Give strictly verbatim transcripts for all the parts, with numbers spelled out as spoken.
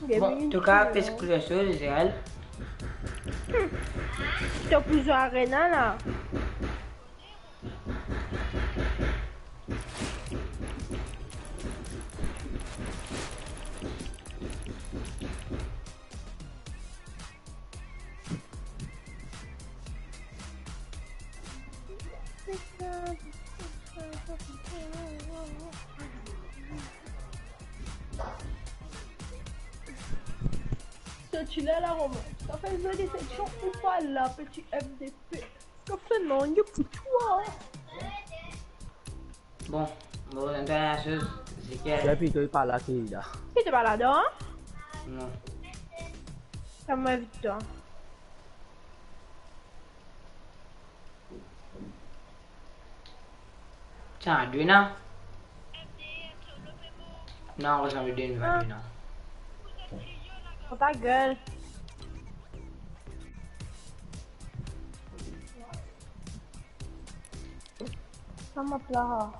Bon, en tou ka, pes kouler soz, Israël. To pou zwe arena la. Soti la, la, Romain. Sa fer zoli seksion ou pa la, peti M D P. Sa fer nanye pou twa. Bon, mo rezonn twa ena soz, Ezekiel. Depi to pa la, ki la? Ki to pa ladan? Non. Sa mo invit twa. Tiens, Adrina. Non, on ressemble d'une Adrina. Oh, ta gueule. Sa mo pla.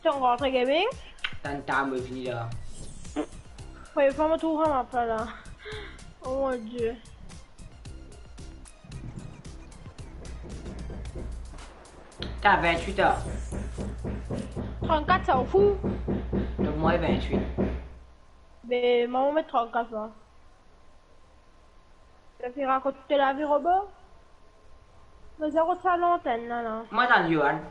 To rantre gaming? Tann ta, mo vini la. Premie fwa mo trouv sa map la. Oh mon Dieu. Ta vintwit la. Trannkat, sa ou fou? Donk mwa vintwit. Be, mwa mo met trannkat la. Zot finn rakont to lavi, Robo? Mo zot rod sa lantenn la, la. Mwa tann Yoann.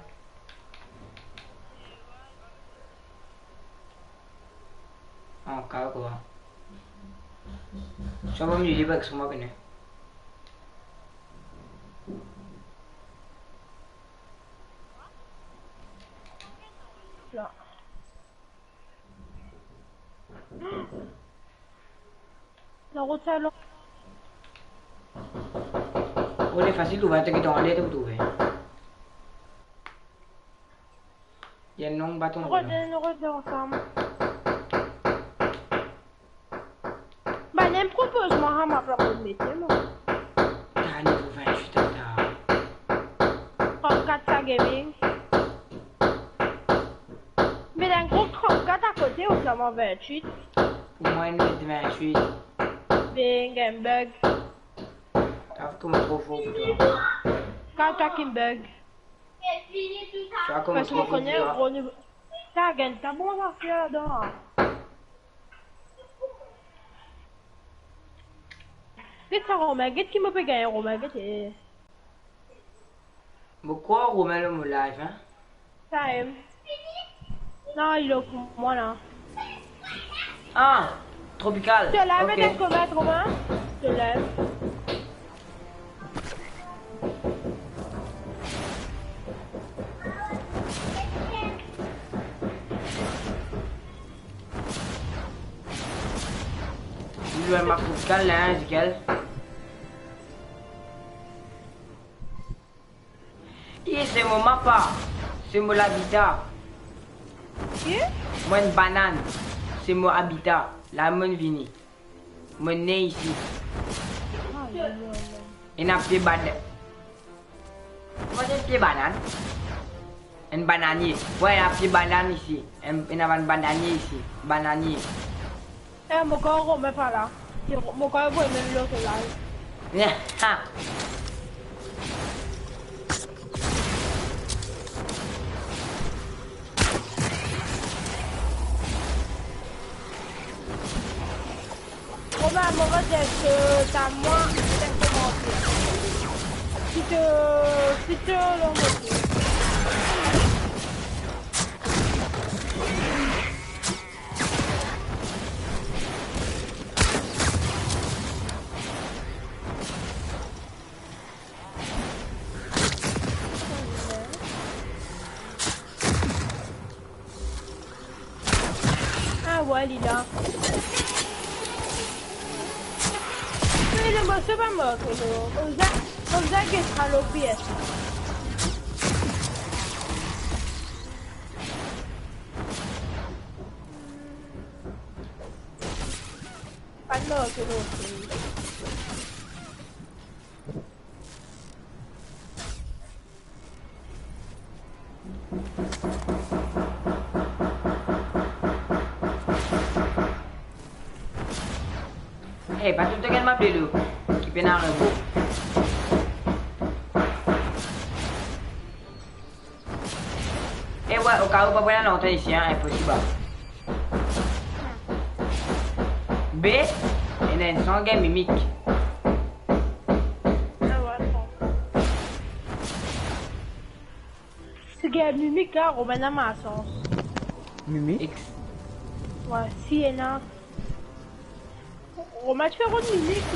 Ankor kwa? Sa pa milie pa ek sa mwa kone. La. Larot sa, la. Ole fasil, ou va te get anler, to pou trouve. Li enn long baton. Rod, rod ansam. Bann inn propoz mwa sa map la pou mete mwa. Ta nivo vintwit ata. Trannkat sa gaming. Me dan gro trannkat akote, ou flaman vintwit. Pou mwa, enn met vintwit. Be, enn bug. Ta trouv mwa tro for pou twa. Kan twa ki bug. Twa trouv mwa tro for pou twa. Gro nivo. Ta gagn ta bon zafer ladan. Get sa Romain, get ki mo pe gagn Romain, get, eh. Mo krwar Romain lor mo live, hein? Time. Non, li lor mwa la. Ah, Tropical. To live, ok. Ete konbien, Romain? To live. Li lor map Tropical la, hein, Ezekiel. Ye, se mo mapa, se mo labita. Ki? Mo enn banann, se mo abita. La mo vini. Mo ne isi. Ah, non, non, non. Ena pie banann. Mo enn pie banann. Enn bananie. Wi, ena pie banann isi. Enn, ena bann bananie isi. Bananie. Eh, mo krwar Romain pa la. Mo krwar Romain mem lor to live. Ha! Romain, mo va dir, eh, ta mwa, enn komanter. Si to, si to lor mo pie. Ah ouais, li la. Me le morso pa mor, kozo. Konmsa, konmsa, get sa lor pies. Pa mor, kozo. Ey, pa toultan gagn map delo ki pena rebo. E wey, okaou pa pou ena lontan isi, hein, inposib. B, ena enn son gagn mimik. Si gagn mimik la, Romain ena malsans. Mimik? Ex- Wey, si ena. Romain ti fer rod mimik.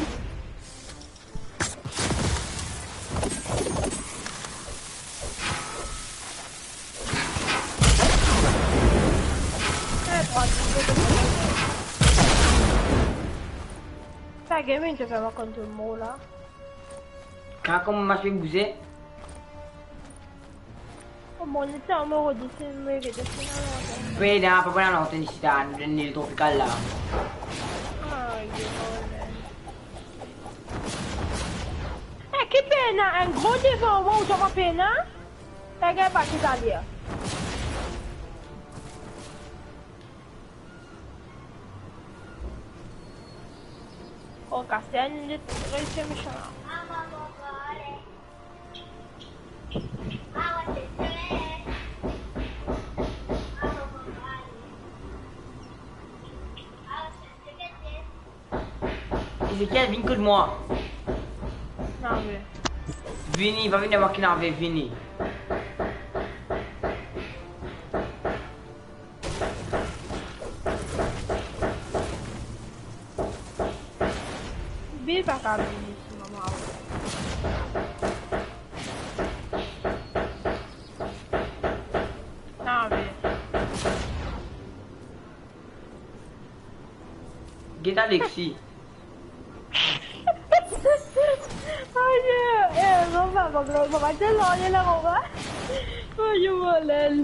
Eh, trwa, de, de, de, de. Sa game, to fer mwa konn to mor la. Kan kouma mo pe bouze? Oh, mo neti amo rod isi, mo redesann a lantenn. Pena, pa pou ena lantenn isi, ta, nou dan Ile Tropikal la. Ay, Romain. Eh, ki pena? Enn gro devan mwa, ou to pa pena? Sa gagn pa ki taler. Oh, kas enn lit, reysi mesan la. Ezekiel, vinn kot mwa. Nave. Vini, pa vinn dan mwa ki nave, vini. Be pa kapav vini isi, mama. Nave. Get Alexis. Ayo, eh, mama, mama, mama, te lor la, mama. Ayo, mo lel.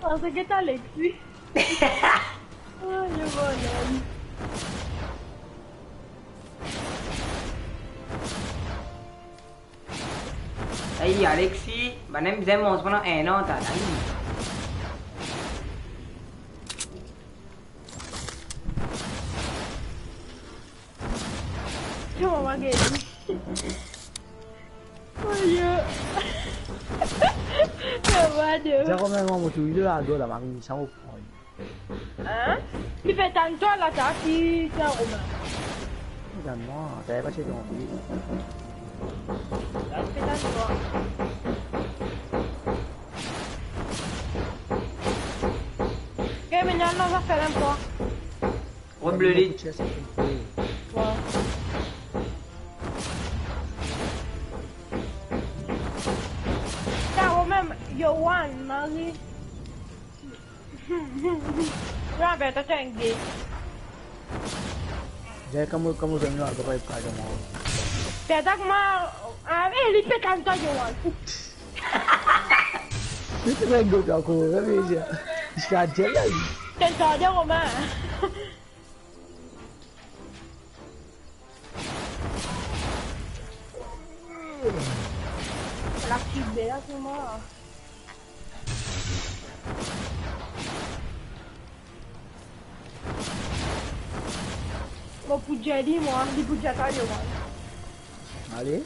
Pase get Alexis. Ayo, mo lel. Ay, Alexis, bann-la bizin manz pandan enn an, ta, ay. Yo, mama, get li. Ayo. Mama, de. Dir kouma mwa mo touzour lagor la, mari, sa mo pran. Hein? Ki pe tann twa la, ta, ki tann Romain? Tann mwa, ta pa ti anvi. La, ki pe tann twa. Ke mennla, nou va fer enn pwa. Rom le lit. Wa. Ta, Romain, Yoann, Marie. Robert, atann, gay. Dia, kouma, kouma zot inn al, papa, pa kouma. Pe atak mwa, ah, eh, li pe tann twa, Yoann. Li pe tann twa ankor, wi, wi, wi. Li pe tann twa, Romain. La fib la, kouma? Mo pou dir li, mwa, li pou dir twa, Yoann. Ale.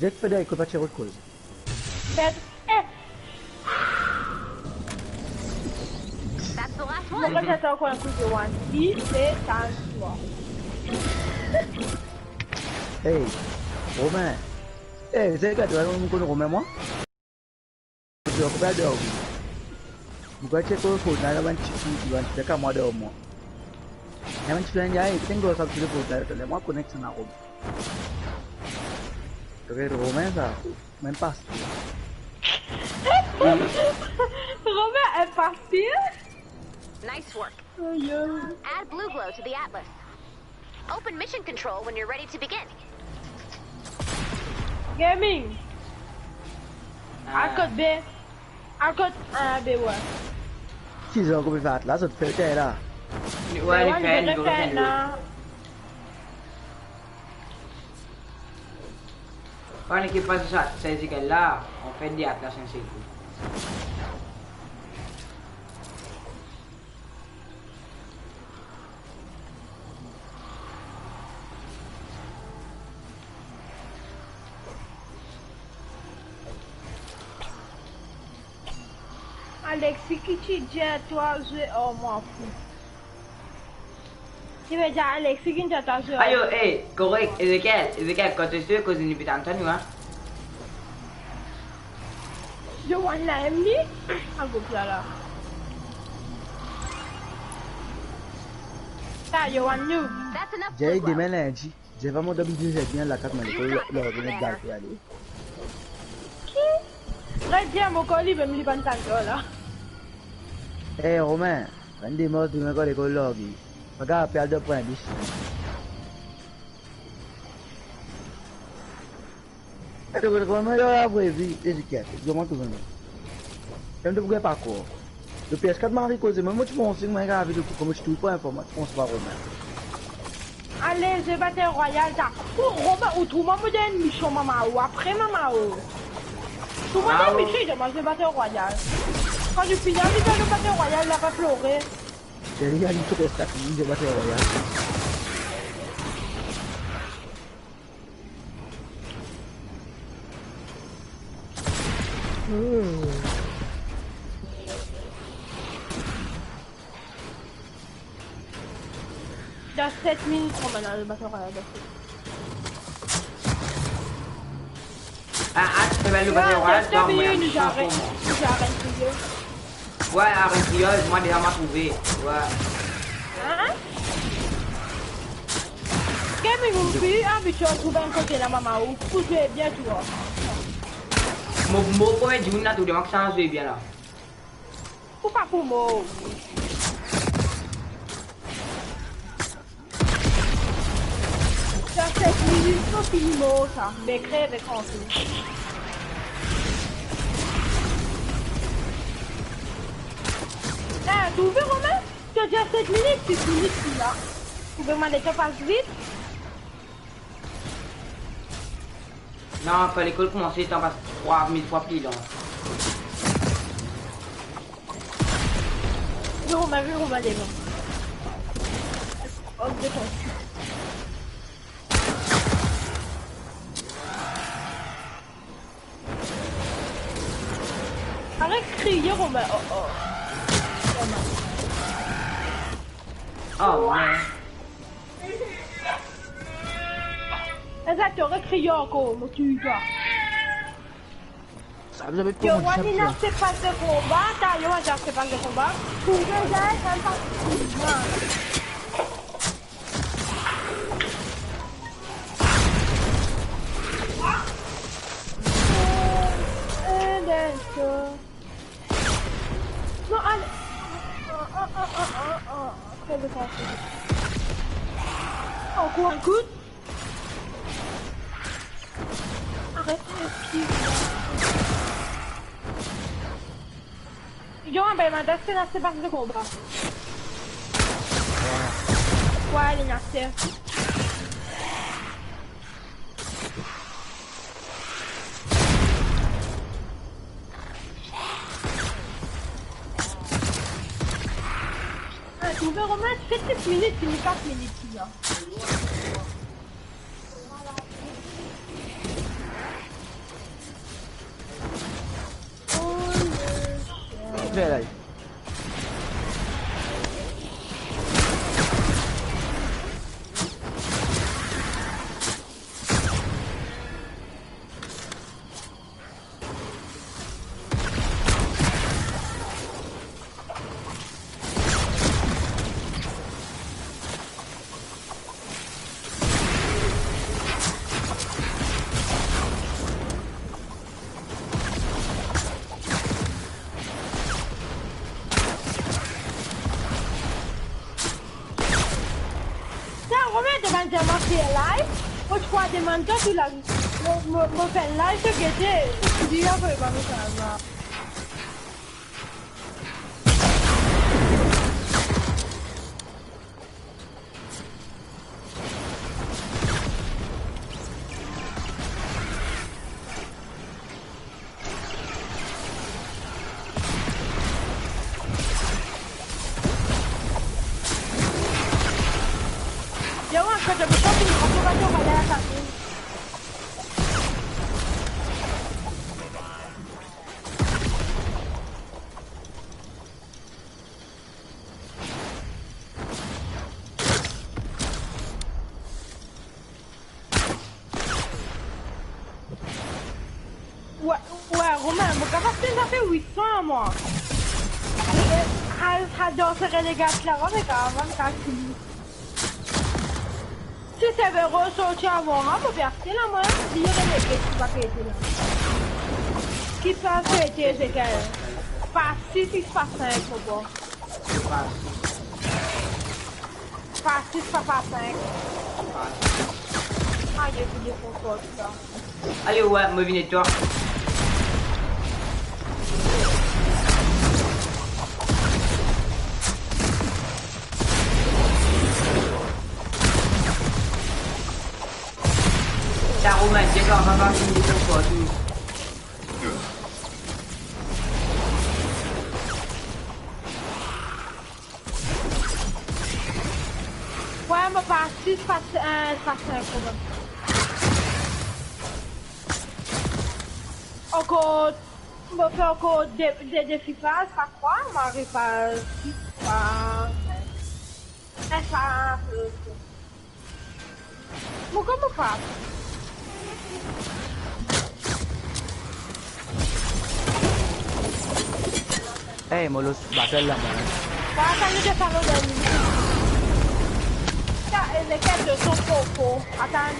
Zet pe deryer kot pa ti rod koz. Pet, eh! That's the last one. Mo pa dir twa ankor enn kou, Yoann. Li pe tann twa. Hey, Romain. Hey, se gade, ou konn Romain, mwa? Ou pe al dormi. Mo pe chek Fortnite, ena bann tifi, bann tifi kamwa deryer mwa. Ena bann tifi, ena, ey, kikenn gros sa, tifi Fortnite, ler mwa konek sa ena Romain. Romain sa, mem pas. Romain, enn pas. Nice work. Ayo. Add blue glow to the atlas. Open mission control when you're ready to begin. Gaming. Ah. Al kot B. Al kot, ah, B, wi. Ki zot pe fer la, zot fer la. Wi, wi, li fer, li fer la. Kan li pas sa, sa, sa, la, on fer de atlas enn sel kou. Alexis ki ti dir twa zwe, oh, mwa fou. Ki vedir Alexis ki dir twa zwe? Ayo, eh, korek, Ezekiel, Ezekiel, kan to zwe koze ni pe tann twa nou, hein? Yo, wan la, M D? Ah, go pla la. Sa, yo, wan nou. That's enough Jay, footwork. Demin lindi, Jay pa mo dam bizin zet bien lakat, mo lekol lor, lor, lor, gal pe ale. Ki? Red bien mo kor li, mem li bann tanto la. Eh, Romain, bann demars demin kan lekol large. Pa kapav pe al dan pwin bis. Eh, to konn kouma yo apre vi, Ezekiel, kouma to vinn. Mem to pou gagn pa krwar. Le P S quatre mari koze, mem mo ti panse, mem gagn avi de kou, kouma ti touy pa inform, ti panse pa Romain. Ale, zwe Battle Royale, ta. Ou, Romain, ou trouv mwa, mo donn enn mision, mama, ou apre, mama, ou. Trouv mwa, ah, donn enn mision, zwe Battle Royale. Kan nou fini, nou fer le Battle Royale, la pa plore. Deryer, li, P S quatre, li, zwe Battle Royale. Hmm. Dan set minit, kouma nou al Battle Royale, dan set minit. Ah, ah, ti pe bal nou Battle Royale, dan set minit, nou aret, nou aret kriye. Wi, aret kriye, mwa deza mwa trouve. Wi. Hein? Kemi, ou pi abitie trouv enn kote la, mama, ou pou zwe bien, tou. Mo, mo, premie dimoun la, tou devan ki sa zwe bien la. Ou pa pou mor. Sa set minit, nou fini mor sa. Me kreve transe. Eh, trouve, Romain? To dir set minit, sis minit, li la. Trouve, mo letan pas vit. Non, kan lekol koumanse, tan pas trwa mil fwa pli long. Vinn Romain, vinn Romain, devan. Op, devan. Aret kriye, Romain. Oh, oh. Romain. Oh, man. Eza, to aret kriye ankor, mo touy twa. Sa, zot inn trouv mwa, inn aste pas de konba, ta, inn aste pas de konba. Pou ena, sa pa. Eh, eh, eh, non, ale. Ah, ah, ah, ah, ah, ah. Fè de sa. Ankor enn kou. Aret, eski. Yo, ben, ma das, se la, se pas de konba. Wi, li inn aste. Ah, trouve, Romain, ti fer sis minit, fini kat minit, la. Oh, yes. Ver la. Sa, Romain, demann twa mo fer live, mo ti krwar demann twa tou la. Mo, mo, mo fer live, to gete, li avoy mwa mesaz la. Yo, ankor de moto, ankor de moto, ankor de moto. Wi, wi, Romain, mo kapav fer zafer wit san mwa. E, al, al dan se relegat laba, me kapav, me kapav fini. Si server sorti avan, mo pe aste la, mwa, li relegat, ki pa pe ete la. Ki pa pe ete, se ke pa sis, pa sink, mo bro. Pa sis, pa sink. Aye, vinn konpran sa. Aye, wi, mo vinn ede twa. Sa, Romain, dir twa, papa, vinn ede twa tou. Wi, mo pa sis, pa, eh, pa sink, kanmem. Ankor, mo fer ankor de, de defi faz, pa trwa, mo ariv pa sis, pa sink. Eh, pa, eh, Mo kouma pa. Ey, mo los batel la, mwa. Sa, sa, nou desann dan limit. Sa, e, lekel de son fofo? Atann.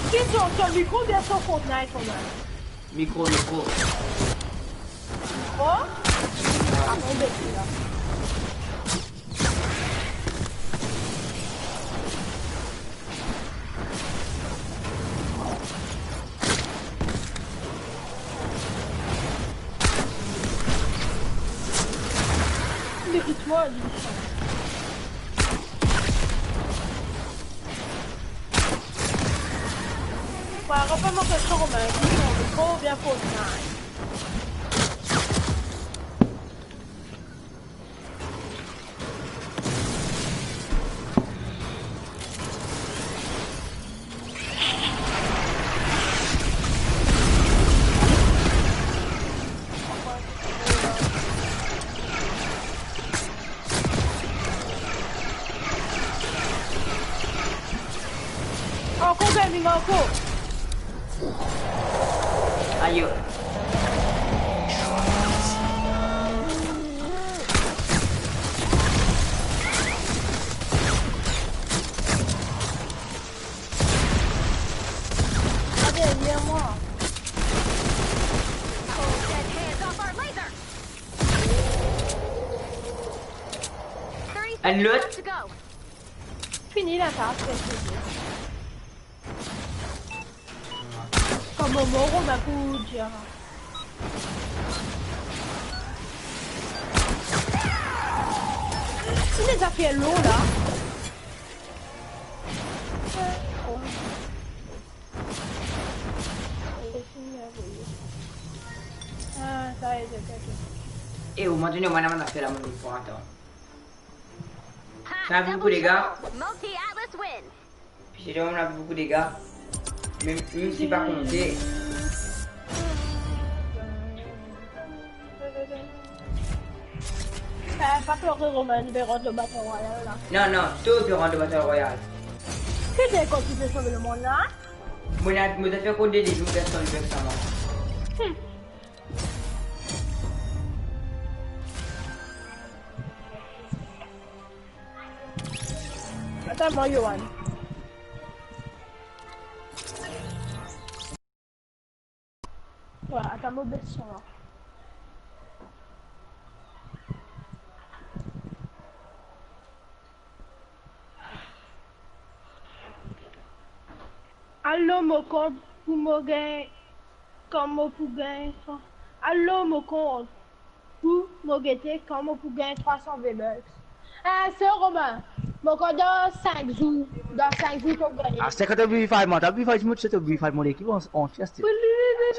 Ki son, son mikro oubien son Fortnite, kanmem? Mikro, mikro. Mikro? Atann, bes la. Li ritm li. Wi, rapel mwa kestion, Romain, ki son mikro oubien Fortnite? Ankor gaming, ankor. Ayo. Deryer mwa. Enn lot. Fini la, sa, se fini. Kouma mo, Romain, pou dir? Ki zafer lor la? Ah, sa, ok, ok. E, ou, mwa, to ena, mwa, mwa, zafer la, mwa, pou atann. Sa, pou kou dega. Pise dan, ena boukou dega. Mem, mem si pa konte. Eh, pa plore, Romain, nou pe rant dan Battle Royale la. Non, non, to pe rant dan Battle Royale. Ki te konn ki pe sove lemonn la? Mo ena, mo ti fer kot de, de zour, personn, personn. Hmm. Atann mwa, Yoann. Wi, atann mo bes son la. Al lor mo kont pou mo gagn, kan mo pou gagn, al lor mo kont pou mo gete kan mo pou gagn trwa san V-Bucks. Eh, se Romain, mo kontan dan sink zour, dan sink zour to gagn. Aster kan to bliye fay mwa, to bliye fay, mo ti to bliye fay mo lekip an, an ti aster.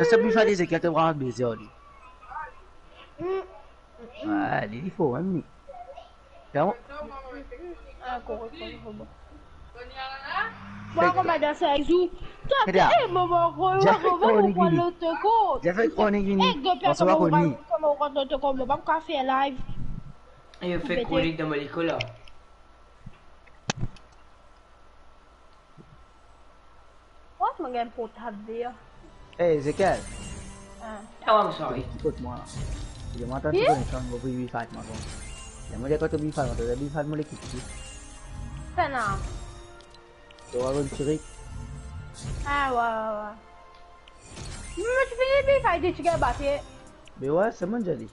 Sa, sa bliye fay de zeki, to pran beze ali. Hmm. Wi, li, li for mem, li. Ankor, ankor, ankor. Mwa, kouma dan sink zour. Twa, eh, moman, Jeff, kouma lot kont. Jeff, kouma vini? Eh, gars, kouma lot kont, mo pa kapav fer live. Yo fer kouma dan mo lekol la. Mo gagn portab ver. Hey, Ezekiel. Ah. Ah ouais, I'm sorry. Kot mwa la. Li mwa tann Ki? Koneksyon, mo pou wi-fi mwa kon. Li mwa kot wi-fi mwa, to wi-fi mo lekip ti. Sa la. To wa konn tire. Ah, ouais, ouais, ouais. Mo ti fini wi-fi de ti gagn bate. Me ouais, se mwa dir li.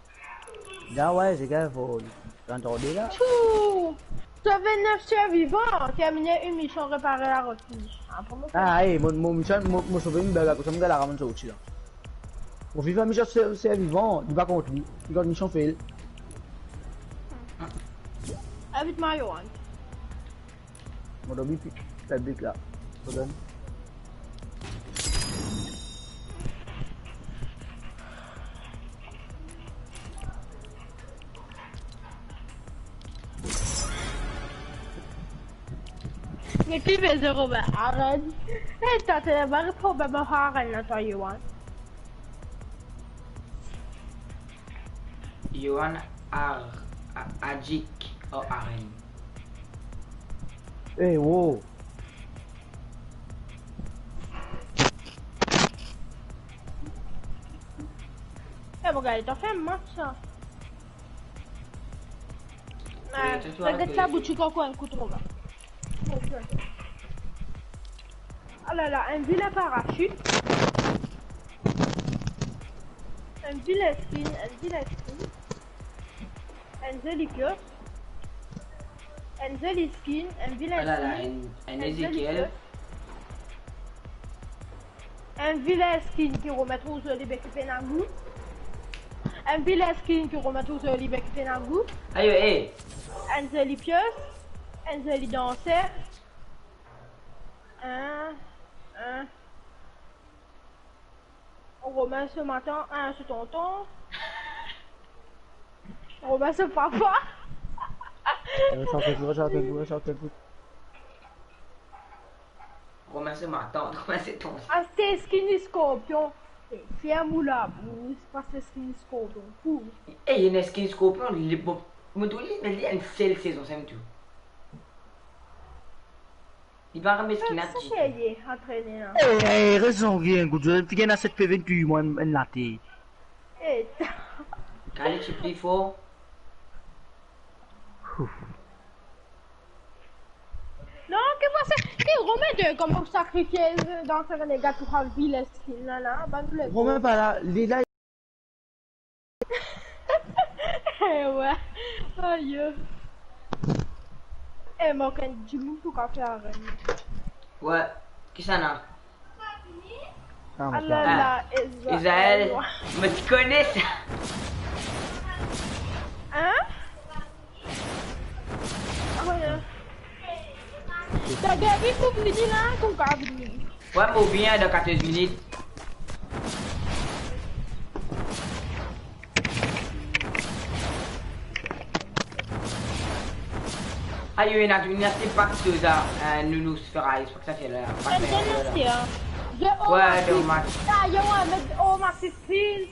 Da ouais, se gagn fo. Kan to de la. Tchou! Sove nef sirvivan, termine enn mision, repare la refuj. Ah, pou mwa. Ah, eh, mo, mo mision, mo, mo sove enn beg, kouma mo gagn la, mo sorti la. Mo viv enn mision sir, sirvivan, li pa kont li. Li kont mision fail. Invit mwa, Yohan. Mo dormi pi, piblik la. Problem. Me ki bezwen Romain? Arenn. Hey, twa, to ena problem ar arenn la, twa, Yohan? Yohan ar, a, adik o arenn. Hey, wo. Eh, mo gagn, to fer match sa. Ah, regarde sa, boutique encore un coup trop bas. Ok, ok. Ah là là, un vilain parachute. Un vilain skin, un vilain skin. Un zoli pios. Un zoli skin, un vilain skin. Ah là là, un, un Ezekiel. Enn vilain skin ki remet ou zoli beki pena gou. Enn vilain skin ki remet ou zoli beki pena gou. Ayo, eh. Enn zoli pios. Enn zoli danser. Hein, hein. Romain se matant, hein, se tonton. Romain se papa. Eh, sa fait quoi, ça fait quoi, ça fait quoi? Romain se matant, Romain se tonton. Aste skin skorpion. Eh, ferm ou labous, pa aste skin skorpion. Pou. Eh, ena skin skorpion, li bon. Mo trouv li, li ena enn sel sezon, sa mem tou. Li pa rann skin. Ah, sa ki ye, antrene la. Eh, eh, rezon, bien, good. Figir ena set P vingt-huit, mwa, enn, enn late. Eh, ta- Kale ti pli for. Ouf. Non, ki pase, ki Romain de, kouma sakrifie, euh, dan sa renegat pou al vilain skin la, la, bann le Romain pa la, li la. Eh, ouais. Ayo. Eh, mo konn dimoun pou ka fer arenn. Ouais. Kisannla? Ah, mo... Ah là là, Israël. Israël, mo ti kone sa. Hein? Ah, ouais. T'as gagné pour venir là, qu'on va venir. Ouais, mo vini dan katorz minit. Ayo, ena, ena ti pak so sa, eh, Nounours Ferraille, se pa ki sa ki la, pak... Enn dimoun la. Hein. De... Ouais, Omasif. Dommage. Ayo, ouais, met Omasif, please.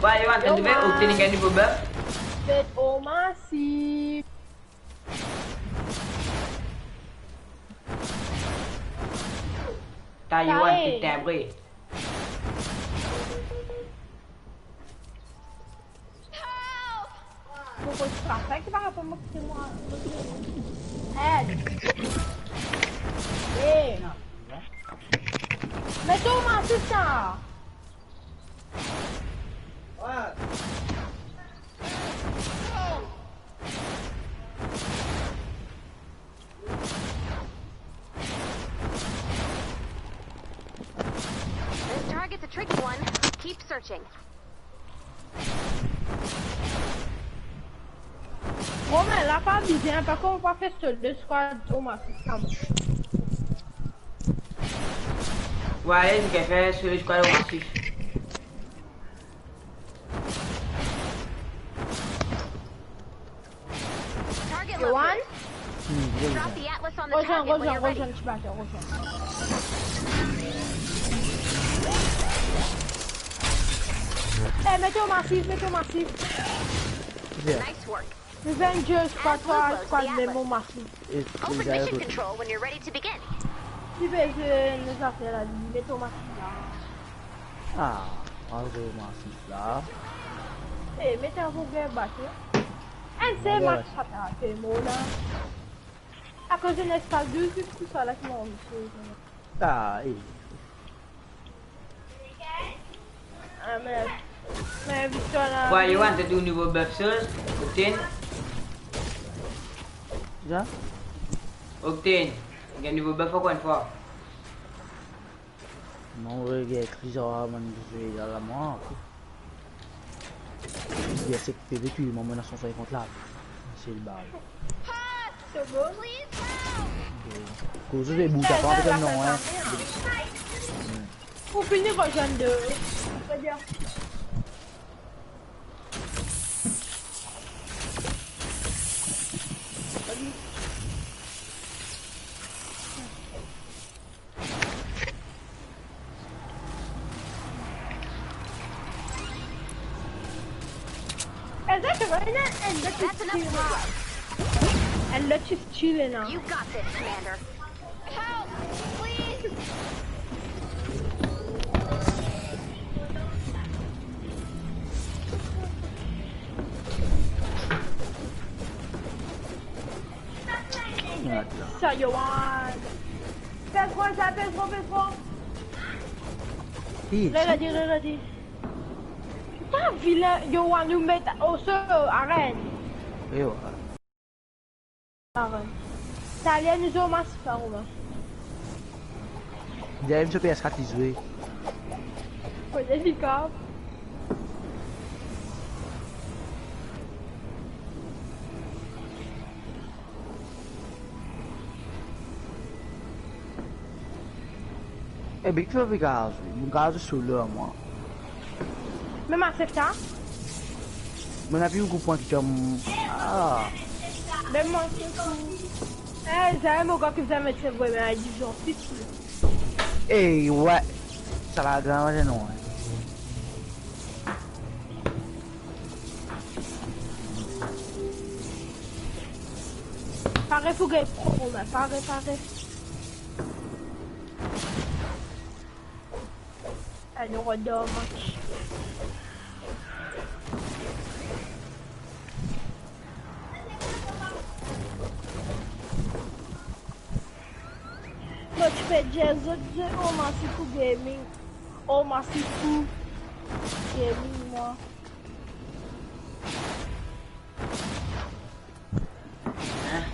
Ouais, Yohan, t'as trouvé? Omasif. Obtenir un nouveau buff. Met Omasif. Ta Yohan, t'es timbré. Pourquoi tu frappes avec ma... Aide. Eh. Met Omasif sa. This target's a tricky one. Keep searching. Romain, la pa bizin, par kont, pa fer solo squad Omasif, sa bon. Ouais, je vais faire solo squad Omasif. Target located. Drop the Atlas on the target when you're ready. Rejoins, rejoins, rejoins, tu vas, rejoins. Eh, met Omasif, met Omasif. Nice work. Avengers, pa twa, pa mem mo masif. E, e, Open mission control when you're ready to begin. Li bezwen nou zafer la, li met mo masif la. Ah, al mo masif la. E, met an pou gagn bat, wi. Enn sel match sa pe mor la. Akoz enn espas douz minit koumsa la ki mo anvi sez. Ah, e. Ah, me, me viktwa la. Why you want to do nouvo buff, sir? Octane? Za? Octane, gagn nouvo buff ankor enn fwa. Non, regarde, Trésor, man, je vais à la mort. Li a sek P V, touy mwa, mo ena san sinkant lavi. Se le bal. Koze de bout, pa antre non, hein. Ou fini rezwenn de. Is that the right net? And let's just chill out. And let's just chill in now. You got this, Commander. Help! Please! Sa, Yoann. Pes tro sa, pes tro, pes tro. Ki? Regarde, regarde. Pa vilin, Yoann, nou met oso, arenn. Yo. Arenn. Talè nou zwe masif la, Romain. Dernie so P S quatre li zwe. Kote li kav? E, big flo, big gaz, mon gaz solo, mwa. Me masif sa? Mo ena pi boukou pwin ki tom. Ah. Me masif sa. E, zame mo gagn ki zame ti vwe, me a dizan piti. E, wi. Sa la gran, non, hein. Pare pou gagn pro, Romain, pare, pare. Alor, on dor match. Mo ti pe dir zot, zot, oh, Masifou Gaming. Oh, Masifou Gaming, mwa. Hein?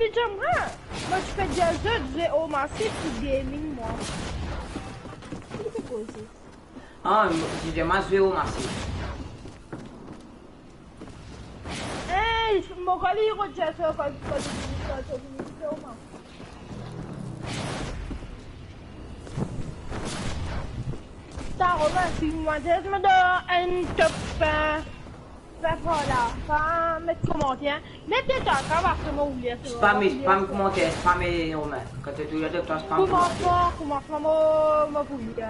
Li dir mwa, mo ti pe dir zot, zwe Omasif pou gaming, mwa. Ki li pe koze? Ah, mo, li dir mwa zwe Omasif. Eh, mo krwar li redir sa, kan, kan li dir sa, sa, li dir Omasif. Sa, Romain, si mwa, zis mo donn enn top, eh, Zafar la, pa met komanter. Met de twa, twa, parski mo oubliye. Spam, spam komanter, spam e Romain. Kan to touzour dan twa, spam komanter. Koumansman, koumansman, mo, mo pou oubliye.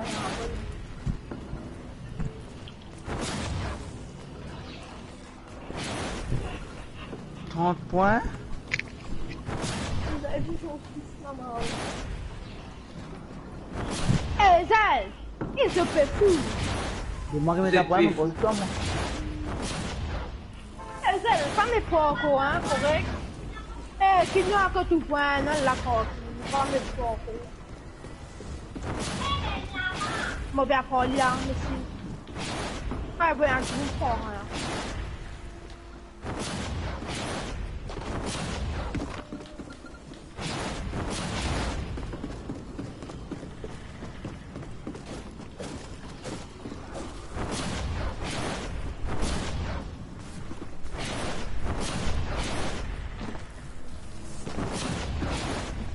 Trant pwin. Zot inn fou, mama. Eh, Zel, li zot pe fou. Demann ki met lapwin, mo poz twa, mwa. Eh, Zel, pa met pwin ankor, hein, korek? Eh, ki nou ankor tou pwin, non, la, korek. Pa met pwin ankor. Mo pe aprann li, hein, mesi. Ay, bon, enn tou pwin, hein.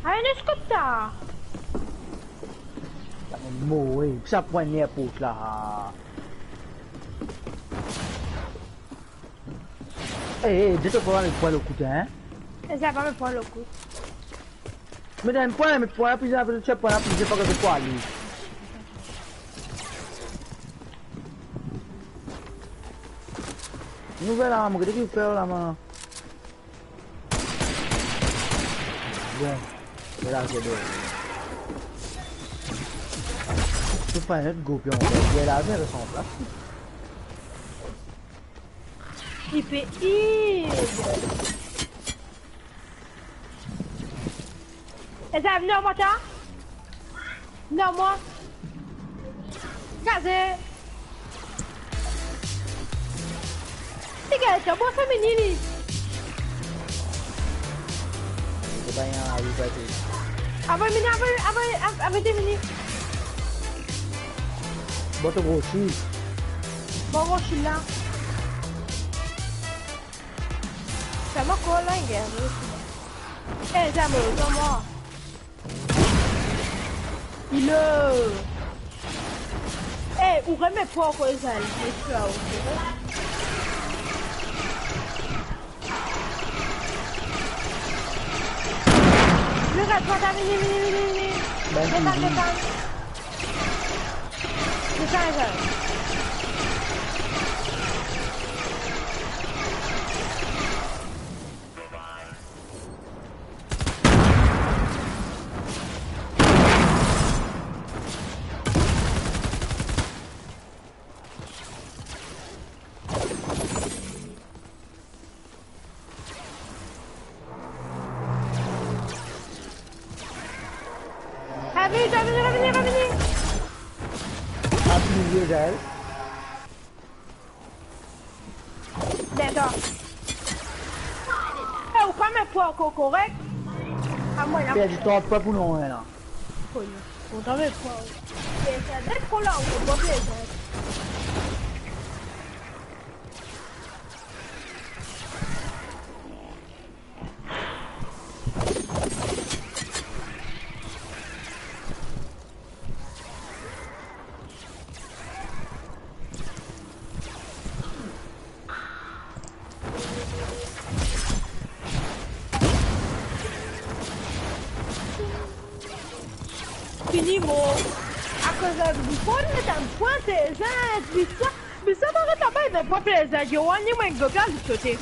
Ay, nou skot sa. Mo, wi, sa pran nerpos la. Eh, eh, de to pa met pwin lor kout, hein? Eza pa met pwin lor kout. Met enn pwin, met pwin, pli zin, pli zin, pwin, pli zin, pa kote pou ale. Nouvel arm, gete ki ou fer la, man. Bon, la se bon. Tou pa net group, on pe laver son plas. Li pe id. Eza, vini ar mwa ta. Vini ar mwa. Gaze. Ti gete, bon, sa vini li. Se pa enn, ah, wi, pa ti. Avan vini, avan, avan, avan, avan vini. Bon, to grosi. Bon, grosi la. Sa mo kor la, enn ger. Eh, zame, zame. Ilo. Eh, ou remet pa ankor zame, mesye, ok? Regarde, vini, vini, vini, vini. Desann, desann. Desann, desann. Vini, vini, vini, vini. Apli, Gaël. Dega. Eh, ou pa met pwa ankor korek? Ah, mwa la. Perdi twa pwa pou nou, la. Kontan met pwa. Eh, sa de tro la, ou pa plezan. Fini mo. Akoz, eh, Bifon, met enn pwin, se, se, Bifon. Me sa pa ret laba, ena pwin plezir, yo, ane mwa enn gopla, li sote.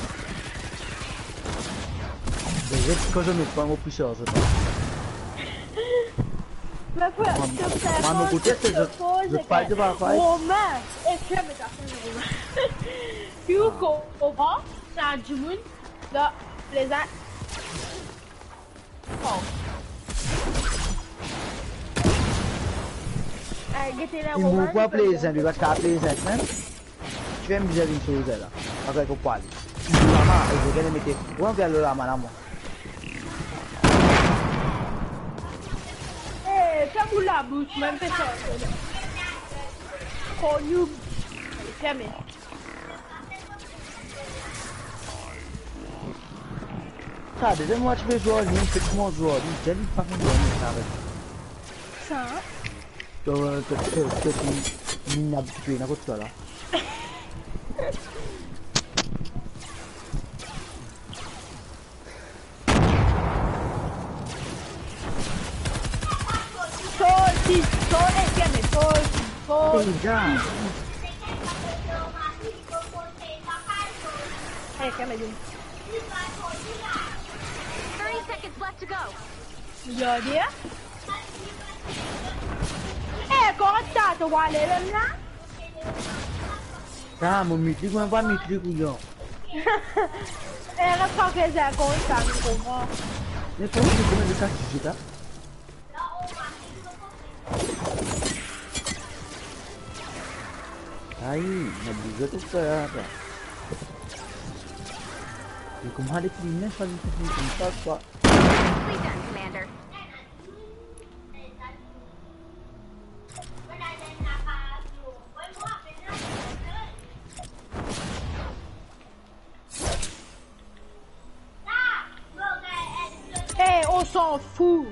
Zot, kan zot met pa mo pwisans, zot. Me frer, mwa, to frer, mwa, mo kote, se zot, zot fay, zot pa fay. Romain, e frer, me ta frer, Romain. Ki ou konpran, sa dimoun, la, plezir. Oh. Eh, gete la, Romain, li pa plezir, li pa ka plezir, hein? Ti fer bizin vinn soz la. Akoz ou pale. Lama, e zot gagn mete. Ou anvi al lama la, mwa. Eh, ferm ou labous, mem pe sorti. Kon nou. Ferme. Sa, dezyem mwa ti pe zwe ar li, fek kouma zwe ar li, dir li pa konn zwe ar li, sa avek. Sa? To, to, to, to, ti minab ti pe ena kot twa la. Sol, ti, sol, e ferme, sol, sol. Peyizan. Eh, ferme, ferme. Thirty seconds left to go. Yo, dia. Eh, kouma sa, to ale mem la? Sa, mo mitlik, mo pa mitlik, ou yo. Eh, res tranquille, c'est un constat, nous comprenons. Mais comment tu connais de ça, tu sais ça? Aïe, on a besoin de ça, là. Mais comment aller plus loin, ça, je sais pas, quoi. Nicely done, Commander. Eh, on s'en fout.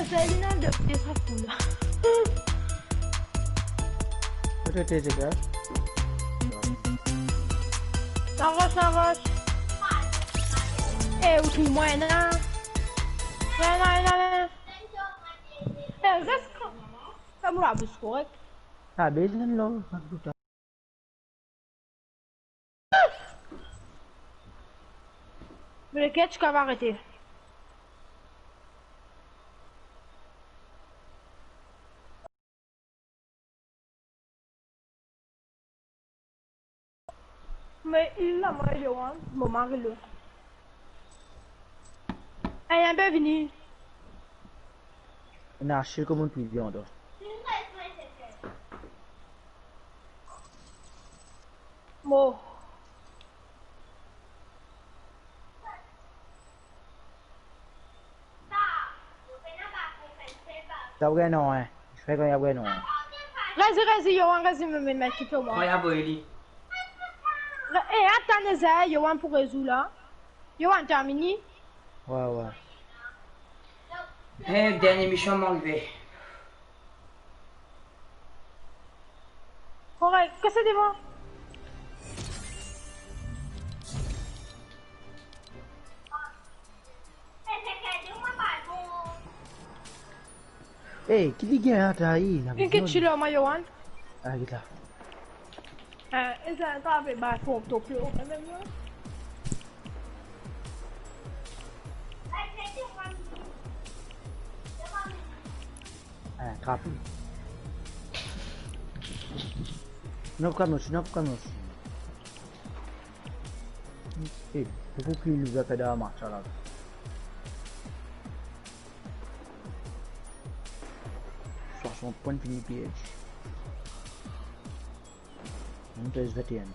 Sa, li ena de, de sa fou la. Kote to ti, Zeker? Laros, laros. Eh, ou trouv mwa ena? Ena, ena, ena. Eh, res kan, ferm labous korek. Ah, bezwen lor. Me leker ti kav arete? Me il la, mwa, Yoann, mo mari la. Ey, bienvini. Ena aste kouma tou vian, to. Mo. Sa pa gagn nanye, eh. Sa pa gagn nanye, eh. Rezi, rezi, Yoann, rezi, me, me, me, kit mwa. Mwa, ya boy li. Re-, eh, atann, eza, Yoann pou rezoud la. Yoann, termini. Wi, wi. Eh, dernie misan mo arive. Korek, kas devan. Eh, ki li gagn la, ta, ena vizion. Inkiet ti lor mwa, Yoann. Ah, get la. Eh, esa, ta pe bat pou to plo, mem la. Ah, trap li. Non, pou kalm li, non, pou kalm li. Eh, pou ki nou fer dan match la? Swasant pwin fini perdi. Nou reste vinteen.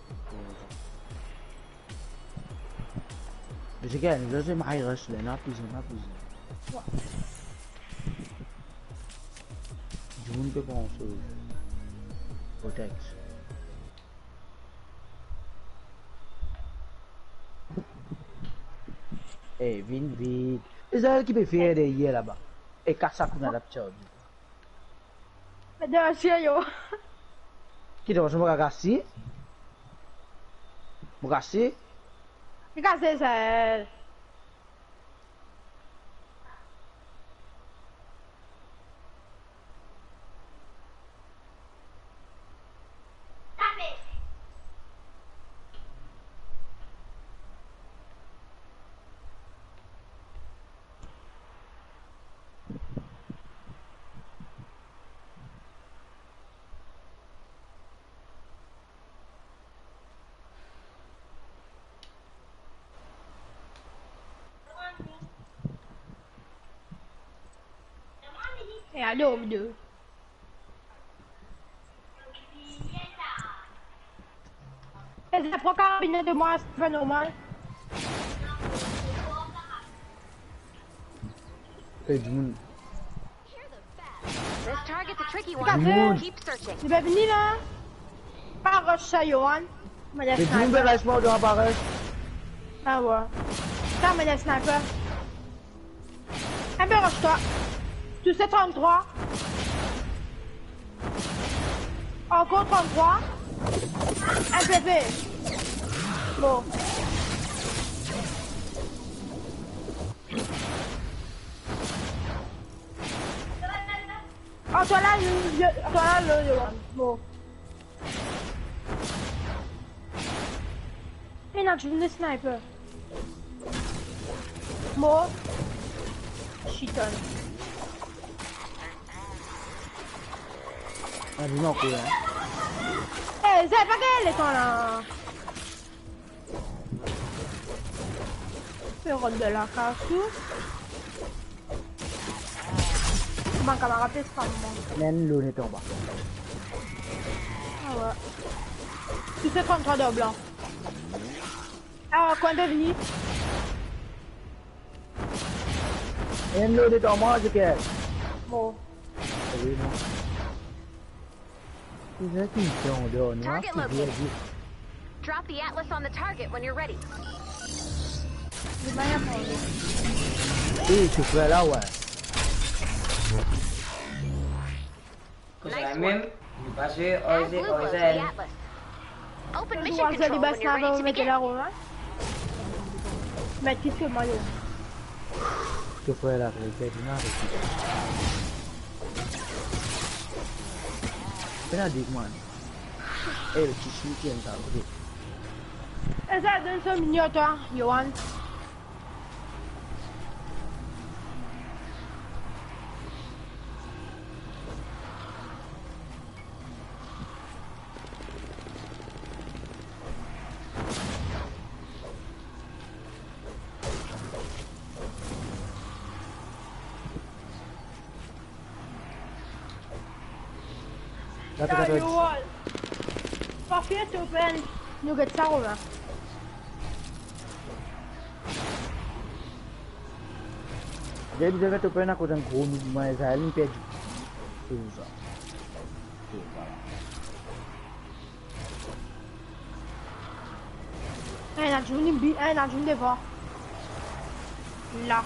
Zeker, nou reste Maïros la, ena plizie, ena plizie. Wi. Dimoun pe pran so Vortex. Eh, vinn vit. Eza ki pe fer deryer laba? Eh, kas sa kouma la, piti. Met dan lasie, yo. Ki to, mo kas li? Mo kas li? Li kas li, sa. E alor, de. E, pran karabin de mwa, se pa normal. E, dimoun. This target's a tricky one. Dimoun. Keep searching. Li pe vini la. Pa rush sa, Yoann. Mo les sniper. Dimoun pe rush mwa, ou dwa pa rush. Ah ouais. Sa, mo les sniper. Enn pe rush twa. Touse tranntrwa. Ankor tranntrwa. Enn pe pe. Bon. Oh, twa la, yo, yo, twa la, lo, yo, bon. Ena dimoun sniper. Mor. Shiton. Ah, dimoun ankor la. Eh, zot pa gagn letan la. Pe rant dan lakaz tou. Mo kamarad pe spam mwa. Enn lo net anba. Ah ouais. Touse tranntrwa dan blan. Ah, kouma vini. Enn lo net anba, Zeker. Bon. Wi, non. Target located. Drop the atlas on the target when you're ready. Li pa ena pran. Eh, ti frer la, ouais. Kosa mem, nou pa zwe Oryzeen. Oryzeen li bas la, met la Roma. Met ki se mayo. To frer la, frer, frer, dina, frer. Pena dik, man. El, ki si, ki enn sa, ok. Esa donn so mignon, twa, Yohan. Gato, gato. Yo, pa fer to pen. Nou get sa, Romain. Gato, gato, pen akoz enn gro nou, mwa, Israel, nou perdi. Se ou sa. Se ou, vwala. Eh, ena dimoun, ena dimoun devan. La.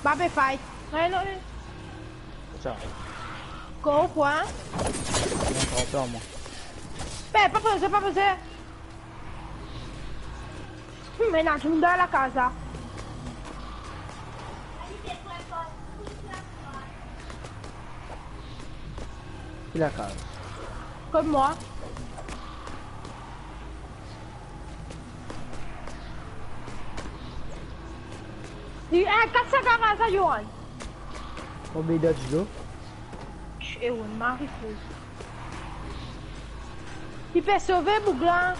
Ba pe fight. Non, non, non. Sa. Kor ou kwa? Non, pa, pa, mwa. Eh, pa poze, pa poze. Hmm, ena dimoun dan lakaz la. Ki lakaz? Kot mwa. Li, eh, kat sa lakaz la, Yohan. Mo be dan dilo. Ch-, e ou, mari fou. Li pe sove boug la.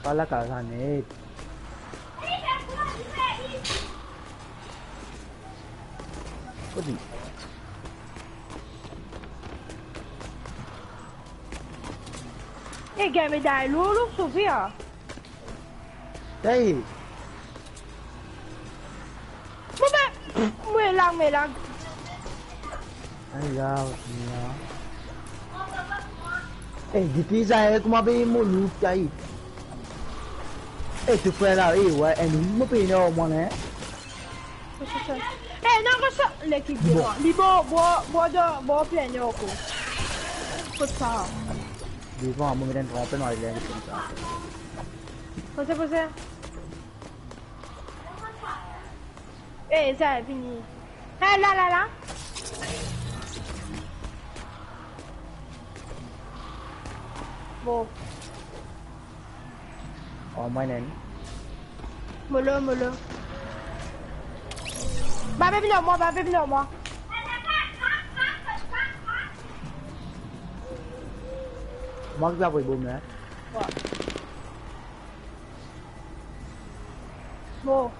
Kala kaza net. Kot li? E, gagn meday lour, lour, soufi a. Hey! Mo be, mo lag, mo lag. Ay, ya, ya. Eh, depi Israel kouma be mo loot, ay. Eh, to frer la, eh, wey, enn loot mo pena, mwa, ne? Eh, non, kot sa, lekip devan. Li bon, bon, bon, bon, bon plane ankor. Kot sa? Devan, mo met enn tranpe, non, li koumsa. Kot sa, kot sa? Eh, sa vini. Eh, la, la, la. Bon. Oh, mwa, nen. Molo, molo. Ba, be, vinn ar mwa, ba, be, vinn ar mwa. Mwa ki la voy bom la. Wa. Bon.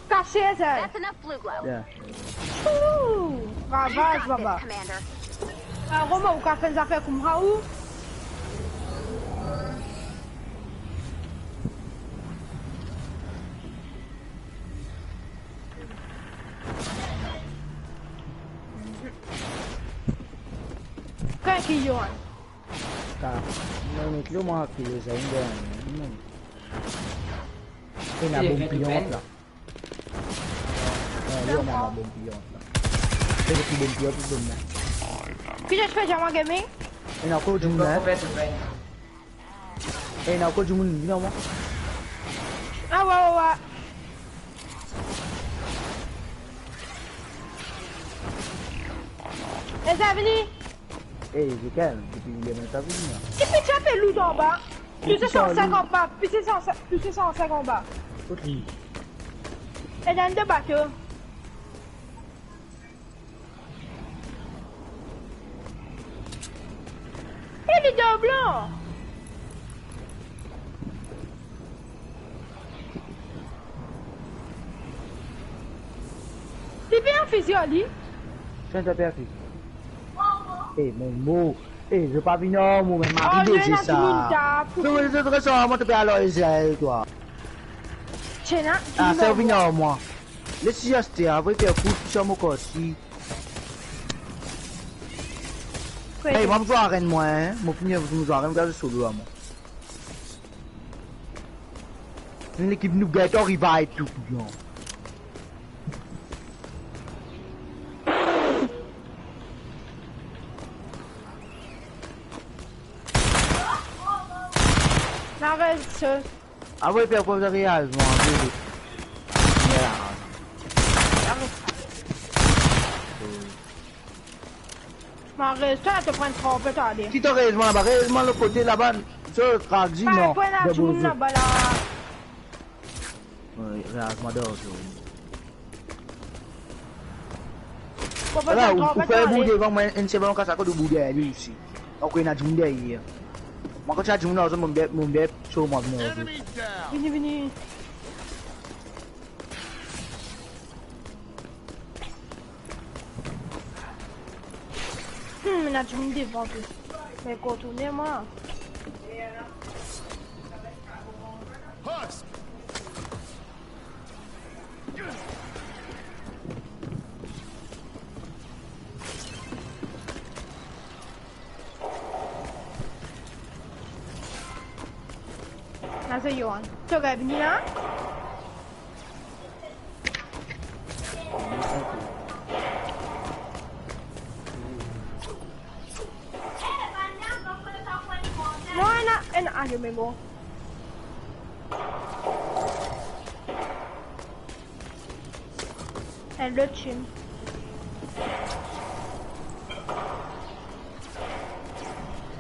Kase, sa. That's enough blue glow. Yeah. Ouh, ravaz, baba. Ah, kouma ou kapav fer zafer koumsa, ou? Kan ki yo, an? Ka, mo met lo, mwa, ki lezami, bien, non. Ena bon piyon la. Eh, yo, mama, bon piyon la. Ena bon piyon, tou bon la. Ki to fer, Jama Gaming? Ena ankor dimoun la. Ena ankor dimoun, vinn ar mwa. Ah, wa, wa, wa. Eza, vini. Eh, lekel? Depi ler mo ta vini la. Ki pe tape lou anba? Plis de san sink anba, plis de san sink, plis de san sink anba. Kot li? E dan de bato. E li dan blan. Li pe an fizi ar li. Sa, sa pe an fizi. Eh, mo mo. Eh, zot pa vinn ar mwa, mem, oh, mari non, de sa. Zot, zot, zot, zot, mwa, to pe al ar Israel, twa. Tiena, ah, sa vinn ar mwa. Les li aste, avoy fer kours, sa mo korsi. Hey, mwa, mo zwe arèn mwa, hein. Mo fini, mo zwe arèn, mo gard solo la, mwa. Enn lekip nou get to revive tou, kouyon. Narèz, se Ah ouais, fer koz ariaz, mwa, vre. Mwa, rez twa, to pran tranpe, twa, ale. Ki to rez mwa laba? Rez mwa lot kote laba. So, Ragzi, non. Pran la, de dimoun bozo laba la. Ouais, rez mwa dor, so. Ala, ou, ou fer boud devan mwa, enn segonn, kas akoz ou boud deryer li osi. Ankor ena dimoun deryer. Mwa, kan ti ena dimoun la, mo be, mo be, so mwa vini. Enemy down. Vini, vini. Hmm, ena dimoun devan tou. Me kontounen mwa. Husk. Ase Yoann. To gagn vini la? Non, ena, ena, ale, me bon. Enn lot team.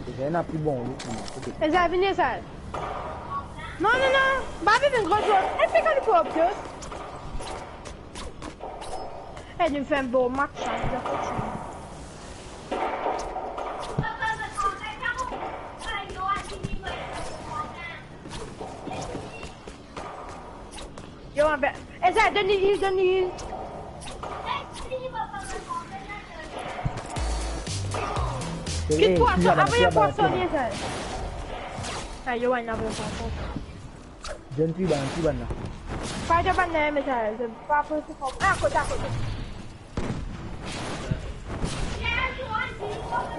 Deza ena pli bon loot, non, ok. Eza vini, eza. Non, non, non. Babi vinn gro zot. Eski li pou opte? Eh, li fer enn bon match, sa, li a fouti. Yo, anbe, eza, donn li heal, donn li heal. Ki pwason, avoy pwason, eza. Ah, yo, ena pwason. Donn twa bann, twa bann la. Fight bann la, me sa, se pa posib. Ah, kote, kote.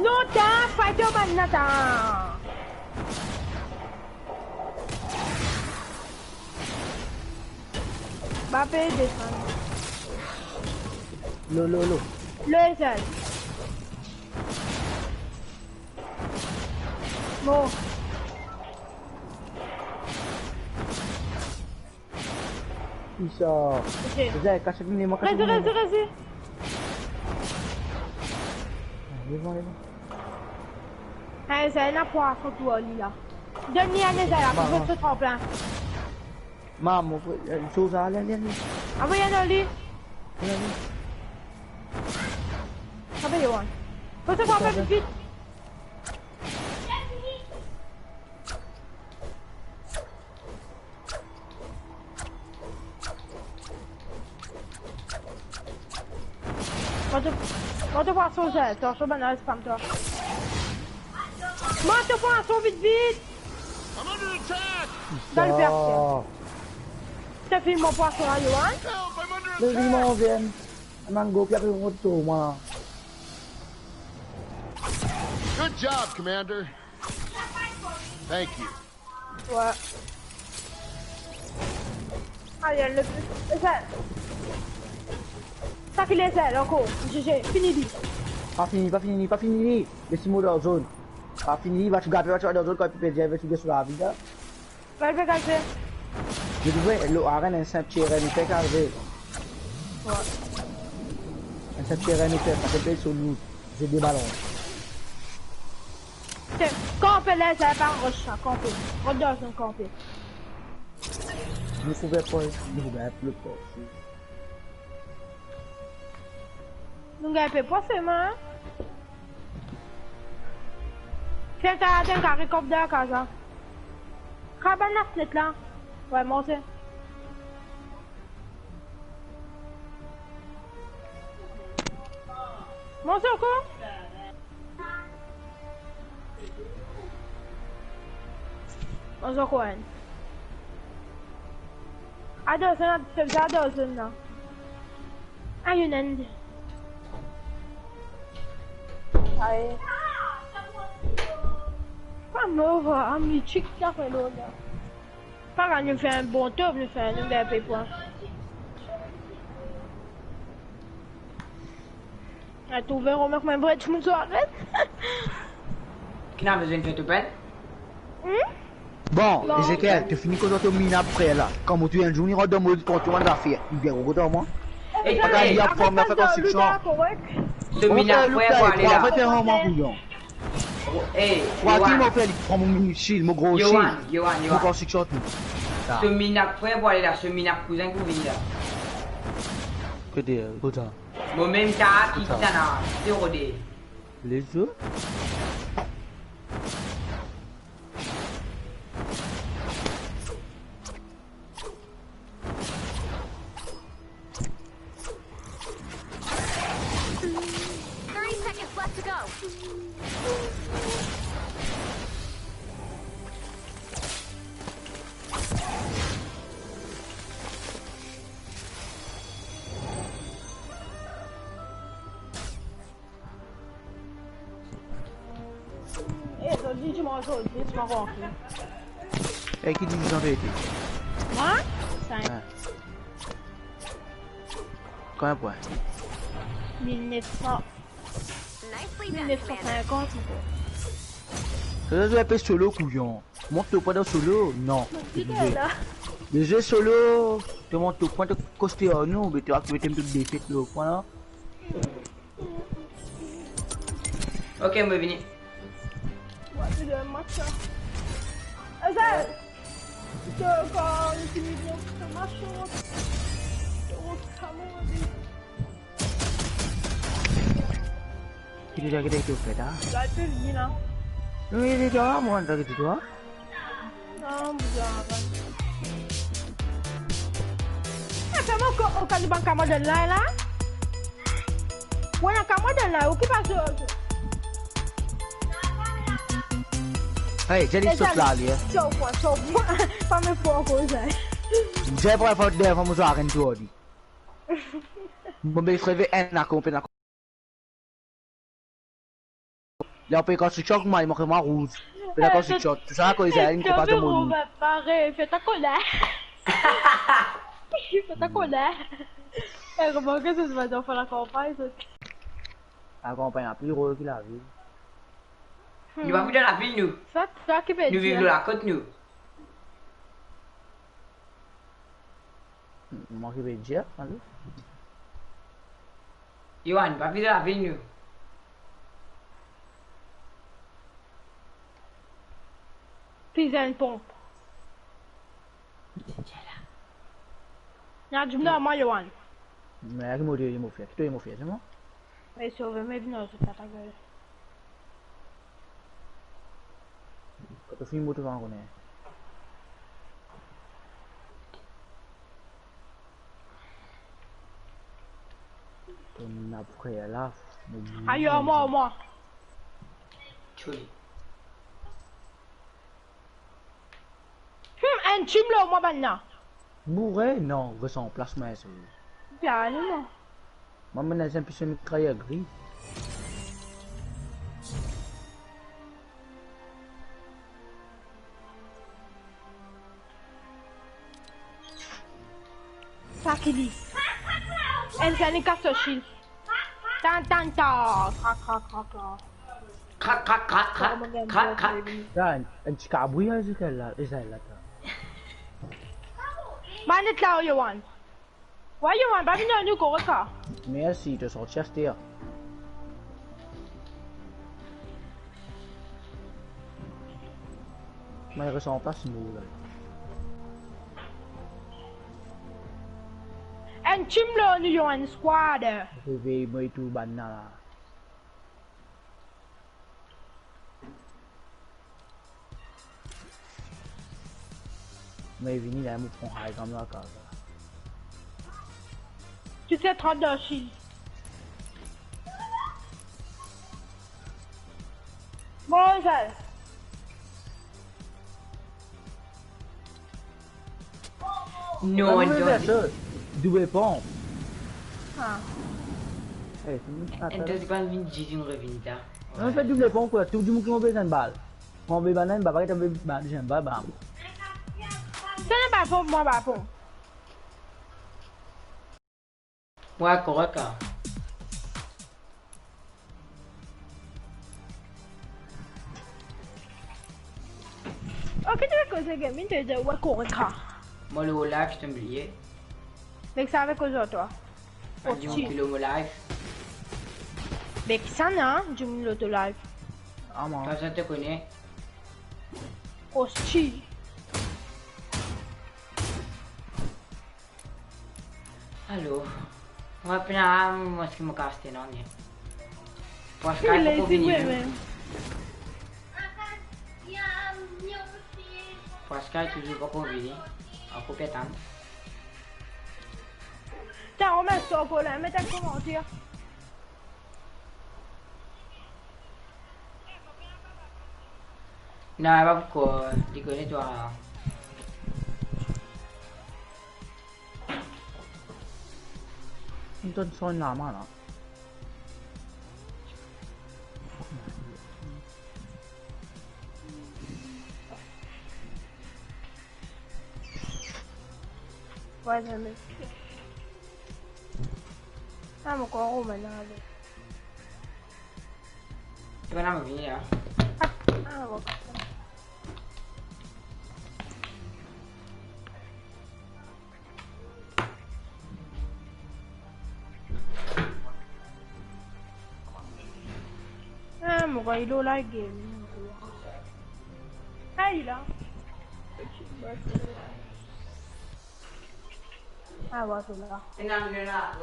Non, ta, fight bann la, ta. Mbappe desann. Lo, lo, lo. Lo, eza. Bon. Isa. Ok. Eza, kas li, mwa kas li. Reste, reste, reste. Devan, devan. Eh, eza, ena pwason pou li la. Donn li ane, eza, la, pou finn tranplin. Mama, mo frer, eh, so sa, ale, ale, ale. Avoy ane li. Ale, ale. Avoy, Yoann. Fo se pou finn vit. Mwa to, mwa to pwason, eza, atansion, bann la spam twa. Mwa to pwason, vit, vit. I'm under attack. Dan le perse. Sa. To finn mwa pwason la, Yoann? Help, I'm under attack. Mwa vinn mwa, vinn. Mango, pi apre mo tour, mwa. Good job, Commander. Thank you. Wi. Ayo, le, esa. Sa ki les la ankor, G G, fini li. Pa fini, pa fini li, pa fini li. Les li mor dan zone. Pa fini li, va tou gape, va tou dan zone, kan li pe perdi, va tou get so lavi la. Gal pe gal pe. Mo trouve, lo arenn, enn sinp ti erer nou fer, arive. Wi. Enn sinp ti erer nou fer, pa pe pey so loot, zet de balon. Te, kanpe la, sa pa rosh sa, kanpe. Rod dan zone, kanpe. Nou kouver port, nou kouver lot port. Nou gagn pe pase, man. Fer ta, ta, ta, rekop dan kaz la. Kabann lafnet la. Wi, monte. Monte ankor. Manz ankor enn. Adan zone, adan zone la. Ayo, enn. Aye. I'm over, I'm chick, ta fè lor la. Pa grav, nou fer enn bon top, nou fer, nou gagn pe pwin. A trouve, Romain, kouma vremem tou dimoun so aret. Ki ena bizin fer to pèn? Hmm? Bon, non, Ezekiel, to fini koz ar to minab frer la. Kan mo touy enn zour, li rant dan mo, li pran tou bann zafer. Li vinn kot mwa. Ey, pa ey, li ap fer, li ap fer konstriksion. So minab frer pou ale la. Frer, frer, frer, frer, frer. Ey, Yohan. Li pran mo mini shield, mo gro shield. Yohan, Yohan, Yohan. Mo konstriksion tou. Sa. So minab frer pou ale la, so minab kouzin pou vini la. Kote, kote? Momem ta ki ta na, se rode. Lezo? Thirty seconds left to go. Eh, zot dir dimanz, zot dir dimanz, ok. Eh, ki divizion to ete? Mwa? Sink. Ah. Konbien pwin? Mil nef san. Nicely done, Commander. Mil nef san sinkant ankor. To zwe pe solo, kouyon. Mont to pwin dan solo? Non. Mont ki zwe la? Zwe solo. To mont to pwin, to koste ar nou, be to aktivite to defet lo pwin la. Ok, mo vini. Mwa, se le match la. Azal! To, kan li fini, to machin, to kamon, li. Ki to dir, ki to fer la? Gard to vini la. Non, li ete twa, mwa, gard to vini twa. Non, bizin avan. Ah, kouma ou, ou, ou, ou, ou, ou, ou, ou, ou, ou, ou, Ou ena kamwa dan la, ou ki pa zwe, zwe. Hey, Jenny, sot la, li, hein. Sot, sot, sot. Pa mem pou koze. Jenny, pou fwa dernie fwa, mo zwe arenn tou, li. Mo pe reve enn akonpagn. Li pe konstriksion kouma li, mo kouma rouz. Pe konstriksion. Tou sa, kouma li, li konpa to moni. Pare, fer ta koler. Fer ta koler. Eh, kouma ke se va dan la kanpagn, sa? Lakanpagn la pli drol ki lavil. Hmm. Nou pa viv dan lavil, nou. Sa, sa ki pe dir. Nou viv lor lakot, nou. Mwa ki pe dir, ale. Yohan, nou pa viv dan lavil, nou. Pizin ponp. Na dimoun lor mwa, Yohan. Me ki mo dir, mo fer, ki to dir mo fer, se mwa? Me sove, me vinn, zot ta gel. Kan to fini mo, to va kone. To minab frer la, mo... Ayo, mwa, mwa. Tchouli. Hmm, enn team lor mwa bann la. Boure, non, res an plas, mwa, se... Bien, non, non. Mwa, mem enn pis mitrayer gri. Sa ki li? Enn zani kas so shield. Tan, tan, tan. Krak, krak, krak, krak. Krak, krak, krak, krak, krak, krak. Sa, enn, enn ti kabri, a, Ezekiel la, Ezekiel la, ta. Mannet la, Yohan. Wa, Yohan, pa vinn ar nou, korek, a? Mersi, to sorti aster. Mwa, res an plas, nou, la. Enn team lor nou, Yohan, squad. Revey mwa tou bann la, la. Mo vini la, mo pran high ground lakaz la. Ti ti trant dan shield. Bon, sa. Non, non, non, non. Doub pon. Ah. Eh, enn dimoun ki pa vinn, dimoun revinn ta. Non, fer doub pon, kwa. Tou dimoun ki mo bizin bal. Mo be bann, baba ki to be bann, zem ba, ba. Sa na bafon, mo bafon. Mwa korek la. Ok, to pe koze gaming, to dir, mwa korek la. Mo le live, to bliye. Nek sa avek koze twa. Ann dir mo ki lor mo live. Be kisannla, dimoun lor to live. Ah, mwa. Twa sa to kone. Osi. Alo. Mo pena, mo, mo, eski mo kaste non, ye. Paske li lazy, vini, wi, mem. Paske touzour pa pou vini. Ankor pe atann. Tiens, on met ça en colère, mets un commentaire. Non, pa pou kone twa. Ann tann son normal la. Wi, zame. Ah, mo kor ou mem ale. Ena mo vini la. Ah, ah, mo kor. Ah, mo kor, li lor la game. Ayo la. Ah, voilà, c'est là.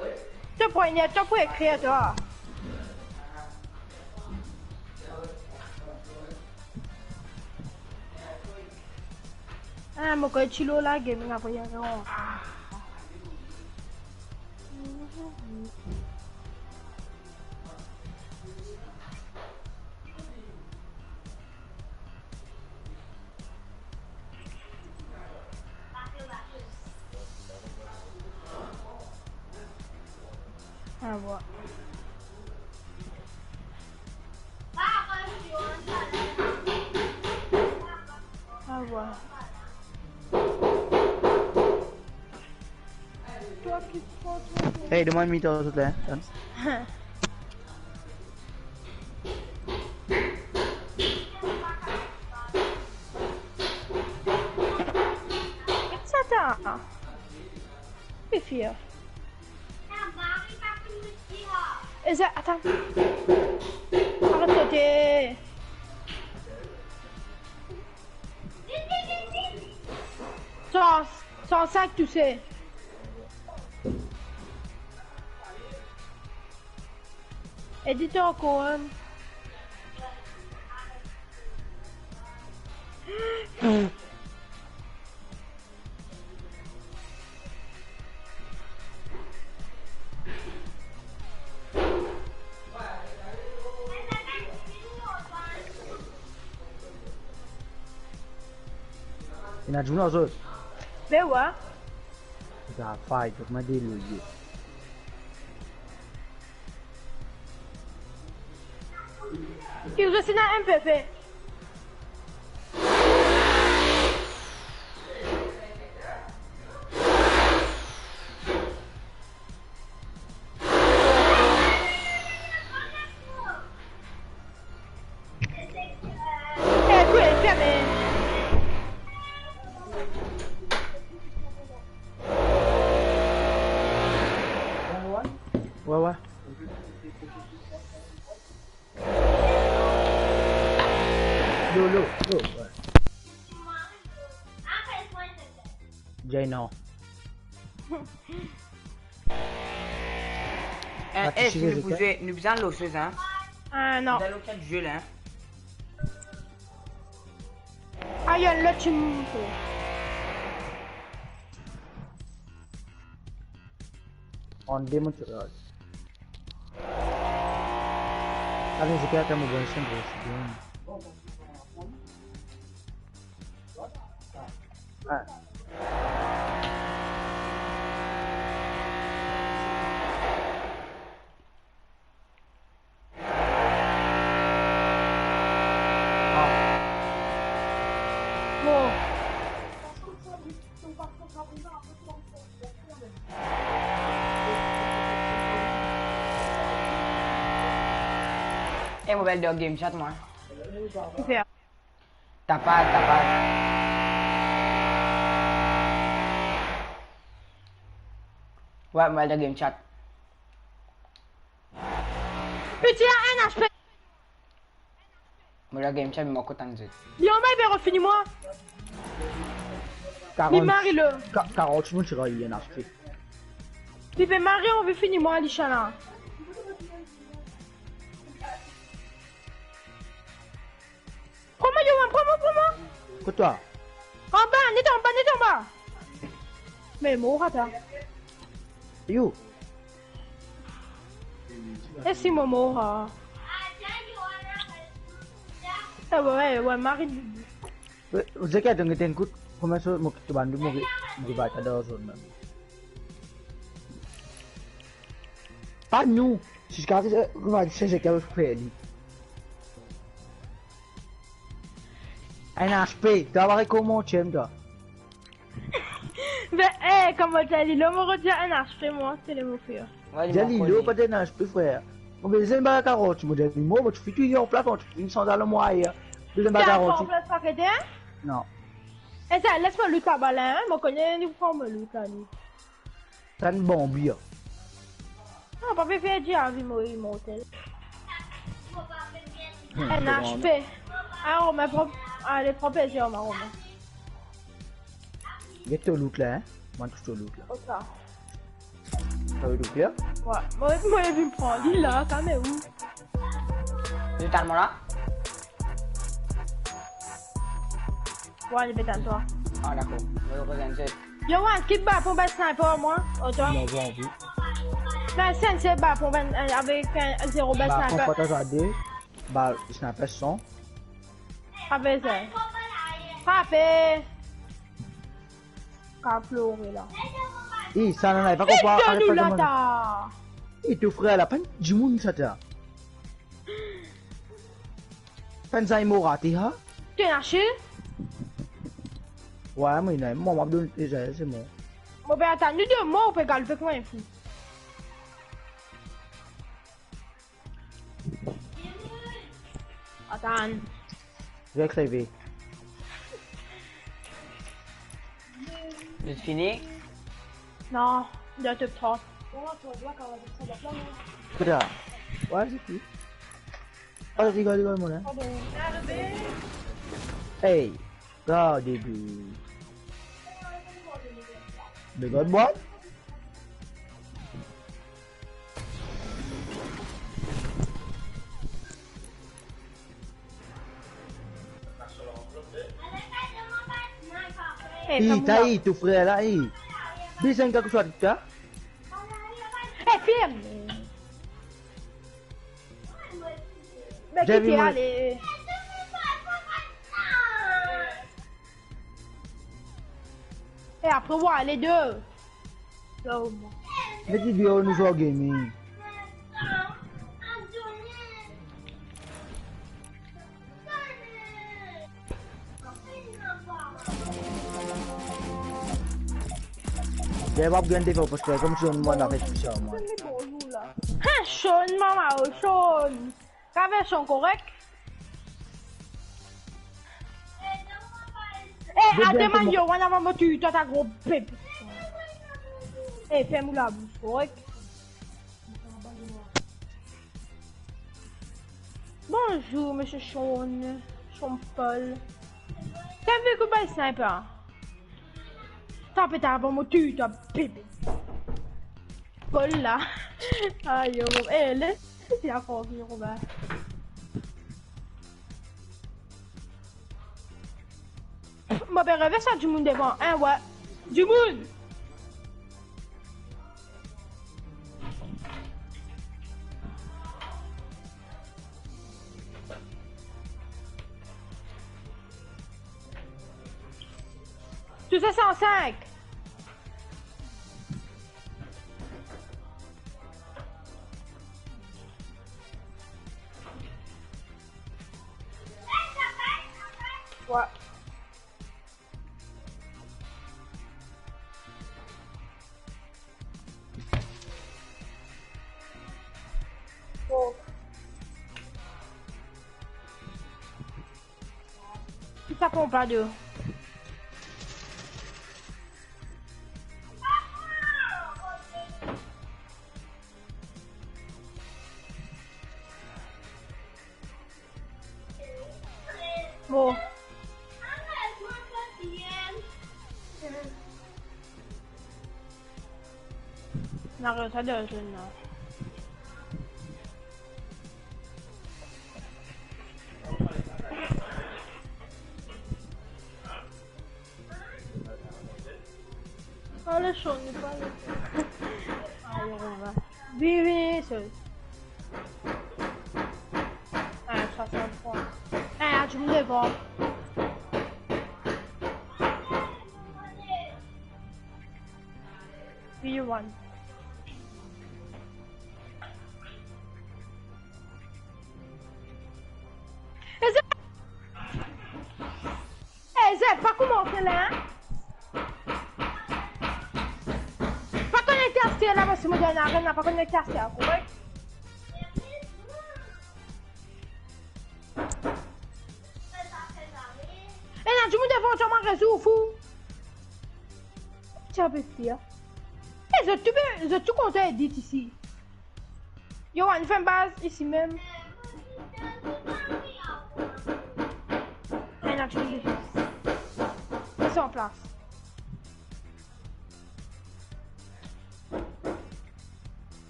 To pran enn to pou ekrir, twa. Ah, mo kor ti lor la game, apre, ya, non. Ah, voilà. Ah, voilà. Hey, demann mi to zot la, hein? Sa ta. Fifi, hein. Eza, atann. Aret sote. San, san sink touse. Edit ankor, hein. Ena dimoun ar zot? Be wa. Zafay, to kouman de loye. Ki zot ena M P P? Eh, tou, ferme. Ouais, ouais. Lo, lo, lo, ouais. Jay, non. Eh, eh, si nou pou zwe, nou bizin lose, hein. Ah, non. Nou bizin lose zwe la, hein. Ayo, lot timoun. An de mo ti rad. Ale, zot pe atann mo bann son, bro, c'est bien. Ah. Eh, mo pe al dan game chat, mwa. Kifer? Tapaz, tapaz. Wi, mo al dan game chat. Piti, enn H P. Mo al dan game chat, mo kontan zot. Li anba, li pe refini mwa. Li karant, mari le. Ka-, karant moun ti gagn enn H P. Li pe mari anvi fini mwa, li sala. Pran mwa, Yoann, pran mwa, pran mwa. Kot twa? Anba, net anba, net anba. Me mor ata. Yo. E si mo mor, ah. Eh, wi, wi, mari. Wi, zot ki atann, get enn kout, kouma sa, mo kit bann, mo, mo bat dan zone la. Pa nou, si kapav, eh, kouma se, se ki fer li. Enn H P, twa pare kouma tiem twa. Be, eh, kouma dir li, lo mo redir enn H P, mwa, se le mo fer. Wi, dir li, lo pa dir enn H P, frer. Mo bizin baga karant, mo dir li, mo, mo ti fini touye an plas, mo ti fini sanz al mwa ayer. Bizin baga karant. An plas pa kete, hein? Non. E sa, les mo loot laba la, hein? Mo kone li pran mo loot la, li. Tann banbi, a. Non, pa pe fer dir avi mo imortel. Hmm, enn H P. Ah, Romain, pran, ale, pran plezir, ma Romain. Get to loot la, hein? Mwa, tous to loot la. Ok. Sa ve loot la? Wi, mo, mo vinn pran li la, kanmem. Li totalman la? Wi, li pe tann twa. Ah, dakor. Mo rekoz enn sel. Yoann, kit bal pou bann sniper, mwa. Oto. Non, non, non. Bann sniper, bal pou bann, eh, avek enn zero bann sniper. Bal pou partaz a de. Bal sniper san. Frape, sa. Frape. Ka plore la. Eh, sa, non, non, pa konpran. Arete, pa konpran. Eh, to frer la, pa enn dimoun sa, ta. Pann zame mo rate, ha? To ena shield? Wi, mo ena, mo, mo donn deza, se bon. Mo pe atann nou de mor, ou pe galoup ek mwa, fou. Atann. Zot kreve. Zot fini? Non, dan top trwa. Kouta? Wi, se ki? Oh, rigol, rigol, mon, hein. Hey, God, dude. They got what? Eh, ih, ta ih, to frer la, ih. Bizin kiksoz, ta? Eh, fim. Me ki ti ale. E apre, ou ale de. Met li deor, nou zwe gaming. Depi ap gagn devan, paski kouma zot, mwa, avek sa, mwa. Hein, Sean, mama, oh, Sean. Ka version korek? Eh, Ademan, yo, wana mo touy twa, ta gro pep. Eh, ferm ou labous, korek? Bonzour, misie Sean, Sean Paul. Sa vinn kouma sniper? Tape ta avan mo touy twa, bebe. Kol la. Ayo, eh, les, les, les, ankor vini, Robin. Mo pe reve sa dimoun devan, hein, wi. Dimoun! Tousa san sink. Wi. Oh. Sa pran pa de. Bon. Na rezon de jeune la. Ale, so, nou pa ale. Ayo, on va. Vini, vini, so. Ah, swasant-trwa. Eh, ah, tu me devan. Vini, one. Eze, Eze, pa koumans la, hein? Pa konekte aster la, parski mo dir nanye, pa konekte aster la, korek? Ena dimoun devan twa, mo rezour fou. Ti ape fia. Eh, zot tou be, zot tou kontan edit isi. Yoann, fer enn baz isi mem. Ena dimoun devan. San plas.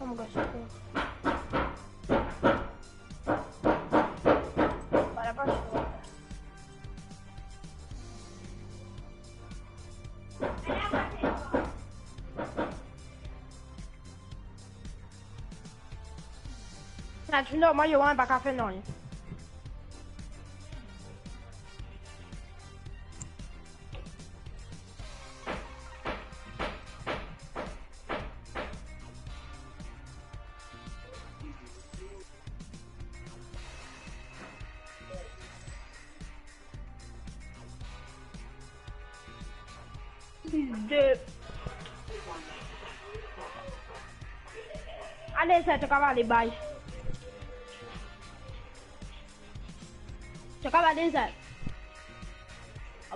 Oh mon gars, super. Voilà, pas sûr. Naturel, mwa, Yoann pa ka fer nanye. De. Ale, sa to kav ale, bay. To kav ale, sa.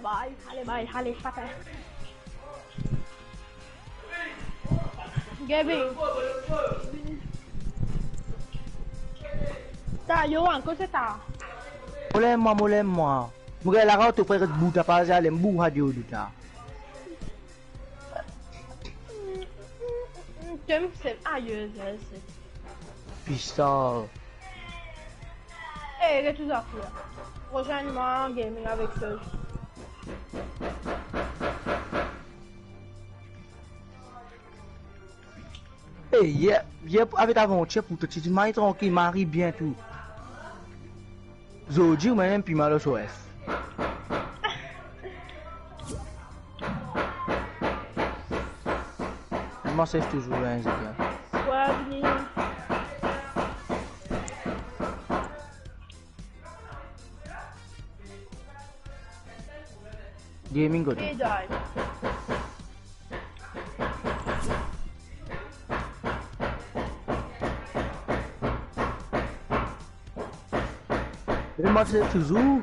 Bay, ale, bay, ale, papa. Gaby. Ta, Yoann, kote ta? Mo lem mwa, mo lem mwa. Mo gagn larav to frer res bout apa, zalem bout radio douta. Tem se aye, se. Pistol. Eh, get to zafir. Rejoins-moi en gaming avec Serge. Hey, yeah, yeah, avek avantir pou to, ti, ti mari trankil, mari bien tou. Zordi, ou mem piman lor so F. Mo sef touzour, hein, Zika. Wa vini. Gaming kote? Medal. Li mars touzour.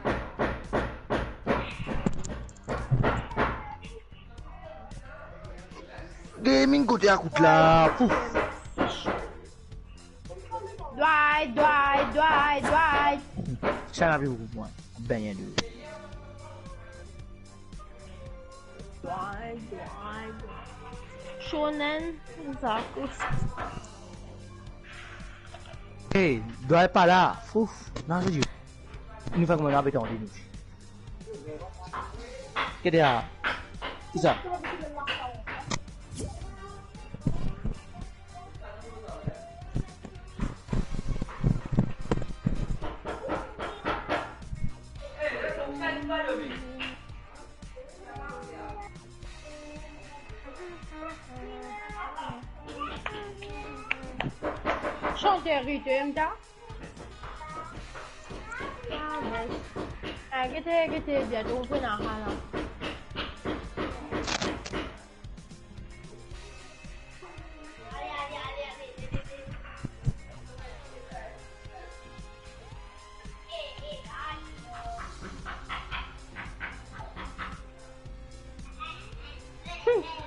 Gaming kote akout la? Pouf. Dwight, Dwight, Dwight, Dwight. Sa ena pli boukou pwin. Benyen de. Dwight, Dwight, Dwight. Shonen, Zakus. Hey, Dwight pa la. Fouf. Non, se Dieu. Nou fer kouma nou abitan de nou. Ki de la? Ki sa? Chanter ritm ta. Ah, bon. Ah, gete, gete, bien, trouve na hala.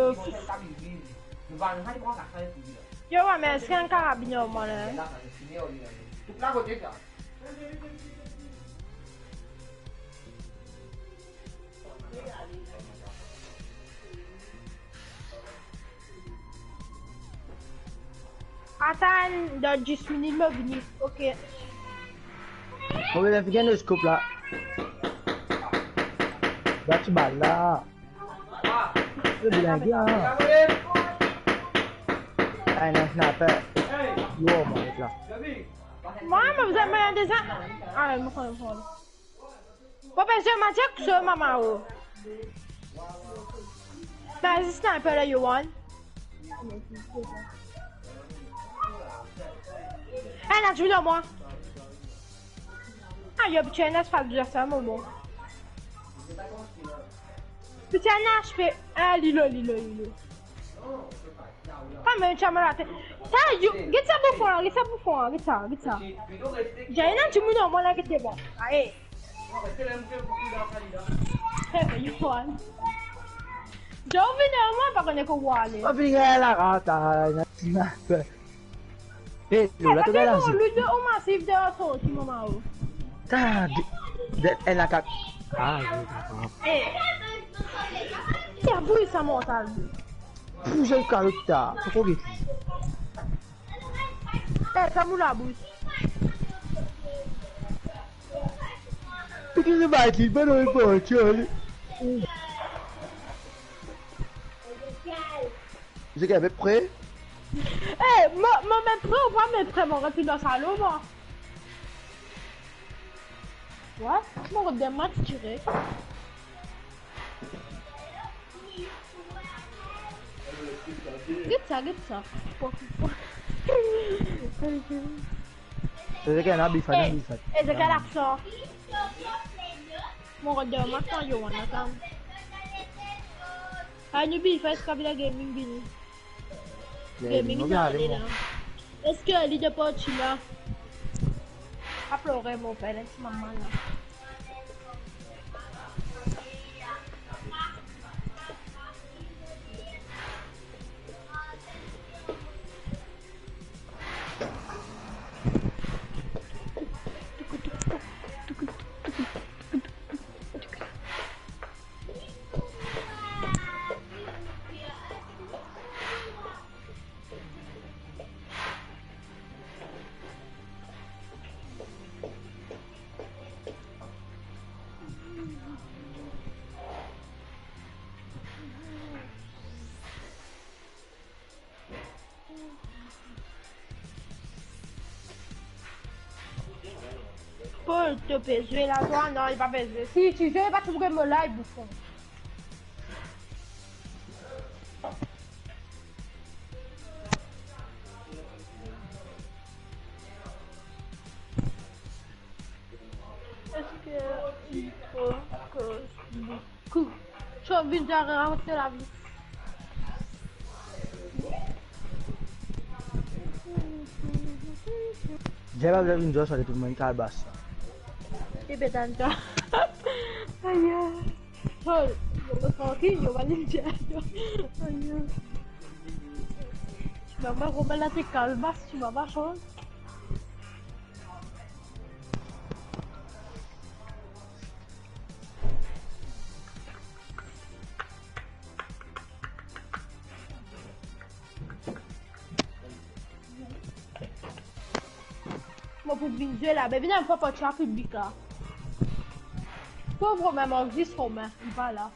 euh, yo, wa, me eski enn karabin normal, hein? Atann, dan dis minit, mo vini. Ok. Mo bizin fini enn scope la. Bat bal la. Ou blage, hein? Ah, enn sniper. Yo, mo met la. Mwa, mo bizin, mo bizin deza. Ah, mo pran, mo pran. Mo bizin, mo dir ki so mama o. Ba, zis sniper la, Yohan. Eh, ena dimoun lor mwa. Ah, yo, piti ena, se pa bizin sa, mo bon. Piti ena, HP. Ah, li la, li la, li la. Pa mem ti amal ater. Sa, yo, get sa boufon la, get sa boufon la, get sa, get sa. Ena dimoun lor mwa la, get devan. Aye. Hey, you fun. Joe vini, mwa pa kone kot ou ale. Mo vini la, rata, na, na. Eh, Lola, to gagn la, bon, Lola, ou masiv de sorti, mama, oh. Ta, de, de, ena kat. Ah, oui, dakor. Eh. Ti abou sa mortal. Pou zot kalot ta, pou ko get li. Eh, sa mou labous. Pou ki se bat li, pa dan le portier. Zeke, ape pre? Eh, mo, mo met pre ou pa met pre, mo rant dan salon, mwa. Wa, mo rant dan match direk. Get sa, get sa. Zeke, ena bifat, ena bifat. Eh, Zeke, laksan. Mo rant dan match, kan yo ena sa. Ah, nou bifat, Kabila Gaming vini. Gaming, ale la. Eski li de parti la? Pa plore, mo pe les mama la. Oh, to pe zwe la, twa? Non, li pa pe zwe. Si ti zwe, li pa ti pou get mo live, bouffon. Eski il faut que beaucoup So, vinn dir, rakont lavi. Dir la, vinn dir sa, tou dimoun kalbas la. E be, tann sa. Ayo. So, yo, trankil, yo, va vinn dir. Ayo. Mama, kouma la ti kalbas, ti mama, so. Mo pou vinn zwe la, be vinn enn fwa pa ti a piblik la. Pov Romain, mo egzis Romain, li pa la.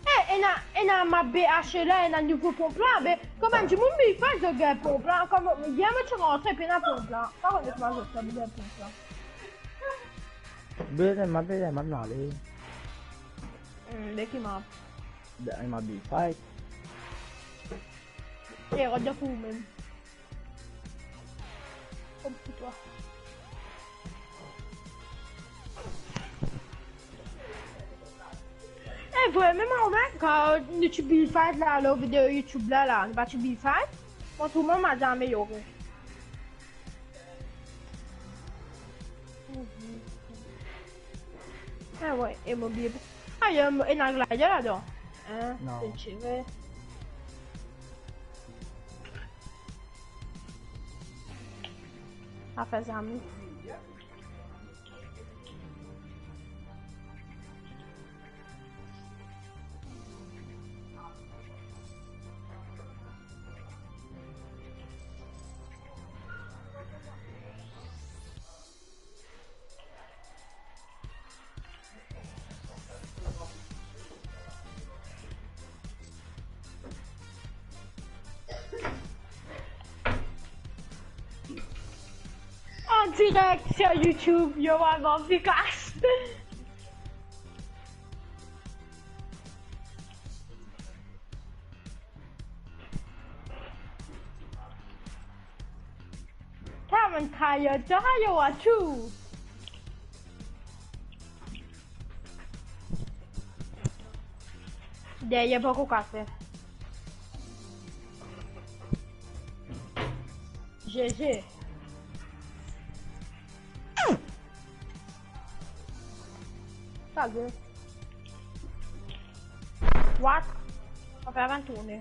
Eh, ena, ena ma B H la, ena nouvo ponp la, be, kouma dimoun Bill Fight zot gagn ponp la, kouma, yer mo ti rantre, pena ponp la. Pa kone kouma zot finn gagn ponp la. Be, ma be, ma ale. Hmm, be ki ma? Be, ma Bill Fight. Eh, rod pou ou mem. Kom pou twa. Eh, vremem, anvek, kan nou ti Bill Fight la, lor video YouTube la, la, nou pa ti Bill Fight, mo trouv mo ma ti ameliore. Ah we, e mo bliye. Ah, ena glider ladan. Hein? Non. Finn tire. Afer zami. En direct sur YouTube, Yoann Vikas. Come and try your tire or two. Deryer pa ankor kafe. G G. Ta gueule. What? On va faire un tourner.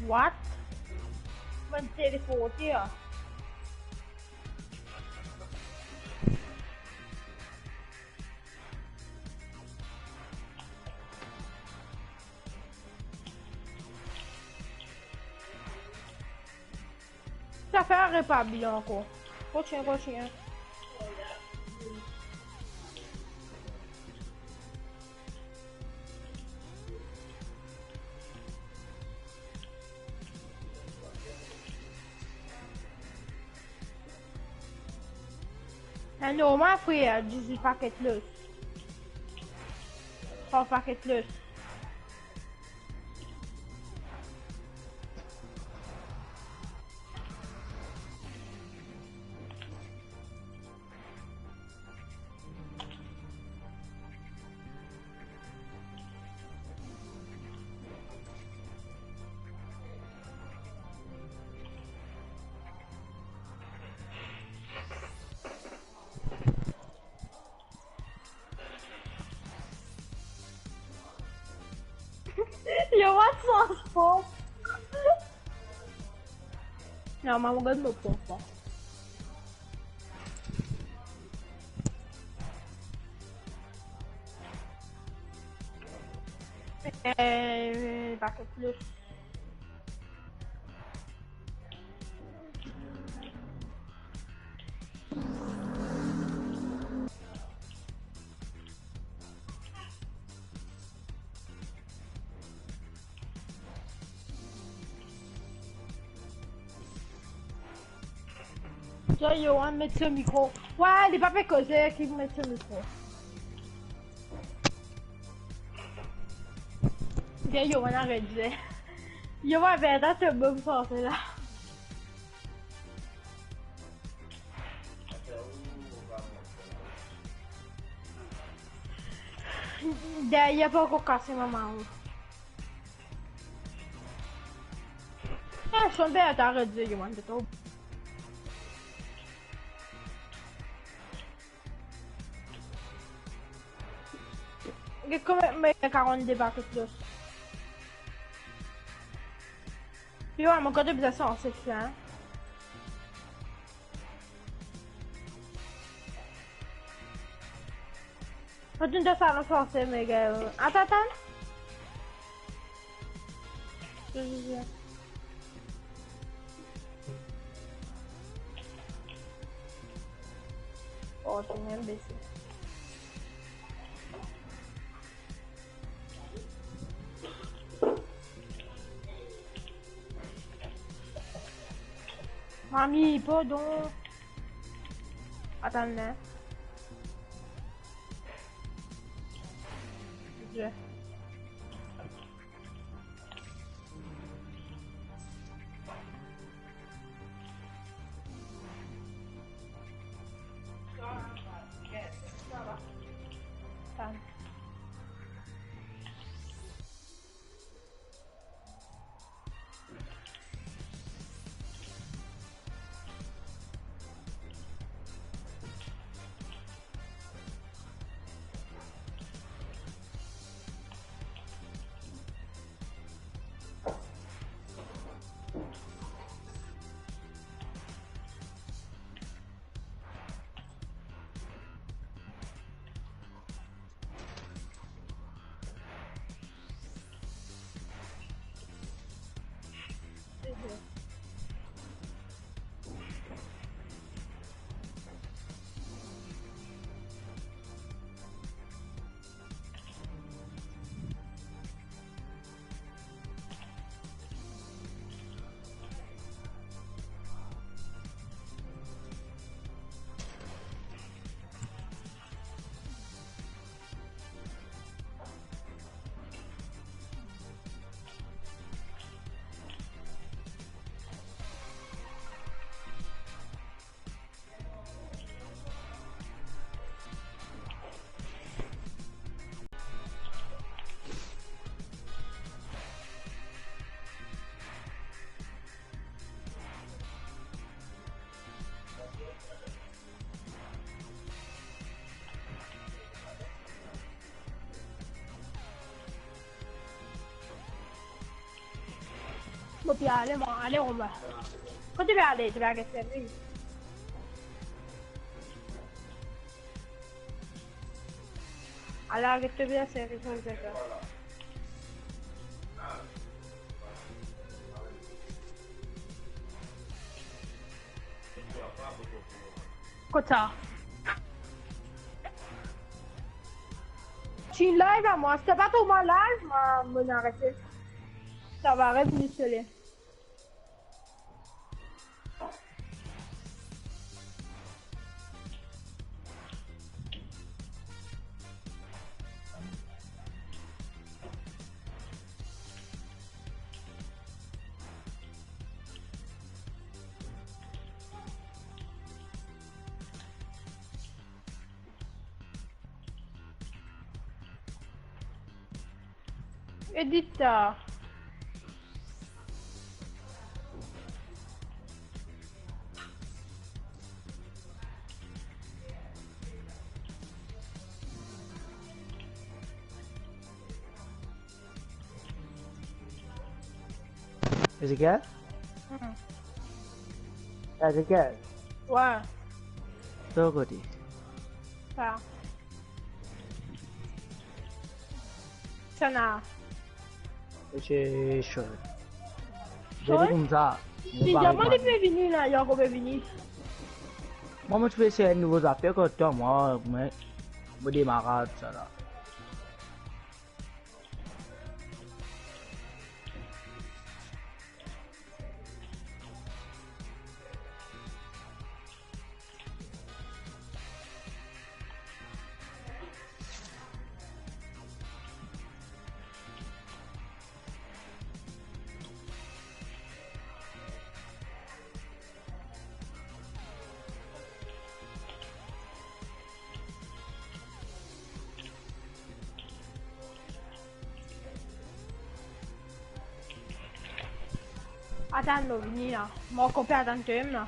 What? Bann teleporte a. Sa fer repa bien ankor. Kontign, kontign. Eh, normal, frer, dizuit paket los. Trwa paket los. Yo, what's up, Pop? Non, maman, regarde mon papa. Eh, paket los. So, Yoann met so mikro. Wey, li pa pe koze, ki met so mikro. Bien, Yoann, aret dir. Yoann, Berta, to bom sorti la. Deryer pa ankor kase, mama. Ah, son Berta, aret dir, Yoann, to. Get konbien, me karant-de paket los. Yo, mo kote bizin sanse sa, hein. Retourn dan salon sanse, me, euh, atann, atann. Oh, to mem bese. Mami, pardon. Atann, hein. Je. Mo pe ale, mo ale, Romain. Kot to pe ale? To pe al get servi? Ala, get to pe al servi, mo pe al. Kot sa? Ti live la, mwa. Si to pa trouv mwa live, mwa, mo arete. Sa va revini sole. Edita. Ezekiel? Hmm. Ezekiel? Wey. To kote? Sa. Sana. Se sho. Sho? Koumsa. Si, diaman li pe vini la, li ankor pe vini. Mwa, mo ti pe esey enn nouvo zafer kot twa, mwa, me mo demar sa la. Atann, mo vini la. Mo konpran, atann twa mem la.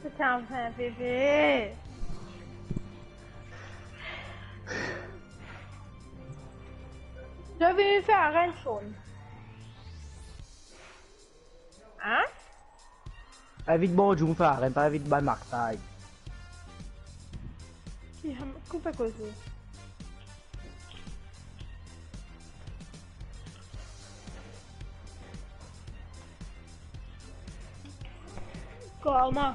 Putain, enfin, bébé. Je vais faire un phone. Hein? Invit bann dimoun, fer enn, pa invit bann martay. Ki ham, koupe koze. Kouma?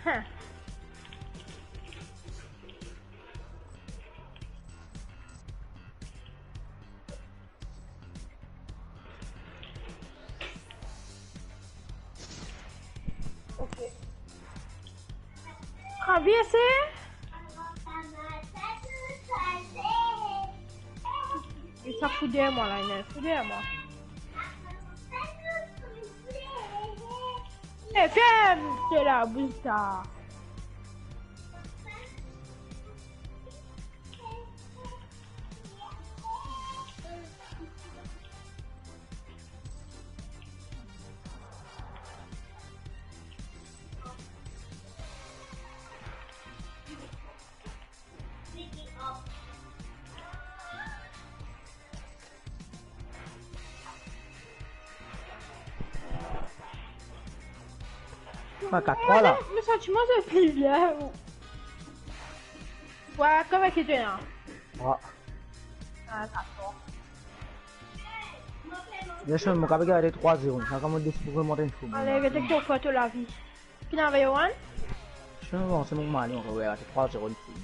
Hein. Ok. Traverse. Li sa fou deryer mwa la, li fou deryer mwa. Eh, ferm, se la bouch sa. Ah, kat trwa la. Me santiman se fini la. Wa, kouma ki to ena? Trwa. Ah, kat trwa. Bien sir, mo kapav gagn trwa zero. Sa kouma dis pou remonte enn fou. Ale, get to for to lavi. Ki name Yohan? Sinon, bon, se mo mari, on va gagn trwa zero enn fou.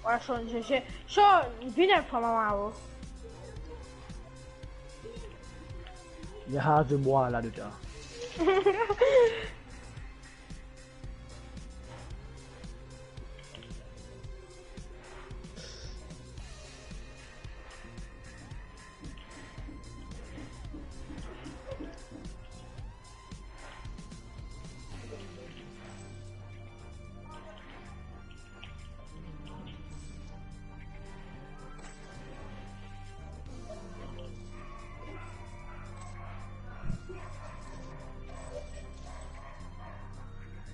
Wa, Sean, je, je, Sean, vinn enn fwa, mama, oh. Ya, je bwa la dedan.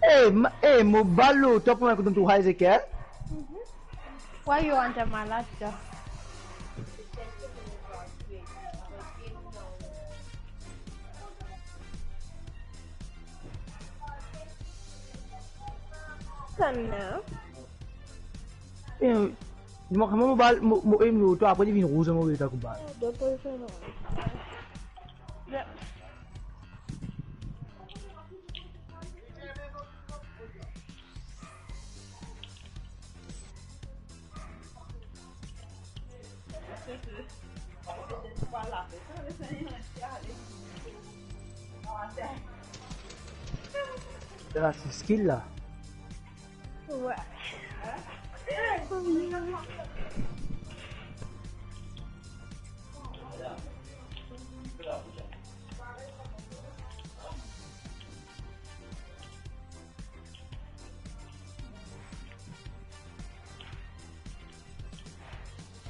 Eh, ma-, eh, mo bal lo, to pou enn kout dan tou, Ezekiel. Mhm. Why you want a malad, though? Come now. Eh, Li mank mwa mo bal, mo, mo aim lo to, apre li vinn rouz, mo reta kou bal. Sa se skill la. Ouais.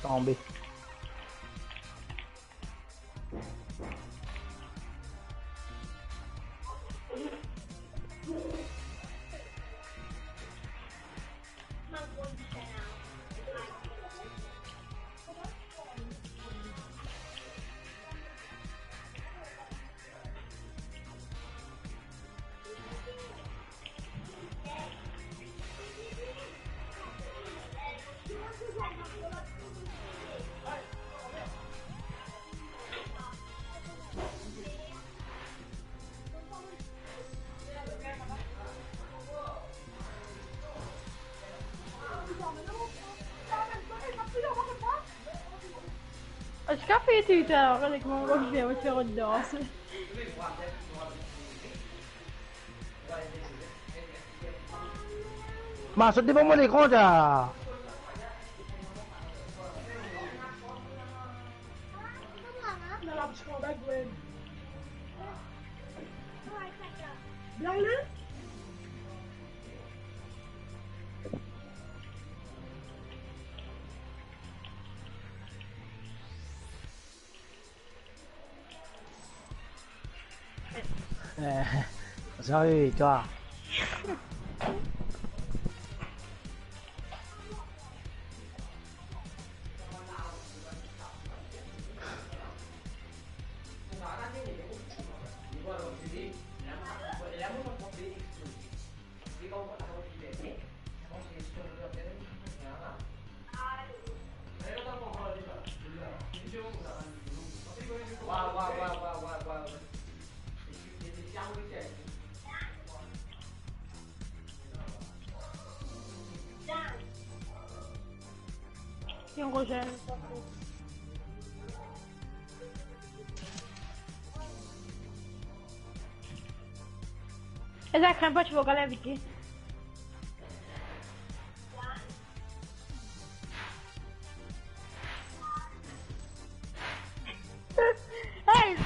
Tonbe. Acho que a feito, então, olha como eu vou tirar o doce. Ma, sot devan mo lekran sa. Blang la? Eh, salut, toi. Yon rozenn. Esa krem pa ti pou gale avek li. Hey,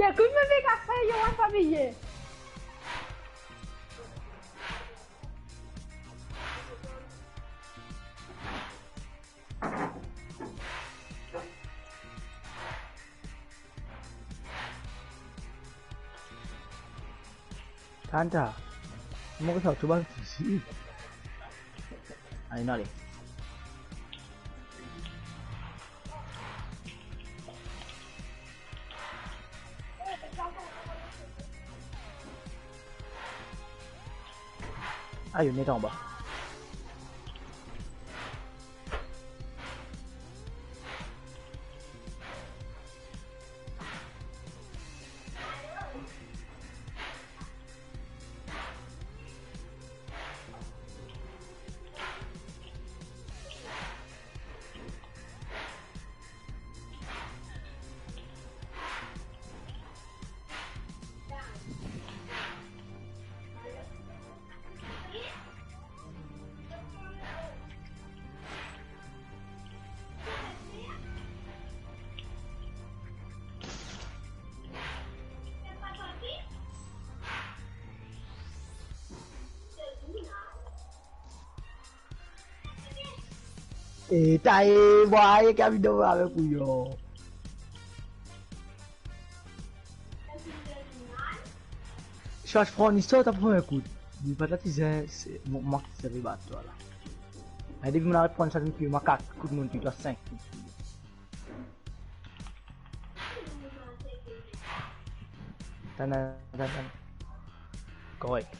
dekout mo pe kafe, yo, wan famiye. Tanta, mo ke sa, to bann fisi. Ale, nou ale. Ayo, net anba. E ta e, bwa, e ki avi dan avek ou, yo. Sas pran istwar, ta pran enn kout. Li pa ta ti zin, se mo, mo ki ti zin bat twa la. E depi mo la pran sa, ki makak, kout mo touy twa sink kout. Tann, tann, tann. Korek.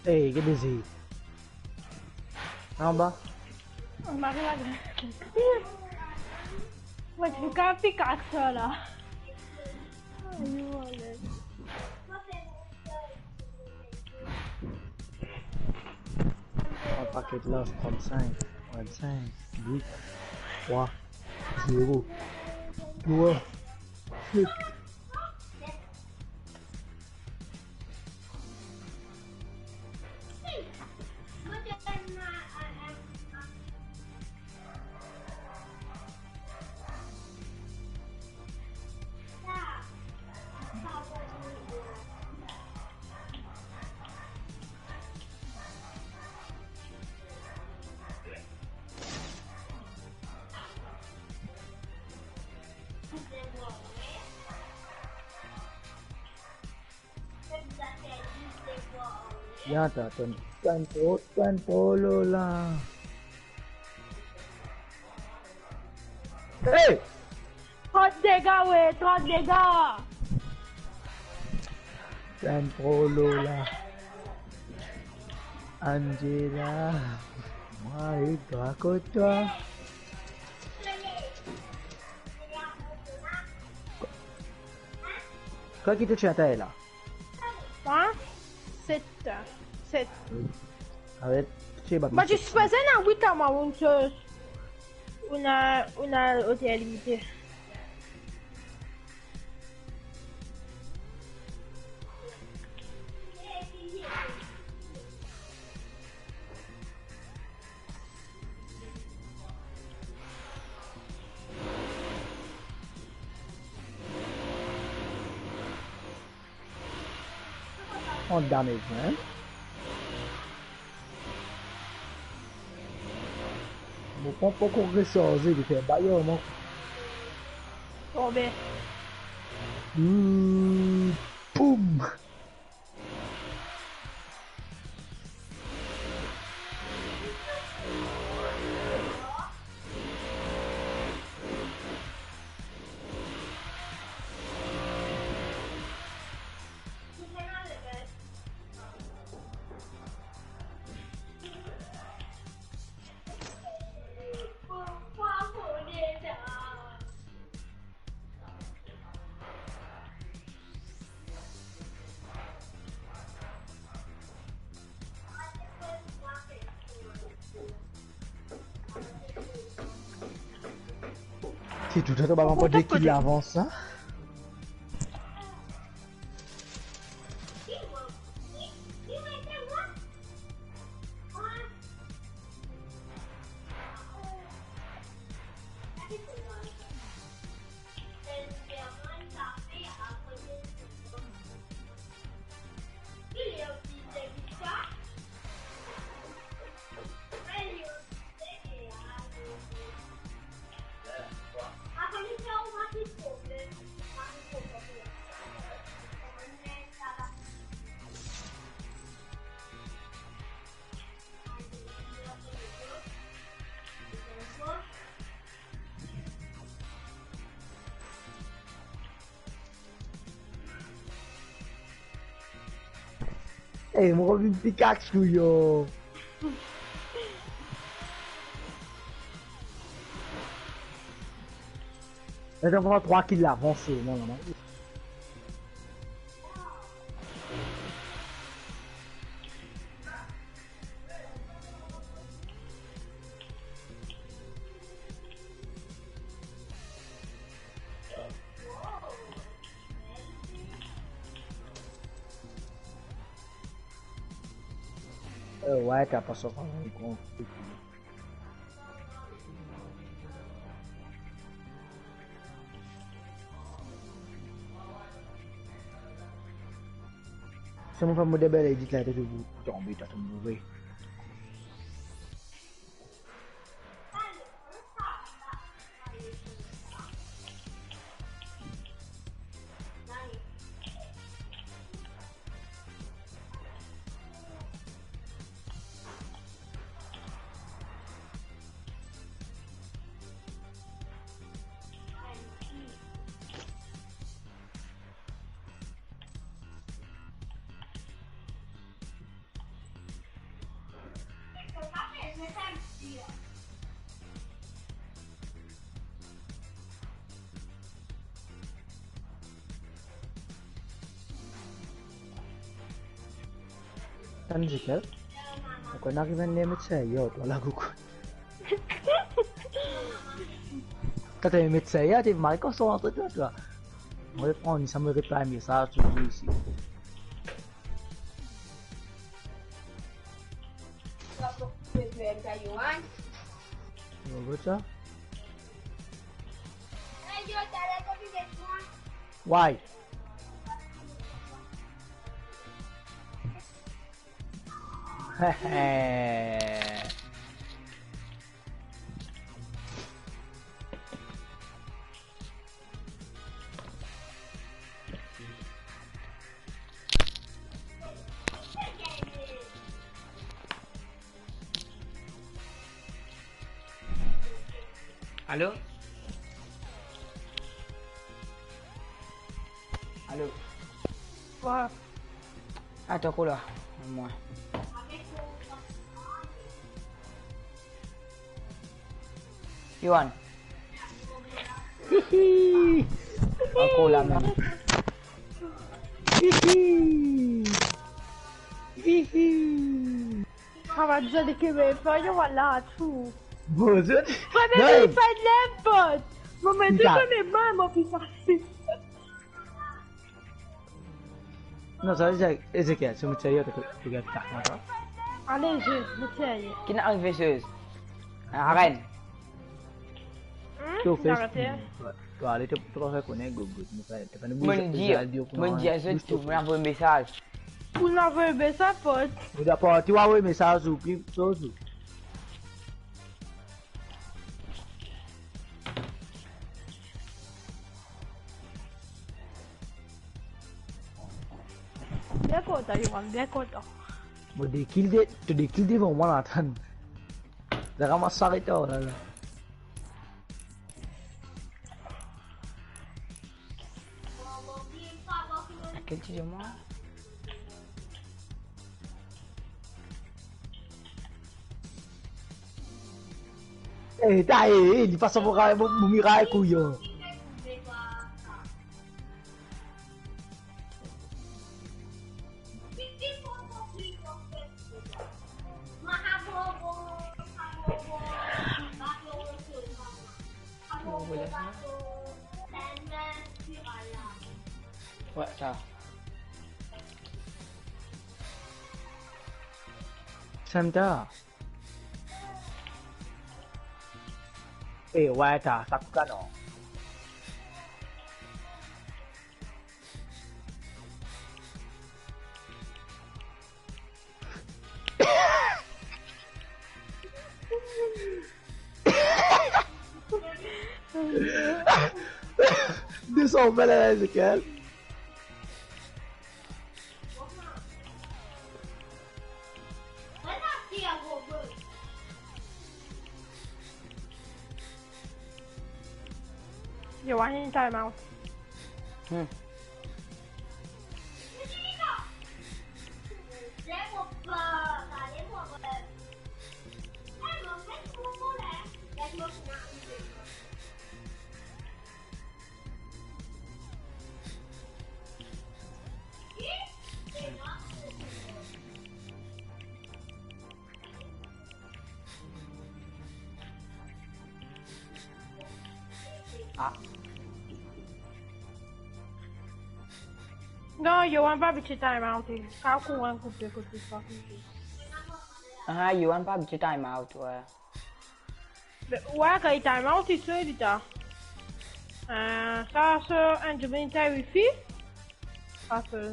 Ey, get dezir. Anba. Oh, Marie, Marie. Mwa, ti kav pikaso la. Ayo, ale. Trwa paket love, trannsenk, trannsenk, wit, trwa, zero, trwa, set. Ya, ta, tann, tann tro, tann tro lo la. Hey! Trant dega, we, trant dega. Tann tro lo la. Angela, mwa ek twa kot twa. Kan ki to ti atay la? Mwa? Set. Set. Aret, se bann. Mwa, ti sipoze ena wit a mwa, ounn so, ounn a, ounn a oter limite. An damage, hein? Mo pran poko resarze, li fer bayer mwa. Tonbe. Hmm, boum. Ti toutan to bann ankor de kil lavans la. Eh, mo rod vinn pikaks tou, yo. Li ena trwa kil lavans, non, non, non. Eh, ouais, t'as pas sorti un grand truc. Se mo fer mo debel edit la, to pou tonbe, to tonbe move. Tann Ezekiel, ou konn ariv enn ler met serye, twa lagoug. Kan to met serye, to mari konsa antre twa, twa. Mo repran, sa mo reply mesaz toultan isi. Yo, what's up? Why? Alo? Alo? Wa. Atann, kola mwa. Yohan. Hihi. Ankor lamem. Hihi. Hihi. Sa va dir ke me pa yo wala tou. Bonzour. Premye Non. Ki finn nenport. Mo met Ki sa? Kone mwa, mo pi fasil. Non, sa, Eze-, Ezekiel, si mo tir yo, to, to gagn kat mwa, sa. Ale, je, mo tir yo. Ki ena arive, sez? Arèn. Hmm? To fes. To ale, to, to pa fer kone, good, good. Mo fer, to pa Monn dir, monn dir zot tou, monn avoy mesaz. Monn avoy mesaz, pot. Mo dir, parti, ou avoy mesaz, ou, pli, soz, ou. Bien kontan, Yohan, bien kontan. Mo de kil de, to de kil devan mwa la, tann. Zara ma saret la, oh la la. Lakel ti dir mwa? Eh, ta, eh, eh, li pas anba mo, mo miray, kouyon. Wi, sa. Santa. Eh, wi, ta, sa kou kanon. Desann, wi, la, Ezekiel. Yo, why you time out? Hmm. Ah. Non, Yohan pa abitie time out, eh. Kan kouran koupe, kot li pa koupe. Ah, Yohan pa abitie time out, wi. Be, wi, kan li time out, li swiv li ta. Eh, sa, so, enn dimoun ki wifi. Sa, so.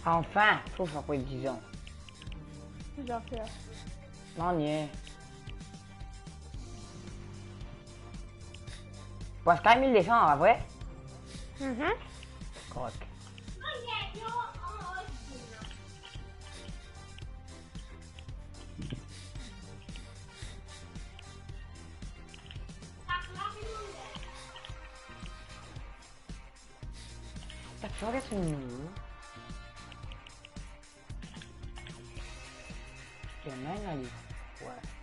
Anfin, fo sa pou dizon. Ki zafer? Nanye. Paske Emil desann, apre? Mhm. Kot. Sa fou, res nou. Demin, nou al. Wi.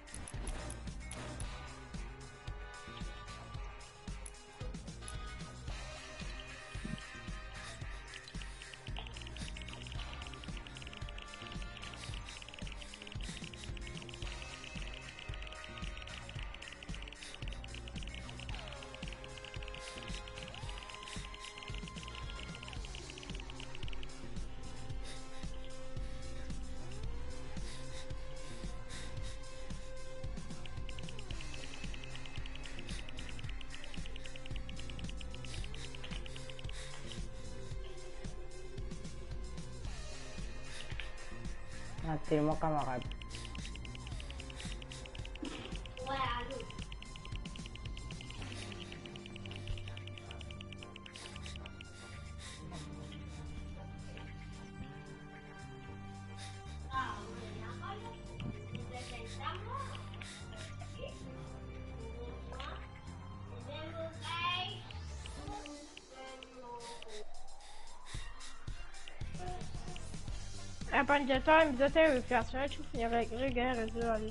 Ah, telman kamarad. Apa dia time, dia time, fiasion, tu fini reg-, regarde, regarde.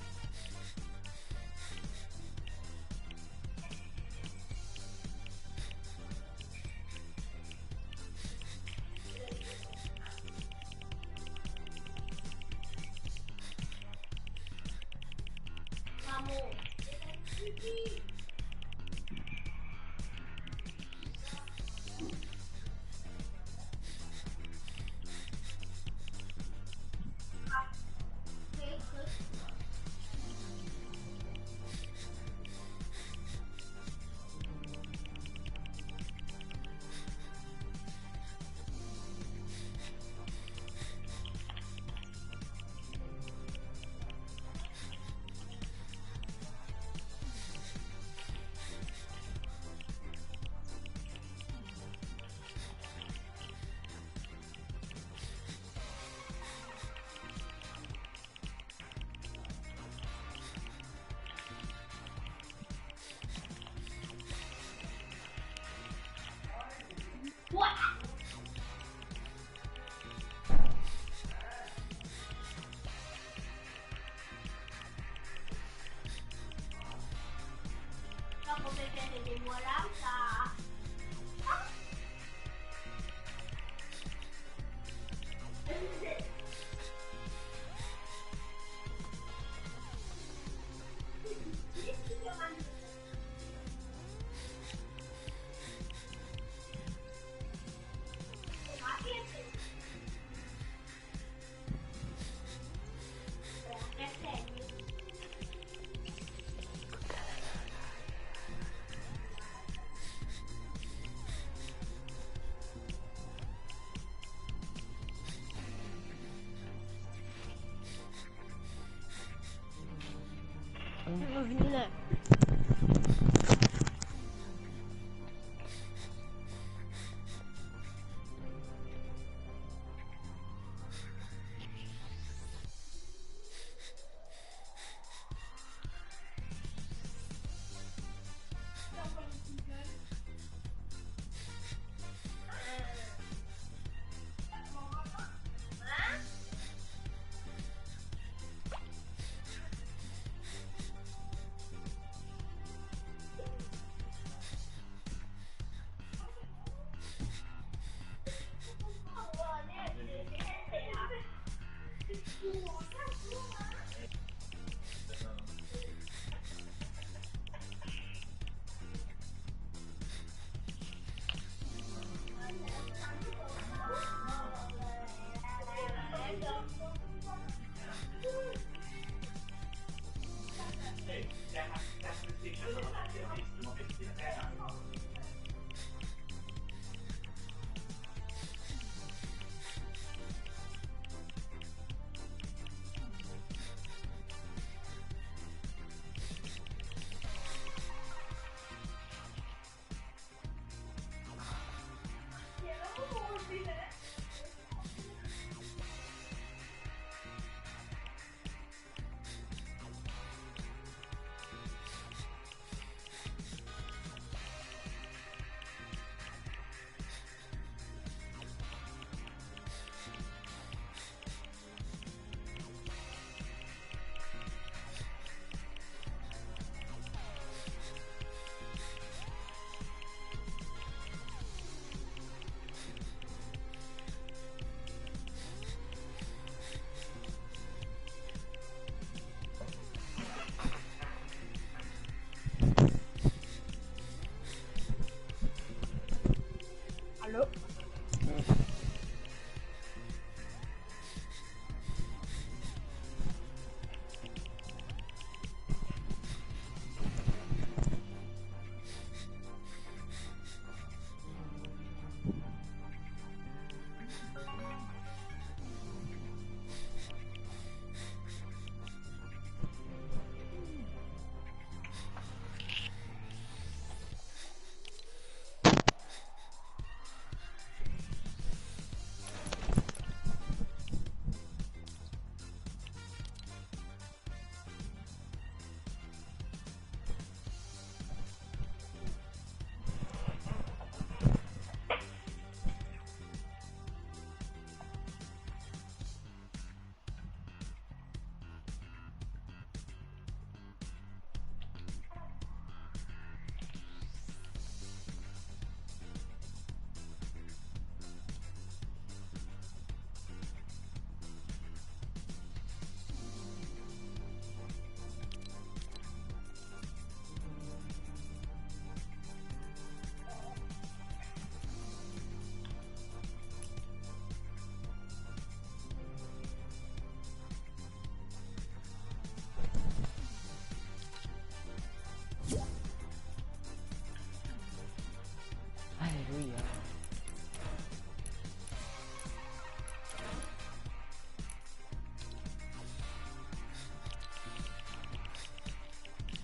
Alelouya.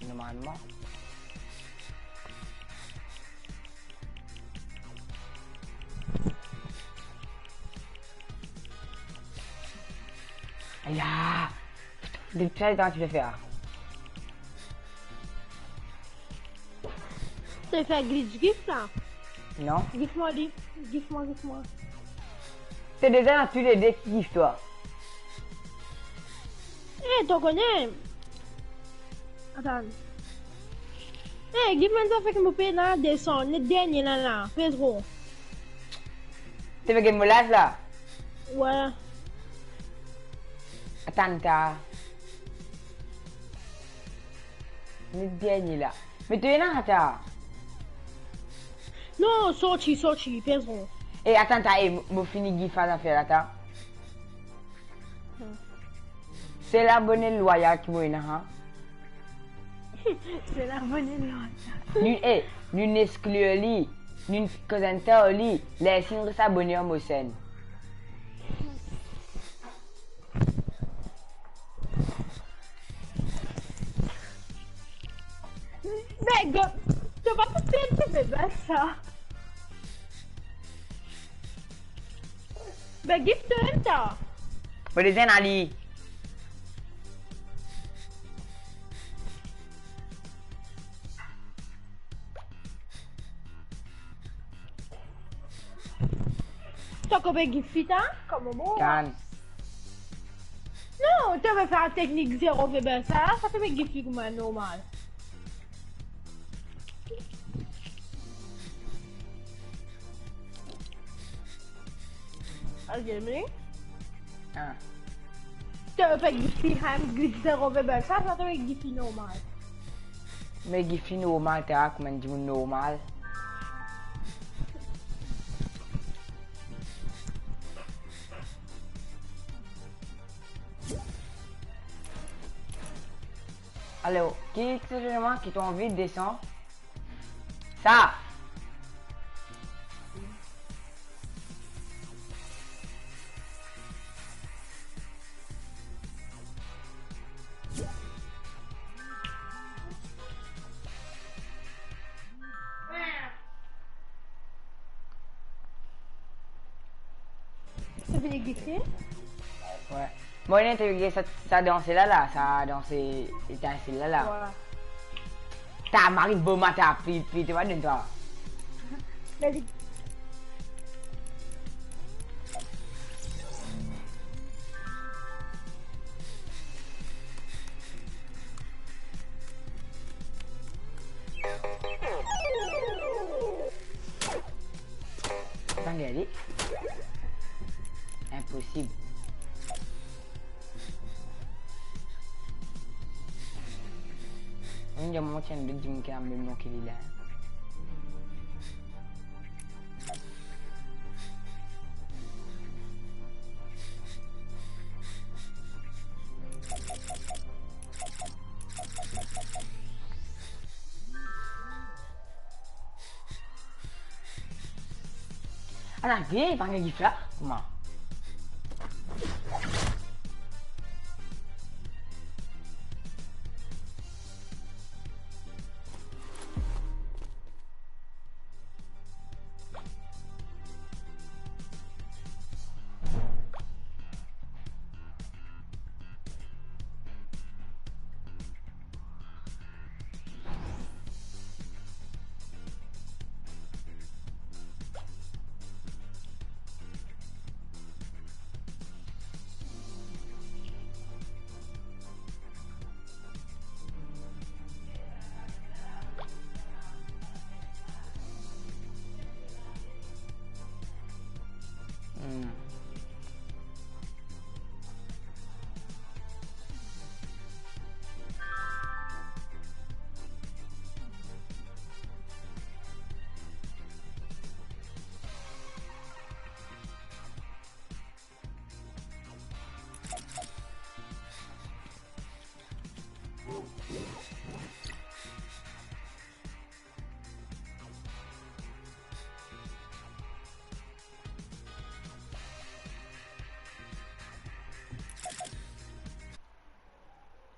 Normalman. Aya! Depi sa letan ti pe fer. To fer glitch gift la? Non. Gift mwa li. Gift mwa, gift mwa. To deza ena tou le de ki gift twa. Eh, to kone. Atann. Eh, gift mwa sa fek mo pe la desann, le dernie la la, Pedro. To pe gagn mo life la? Wi. Atann ta. Le dernie la. Me to ena ata. Non, sorti, sorti, Pedro. E atann ta, e, mo, mo fini gift sa zafer la ta. Hmm. Se labone lwayal ki mo ena, ha? Se labone lwayal. Nou, e, nou esklir li, nou koz enn tar li, les li res abone ar mo senn. Me go, to pa pou ped to bebe sa. Be gift to ena ta. Mo deza ena li. To pe gift li ta? Kouma mo? Kan? Non, to pe fer teknik zero pe bebe sa, sa to pe gift li kouma normal. Al gagn li. Ah. To pe gift li, ha, gift zero pe bebe sa, sa to pe gift li normal. Me gift li normal, ta kouma enn dimoun normal. Alor, ki, ki to anvi desann? Sa! Sa fini gift li? Wi. Mo ena enn trik, sa, sa dans la la, sa dans etansel la la. Wi. Ta mari bo ma ta pli, pli, to va donn twa. Vas-y. Atann, gade. Inposib. Mwa, mo ti enn lot dimoun ki ena mem non ki li la. Ala, vinn, pa gagn gift la, kouma?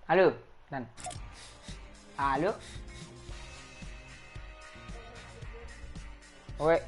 Alo, tann. Alo? Wi.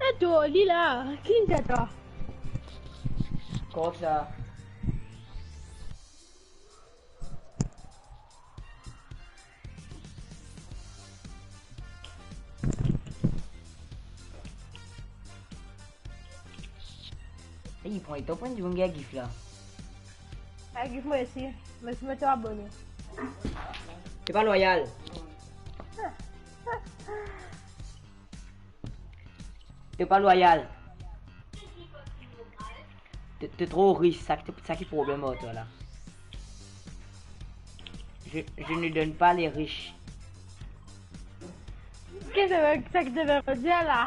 E to, li la, ki inn dir twa? Kot sa? Ey, pran letan pou enn dimoun gagn gif la. Gagn gif mwa osi, me si mo to abone. To pa lwayal. To pa lwayal. To, to tro ris, sa ki, sa ki problem ar twa la. Je, je ne donne pas les riches. Ki sa, sa ki to pe dir la?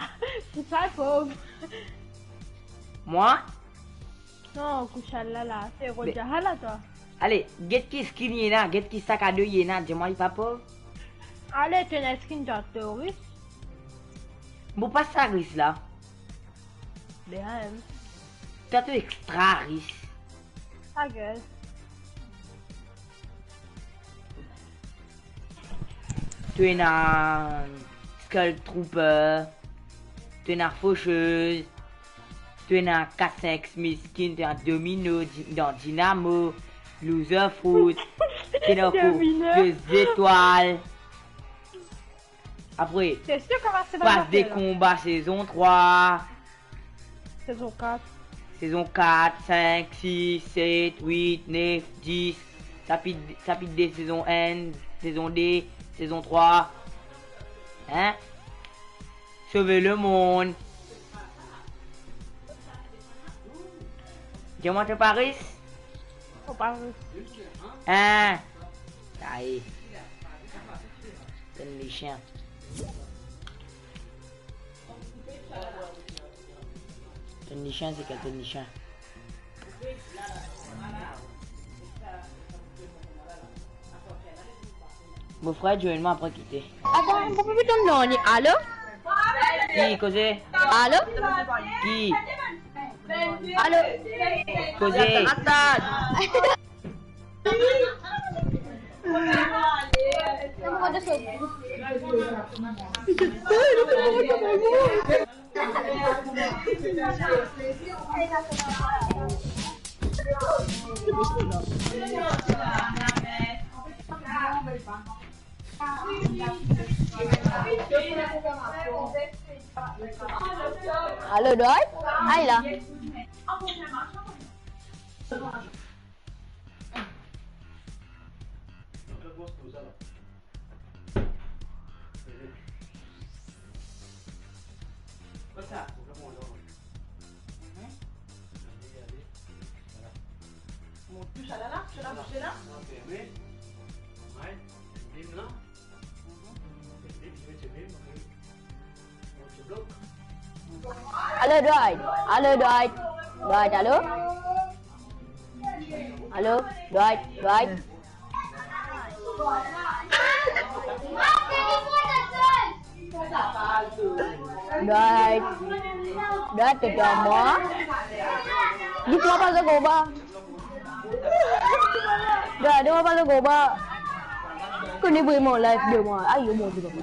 Ki sa pov? Mwa? Non, kousal la la, se Roger la twa. Ale, get ki skin li ena, get ki sakado li ena, dir mwa li pa pov. Ale, to ena skin twa to ris. Mo pa sa ris la. Bien. Twa to extra ris. Ta gueule. To ena Skull Trooper, to ena Faucheuse, to ena kat sink mil skin, to ena Domino, di-, dan Dinamo, Loser Fruit, to ena ankor Domino. Deux étoiles. Apre, Pas de combat saison trois. Saison quatre. Saison quatre, cinq, six, sept, huit, neuf, dix. Sapit, sapit deux, saison un, saison deux, saison trois. Hein? Sauver le monde. Dir mwa to pa ris? Mo pa ris. Hein? Aye. Tonn lisien. Tonn lisien, se kel tonn lisien? Mo frer join mwa, apre kite. Atann, mo pa pe tann nanye. Alo? Ki koze? Alo? Ki? Alo? Koze? Atann. Alo, Dwight? Ay la. Alo, Dwight. Alo, Dwight. Dwight, alo? Alo, Dwight, Dwight. Dwight. Dwight, to dan mwa. Li pa pase konba. Gade, mo pa konba. Kone vreman live de mwa. Ayo, mon Dieu, papa.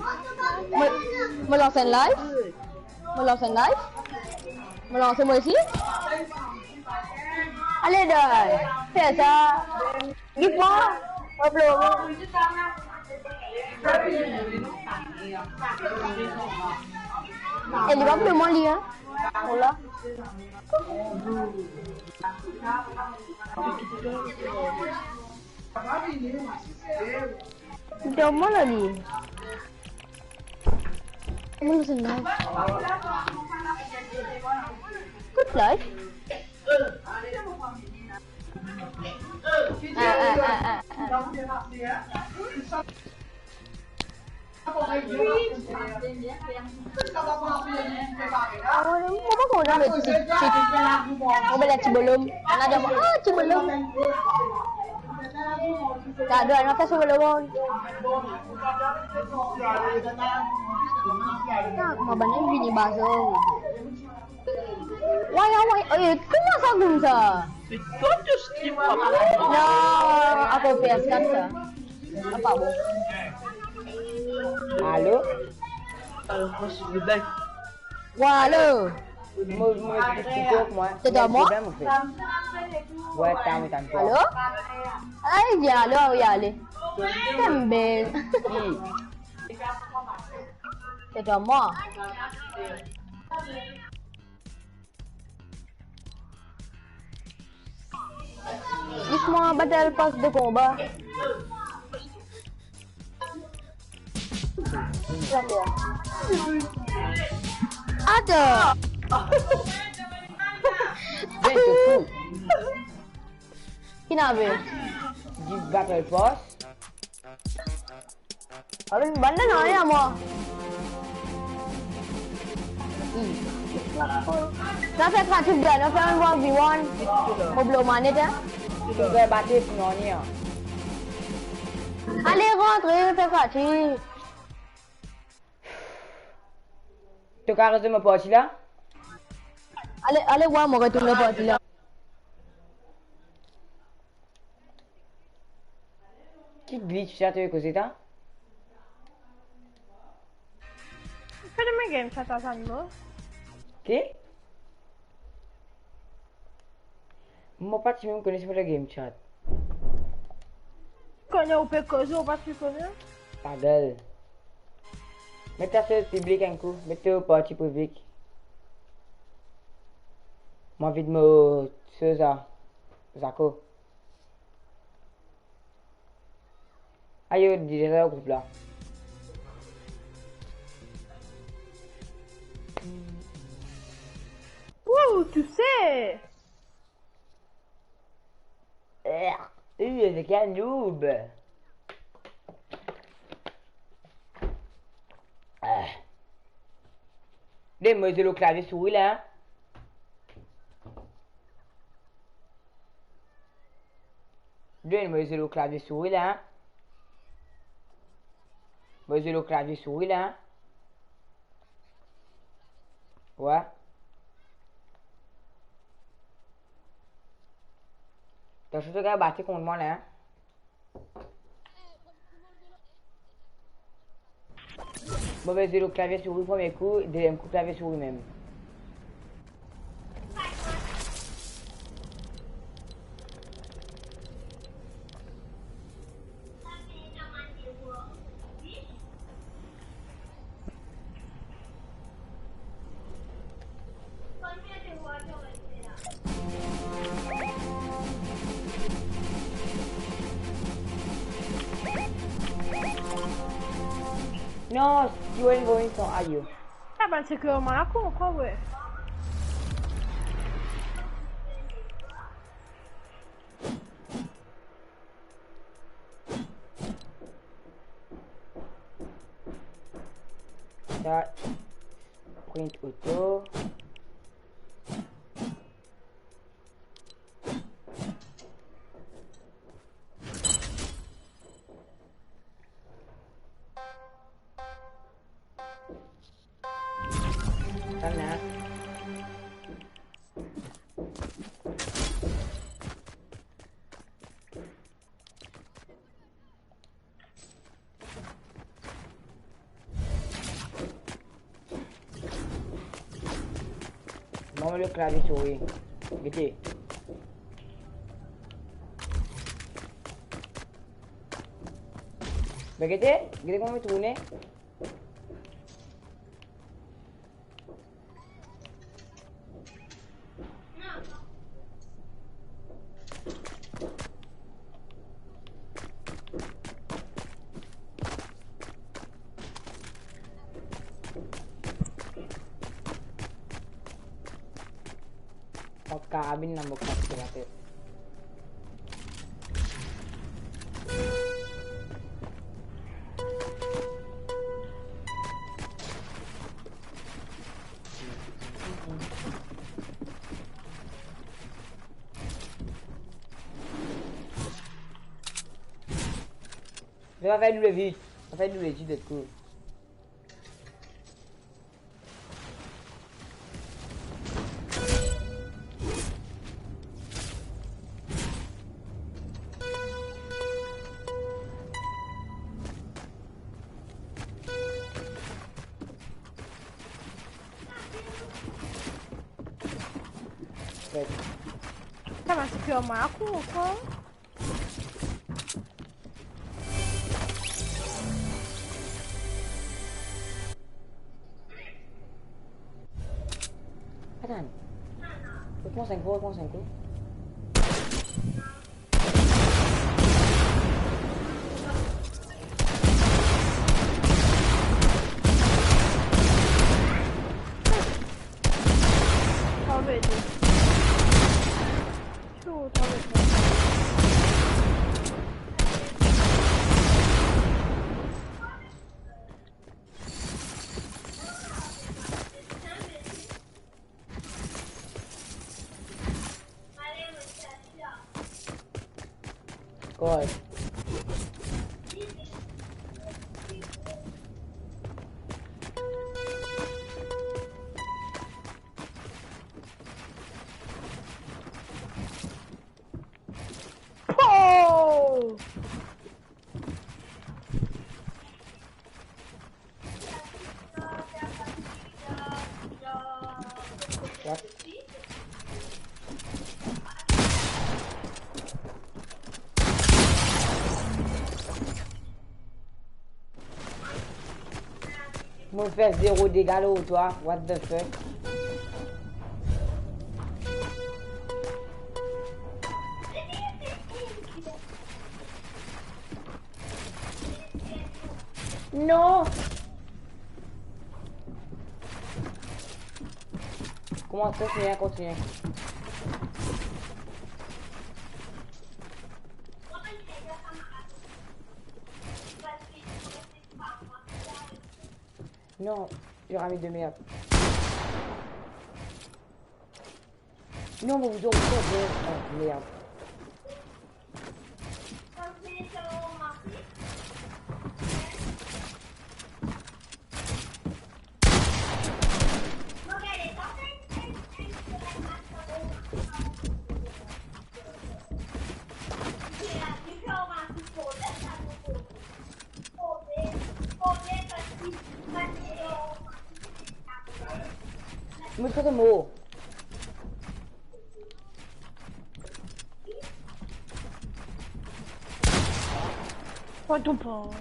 Mo, mo lans enn live. Mo lans enn live. Mo lans mwa osi. Ale, Dwight. Fer sa. Li pran. Mo plore. E li pa pou demann li, hein. Voilà. Demann li. Kouma nou finn live? Kot live? Ah, ah, ah, ah, ah. Ah, mo pa kontan met tik, tik. Mo bele ti bolom. Ana dia mo, ah, ti bolom. Kado, ana kas bolom. Ah, mo bann vini bazo. Way, way, eh, kouma sa koumsa? Se twa to stream, papa. Non, akoz P S quatre sa. Sa pa bon. Alo? Alo, mo sou le bec. Wa, alo? Mo, mo, TikTok, mwa. Se twa, mwa? Problem, ou fe? Wa, tann, tann, tann. Alo? Ay, di alo, wi, ale. Tembe. Ki? Se twa, mwa? Dis mwa battle pass de konba. Atann. Vinn to fou. Ki nave? Dis battle pass. Abe, bann la nanye mwa. Hmm. Sa fer kreatif de, nou fer enn one v one. Mo blow manet, hein. Tou gagn bate pou nanye, hein. Ale, rantre, fer kreatif. To kapav retourn lor parti la? Ale, ale, wa, mo retourn lor parti la. Ki glitch sa to pe koze ta? Ferme game sa, ta zanimo. Ki? Mo pa ti mem kone si mo dan game chat. Kone ou pe koze, ou pa ti kone? Ta gueule. Met sa lor piblik enn kou, met to parti piblik. Mo anvi mo soz a Zako. Ayo, dir sa lor group la. Ouh, tu sais. Eh, eh, c'est quel noob. Eh. Donn mwa zwe lor klavie souri la, hein. Donn mwa zwe lor klavie souri la, hein. Mwa zwe lor klavie souri la, hein. Wa. Donk, si to gagn bate kont mwa la, hein. Mo pe zwe lor klavie souri premie kou, deziem kou klavie souri mem. Non, ti wen voy son ayo. Ah ben, c'est que on m'a la con, quoi, ouais. Sa, print auto. Sa la. Mo met lor klavie souri. Gete. Be gete, gete kouma mo tourne. Karabinn la, mo kras latet. Li pa fer nou leve vit. Li pa fer nou leve vit, let's go. Sa va, se ki mwa akour ankor. Atann. Rekoumans enn kou, rekoumans enn kou. Tande, tande. Koray. Oh! What? Mo fer zero dega lor twa, what the fuck? Non! Koumans, kontigne, kontigne. Non, pyramid de merde. Non, mo bizin ankor, oh, merde. Mo kote mo? Pran ton port.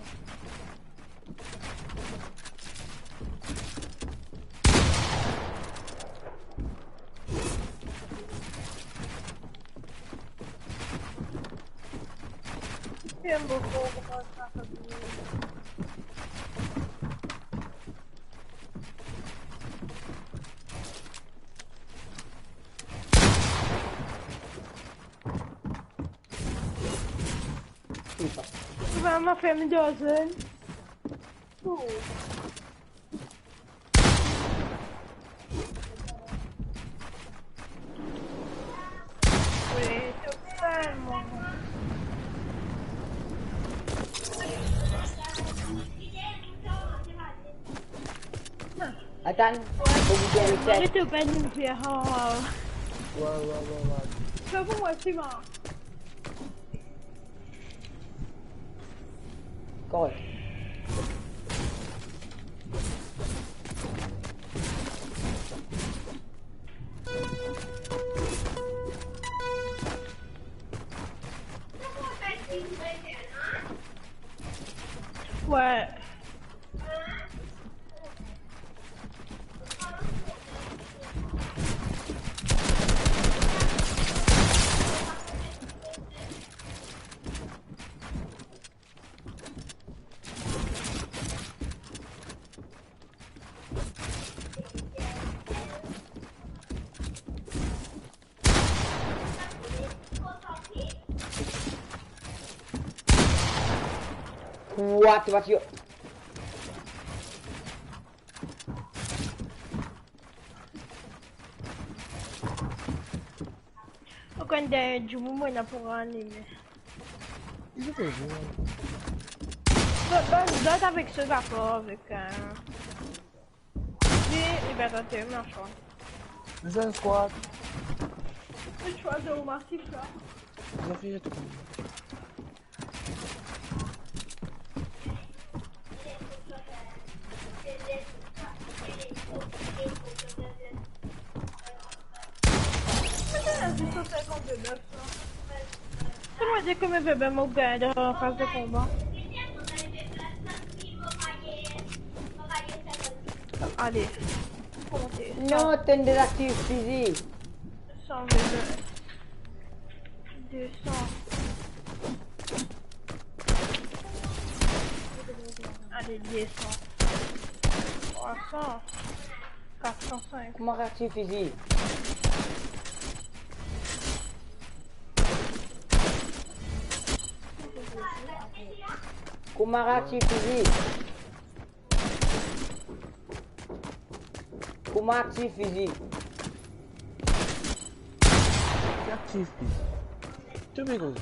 Mama, ferme dor zone. Atann, mo bizin reset. Arrête pas de nous faire, oh. Ouais, ouais, ouais, ouais. Fais pour moi, Simon. Korek. Ouais. What, what you... Ou konn dernie dimoun mo ena pou rann li, me... Li pe zwe. Zot, zot, zot avek so rapor avek, euh, li, li pe tann mwa, fran. Zot squad. Which one do you want to try? Zot fer tou. Kouma dir ke mo pe binn mo gagn an faz de konba? Ale, konte. Non, tenn dezaktiv fizi. San vingt-neuf. Deux cents. Allez, deux cents. Trois cents. Quatre cent cinq. Kouma reaktiv fizi? Kouma reaktiv fizi? Kouma aktiv fizi? Ki aktiv fizi? To pe koz.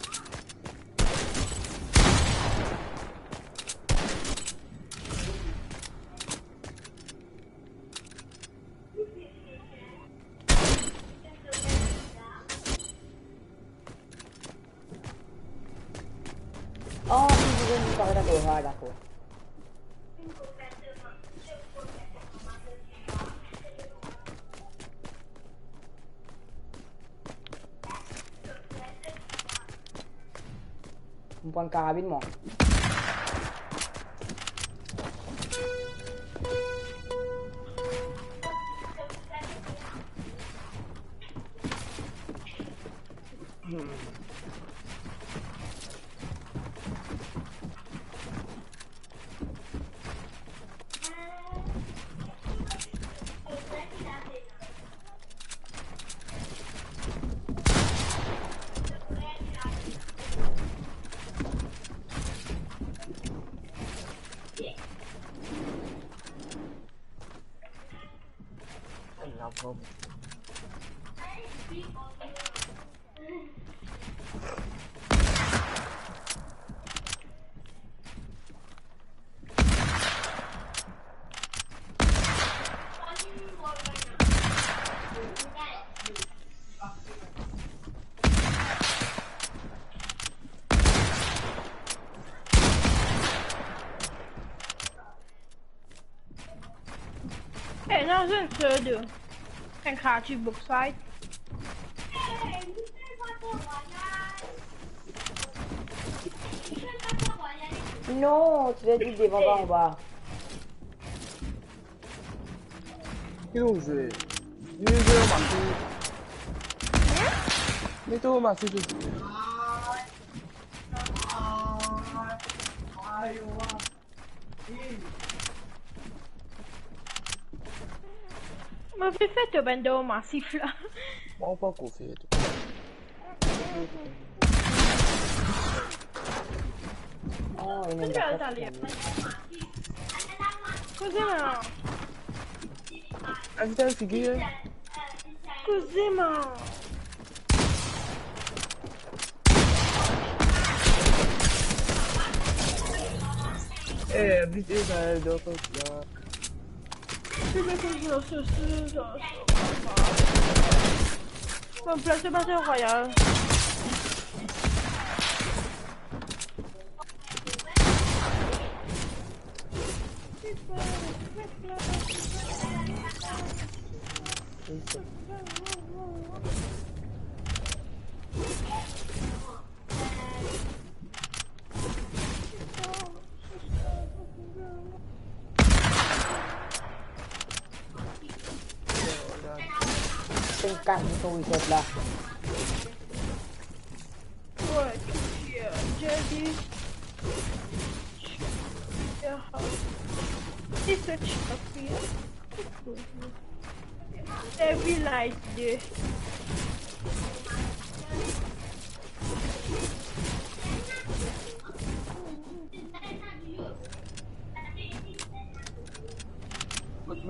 Ah, si, si, si, dakor, dakor. Mo pran karabinn, mwa. Ena zot enn solo. Enn kreativ box fight. Non, ti pe dir devan, pa anba. Ki nou zwe? Nou zwe an masi. Met an masi tousuit. Mo pe fer to bann dan masif la. Mwa pa ankor fer to. Oh, ena enn... Koze la. Aviz dan figir. Koze, man. Eh, vite, sa, dan kot la. Mo plas Battle Royale. Finn kas li so reset la. Ouais, yeah, Jerry. Yeah. It's a champion. Every like this.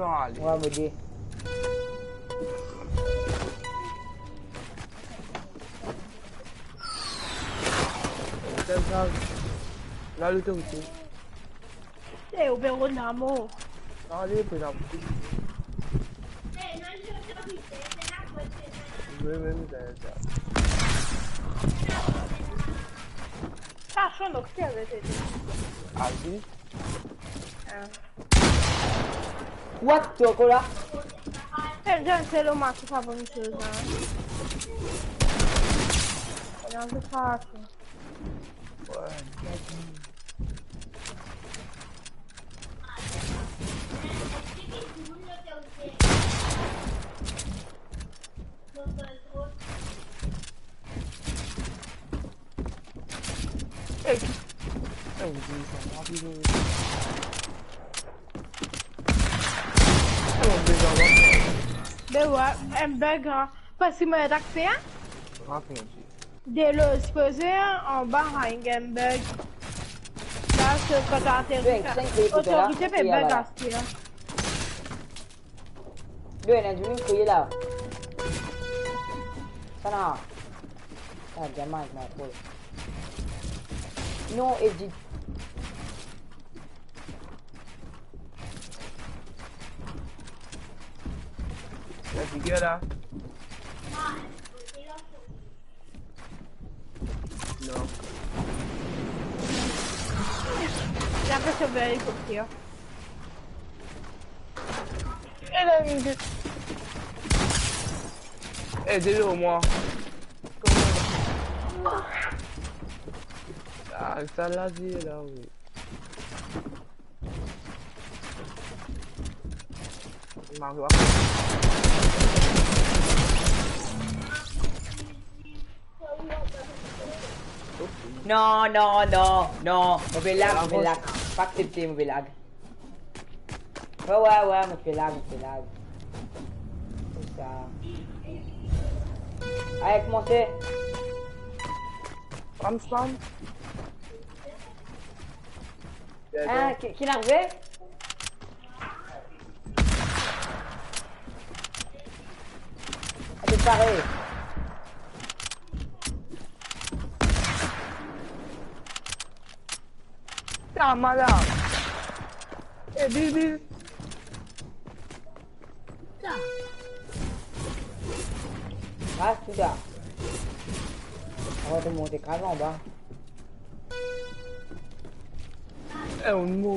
Ale. Wa, mo de. Tel sa. La, lotorite. Eh, ou pe rod lamor. Ale, pe la. Wi, wi, wi, sa, sa. Sa, son dokter, wi, wi. Azi. Ah. What, to ankor la? Eh, John, se lo mati sa bonn soz, hein. Regarde ça, ça. Hey, ki, hey, be wa, enn bug, hein. Parski mo atak fer, hein? Rapid. Delo sipoze, hein, anba, hein, enn bug. La, se kan to ateri, otorite pe bug aster, hein. Yo, ena dimoun kriye la. Sa la. Ah, diamant, non, trop. Non, Edith. La figir la. Non. Li pe sove elikopter. E la, li... Eh, delo mwa. Ah, sa la, di la, wi. Non, non, non, non. Mo pe lag, mo pe lag. Pa aksepte, mo pe lag. Wi, wi, wi, mo pe lag, mo pe lag. Koumsa. Ale, koumanse. Spam, spam. Hein, ki, ki ena arive? Ete pare. Sa, malad. Eh, Bibi. Sa. Ah, tou sa. Avan to monte, kav anba. Eh, on mo.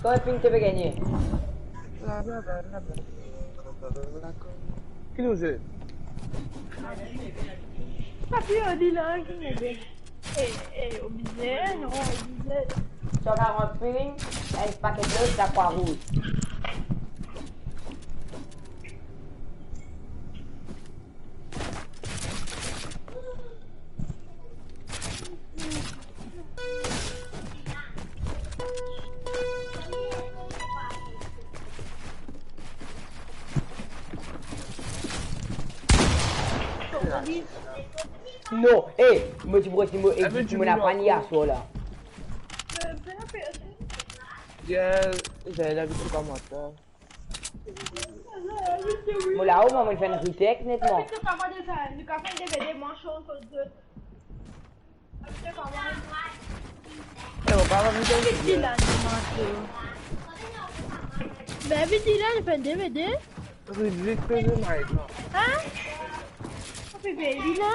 Kan ping to pe gagne? Laba, laba, laba. Ki nou zwe? Papi, on dit là, qui me dit. Eh, eh, oblize, non, oblize. Sa karant ping, enn paket lot, sa Croix Rouge. Non, eh, mo ti pran ti mo, eh, ti mo laprann aswar la. Yeah, zot ena labitie kouma mwa. Mo la, o, mo finn fer enn retake netman. Eh, mo pa anvi Dylan, mo mank. Baby Dylan, finn D V D. Ridrik pe zwe Mike la. Hein? Sa fer baby la.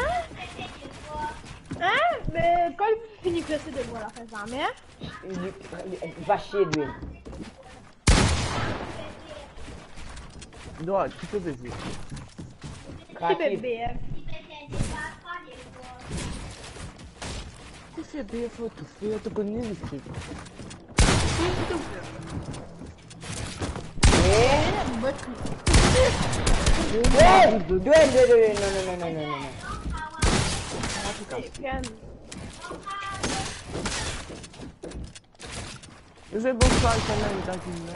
Hein? Me kan li fini fer so devwar la, fer zame, hein? Li, li, li va sied li. Non, ki to pe dir? Ki bebe, hein? Ki bebe, fo to fer, to kone li ki. Eh? Eh! Dwayne, Dwayne, Dwayne, non, non, non. Calme. Se bon, sa, sa, la, li ta vinn la.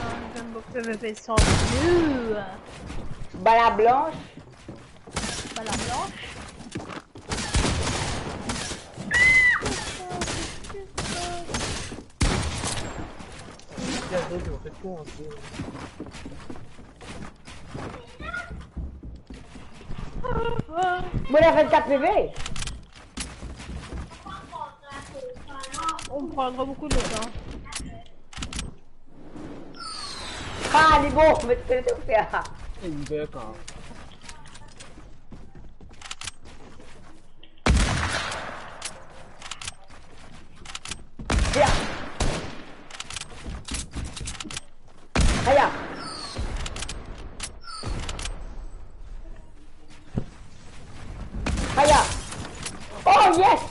Ah, j'aime beaucoup le V V cent. Bala blanch. Bala blanch. Mo ena vennkat P V. On prendra beaucoup de temps. Ah, li bon, mo ti kone to fer. Li bon, kan. Ya. Aya. Aya. Oh, yes!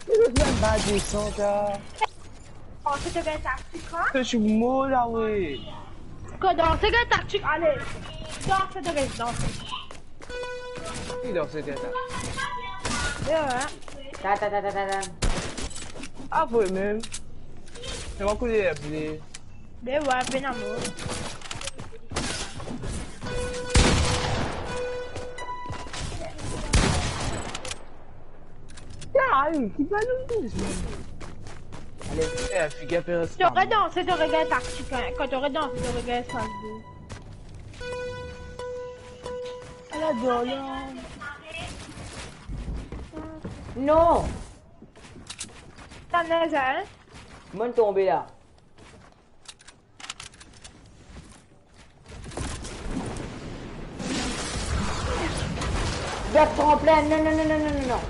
Li zot mem pa desann sa. Danse to gagn taktik, hein? Mem si mo la, wi. Kan danse gagn taktik, ale. Danse to gagn, danse. Ki danse gagn sa? Ya, wi. Ta, ta, ta, ta, ta, ta. Ah, vre mem. Se mwa ki ler ble. Be wi, pena mo. Ya, ale, ki balon de zwe. Ale, eh, figir pe res. To gagn danse, to gagn taktik, hein. Kan to gagn danse, to gagn sa de. Ala, dolo. Non. Sa nez, hein? Mo'nn tonbe la. Gard tranplin, non, non, non.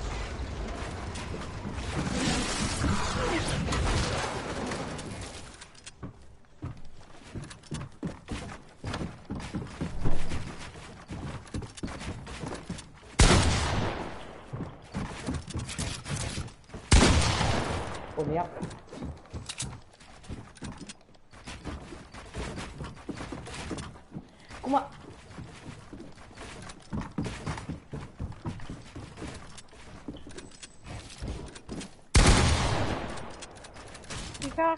Oh merde. Kouma? Ki sa?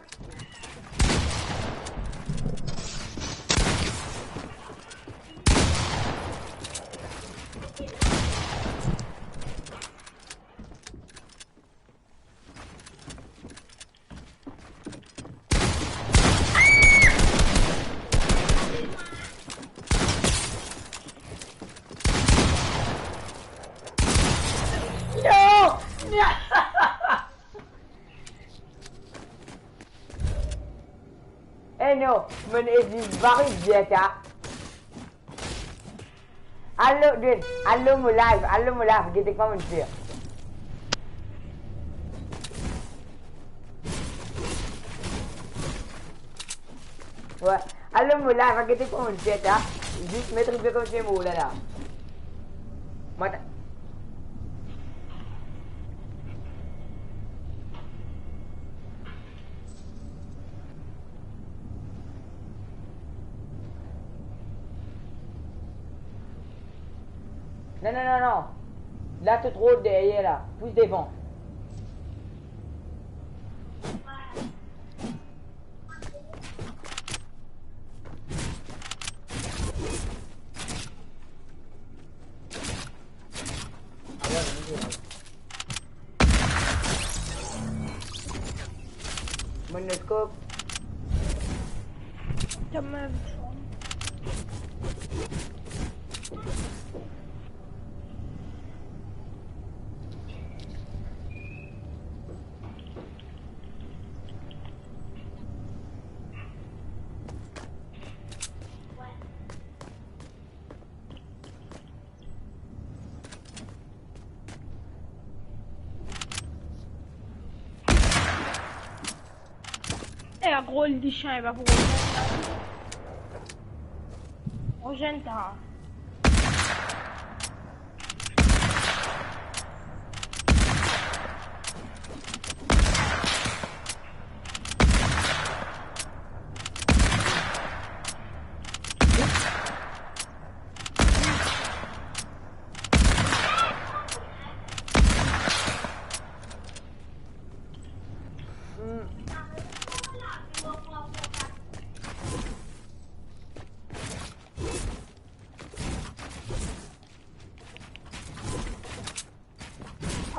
Non! Eh non, mo'nn esi vari bien sa. Al lor, al lor mo live, al lor mo live, gete kouma mo'nn fer. Wi, al lor mo live, gete kouma mo'nn fer sa. Zis met ripe kouma ti mor la la. Mo ta- Non, non, non, non. La, to tro deryer la. Plis devan. Mo'nn scope. Kanmem. E, gro lisien, li pa pou rezenn. Rezenn ta.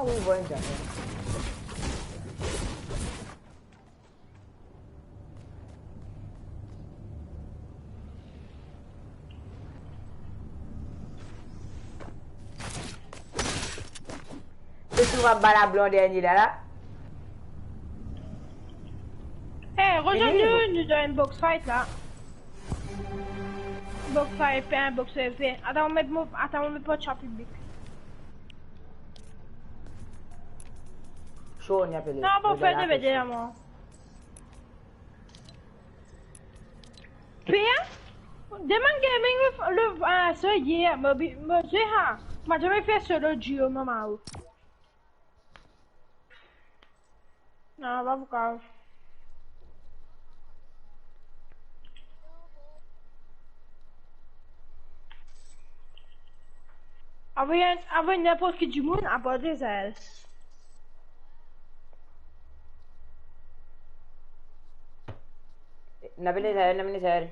ou vwar enn zafer. Se tou va bal a blan dernie la, la. Eh, rezwenn nou, nou dan enn box fight la. Box fight, pa enn box F V. Atann, mo met mo, atann, mo met mo chat piblik. Show, ni apel. Non, bon, fer de vedeo, mwa. Pia? Demann Gaming le, le, ah, so, yeah, mo bi-, mo, je, ha. Mo zame fer solo duo, mama, ou. Non, pa pou kav. Avoy, avoy ninport ki dimoun, apar Dezael. N apel Dezael, n apel Dezael.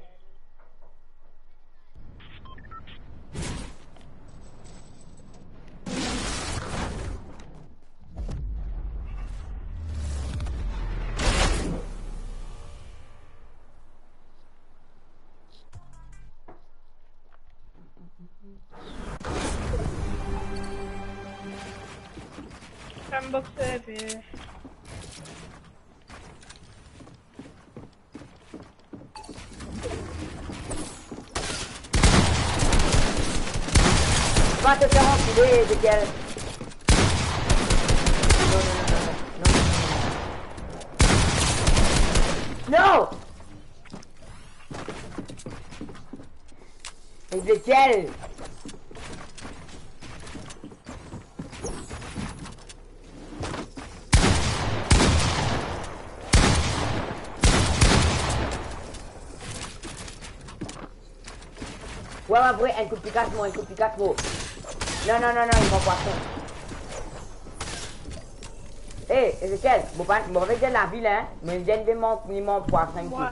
Sandbox, euh, Va te faire enculer, Ezekiel. Non, non, non, non, non. Non, non, non, non, non. Non ! Ezekiel. Wi, wi, vre, enn kout pikas mo, enn kout pikas mo. Non, non, non, non, li manz pwason. Eh, Ezekiel, mo pa, mo pa pe dir lavil, hein, me li dir li manz, li manz pwason, hein. Wi.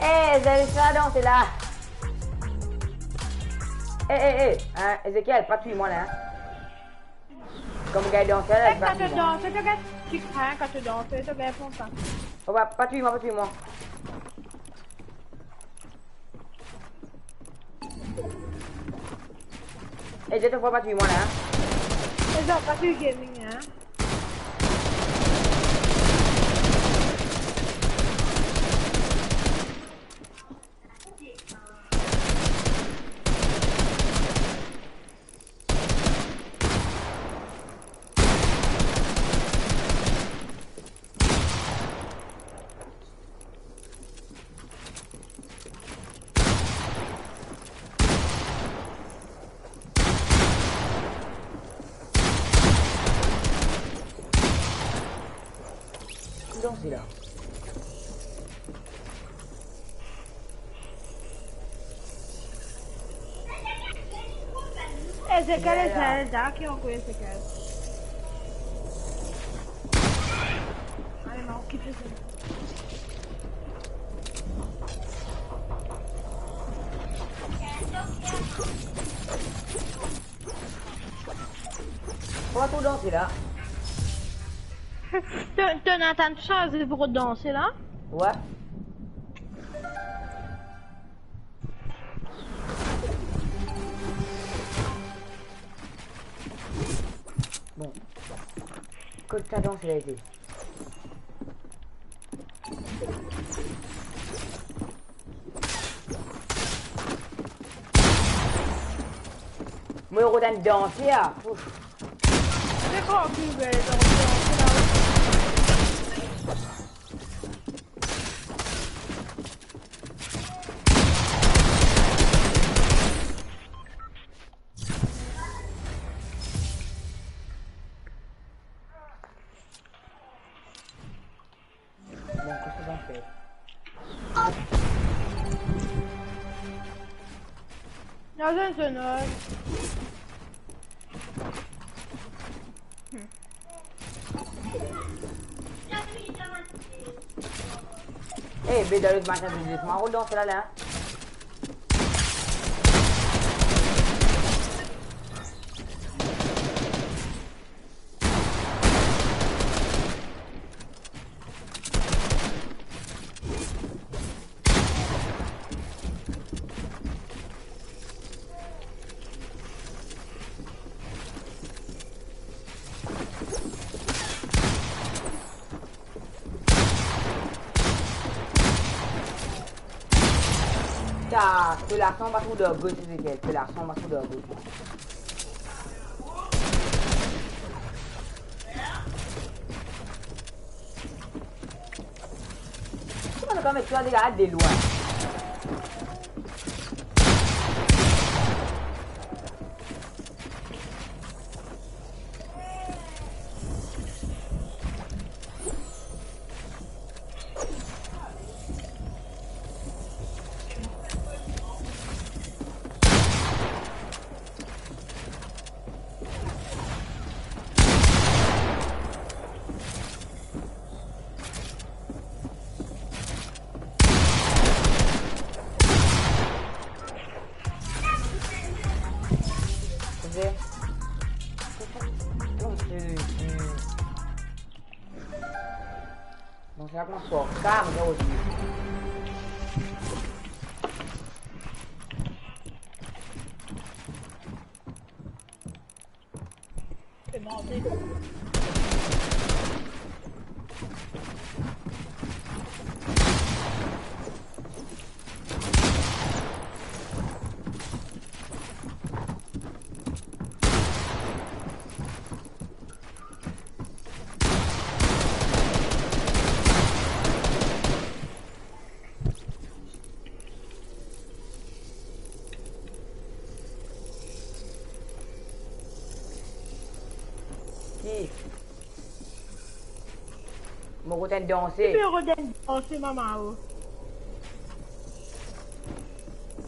Eh, zot ena sa danse la. Eh, eh, eh, hein, Ezekiel, pa touy mwa la, hein. Kan mo gagn danse la, eh, pa touy mwa. Kan to danse, to gagn tik, hein, kan to danse, to gagn konsa. Oh, pa, pa touy mwa, pa touy mwa. Eh, zot ena pa touy mwa la, hein. Eh, zot pa touy Gaming, hein. Ki danse la? Ezekiel, Ezekiel, dark, ki ankor Ezekiel. Ale, ma okip Ezekiel. Kouma to danse la? To, to ena tann sa, se pou danse la? Wi. Bon. Kot sa danse la ete? Mo rod enn danse la. Ouf. Se kwa ki bel danse la? Bon, kosa sa fer? Non, non, non, non. E Eh, be dan lot match, zis mwa rod dan sela la. Ta, to lasan pa trouv dan got, Ezekiel. To lasan pa trouv dan got. Kouma nou kapav met twa dega de lwin? Bon, sa koumans fort kar, osi. Ki? Mo kontan danse. Ki pe kontan danse, mama, o?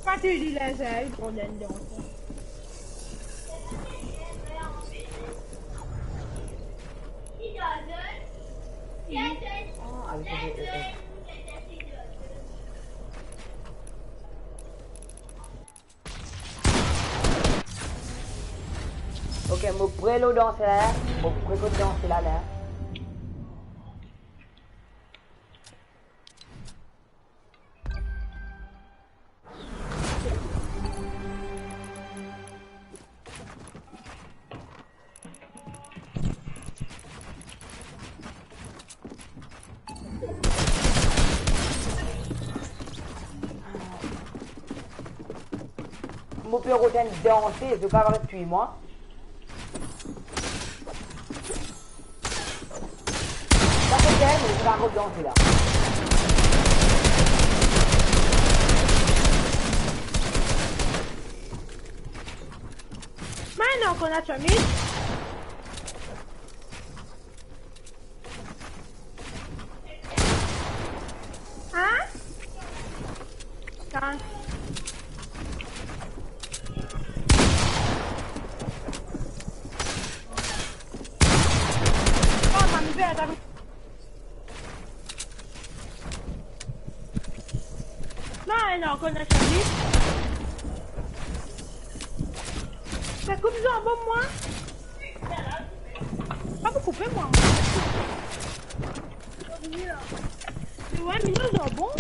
Pa ti di lezot kontan danse. Ah, ale, ale, ale. Ok, mo pre lor danse la, mo pre kot danse la, la. Mo pe rod enn danse, zot pa kapav touy mwa. Sa se bien, mo pa rod danse la. Mano, kouma sa, mi? Hein? Kan? Oh, mami, vey, atann. Non, non, kouma sa, mi? Sa koup zanbon mwa. Pa pou koupe mwa. Wi, mi zanbon.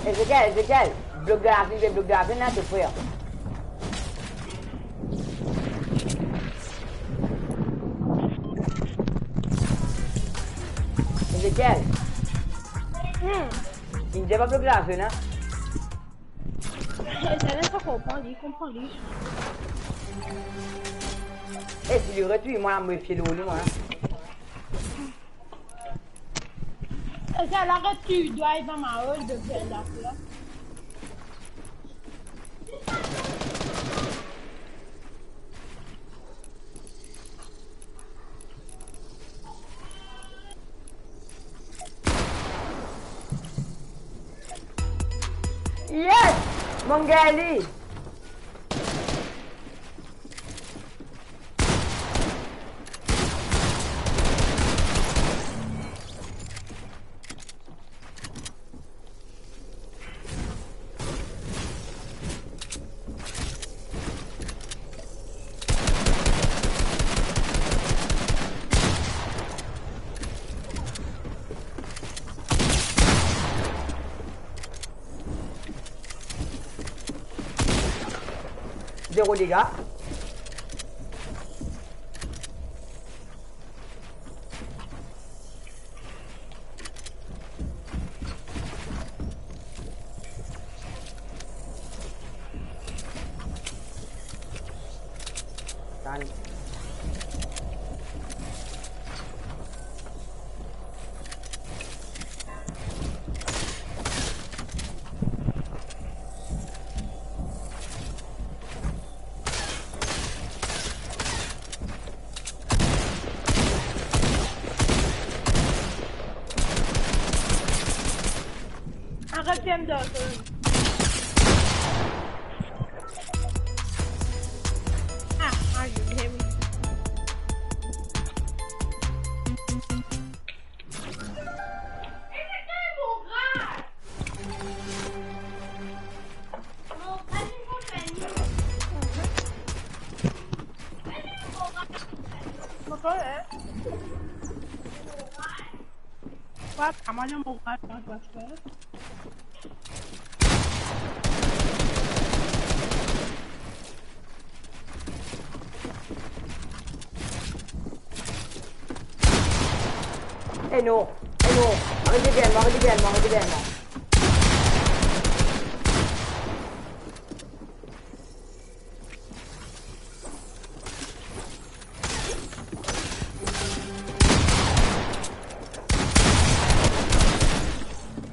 Ezekiel, Ezekiel, blok dan lavinn, blok dan lavinn la, to frer. Ezekiel. Hmm. Li dir pa blok lavinn, hein? Internet pa konpran li, konpran li. E si li retouy mwa, mo mefie lor li, mwa. E sa la retouy, dwa ena maol de bel la. Angeli. Zero dega. Tann. Aret ferm zot. Ah, ah, je l'aime. What? Am I on the right one? Eh non, eh non, arete derrière moi, arete derrière moi, arete derrière moi.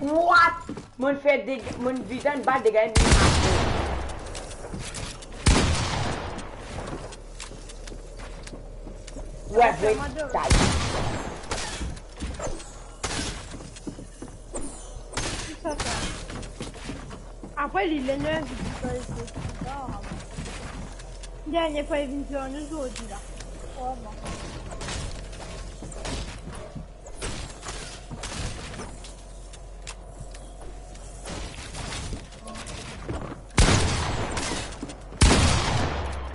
What? Mo'nn fer dega, mo'nn vid enn bal dega enn. Wi, wi, tay. Apre li lenervi ki pa ete. Dernie fwa li vinn fer nou zordi la. Oh, bon.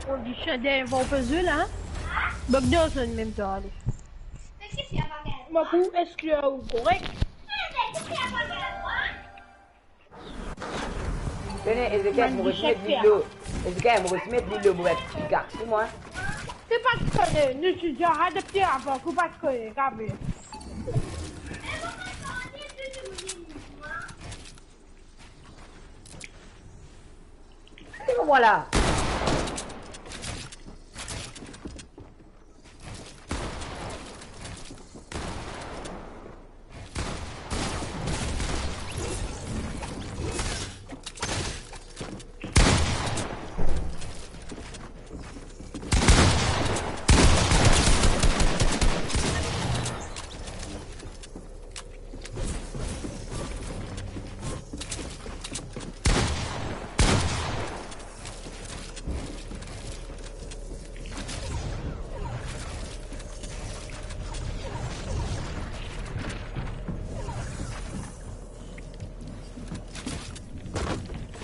Bon, li chien dernie fwa ou pe zwe la, hein? Bug dan zone mem tan, ale. Mo pou esklir ou korek. Tene, Ezekiel, mo resi met lilo. Ezekiel, mo resi met lilo, mo met pikax pou mwa. Ki pa ti kone, nou ti deza adopte avan, ki pa ti kone, kabe. E vwala.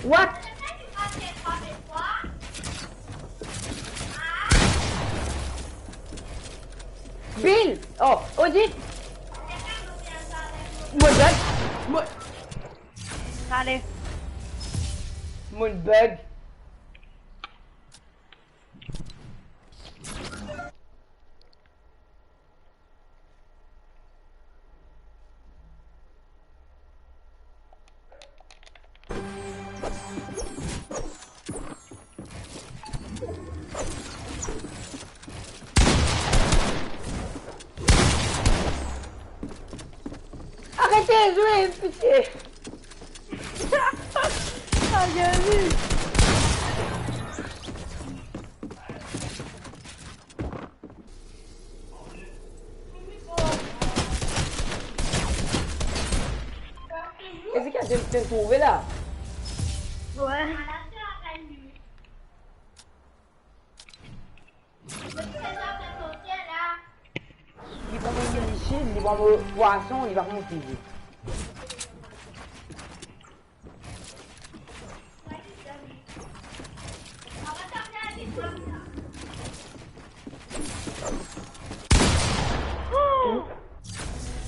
What? Bill! Oh, Odi! Mo'nn bug! Mo-, ale. Mo'nn bug. Arete zwe, pitie! Ah, bien vu. Ezekiel, to, to trouve la? Wi. Chil, li pran mo pwason, li pa koumans fizi.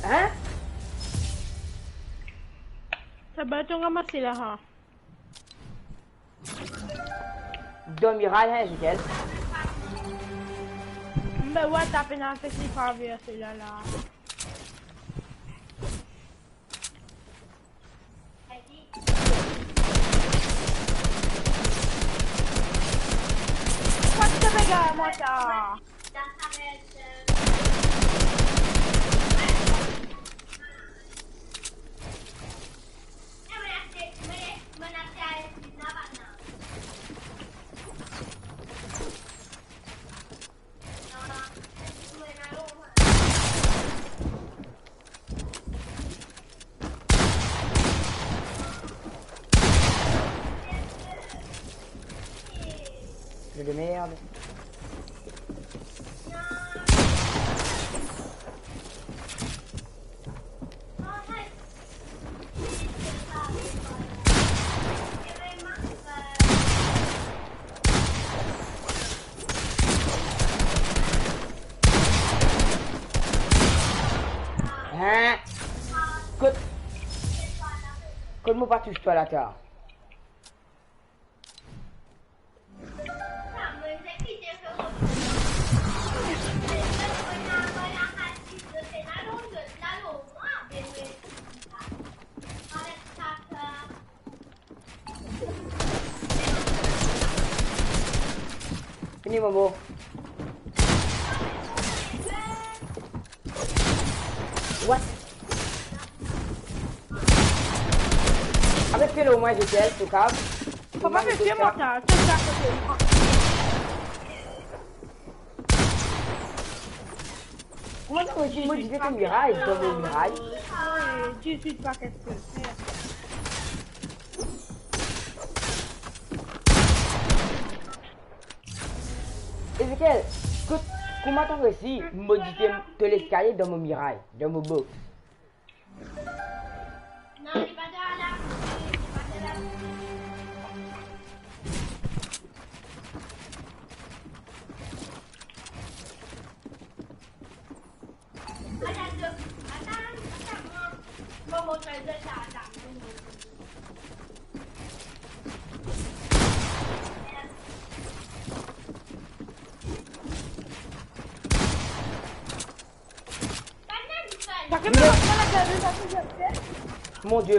Hein? Sa baton ramase la, ha. Dan miray, hein, Ezekiel? Be, wa, tape dan fes li, pa ver sela la. Kot to pe gagn mwa sa? Jeu de merde. Hein? Kot, kot mo pa tous twa la, ta? Fini, Momo. What? Avek kel omwin Ezekiel, to kav? Papa, me fie mwa sa, sa, sa, kote. Kouma to resi modifie to miray, to miray? Wi, dizuit paket feu. Ezekiel, kot, kouma to resi modifie to leskalie dan mo miray, dan mo box? Non, li pa dan la, li pa dan la. Atann, atann, atann, mo, mo montre zot sa, atann, mo montre. Mon Dieu.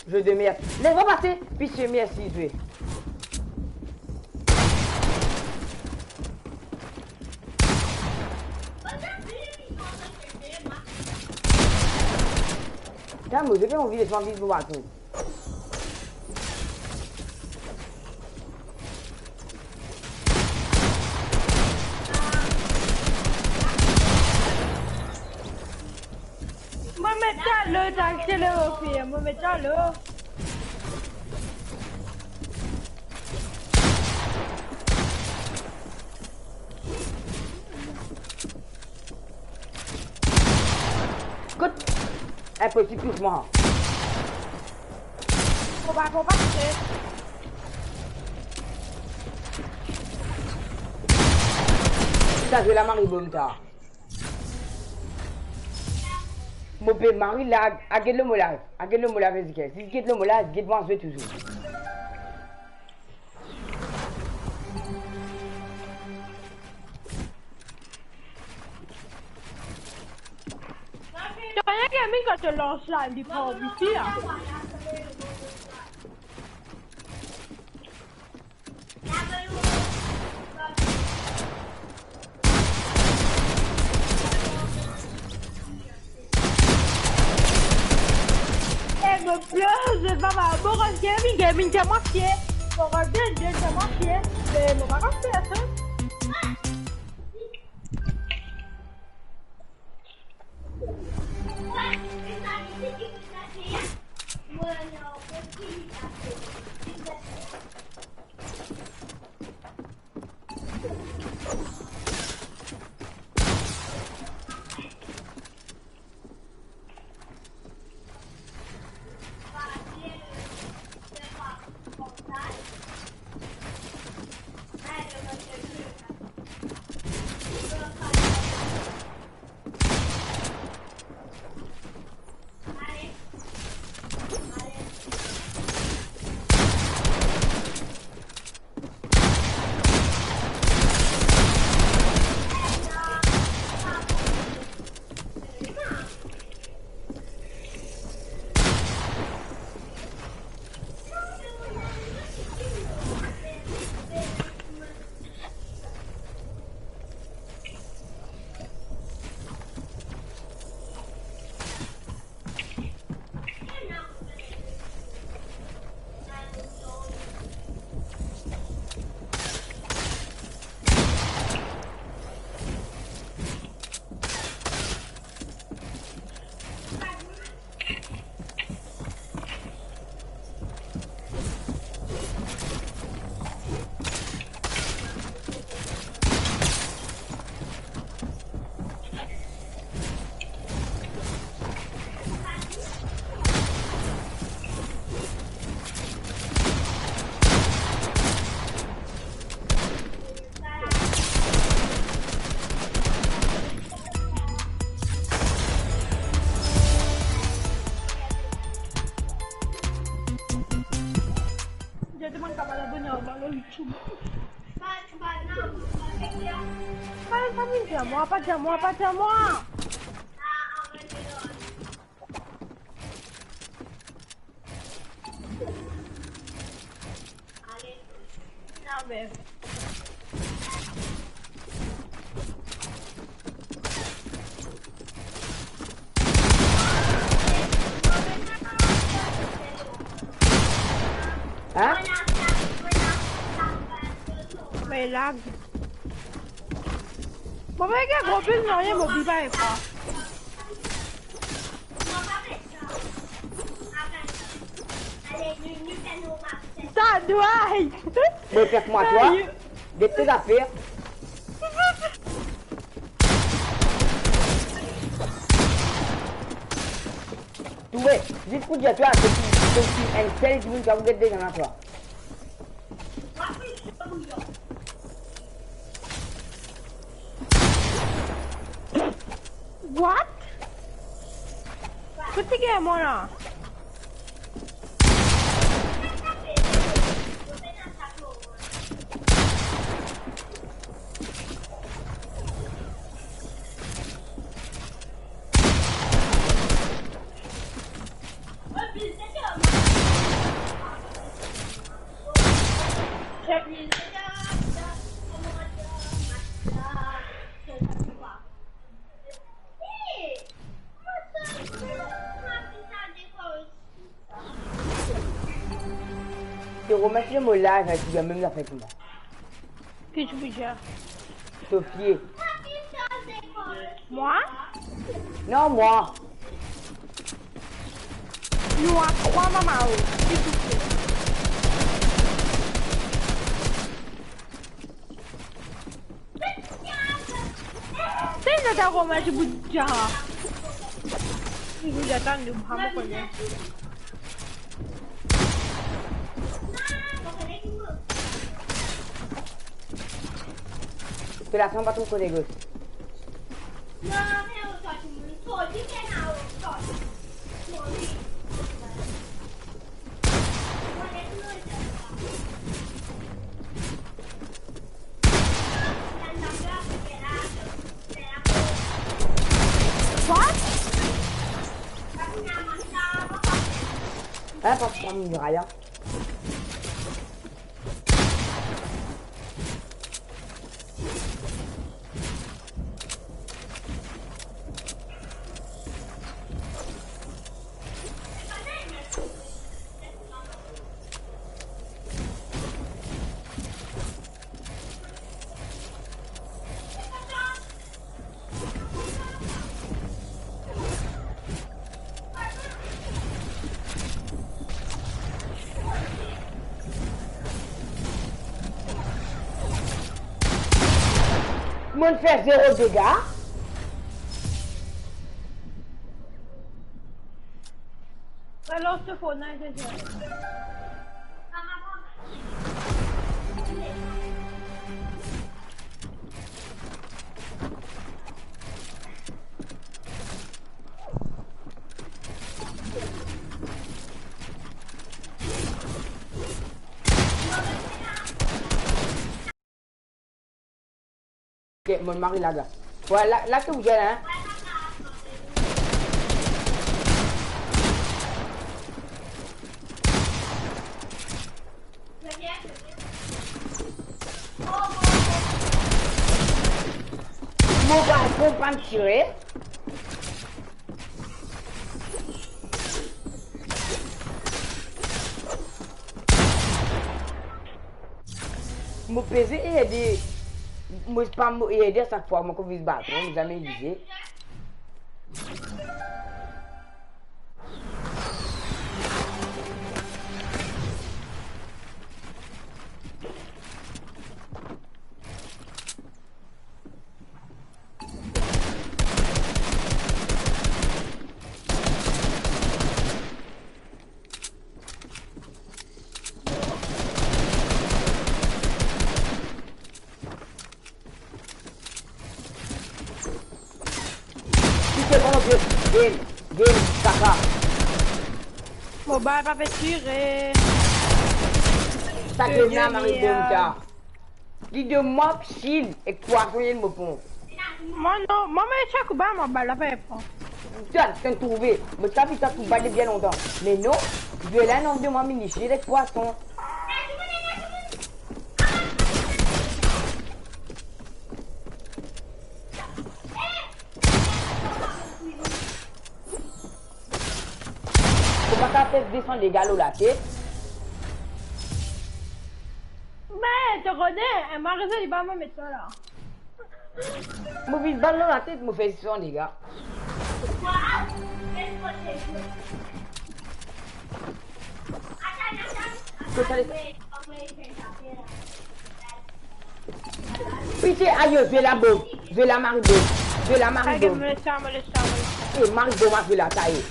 Jeu de merde. Les pas passer. Pitié, merci, Zoé. Putain, moi, j'ai bien envie de changer de boîte. Mo met sa lo, ta, se lo, fi, mo met sa lo. Kot? Inposib tous mwa. Fo pa, fo pa touche. Sa zwe la mari bom ta. Mo pe mari la, a get lo mo live, a get lo mo live, Ezekiel. Si get lo mo live, get mwa zwe touzour. To rien ki a mis kan to lans la, li pran vite, hein. Eh, mo plor, zot pa va. Bon, Gaming, Gaming, ti a mwa fie. Bon, Gaming, ti a mwa fie. Eh, mo pa konn fer sa. Pa vinn dir mwa, pa dir mwa, pa dir mwa. Hein? Me lag. Mo pa gagn mobil, non, ye mobil pa ekran. Sa dway. Mo fek mwa twa. Ayo. Get tes affaires. Touve, zis pou dir twa, se ki, se ki enn sel dimoun ki avoy get de zan la twa. What? Kot ti gagn mwa la? Ti remersie mo live, hein, ti gagn mem zafer ki mwa. Ki ti pou dir? Sofie. Mwa? Non, mwa. Nou a trwa, mama, oh. Ki ti pou dir? Sey nou ta komanse bout dia. Nou atann, nou pa mo kone. Pe la sanba tou kote gos. Hein, pas par miray, hein. Mo'nn fer zero dega. Alor, se fo, non, se fo. Ok, mo mari la, la. Wala, la, la ki ou dir la, hein? Mo pa konpran tire. Mo peze R deux, mo spam mo R deux sak fwa, mo konn viz balkon, mo zame vize. Ki se bon, game, game, kaka. Mo bal pa pe tire. Sa ke na mari de mwa. Li de mwa, pisin, ek pwason, li mo pon. Mwa non, mwa, mo ti a koup ba mwa bal la, pa pran. Tann, tann trouve, mo ti a vinn sa pou bat li bien lontan. Me non, Joël la inn anvi mwa mini filet pwason. Kouma sa fer desann dega lor latet? Me, to kone, mwa rezon li pa mo met sa la. Mo vinn bal dan latet, mo fer desann dega. Kot sa le- Pitie, ayo, Joël la bom. Joël la mari bom. Joël la mari bom. Ayo, mo les sa, mo les sa, mo les sa. E, mari bom a Joël la, sa e.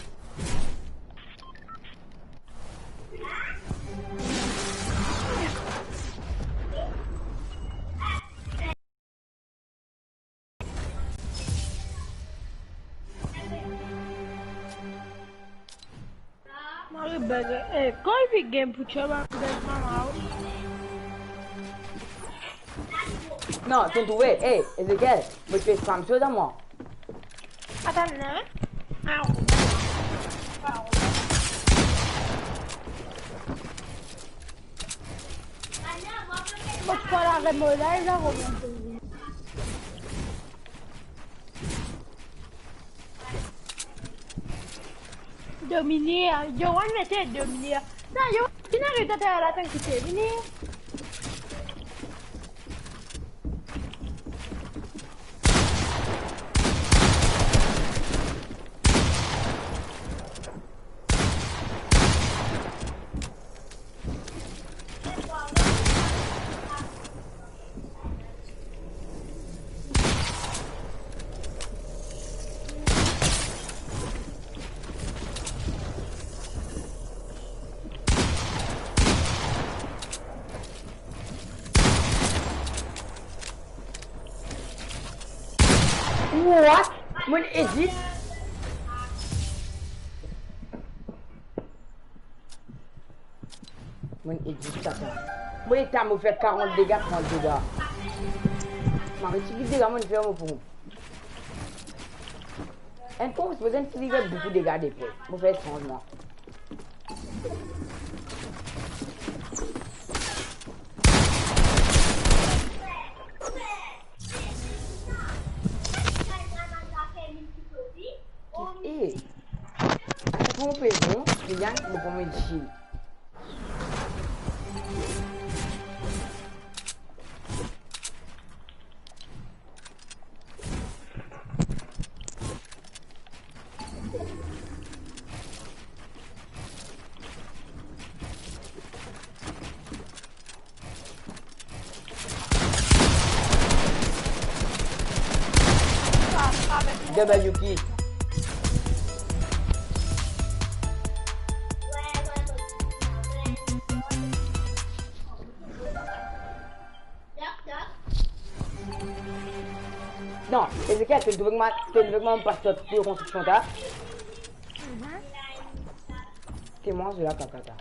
Mari beg, eh, call big game pou tchwa ba beg mama. Non, to trouve, eh, Ezekiel, mo ti fam so dan mwa. Atann, non? Ah, mo ti pa la remodel la, Romain. Domine, yo, ann mete Domine. Non, yo, ki ena rezon de la tann kite vini. What? Mo'nn edit? Mo'nn edit sa, sa. Mo leta mo fer karant dega, trant dega. Mari ti ki dega mo'nn fer mo pou. Enn kou, mo sipoze ti li fer boukou dega depi. Mo fer sanzman. Eh, akoz mo pe bon, Liliane, mo kouma enn chien. W K. Non, Ezekiel, to trouve kouma, to trouve kouma mo pas kot konstriksion ta? Mhm. Ki manz la, kaka ta.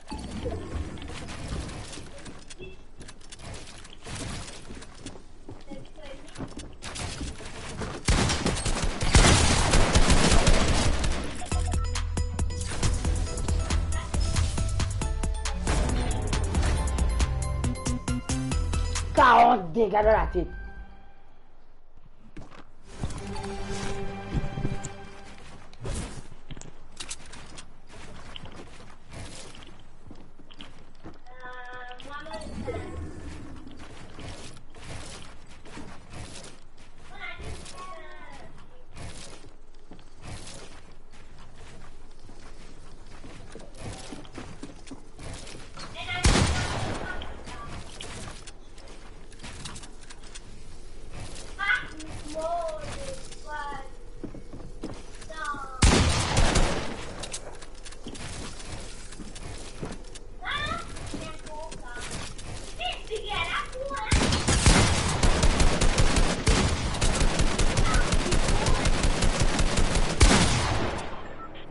Karant dega dan latet.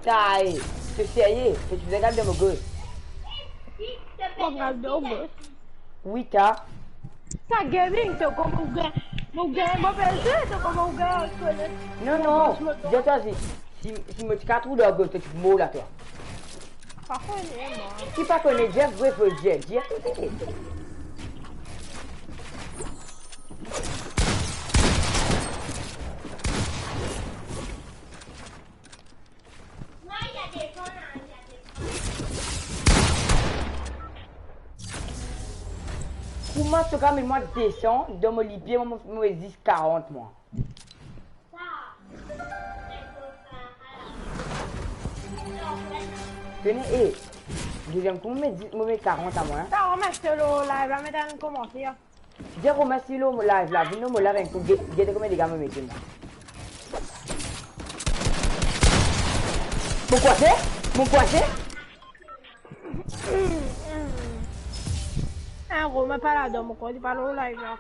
Taye, to serye, to ti bizin gard dan mo gos. Mo gard dan mo gos. Wi, ta. Sa gaming to kouma ou gagn. Mo gagn, mo pe zwe, to kouma ou gagn, ou kone. Non, non, mo, mo, Jeff, twa, si, si, si mo ti kapav trouv dan gos, to ti mor la, twa. Pa kone, mwa. Ki pa kone, Jeff, vre, vre, Jeff, Jeff. Kouma to kapav met mwa desan dan mo lipie, mo, mo, mo zis karant mwa. Tene, e, deziem kou, mo met di-, mo met karant a mwa, en. Sa, remersie lor live la, met enn komanter. Dir remersie lor mo live la, vinn lor mo live enn kou, ge-, gete konbien dega mo mete la. Mo kwase? Mo kwase? Ah, Romain pa ladan, mo krwar li pa lor live la.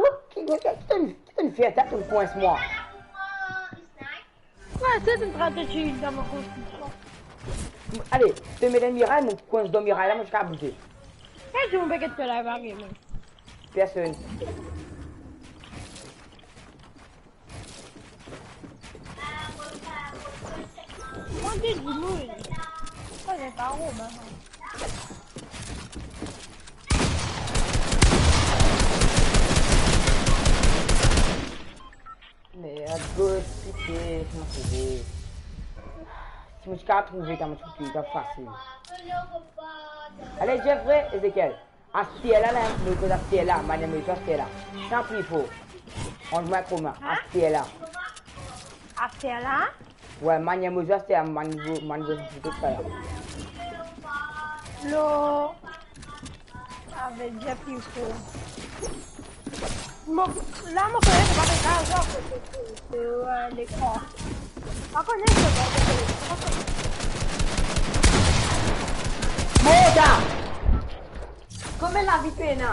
Ou, ki, ki, ki, ki, ki, ki fer sa, to kwins mwa. Wi, se enn stratezi dan mo konstriksion. Ale, to met enn miray, mo kwins dan miray la, mo ti kapav bouze. E dimoun pe get to live la, gamin? Personn. Mo dir dimoun. Sa, se pa Romain, sa. Merde, pite, si mo trouve. Si mo ti kapav trouve, ta mo ti trouve, ta fasil. Ale, Jeffrey, Ezekiel. Aster la, la, mo koz aster la, manier mo zwe aster la. San pli for. Rann mwa ek Romain, aster la. Aster la? Wi, manier mo zwe aster la, manier mo, manier mo zwe aster la. Lo. Savedir pli for. Mo, la, mo kone se pa sa, zwe akote de, de, eh, lekran. Pa kone se pa sa. Mor sa! Konbien lavi to ena?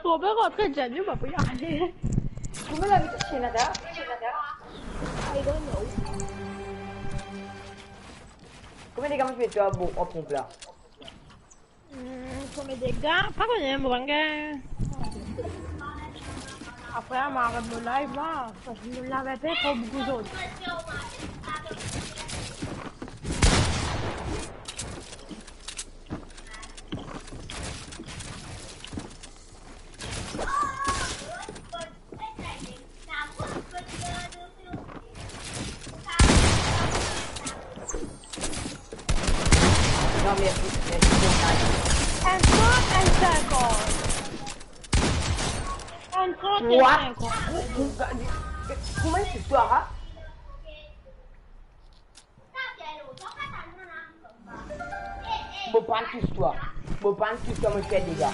Mo pe rantre, Jenny, mo pou ale. Konbien lavi to ena, ta? I don't know. Konbien dega mo ti met twa, bon, an ponp la? Hmm, konbien dega? Pa kone, mo pa gagn. Apre, mo aret mo live la, parski mo lav inpe tro boukou zot. Non, mersi, mersi, bon, nice. Enn trant, enn sinkant. Enn trant, enn sinkant. What? Ou, ou, kouma enn istwar, ha? Mo pa'nn tous twa. Mo pa'nn tous twa, mo fer dega.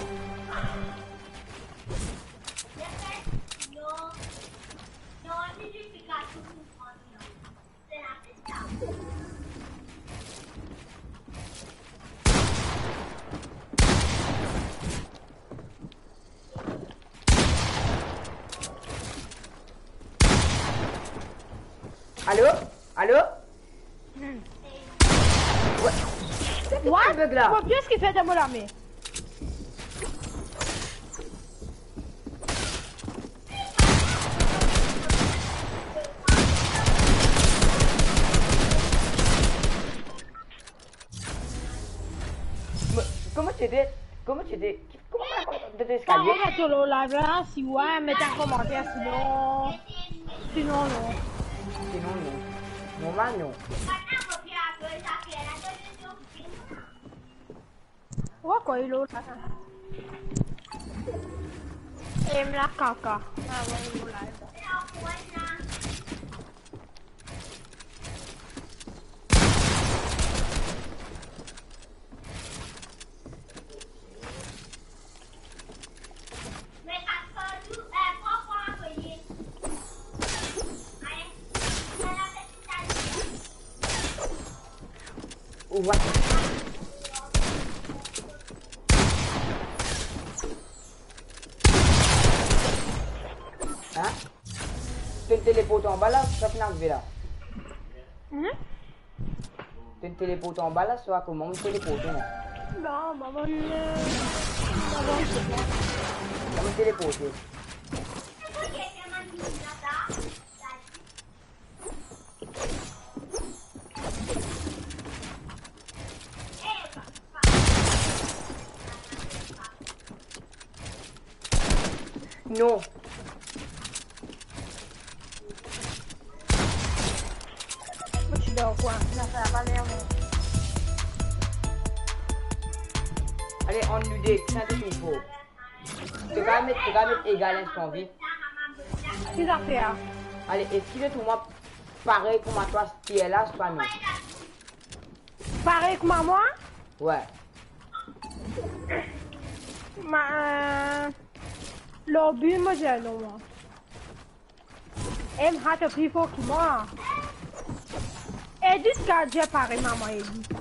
Alo? Alo? Hmm. What? What? Bug la? What? Qu'est-ce qu'il fait dans mon armée? Mo, kouma ti ete? Kouma ti ete? Kouma, kouma, de, de leskalie? Sa, on met tout le live là, si ouais, met un commentaire, sinon, sinon non. Sinon non. Normal non. Ou va kwa, ilo la? Em la kaka. Ah ouais, ilo la. What? Hein? To'nn teleport anba la, sa finn arive la? Hmm? To'nn teleport anba la, sa kouma to'nn teleport la? Non, maman, euh, maman, c'est bon. Mo teleporte. Non. Mo ti dan kwin, sa pa ler bon. Ale, ann nou de, sa de nouvo. To kapav met, to kapav met egal enn si to anvi. Ki zafer? Ale, eski to trouv mwa parey kouma twa, stil la, swa non? Parey kouma mwa? Wi. Ma, euh, lor bi, mo dir non, mwa. M H to pli for ki mwa. Edit gardien parey mama Edit.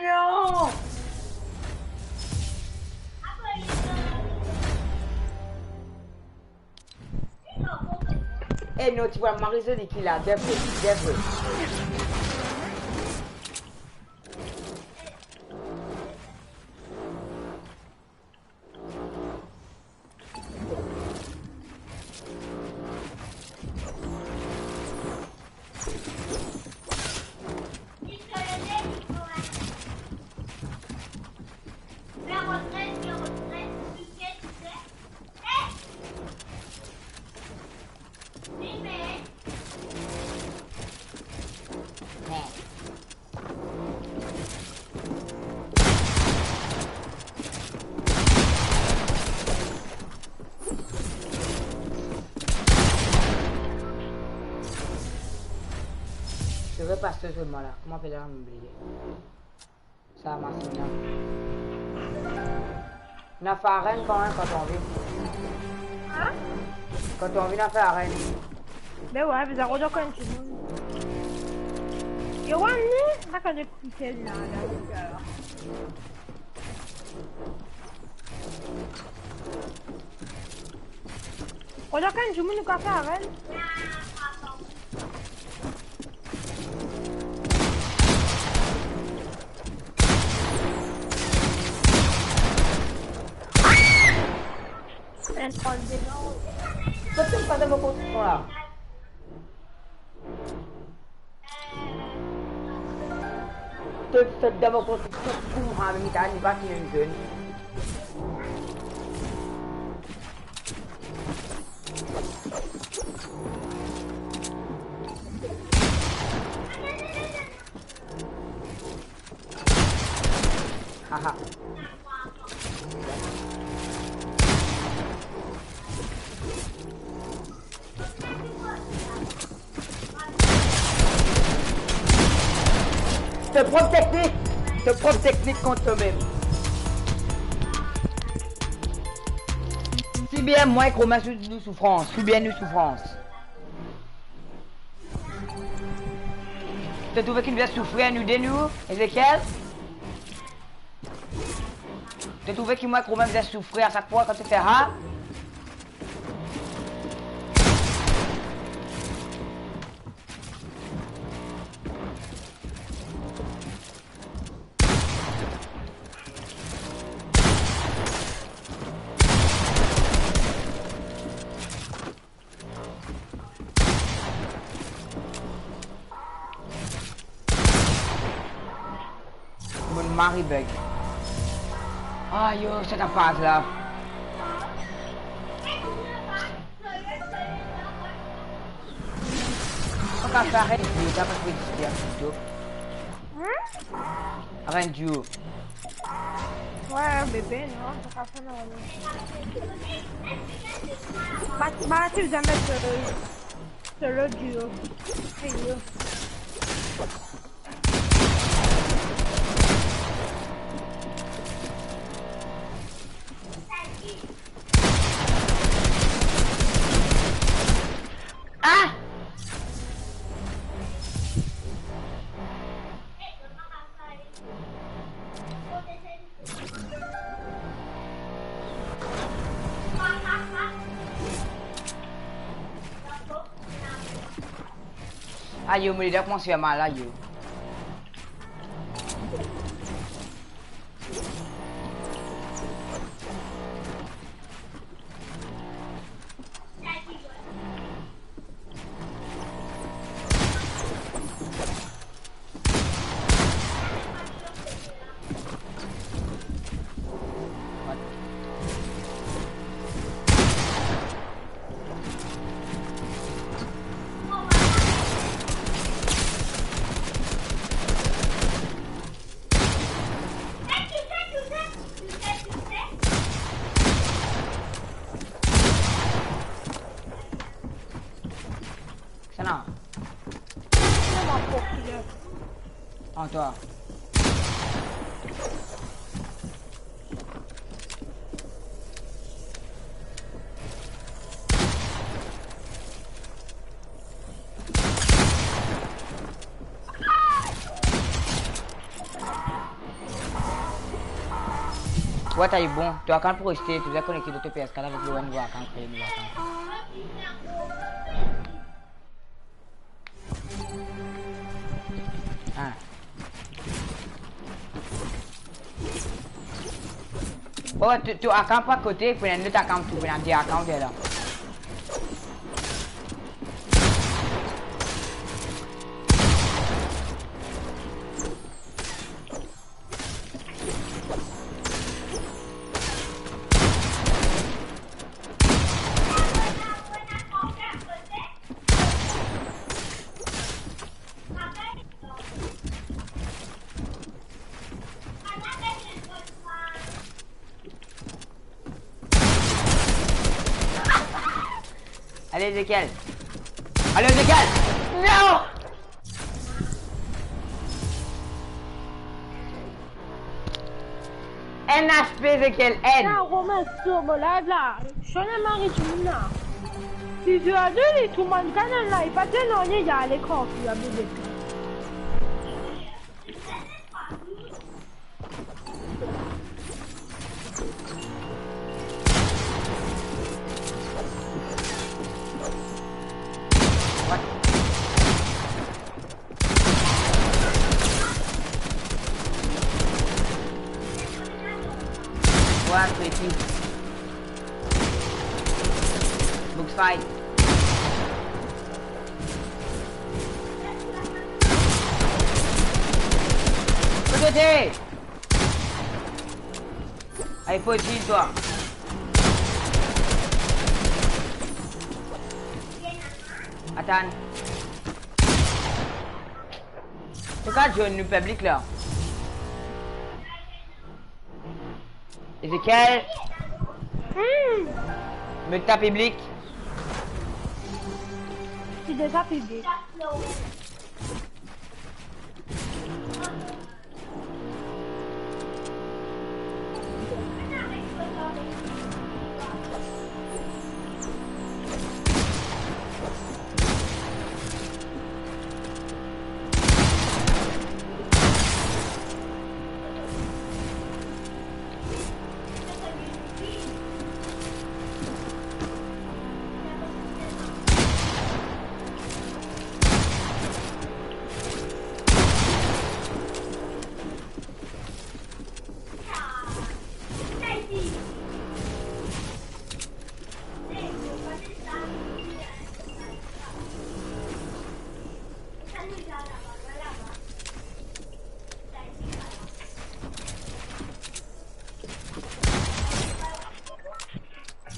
Non! E non, ti vwa mari zoli ki la, devre, devre. Se vre, paster selman la. Kouma apel la, mo bliye. Sa masinn la. Na fer arèn kan mem, kan to anvi. Hein? Kan to anvi, na fer arèn. Be wi, bizin rod okenn dimoun. Yo, wi, ni, sa kan de pite la, la, la. Rod okenn dimoun, nou kapav fer arèn. Enn trwaziem. Sot, sot, pa dan mo konstriksyon la. To, to dan mo konstriksyon, kouma mem, li pa finn vinn. Haha. To prop teknik, to prop teknik kont to mem. Si bien mwa ek Romain sou, nou soufrans, si bien nou soufrans. To trouve ki nou bizin soufrir nou de nou, Ezekiel? To trouve ki mwa ek Romain bizin soufrir a sak fwa kan to fer sa? Mo mari bug. Ayo, sa ta faz la. Mo kapav fer arèn, ta pa fer arèn. Hein? Arèn duo. Wi, bebe, non, sa pa fer non. Ba, ba, ti bizin met, euh, solo duo. Ayo. Ah! Ayo, mo lede koumans fer mal, ayo. Sana. Sa va, popilè. An twa. What are you bon? To akan pou reste, to bizin konekte to P S quatre avek Lowen, nou akan kreye, nou akan. Ah. Oh, to, to account pa kote, pou enn lot account, tou pou enn de account la. Ale, Ezekiel. Ale, Ezekiel. Non! Enn H P, Ezekiel, enn. La, Romain, sort mo live la. Sone mari dimoun la. Si zwe a de li, tou bann kanal la, li pa dir nanye, li ale kanpe, li a bebe. What? What, Ricky? Box fight. Kote to? Ay, foti twa. Atann. To kapav zwenn nou piblik la. Ezekiel. Hmm. Met ta piblik. Ti deza piblik.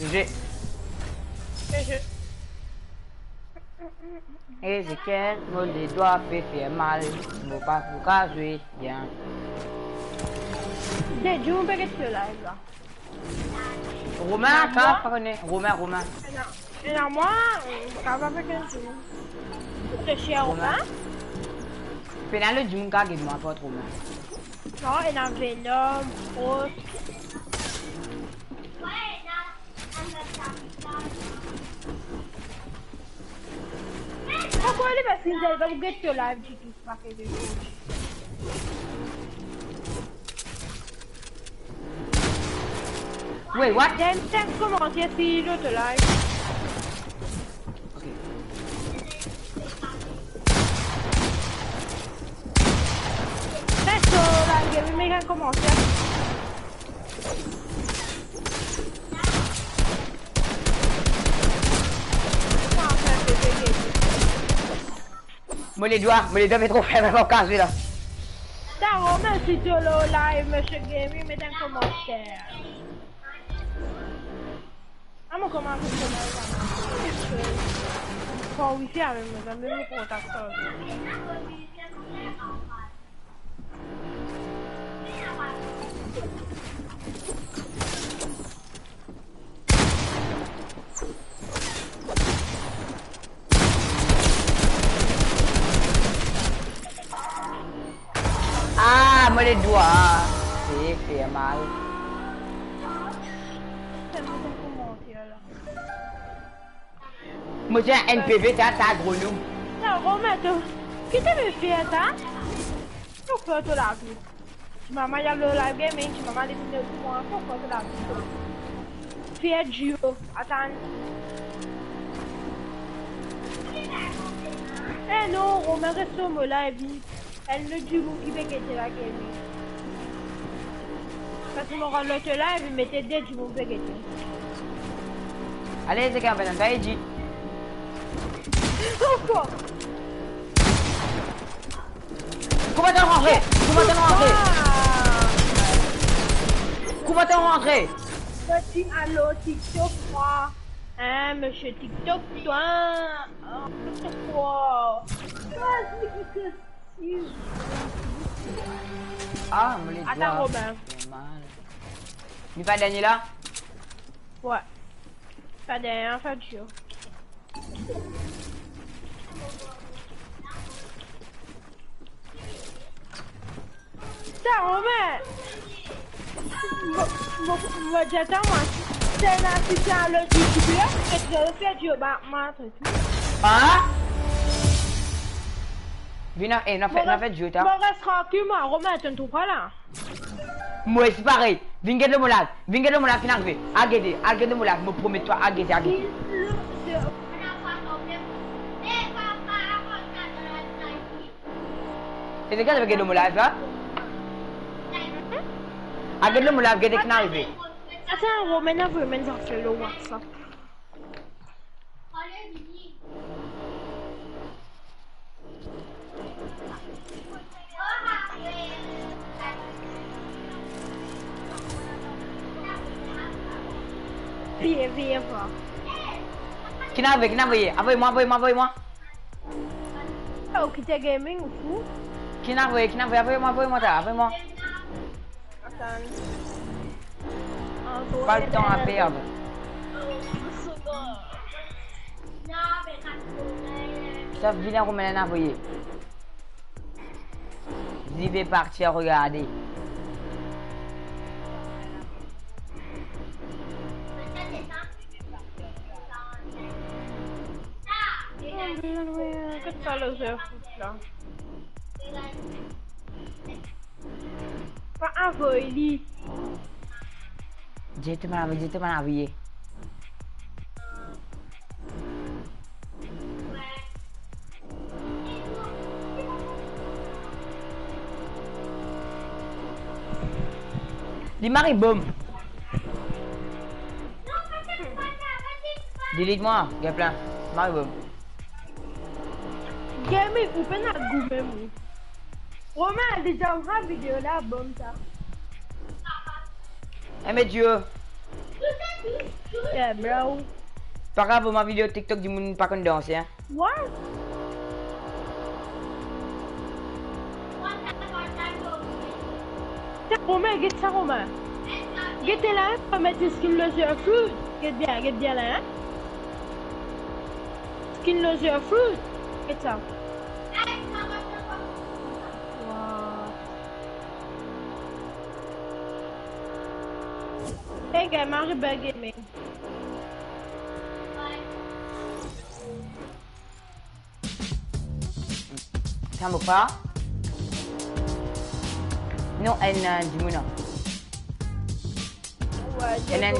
G G. G G. Ezekiel, mo ledwa pe fer mal, mo pa pou kapav zwe bien. De dimoun pe get so live la. Romain, pa, pa kone. Romain, Romain. Ena, ena mwa, euh, kapav avek enn dimoun. Refleksir a Romain. Romain. Pena lot dimoun kapav get mwa, apar Romain. Non, ena Venom, Rose. Pourkoi li pa finn dir li pa pou get to live ditou, pa fer de Wait, what? Dem, dem komanse si lot live. Ok. Enn komanter. Sa, sa, se, se, se. Mo ledwa, mo ledwa pe tro fer mo kaz la. Sa, Romain, si to lor live, Monsieur Gaming, met enn komanter. Ah, mo koumans ase la, la. Kan wifi avek mo, zame mo kontak sa. Ah, mo ledwa. Se fer mal. Sa met enn komanter la. Mo ti enn N P V, ta, ta gro nou. Non, Romain, to, ki to pe fer sa? Fok fer to lavi. Ti mama, li al lor live gaming, ti mama, li vinn lor mwa, fok fer to lavi. Fer duo, atann. Eh non, Romain, res lor mo live. Enn lot dimoun ki pe gete la, Kevin. Parski mo rant lor to live, mete de dimoun pe gete. Ale, se kan pe dan ta edi. Opa! Kouma to rantre? Kouma to rantre? Kouma to rantre? Sorti alor TikTok, twa. Hein, monsieur TikTok, toi. Oh, n'importe quoi. Vas-y, que Ah, mo ledwa. Atann, Romain. Fer mal. Li pa dernie la? Ouais. Pa dernie, an fet, yo. Sa, Romain. Mo, mo, mo dir twa, mwa, se la, si se enn lot youtuber, se ki fer dir, ba, mwa, Ah? Vinn, eh, nou fer, nou fer duo, ta. Mo res trankil, mwa, Romain, to trouv pa la? Mwa osi parey. Vinn get lor mo live. Vinn get lor mo live, kinn arive. Al gete, al get lor mo live. Mo promet twa, al gete, al gete. E de ki to pe get lor mo live la? Al get lor mo live, gete kinn arive. Atann, Romain, avoy mwa enn zafer lor WhatsApp. Viye, viye, viye. Kinn avoy, kinn avoy? Avoy mwa, avoy mwa, avoy mwa. Oh, kite gaming, ou fou? Kinn avoy, kinn avoy? Avoy mwa, avoy mwa, ta, avoy mwa. Atann. Pa letan a perd. Sa vinn kouma enn avoye. Je vais partir regarder. Kot sa lozer fout la? Pa avoy li. Dir to mwa, dir to mwa, avoye. Li mari bom. Delete mwa, gagn plin. Mari bom. Gaming, ou pena gou mem, ou. Romain, li zam sa video la, bom sa. Eh, me Dieu. Yeah, bro. Pa grav, mo video TikTok dimoun pa konn danse, hein. What? Sa, Romain, get sa, Romain. Get la, hein, pa met skin lozer food. Get bien, get bien la, hein. Skin lozer food. Get sa. Wow. Hey, guys, Marie Bell Gaming. Sa mo pa. Non, enn, euh, dimoun la. Ouais, Diego. Enn, enn.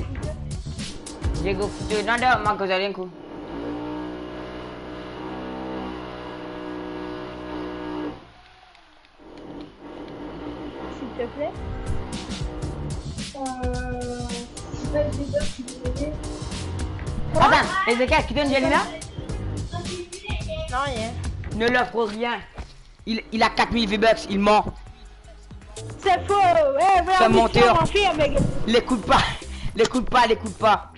Diego, tu, non, non, mank kozari enn kou. Si S'il te plaît. Euh, tu peux être leader, tu peux aider. Attends, Ezekiel, qui donne Jelly là? Non, rien. Ne l'offre rien. Il, il a quatre mille V-Bucks, il ment. C'est faux. Eh, voilà. C'est un menteur. L'écoute pas, l'écoute pas, l'écoute pas.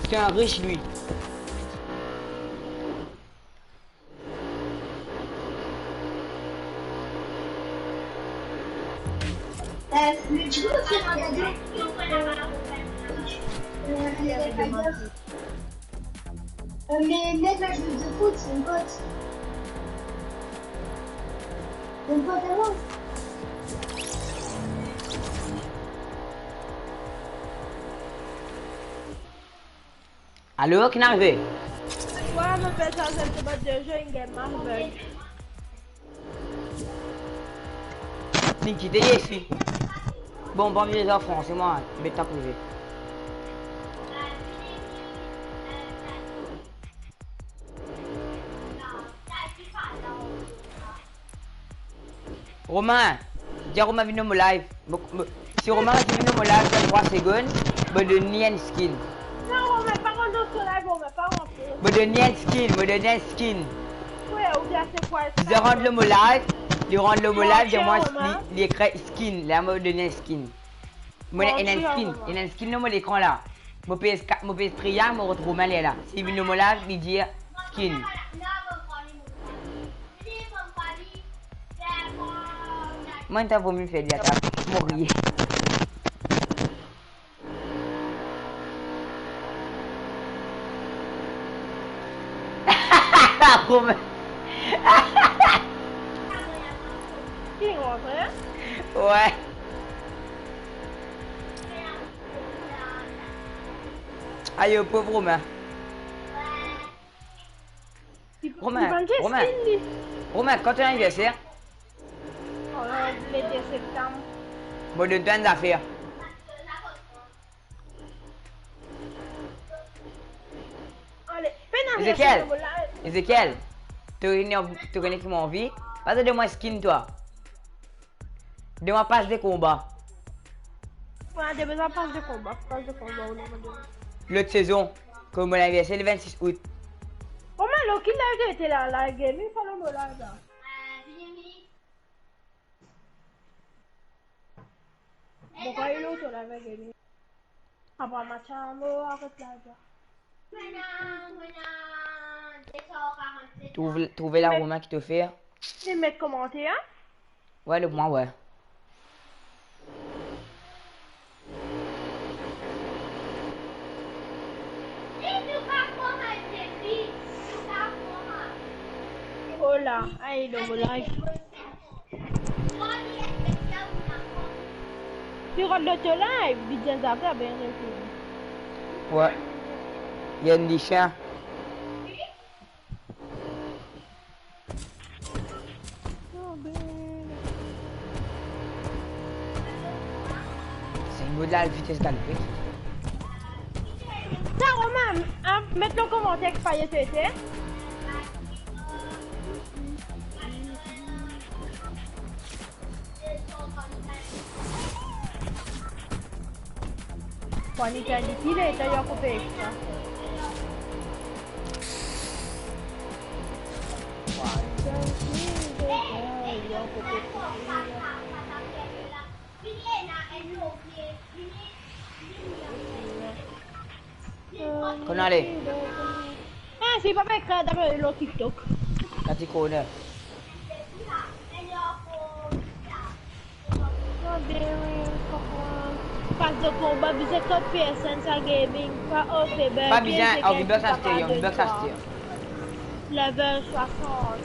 C'est un riche, lui. Euh, mais tu peux aussi regarder, euh, euh, les Tigers. Euh, mais mec, là, je joue de foot, c'est une pote. C'est une pote à moi. Alor, ki inn arive? Ouais, mo pe sarz enn ti bot de jeu, inn gagn mark bug. Finn kite isi. Bon, pa bizin franse mwa, met ta prive. Romain, dir Romain vinn lor mo live. Mo, mo, si Romain pa vinn lor mo live dan trwa segonn, mo donn li enn skin. Non, Romain, pa rant dan so live, Romain, pa rant. Mo donn li enn skin, mo donn li enn skin. Ouais, oubien se kwa sa? Li rant lor mo live, li rant lor mo live, dir mwa li, li ekrir skin, la mo donn li enn skin. Mo ena enn skin, ena enn skin lor mo lekran la. Mo pez ka-, mo pez triangle, mo rant Romain lerla. Si li vinn lor mo live, li dir skin. Mwa, ta vomi fer li atak. Mo riye. Romain. Li rantre, hein? Ouais. Ayo, pov Romain. Li, Romain, li bann Romain. Skin, li. Romain, kan to aniverser? Oh, le de septam. Mo donn twa enn zafer. Ale, pena Ezekiel, Ezekiel, to kone, to kone ki mo anvi? Pa donn mwa skin, twa. Donn mwa pas de konba. Mwa, to bizin pas de konba, pas de konba, ou la, mwa, donn. Lot sezon, kan mo aniverser le vennsis out. Oh, me lor ki live to ete la, la, gaming, pa lor mo live la. Bon, kan ena to live, gaming. Apa match a mo aret la, ja. Trouve, trouve la, Romain, ki to fer. Li met komanter, hein? Ouais, le mwa, ouais. Hola, ayo, mo live. Ti rod lor to live, bizin zafer bien retou. Ouais. Li enn lisien. Se enn mod la, vites galopé. Sa, Romain, hein, met lor komanter ki payet to ete. Pwani ta li ki leta, li ankor pe eksa. Pwani ta li ki leta, li ankor pe eksa. Kone ale. Ah, si papa ekrir dan lor TikTok. Kati kone. Pas de konba, bizin kot P S N sa gaming, pa O V B, pa bizin O V B, aster, O V B aster. Level swasant.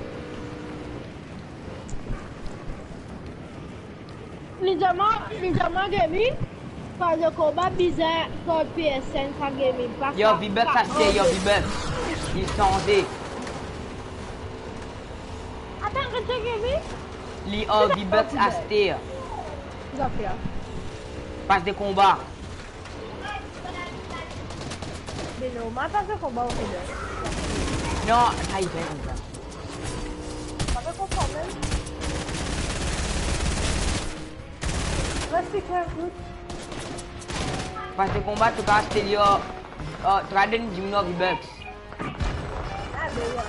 Li dir mwa, li dir mwa gaming, pas de konba bizin kot P S N sa gaming, pa... Yo, sa, V-Bucks pa aster, yo, O V B. V-Bucks. Li sanze. Atann, rete gaming? Li, o, V-Bucks aster. Zafer. Pas de konba. Me normal, pas de konba, O V B. Non, sa, li fer koumsa. Reste tranquille. Pas le combat, tu casses tes liens. Euh, tu as donné du V-Bucks. Ah, ben ouais.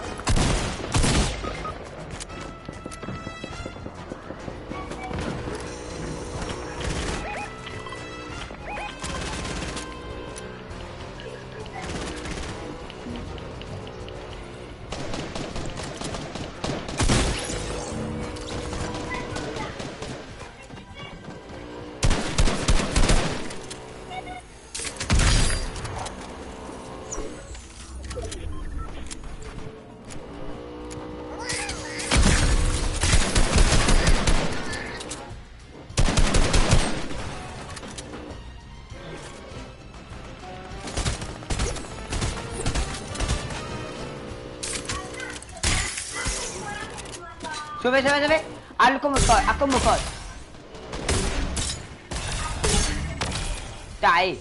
Sove, sove, sove. Al komo kot, al komo kot. Tae.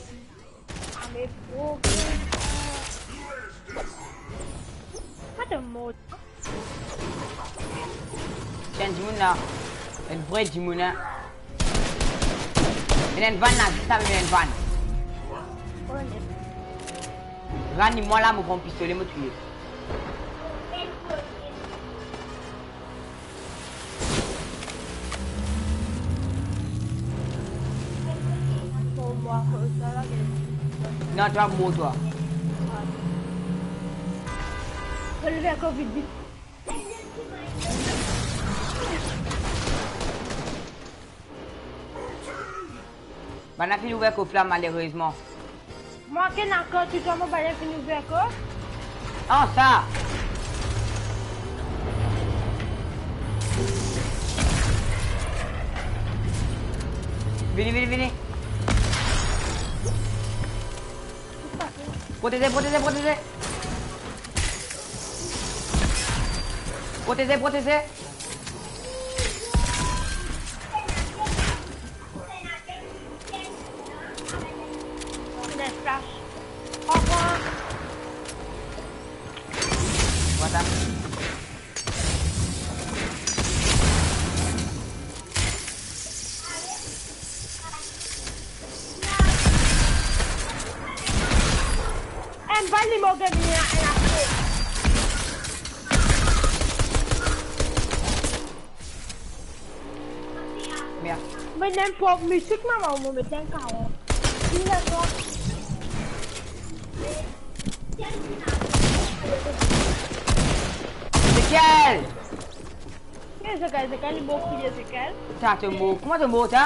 Ah, mais problème. Pas de mot. Tiens, dimoun la. Enn vre dimoun, hein. Ena enn vann la, zis la mem ena enn vann. Rani, mwa la, mo pran pistole, mo touye. Non, twa mor, twa. Fo lev ankor vit, vit. Bann la finn ouver kof la, malerezman. Mwa ki ena kof, tou sa, mo bann la finn ouver kof. Ah, sa! Vini, vini, vini. Proteze, proteze, proteze. Proteze, proteze. Flash. Au revoir. Voilà. Enn bal li mor, gagn li, enn ape. Merde. Me nenport mizik, mama, mo met enn karant. Lekel? Lekel, lekel, li mor, lekel? Sa, to mor. Kouma to mor, sa?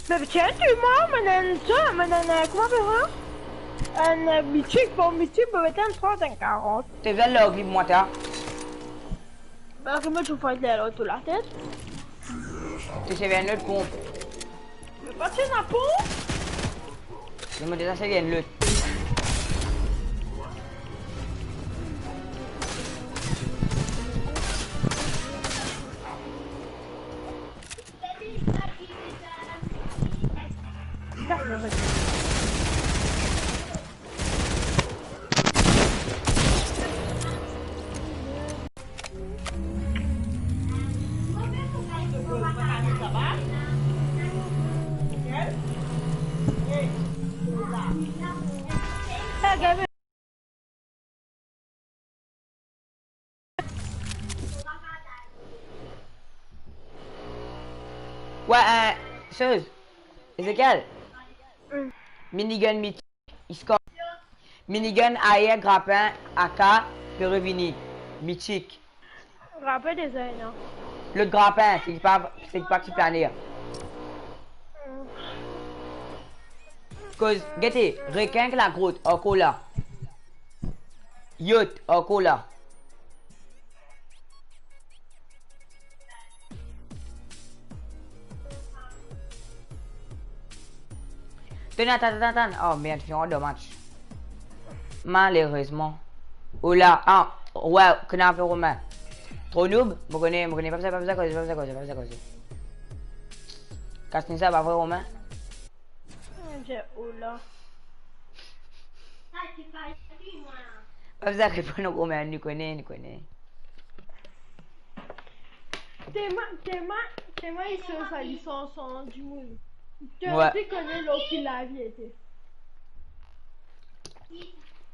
Me tiens, tu mor, mo ena enn sa, mo ena enn, kouma apel sa? Enn, euh, mizik, bon mizik, mo met enn trant, enn karant. To bizin log li pou mwa, ta? Ba, kouma to fer la, to latet? To servi enn lot konp. Me pa ti ena pon? Mo deza servi enn lot. Ouais, euh, chose. Ezekiel. Mm. Minigun mitik, score. Minigun ayer, grapin, A K, pe revini. Mitik. Grapin deza, non? Lot grapin, se pa, se pa ki plane. Mm. Koz, gete, rekin ki lagrot, ankor la. Yot, ankor la. Tene, atann, atann, atann. Oh merde, finn domaz. Malerezman. Ola, ah, ouais, kena pe Romain. Tro noob, mo kone, mo kone, pa bizin, pa bizin koze, pa bizin koze, pa bizin koze. Kas ni sa, pa vre, Romain? Mon Dieu, oula. Pa bizin reponn Romain, nou kone, nou kone. Tema, tema, tema, li so sa, li san, san dimoun. To, ouais, to kone lor ki live li ete.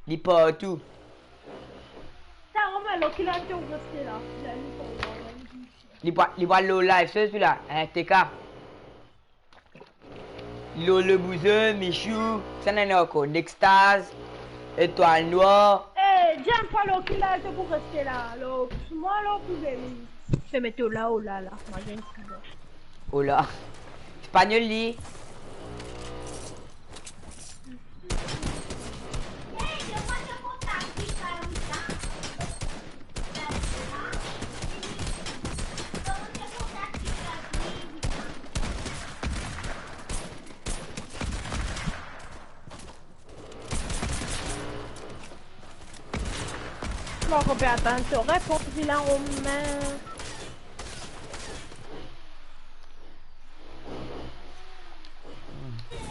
Li partou. Ta, Romain, lor ki live to reste la? Li pa, li pa lor live, se sila, hein, T K. Lolo Bouzen, Michou, sa nana ankor, Nextaz, Etwal Nwar. Eh, Jem, pa lor ki live to pou reste la, alor, mwa, alor, pou vini. Fer met ola, ola la, mwa, Jem, ola. Espagnol, li. Mo pe atann to repons, Vilan Romain.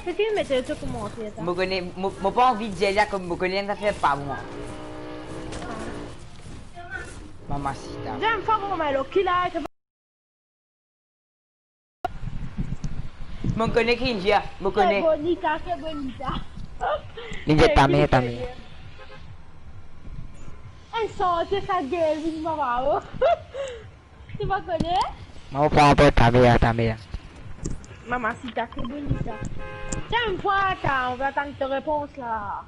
Seki met to komanter sa? Mo kone, mo, mo pa anvi dir li, kom mo kone enn zafer pa bon. Mamacita. Jem, pa mo, Milo, ki la, Mo kone ki li dir, mo kone. Qué bonita, qué bonita. Li dir, eh, ta mer, ta mer. Eh, santi sa, Gavin, mama, oh. To pa kone? Mo pa ankor, ta mer, ta mer. Mamacita, qué bonita. Tiens, une fois, ta, on va attendre ta repons la.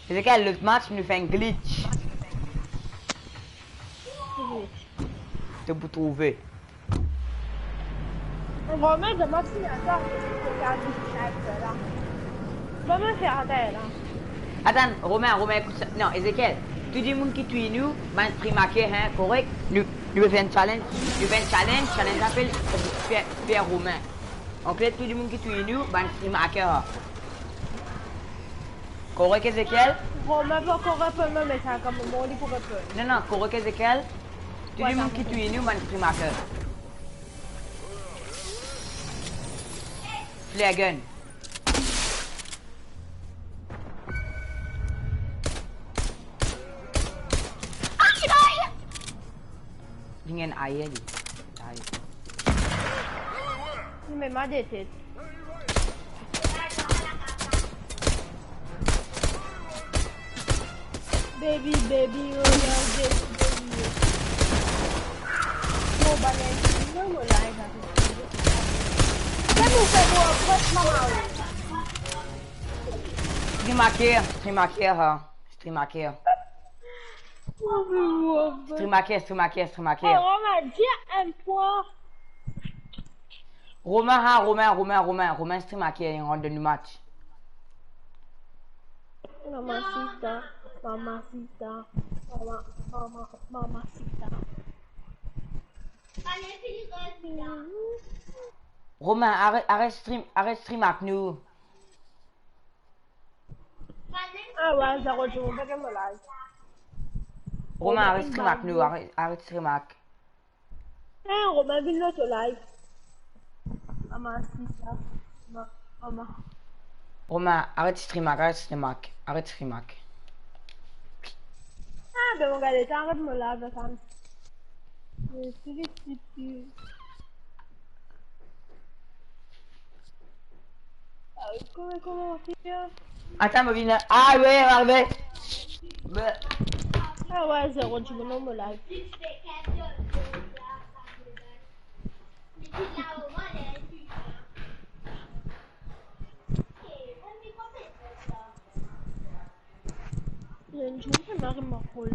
Ezekiel, lot match, nou fer enn glitch. Glitch. To pou trouve. Romain, demann si atann, Romain, fer atann la. Atann, Romain, Romain, ekout sa. Non, Ezekiel, tou dimoun ki touy nou, bann stream hacker, hein, korek? Nou, nou fer enn challenge, nou fer enn challenge, challenge apel Pierre, Pierre Romain. Ankler, tou dimoun ki touy nou, bann stream hacker. Korek, Ezekiel? Romain pa ankor reponn mwa, me sa kan mo li pou reponn. Non, non, korek, Ezekiel. Tou dimoun ki touy nou, bann stream hacker. Flare gun. Li gagn ayer li. Ayer. Li mem a de tet. Baby, baby, oh, yeah, baby, baby. Mo bann, mo, mo live la. Sa nou fer pou apres, mama. Stream hacker, stream hacker, ha. Stream hacker. Stream hacker, stream hacker, stream hacker. Eh, Romain, dir enn pwa. Romain, ha, Romain, Romain, Romain, Romain, stream hacker, li rant dan nou match. Mamacita, mamacita, mama, mama, mamacita. Romain, aret, aret stream, aret stream ak nou. Ah ouais, zero dimoun, pa gagn mo live. Romain, aret stream ak nou, aret, aret stream ak. Eh, Romain, vinn lor to live. Mama, sisa. Ma-, mama. Romain, aret stream ak, aret stream ak, aret stream ak. Ah, ben, mo gade, aret mo live, atann. Je suis stupide. Ah, kouma, kouma fer? Atann, mo vinn la. Ah ouais, mo arive. Be. Ah ouais, zero dimoun lor mo live. Enn zour, mo ariv mo kol.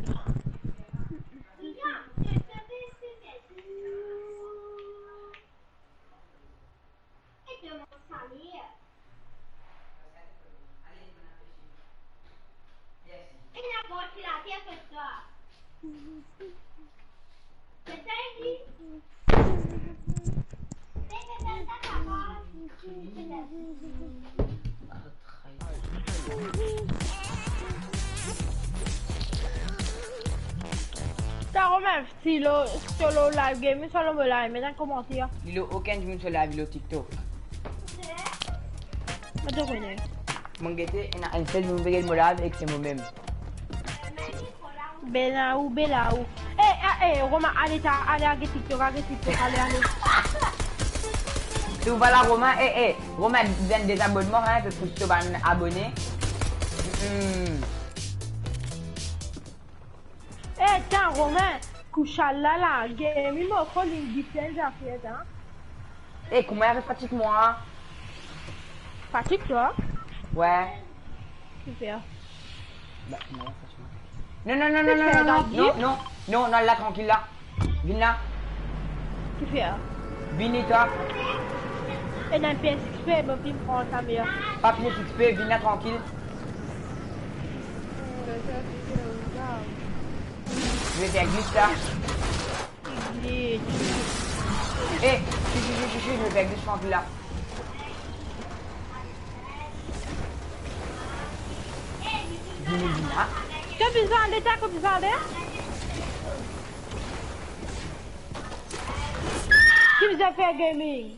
Ta Romain, si lor, si lor live game, si lor mo live, met enn komanter. Li lor okenn dimoun so live, li lor TikTok. Mo to kone. Mo gete, ena enn sel dimoun pe gete mo live, ek se mo mem. Bela ou, bela ou. Eh, ah, Eh, Romain, ale ta, ale, al get TikTok, al get TikTok, ale, ale. Si ou pa la, Romain, eh, eh, Romain, donn dezabonman, hein, pou pous to bann abone. Hmm. Eh, ta, Romain, kousa la, la, game, mo fo ling difen zafer, ta. Eh, kouma ariv fatig mwa? Fatig twa? Ouais. Kifer? Ba, non, non, non, non, non, non, non, non, non, non, al la, trankil la. Vinn la. Kifer? Vini, twa. Ena enn pies XP, mo vinn pran sa, me... Pa pies XP, vinn la, trankil. Mo fer glitch la. Glitch. Eh, si, si, si, si, si, mo fer glitch, trankil la. Vini, vini la. Ki bizin ale, ta, ki bizin ale? Ki bizin fer gaming?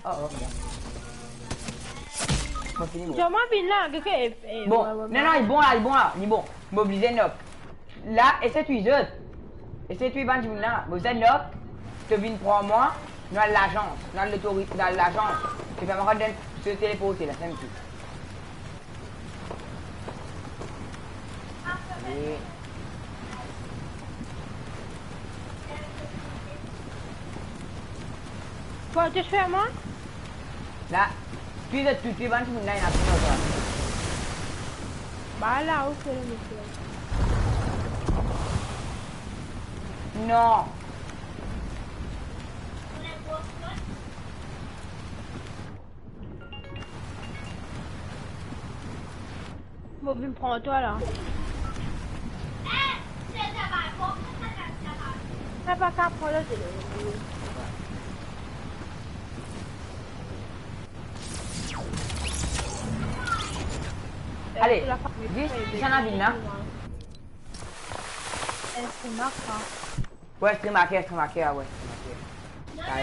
Oh, oh, bon. Mo fini, bon. Kouma vinn la, ke, ke, eh, bon, ouais, ouais, non, non, li bon la, li bon la, li bon. Mo oblize knock. La, esey touy zot. Esey touy bann dimoun la. Mo bizin knock, to vinn pran mwa, nou al lazans, nou al lotori-, nou al lazans. To fer mwa donn so teleporte la, sa mem tou. Wi. Kouma to fer mwa? La, touy zot, touy, touy bann dimoun la, ena touy zot la. Ba la, ok, le misie. Non. Mo vinn pran twa la. Sa pa ka pran lot. Ale, vit, ki sa ena vinn la? Eh, se Marc, hein. Ouais, stream hacker, stream hacker, ah ouais, stream hacker. Sa e.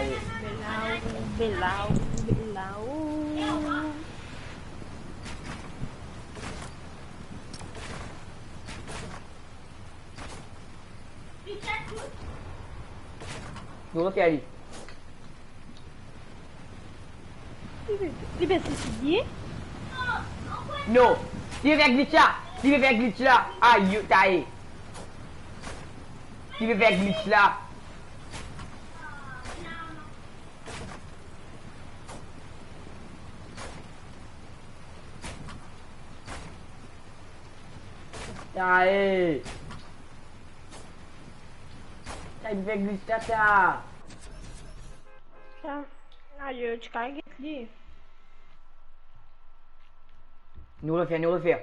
Belau, belau, belau. Nou refer li. Li pe, li pe sisidi. Non. Li pe fer glitch la. Li pe fer glitch la. Ayo, taye. Li pe fer glitch la. Taye. Taye, li pe fer glitch la, ta. Sa, ayo, ti kapav get li. Nou refer, nou refer.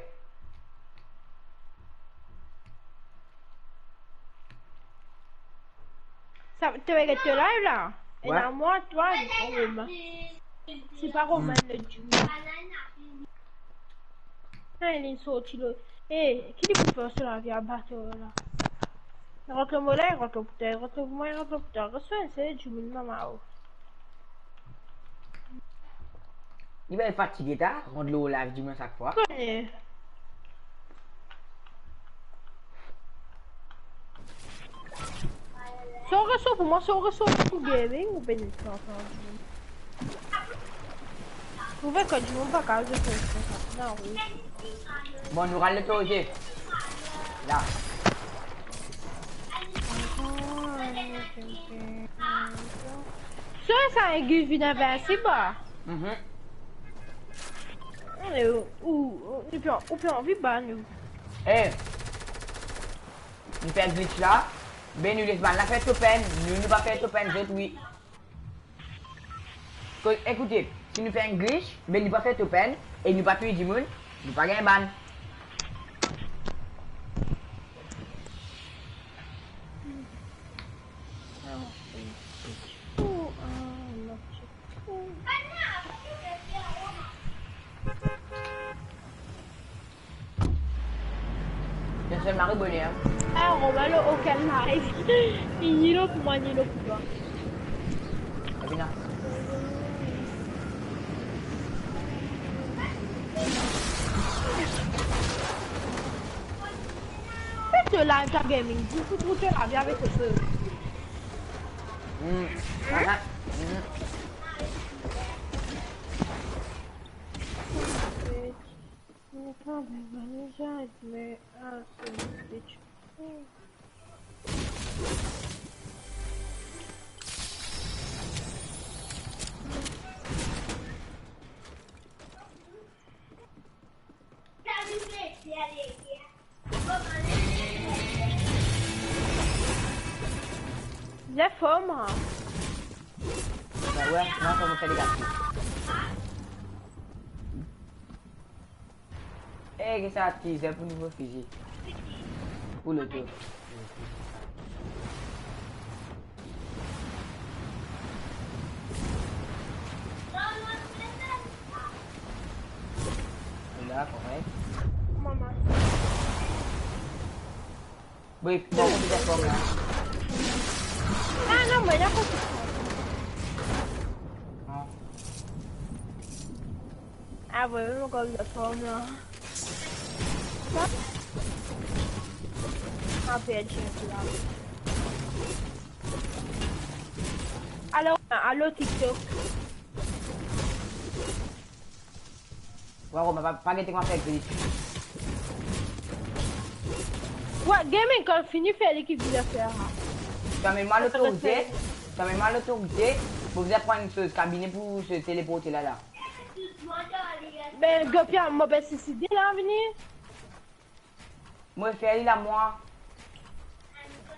Sa, to regarde to live la? Ouais. Ena mwa, twa, Romain. Se pa Romain, hmm, le Jimmy. Ah, li sorti lo. Eh, ki li pou fer so lavi a bato la? Rant lor mo la, rant lor pou twa, rant lor pou mwa, rant lor pou twa. Res swin, se Jimmy, mama, oh. Li pa fatige ta, rant lor live dimoun sak fwa. Kone. So reso pou mwa, so reso pou gaming ou pena sa, sa. Ou ve kot dimoun pa kapav zwe koumsa, non, wi. Bon, nou al lotorite. La. So sa, enn glitch vinn invinsib, ah. Mhm. Ale, ou, ou, ou pe, ou pe anvi ban nou. Eh, nou fer glitch la, be nou les bann la fer to penn, nou, nou pa fer to penn, zot, wi. Ko-, ekoute, si nou fer enn glitch, be nou pa fer to penn, e nou pa touy dimoun, nou pa gagn ban. Enn sel mari boner, hein. Ah, Romain, lo okenn live. Ni lo pou mwa, ni lo pou twa. Abina. Fek to Live ta gaming, pou fout ou lavi avek so. Hmm. Ah, ah. Hmm. Li for mwa. Ba wi, mwa kouma fer li gate. Eh, ki sa ti zet pou nouvo fizi. Pou loto. La, korek. Mama. Wi, bon, bon, bon, bon. Ah, non, mwa, la, pa sa. Ah. Ah, wi, wi, mo kone la form la. Sa? Ah, perdi enn pe la. Alor, alor TikTok. Waw, mo pa, pa gete kouma fer glitch. Wi, gaming kan fini fer li ki bizin fer la. Sa mem mwa lotorite, sa mem mwa lotorite, pou bizin pran enn soz, kabine pou se teleporte la, la. Be, Gopia, mo pe siside la, vini. Mo fer li la, mwa.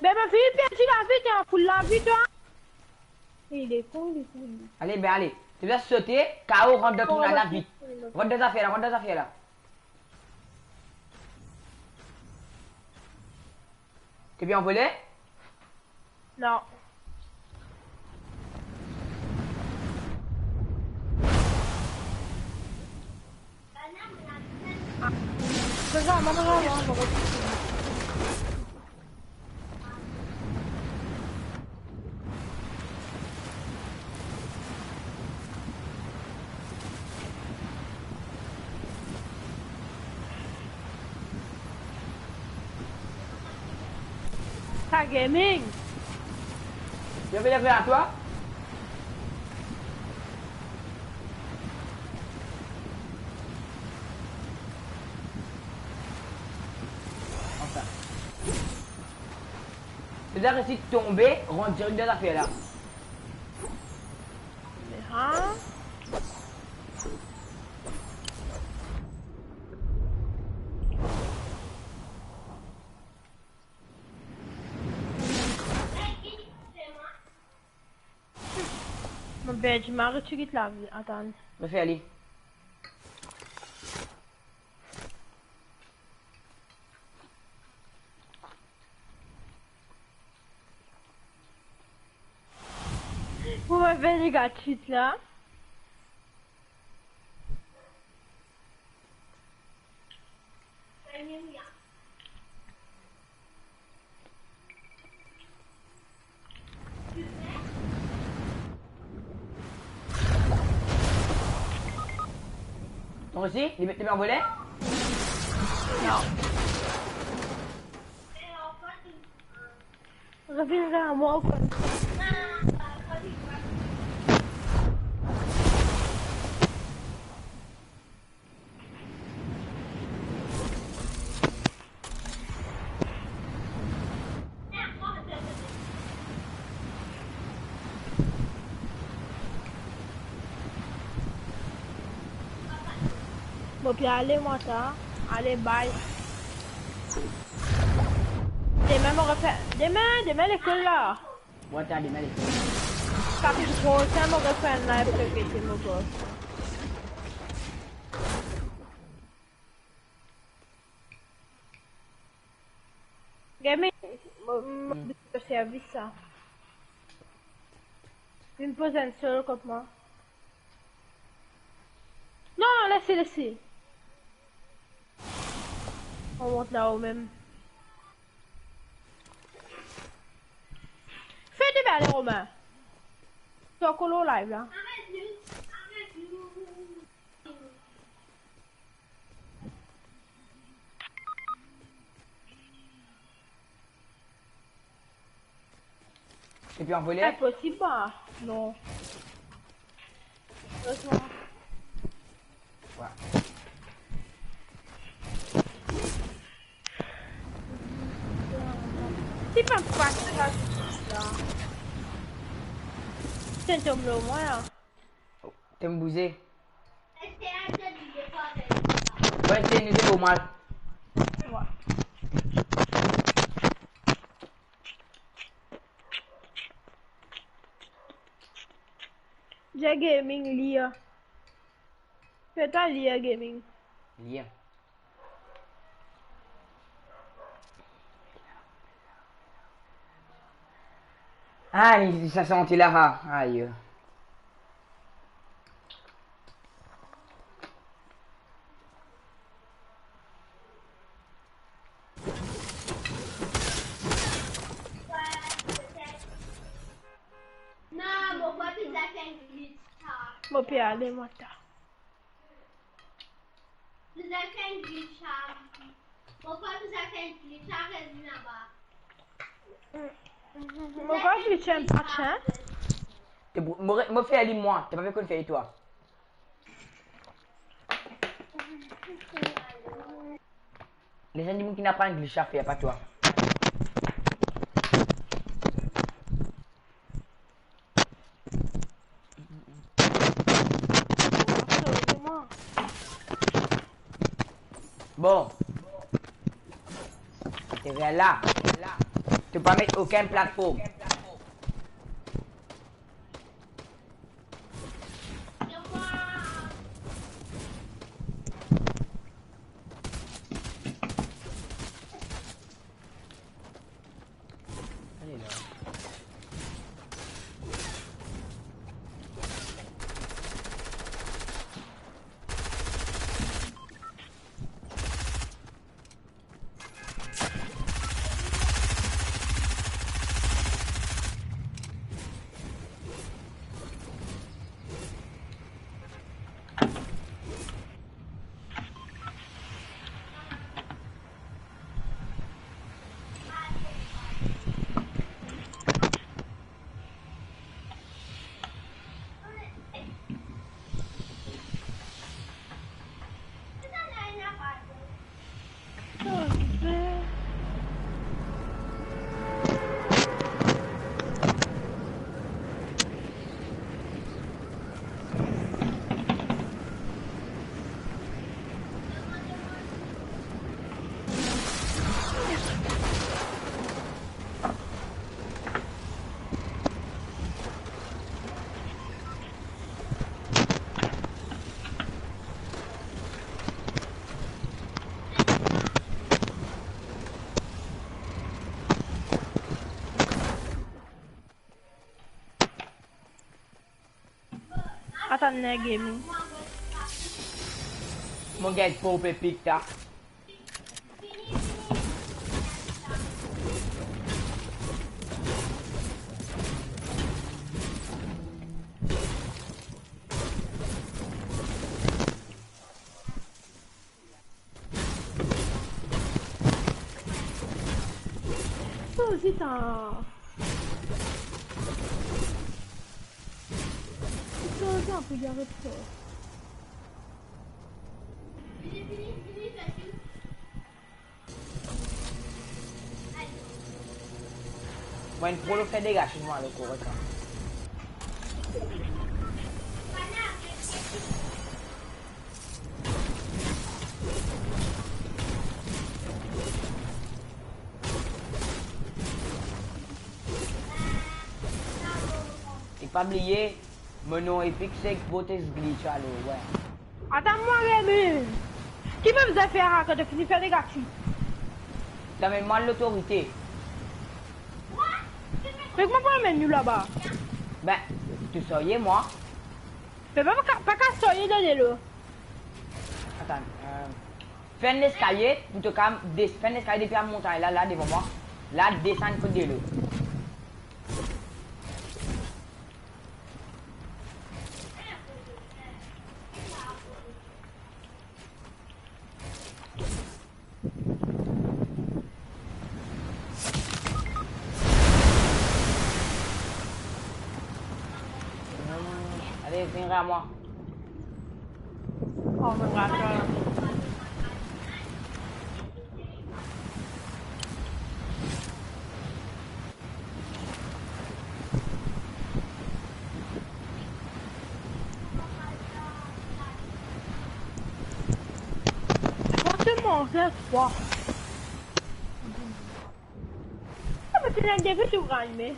Be, mo fini perdi lavi, twa, full lavi, twa. Li kon, li kon. Ale, be, ale. To bizin sote, K O, rant dan trou la, la, vit. Rant dan zafer la, rant dan zafer la. To pe anvole? Non. Ah. Sa, sa, mama, mama, mama. Sa gaming. Yo vinn ver twa. Anfin. Bizin resi tonbe, rant direk dan zafer la. Ah. Mo perdi, mo aret tigit lavi, atann. Mo fer li. Mo fer li gratis la. Twa osi, li, li pe anvole? Non. Revinn ver mwa ankor. Mo pe ale mwa sa, ale, bye. Demin mo refer, demin, demin lekol la. Bon, ta demin lekol. Samdi prosin mo refer enn live, pe gete mo bos. Gaming, mo, mo, hmm, servis sa. Vinn poz enn solo kot mwa. Non, non, lese, lese. Mo mont lao mem. Fer de bale, Romain. To ankor lor live la. Arrête, arrête. Depi anvole? Inposib, ba. Non. Erezman. Wa. Ti pa pas la. Ti tom lor mwa la. To'nn bouze. Bon, se nou de normal. Wa. Dia Gaming, lia. Peta lia Gaming. Lia. Ah, li, sa santi la, ha. Ayo. Non, mo pa bizin fer glitch, sa. Mo pe ale, mo ta. Bizin fer glitch, sa. Mo pa bizin fer glitch, sa, res laba. Mo pa bizin fer glitch, sa. Te pou-, mo re-, mo fer li mwa, to pa pe konn fer twa. Lezot dimoun ki aprann glitch a fer, pa twa. Bon. To vinn la. To pa met okenn platform. Ale la. Atann, ena gaming. Mo get pou pe pik ta. Sa osi, sa. Sa osi, ann pou gare sa. Mwa, enn polo fer dega si mwa, le kor sa. E pa bliye, mo nom Epic Six Botes Glitch, alor, wi. Atann mwa, Remy. Ki pe bizin fer la, kan to fini fer dega ti? Donn mwa lotorite. Me kouma pou amenn nou laba? Be, to sorye mwa. Me pa, pa, pa ka sorye dan delo. Atann, euh, fer enn leskalie pou to kav des-, fer enn leskalie depi lamontagn la, la devan mwa. La, desann kot delo. Vinn ras mwa. Oh, vinn ras mwa. Franchement, c'est quoi? Ah, mais c'est un début de rime.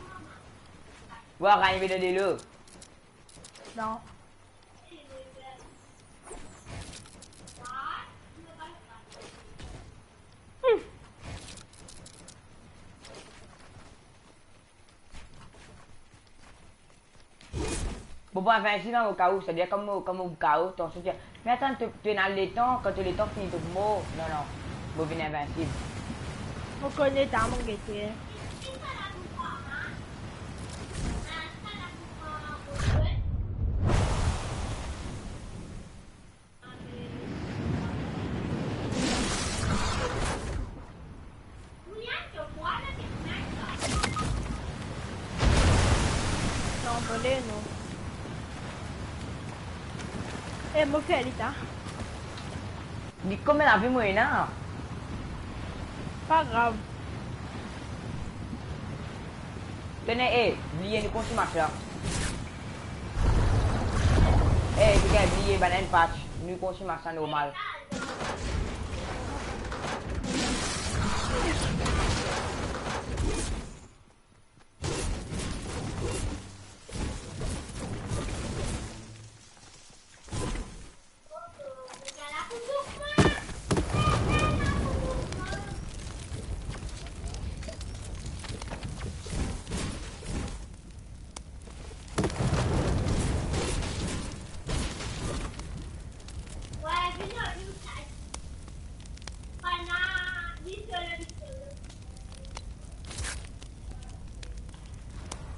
Wa, rime de delo. Non. Hmm. Bon, bon, invinsib, hein, au cas où, c'est-à-dire comme au, comme au cas où, ton soutien. Mais attends, tu, tu es dans le temps, quand tu es le temps fini, tu es mort. Non, non, mo vinn invinsib. Mo kone ta, mo gete. Non, vole, non. Eh, mo fer li ta. Li konbien lavi mo ena? Pa grav. Tene, eh, bliye nou konsi match la. Eh, tou gagn bliye, bann enn patch. Nou konsi match la normal.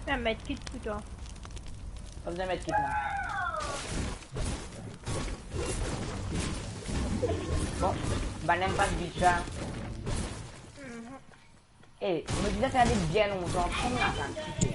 Sa medkit pou twa. Pa bizin medkit, non. Bon, bann enn pas vit sa. Mhm. Eh, mo dir sa fer bien lontan, kouma sa kipe?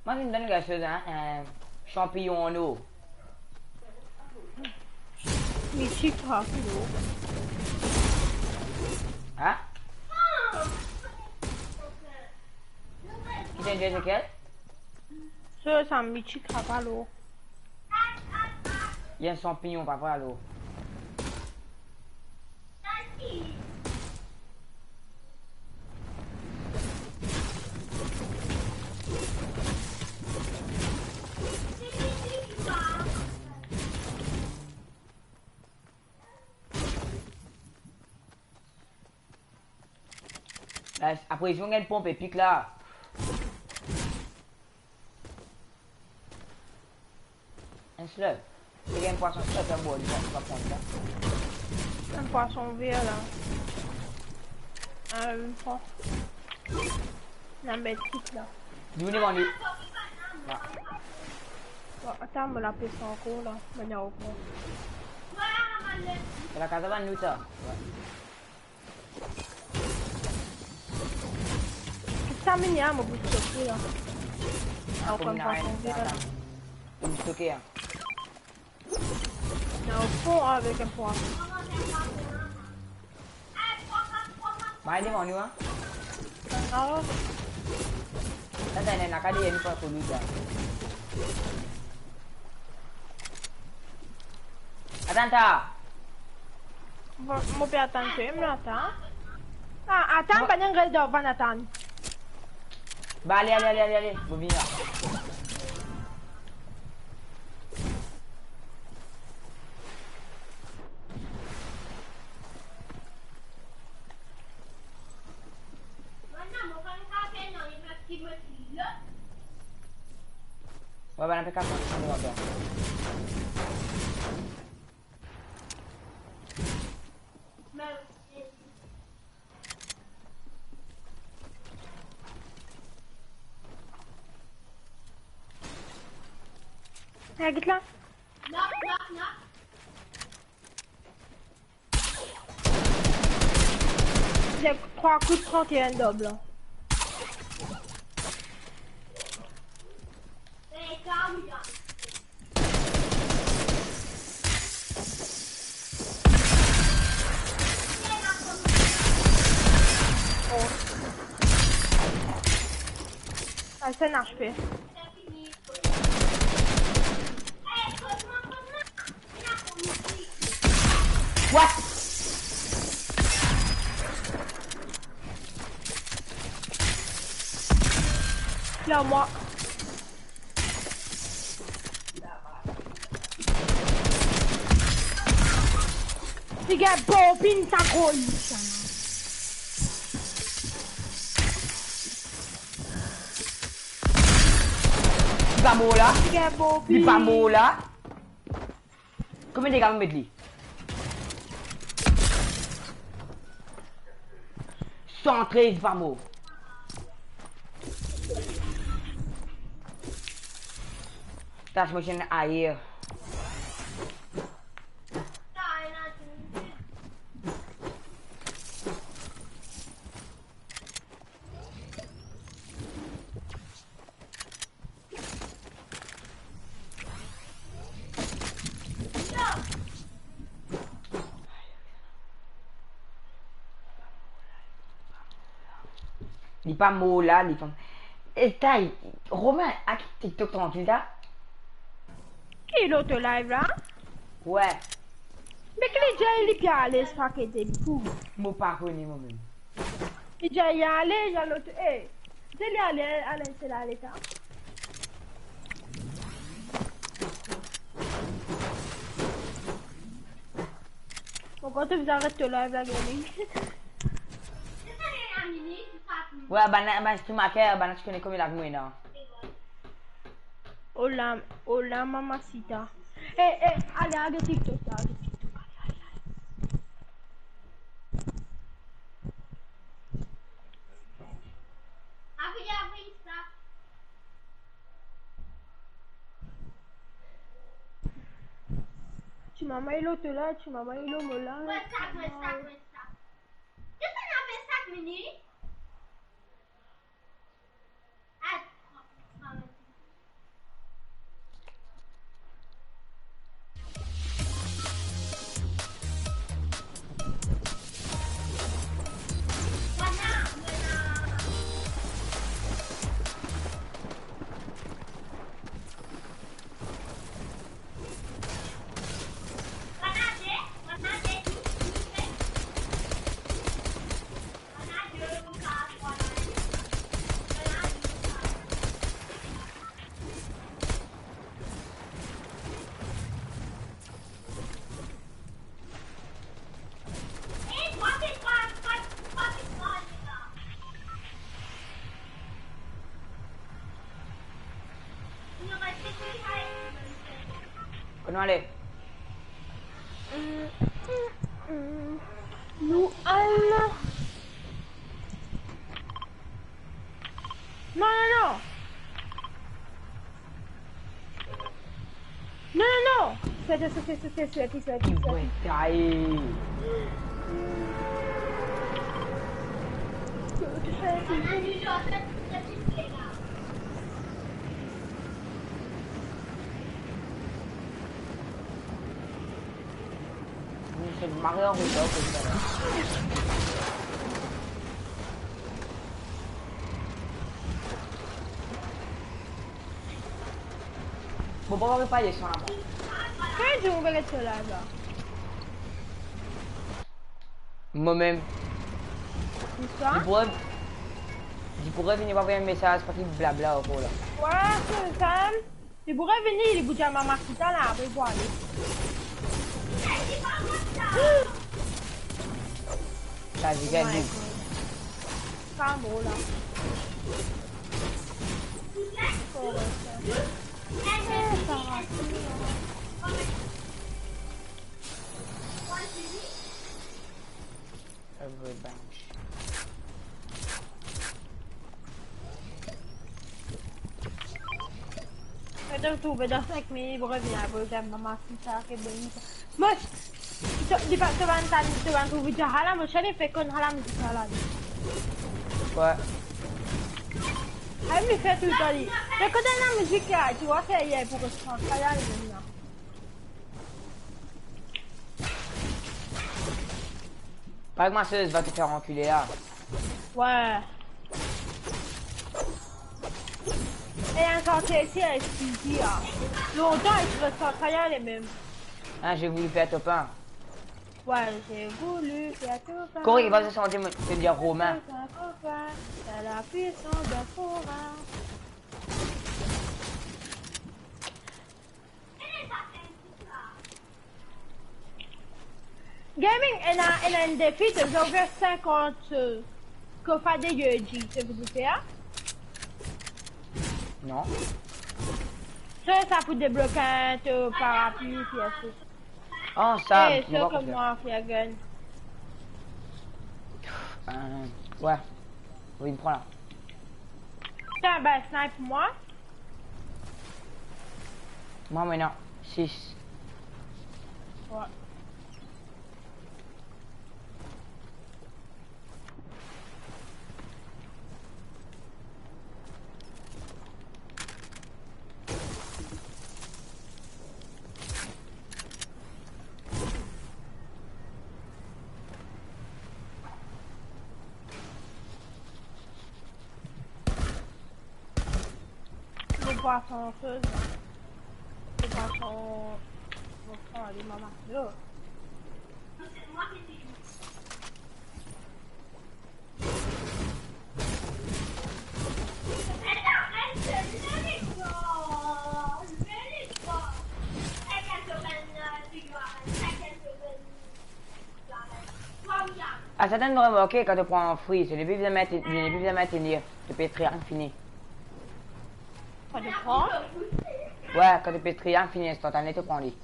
Mo finn donn ou enn soz, hein, enn sanpignon an or. Michik, ah, kilo. Hein? Ki to dir, Ezekiel? So, sa michik, ah, pa lor. Li enn sanpignon, pa vre, alor. Eh, apre, si ou gagn ponp epik la. Enn slur. Ti gagn pwason slur, sa bon, li pa, pa pran sa. Enn pwason ver la. Ah, enn pwason. La medkit la. Li vini, vini. La. Bon, atann, mo lapes ankor la. Mo ena ankor. Se lakaz a bann nou sa. Wi. Sa mini a mo pou soke la. Ah, ou konn pa tonbe la. Ou soke, hein. Non, ou fon avek enn pwa. Mo ale devan nou, hein. Ah. Atann, ena kade ena pa pou nou sa. Atann ta. Bon, mo pe atann twa, mo atann. Ah, atann, mo pa enn rel devan, atann. Ba, ale, ale, ale, ale, ale. Mo vini la. Wi, bann pe kap pran sa. Mama, Get la. Zet trwa kout trant e enn dob la. Oh. Ah, c'est un H P. What? Là, moi. Ti gagn bobin sa gro lis la. Li pa mor la? Ti gagn bobin. Li pa mor la? Konbien dega mo met li? San trez, li pa mor. Tas mo chaîne ayer. Li pa mor la, li pa. E tay, Romain, a kit TikTok trankil ta? Ki lot live la? Wi. Me ki li dir li pe ale, sa ki de pou. Mo pa kone mo mem. Li dir li ale, li al lot, eh. Dir li ale, ale, se la leta. Bon, kan to bizin aret to live la, gaming. Wi, bann, bann streamer, bann ti kone komie la mwa, non? Hola, hola, mamacita. Eh, eh, ale, ale TikTok la, ale TikTok, ale, ale, ale. Ti mama ilo to la, ti mama ilo mo la. What's up, what's up, what's up? Qu'est-ce qu'on appelle ça, Mini? Kot nou ale? Nou al. Non, non, non. Non, non, non. Swete, swete, swete, swete, swete, swete. Wi, taye. Mari an retar koumsa la. Bon, papa, pa desann la, mwa. Kan dimoun pe get so live la? Mo mem. Bonsoir. Li pou re-, li pou revini, pa avoy enn mesaz, pa ki blabla ankor la. Wi, se sa. Li pou revini, li pou dir mamacita la, apre pou ale. Sa, li gagn. Oh my God. Sa drol la. Oh, sa. Eh, sa va. Every bench. Met Donk, trouve dan senk minit, pou revinn apre, ou gagn mama, si sa, ke boni sa. Mo, to, li pa, to bann tan, to bann trouve deja la, mo, sa li fer konn la mizik la, la. Wi. Ah, li fer toultan, li. Li kote la mizik la, ti wa, sa, li pou res trank, sa, li, li, la. Pareil que ma sœur va te faire enculer là. Ouais. E enn sorti isi, Speedy, ah. Lontan, li ti res trank, li mem. Hein, j'ai voulu faire top un. Ouais, j'ai voulu faire top un. Corée, va se sentir, me, te dire Romain. Top un, top un, t'as la puissance d'un forain. Gaming, ena, ena enn defi, to bizin ouvrir sinkant, euh, kofa de U G, to bizin fer? Non. Sa, sa pou debloke enn, to, parapli, pi ase. Ah, sa, eh, mo sa pa konpran. Kouma fer gagn? Euh, ouais. Oui, pran la. Sa, ben, snipe mwa. Mwa, mo ena sis. Ouais. Mo pran son soz la. Mo pran son, mo pran li, mama. Yo. Ah, sa, tann mo remarke, kan to pran free, se li bizin met, li bizin met li, to pe triangle fini. Kan to pran? Ouais, kan to pe triangle fini, instantané to pran li.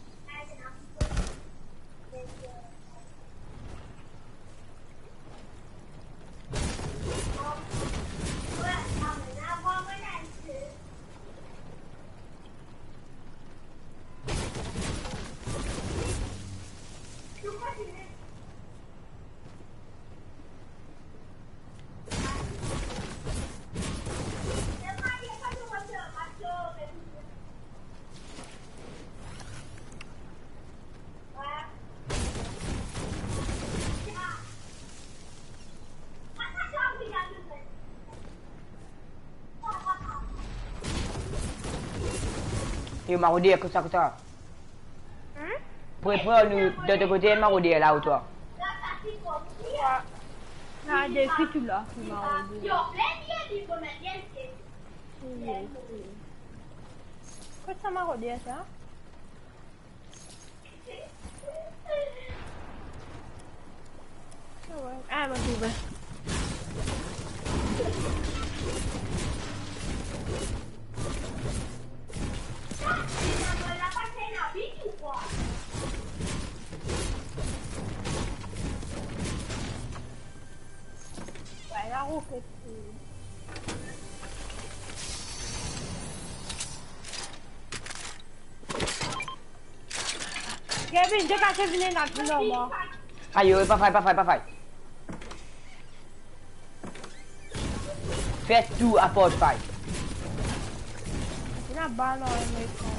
Yo, maroder, kosa, kosa? Hmm? Pre, pre, nou, de, de kote, maroder la ou twa? La, depi tou la, maroder. Kot sa maroder sa? Ah, mo trouve. Ouais, la roquette. Kevin, to kase vini la, non, mwa. Ayo, pa fay, pa fay, pa fay. Fer tou aport fay. Ena bal dan mo ekran.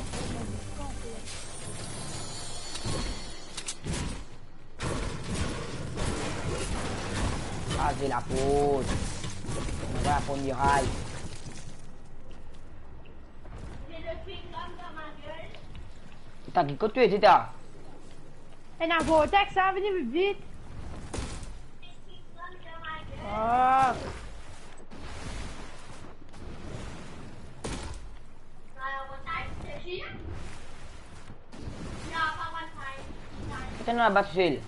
Kraze laport. Anba laport miray. Tita, ki kot to ete, Tita? Ena vortex la, vini vit. Ah. Ete nou laba tousel.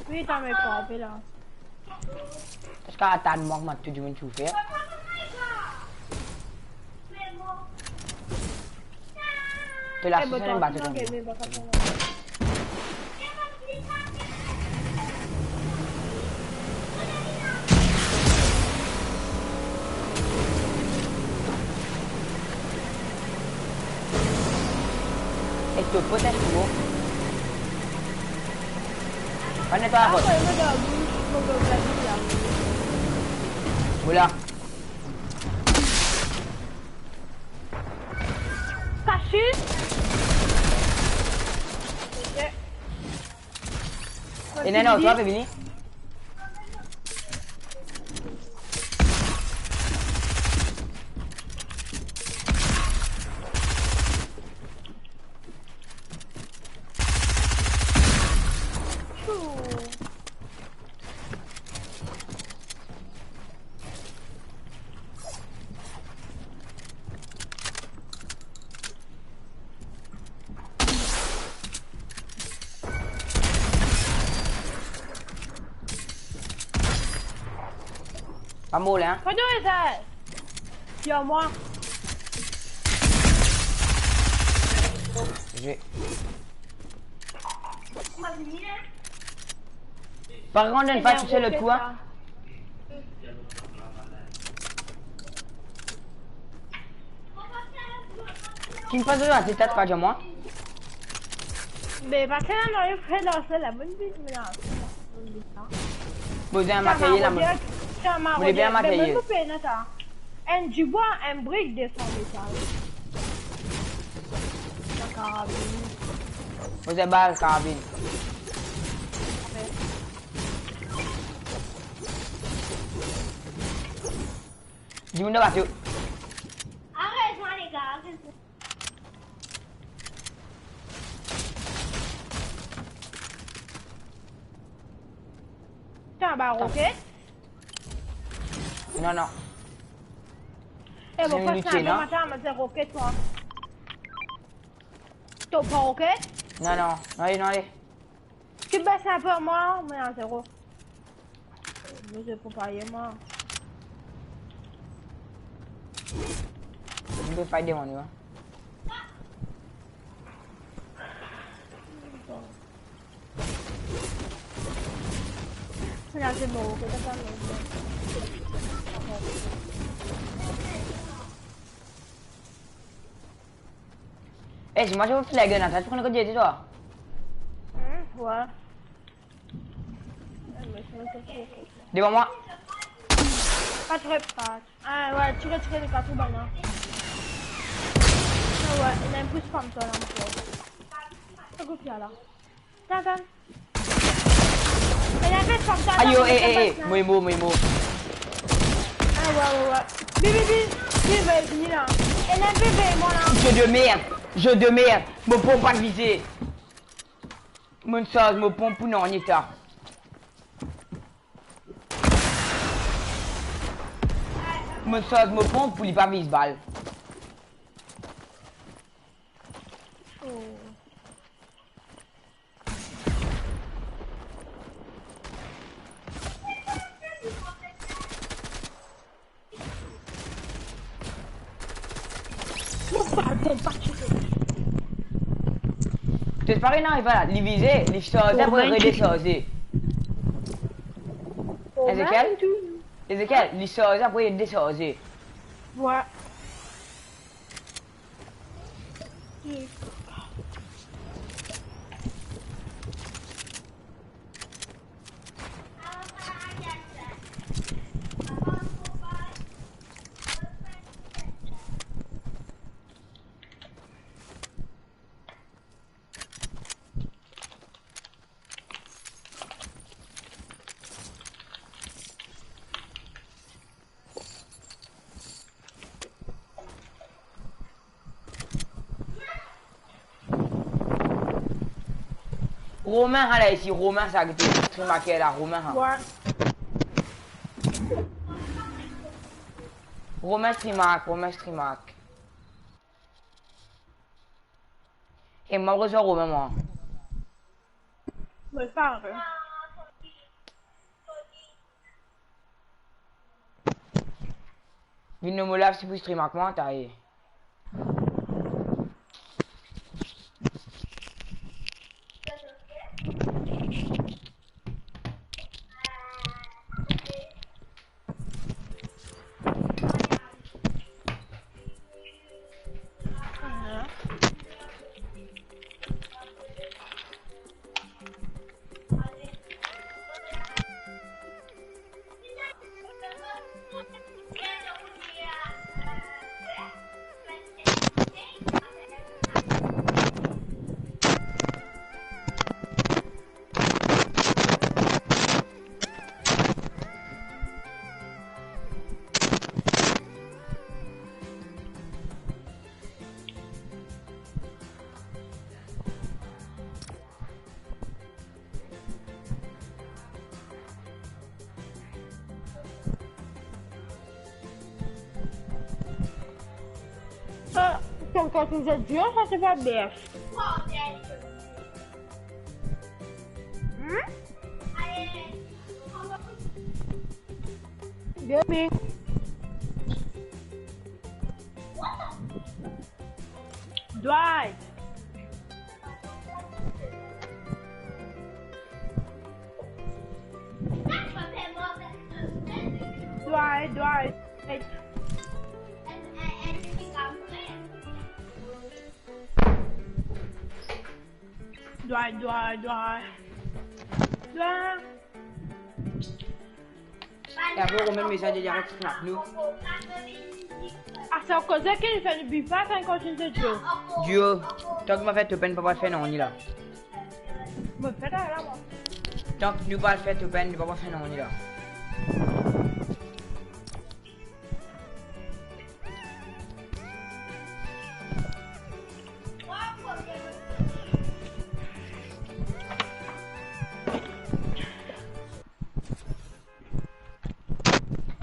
Wi, ta me kanpe la. Eski atann mwa, kouma tou dimoun ti fer? To la, eh, se bon, sa, bato, To potes mo. Pane to avot. Ah, ouais, moi, dans la boue, moi, dans la boue, là. Oula. Caché. Ok. E non, non, to pe vini. Pa mor la, hein? Kote ou ete? Tir mwa. Je vais. Par contre, une fois, tu sais, l'autre coup, hein. Ki pa zot aste, pa dir mwa. Me pa ke la, non, il fait dans la bonne vie, mais là. Bezoin materyel la, mo. Mo le bien materyel. Enn dibwa, enn brik, de san metal. Sa karabin. Bezoin bal, karabin. Dimoun dan bato. Arrête, moi, les gars. T'as un baron, ok? Non, non. Eh, bon, pas un bon matin, mais c'est roquette, toi. T'as pas, ok? Non, non. Allez, non, allez. Ki bes inpe mwa, mwa zero. Mo zero pa ye mwa. Mo pe fight devan li, hein. La, c'est bon, ok, t'as pas le... Eh, si moi je vous fais la gueule, attends, tu connais quoi dire, toi? Hmm, ouais. Devan mwa. Pa tro, pa. Ah, ouais, tire, tire, li pa tou bann la. Ah, ouais, il a un plus comme toi, là, mon frère. Sa kote la. Tann, tann. Il a un plus comme toi, ayo, tann, eh, eh, eh, pas, là. Mo mor, mo mor. Ah, ouais, ouais, ouais. Vini, vini, vini, vini, vini, là. Il a un plus, vini, moi, là. Jeu de merde, jeu de merde. Mo ponp pa vize. Mo sarz mo ponp pou nanye ta. Mo sarz mo ponp pou li pa viz bal. Oh. Mo pa konpran ki se. T'es pas rien, non, il va là, li vize, li sarze, apre li redesarze. Ezekiel? Ezekiel, li sarze, apre li desarze. Ouais. Romain, ala isi, Romain, sa ki ti stream aker la, Romain, ha. Ouais. Romain Streamac, Romain Streamac. E mwa, mo rezwar Romain, mwa. Mo pa, hein. Vinn lor mo live, si pou stream ak mwa, ta e. Kan, kan ti zot dir, sa se pa bef. Hmm? Gaming. Dwight. Dwight, Dwight. Dwight, Dwight, Dwight. Dwight. E apre, ou mem mezanz de direk snap nou. Asa koze ki fer nou bifa, kan kontign zwe duo. Duo. Tank mo fer top enn, pa, pa fer nanye la. Mo fer la, mwa. Tank nou pa fer top enn, nou pa, pa fer nanye la.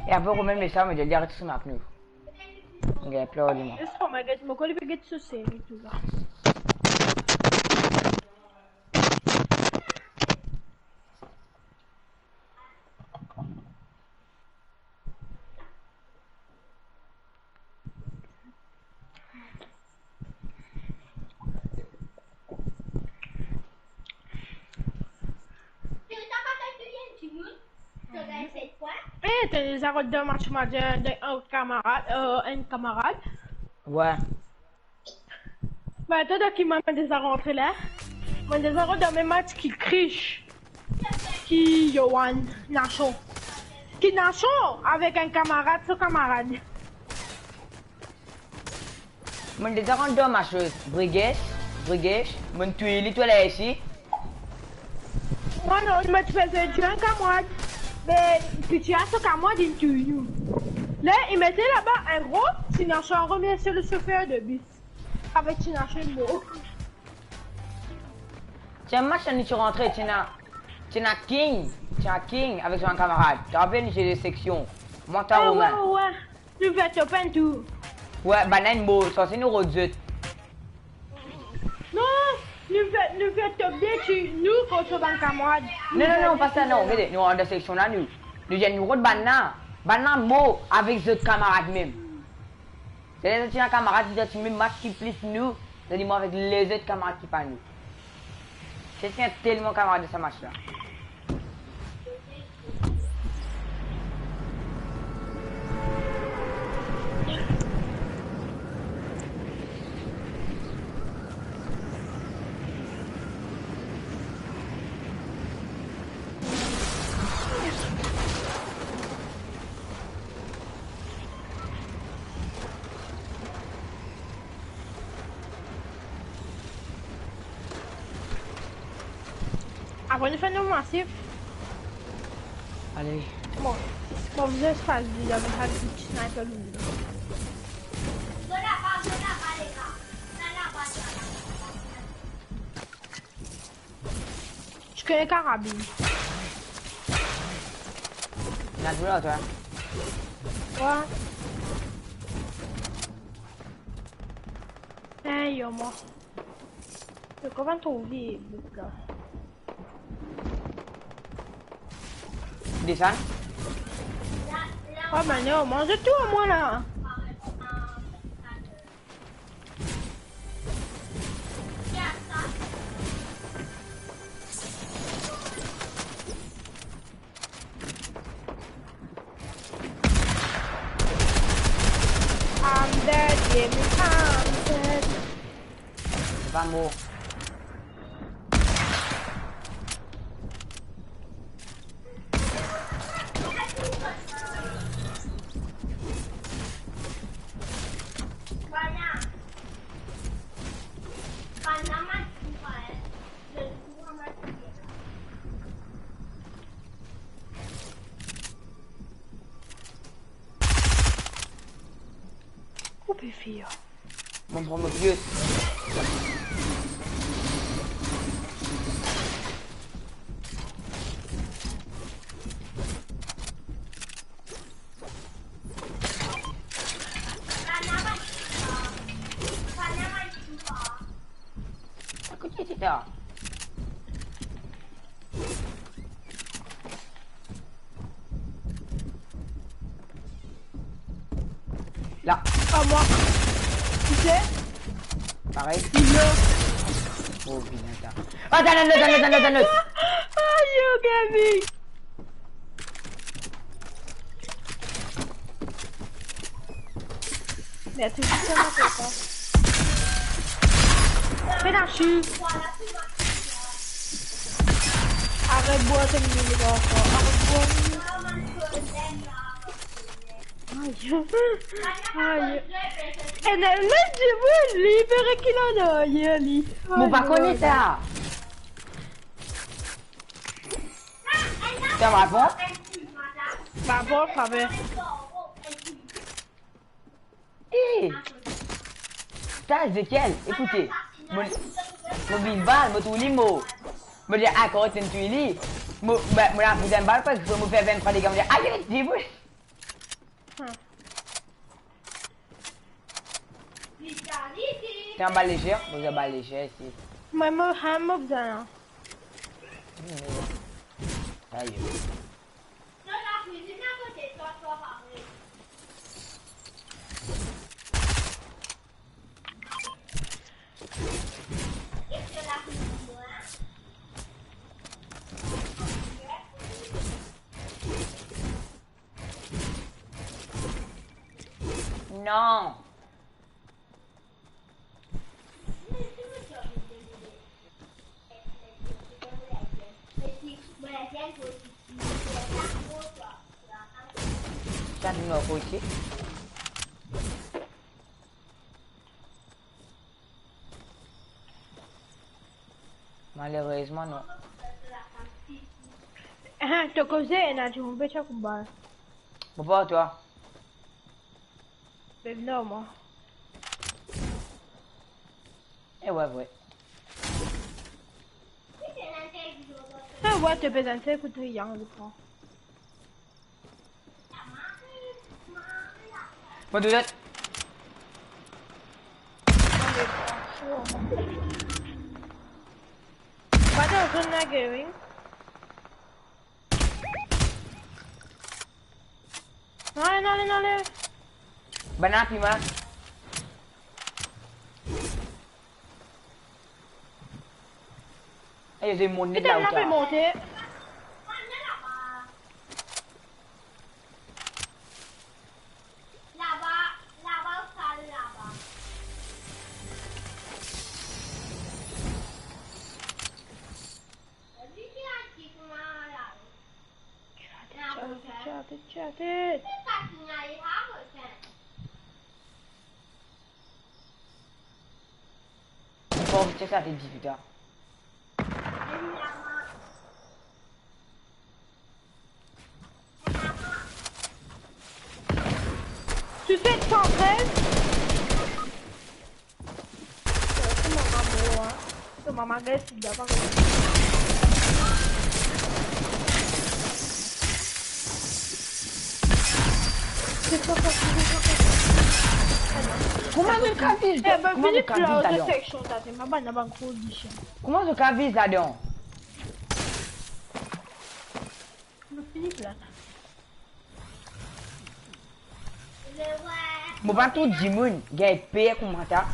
E apre, ou mem mezanz, mo dir li aret snap nou. Gagn plor li, mwa. Eski mo get, mo koz li pe get so seri tou la. Eh, to deza rod dan match, match, euh, de, euh, kamarad, euh, enn kamarad? Wi. Ba, to, dan ki match mo deza rantre la? Mo deza rod dan mem match ki Krish, ki Yohan, Nashon. Ki Nashon avek enn kamarad, so kamarad. Mo deza rant dan match Briggs, Briggs, mo touy li tou la isi. Mwa non, mo ti pe zwe enn kamarad, me piti a so kamarad inn touy nou. La, li mete laba enn gro, ti Nashon remersie le chauffeur de bus. Avek ti Nashon mor. Ti enn match nou ti rantre, ti ena, ti ena King, ti ena King avek so enn kamarad. To rapel nou ti de seksion. Mwa, twa, Romain. Wi, wi. Nou fer top enn tou. Wi, bann inn mor, sanse nou rod zot. Non, nou fer, nou fer top de, ti nou kont so bann kamarad. Non, non, non, pa sa, non. Gete, nou rant dan seksion la, nou. Nou dir nou rod bann la. Bann la mor avek zot kamarad mem. Setadir ti ena kamarad ki dan ti mem match ki plis nou, setadir mor avek lezot kamarad ki pa nou. Se ti ena telman kamarad dan sa match la. Apre nou fer nou masif. Ale. Bon, bon, zis pas li, avek sa ti sniper li. Ti kone karabin. Ena tou la, twa. Wi. Eh, yo, mwa. Yo, kouma trouv li, bout la? Desann. Wi, bann yo manz tou, mwa la. I'm dead, yeah, me, I'm dead. Li pa mor. Ou pe fer? Mo pran mo pies. Ya. La. Ah, mwa. Ki se? Parey. Ilo. Oh, vinn, atann. Ah, atann, atann, atann, atann, atann. Ayo, Gaby. Merde, c'est juste ça, ma tête, hein. Fais la chute. Arrête boire, t'es mignon, les gars, encore. Arrête boire. Aïe. Aïe. E, non, non, je veux libérer qu'il en a, il y a lui. Mo pa kone sa. Aïe, aïe, aïe. Sa va bon? Sa bon, sa va. Eh! Sa, Ezekiel, ekoute. Mo, mo vinn bal, mo touy li, mo, mo dir, ah, kouma to touy li? Mo, be, mo la pou enn bal, parski mo fer vinn-trwa dega, mo dir, ayo, debout. Hmm. Ti anba lezer, mo anba lezer isi. Mwa, mo, ha, mo bizin la. Ayo. Non. Sa nou kote. Malerezman, non. Ah, to koze, ena dimoun pe tir koumba. Mo pa twa. Beb, non, mwa. E wi, vre. E wi, to bizin fer kout riyan, je crois. Mo touzour. Pas dans zone la, Gary. Non, non, non, non. Bann la pli mal. Ayo, zot monte la, ou ta monte. Laba, laba, ou sal laba. Chat it, chat it, chat it, chat it. Bon, check sa, t'es dix-huit heures. Tu fais cent treize? Kouma mama mor, hein? Kouma mama gagn sida, pa kouma. C'est pas facile, c'est pas facile. Kouma zot kapav viv? Eh ben, kouma zot kapav viv ladan? Section, t'as fait ma banne, la banne condition. Kouma zot kapav viv ladan? Mo fini la. Mo pa trouv dimoun gagn per kouma sa.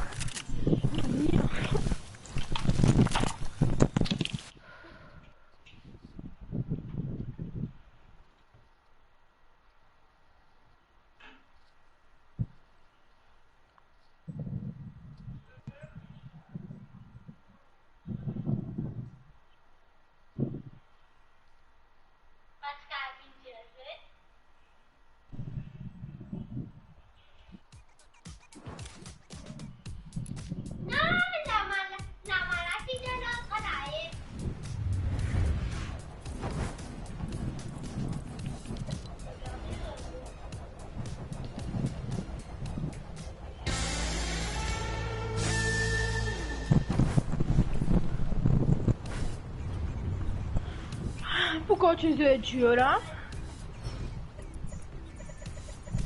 Pourquoi tu joues duo là?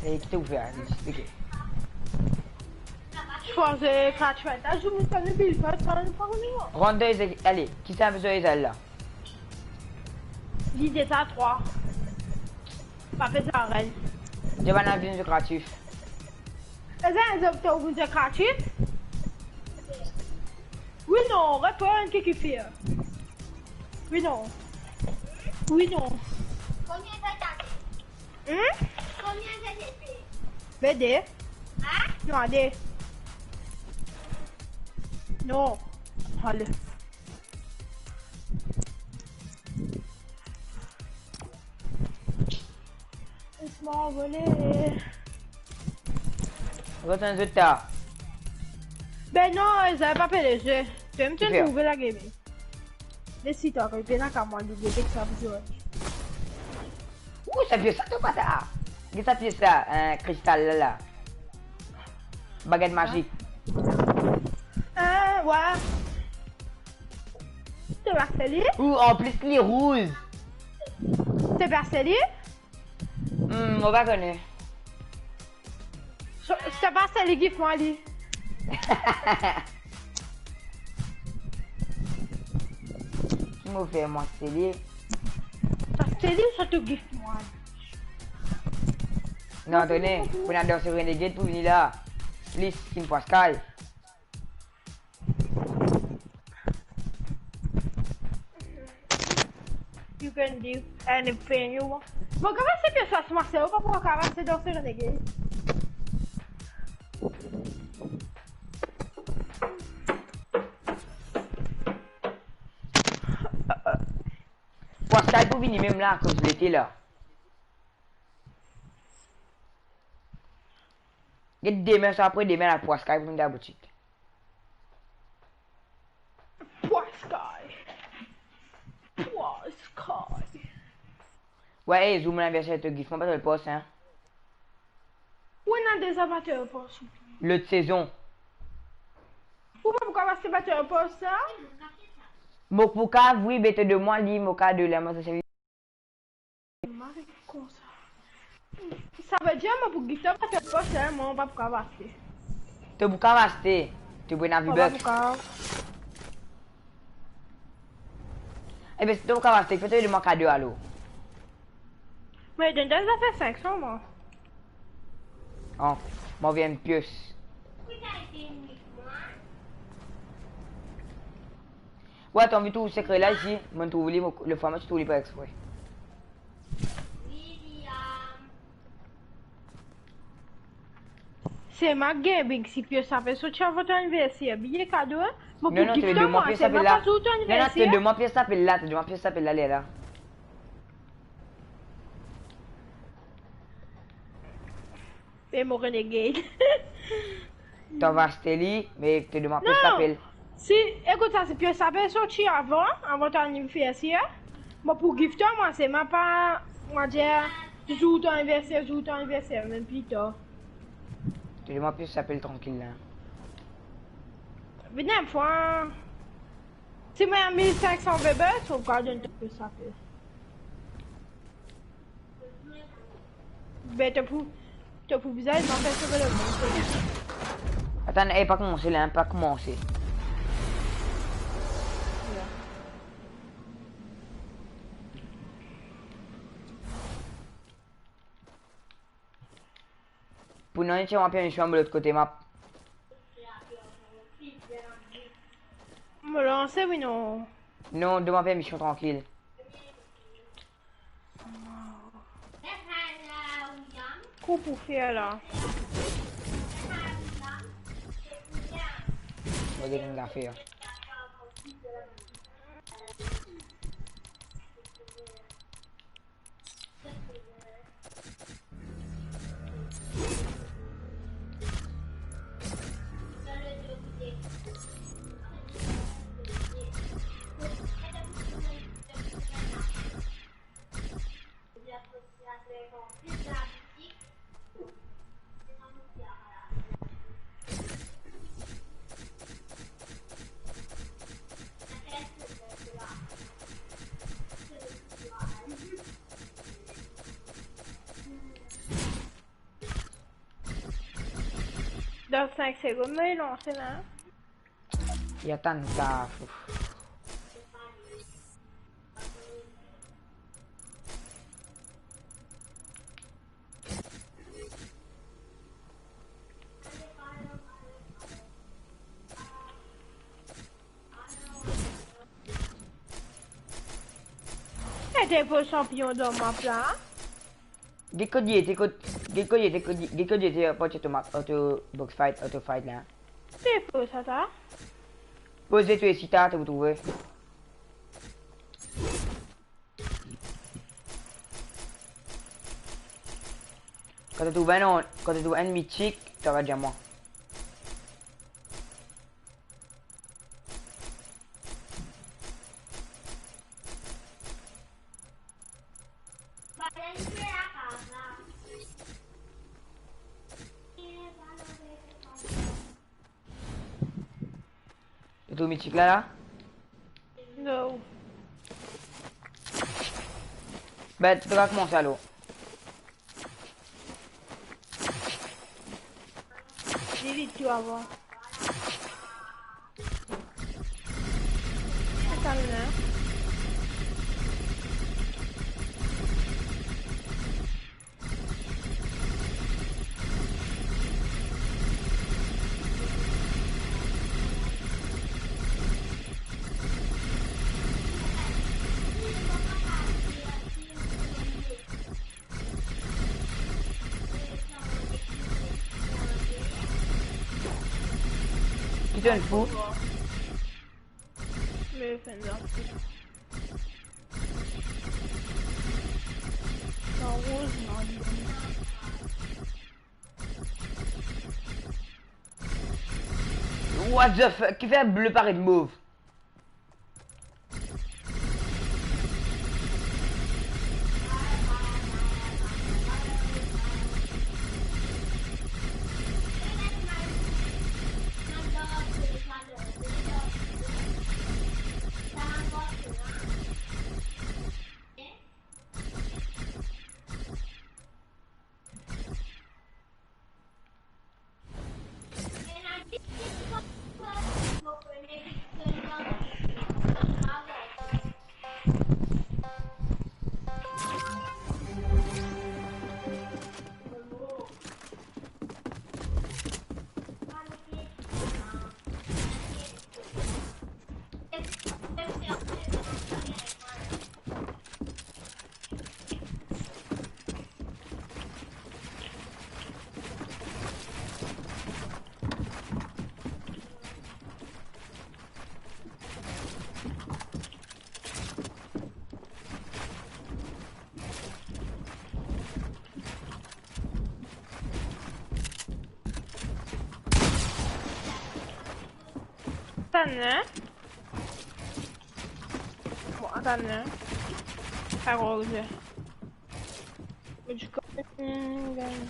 Eh, qui t'as ouvert, hein? Ok. Twa, eh, Crash Fight. Ah, je me connais Bill Fight, ça, on est pas venu, hein. Rant dan Eze-, ale, ki sa bizin Ezel la? Li deza trwa. Pa fer sa, Ren. Li pa ena vinn gratis. Eze, Eze, to vinn gratis? Wi, non, ret, twa, enn ki, ki fer. Wi, non. Wi, non. Konbien sa, ta? Hmm? Konbien sa, ta? Be de. Hein? Non, de. Non. Ale. Laisse-moi envoler. Retourn zot ta. Be non, Eze, pa pe leze. Twa mem, to trouve la game. Mesi twa, kan pena ka mwa, li, li, sa pou zwe. Ou, sa pies sa, to pa ta. Get sa pies la, eh, kristal la, la. Baget mazik. Eh, wi. To pe aste li? Ou, anplis, li rouz. To pe aste li? Hmm, mo pa kone. So, se pa seli gift mwa li. Ki mo fer mwa seli? Sa seli, sa to gift mwa li. Non, tone, pou ena dans Renegade pou vini la. Plis kinn pwa Sky. You can do anything you want. Bon, kouma se ke sa, Marcel, ou pa pou kapav aste dans Renegade? Pwa Sky pou vini mem la, akoz lete la. Get demin, sa apre demin la, pwa Sky pou vinn dan boutik. Pwa Sky. Pwa Sky. Wi, eh, zour mo laniverser to gift mwa, pa to pos, hein. Ou ena deza Battle Pass? Lot sezon. Ou pa pou kapav aste Battle Pass sa? Mo pou kapav, wi, be to donn mwa li, mo kapav donn li a mo seri. Mari koumsa. Savedir mo pou gift twa Battle Pass, hein, mwa mo pa pou kapav aste. To pou kapav aste, to pou ena V-Bucks. Mo pa pou kapav. Ebe, si to pou kapav aste, fer to donn mwa kado alor. Me donn twa zafer sink san mwa. Oh, mo anvi enn pies. Wi, to anvi trouv sekre la isi, mo trouv li, mo, lefwa mo ti trouv li par expre. Se Mac Gaming, si pies sa pe sorti avan to aniverser, biye kado, hein? Mo pou gift twa, se mem pa zour to aniverser. Non, non, to donn mwa pies sa pe la, to donn mwa pies sa pe la, li la. E mo Renegade. To va aste li, me to donn mwa pies sa pe la. Si, ekout sa, si pies sa pe sorti avan, avan to aniverser, mo pou gift twa, mwa, se mem pa, mo dir, zour to aniverser, zour to aniverser, mem pli tar. To donn mwa pies sa pe la trankil la. Vinn enn fwa. Si mo ena mil sink san V-Bucks, mo pou donn twa pies sa pe la. Be to pou, to pou bizin, mo fer sove lemond. Atann, eh, pa koumanse la, hein, pa koumanse. Pou nou, ti anvi mision lot kote map. Mo lanse, wi, non. Non, donn mwa permision trankil. Ki pou fer la? Mo get enn zafer. Sink segonn, mo lanse la. Li atann sa, fouf. E depo sanpion dan map la. Get kot li ete, kot, get kot li ete, kot li, get kot li ete, apre to ma-, to box fight, to fight la. Depo sa ta. Poze to isi ta, to pou trouve. Kan to trouv enn, kan to trouv enn mitik, to ava dir mwa. To trouv mitik la, la? Non. Ben, to kav koumans alor. Delete tou avan. Atann la. Ki tonn fou? Me finn dan. Sa roz, non, li donn. What the fuck? Ki fer ble paret mov? Atann, hein? Bon, atann, hein? Arroze. Mo ti konn, hmm, gagn.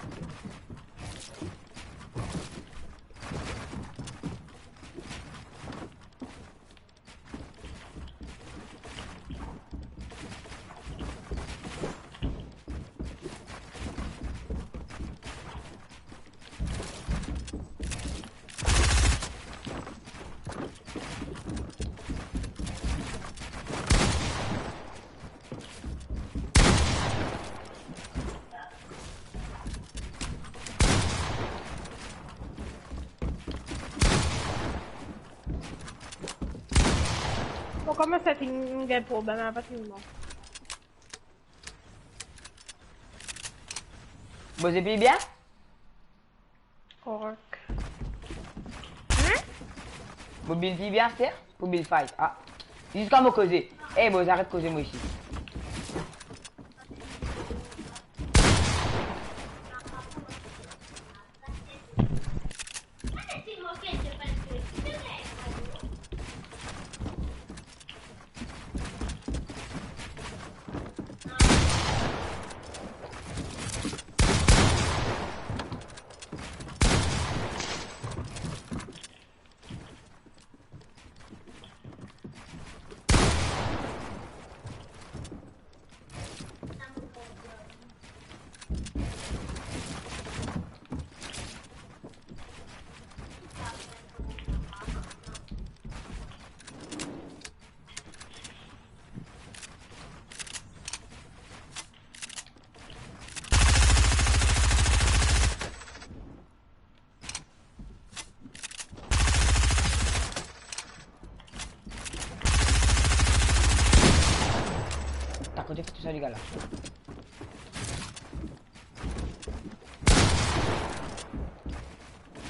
Bon, kouma sa finn gagn problem apatir mwa? Bon, se pli bien? Korek. Hmm? Mo build bien, aster? Pou build fight. Ah. Ziska mo koze. Eh, bon, zaret koze mo isi.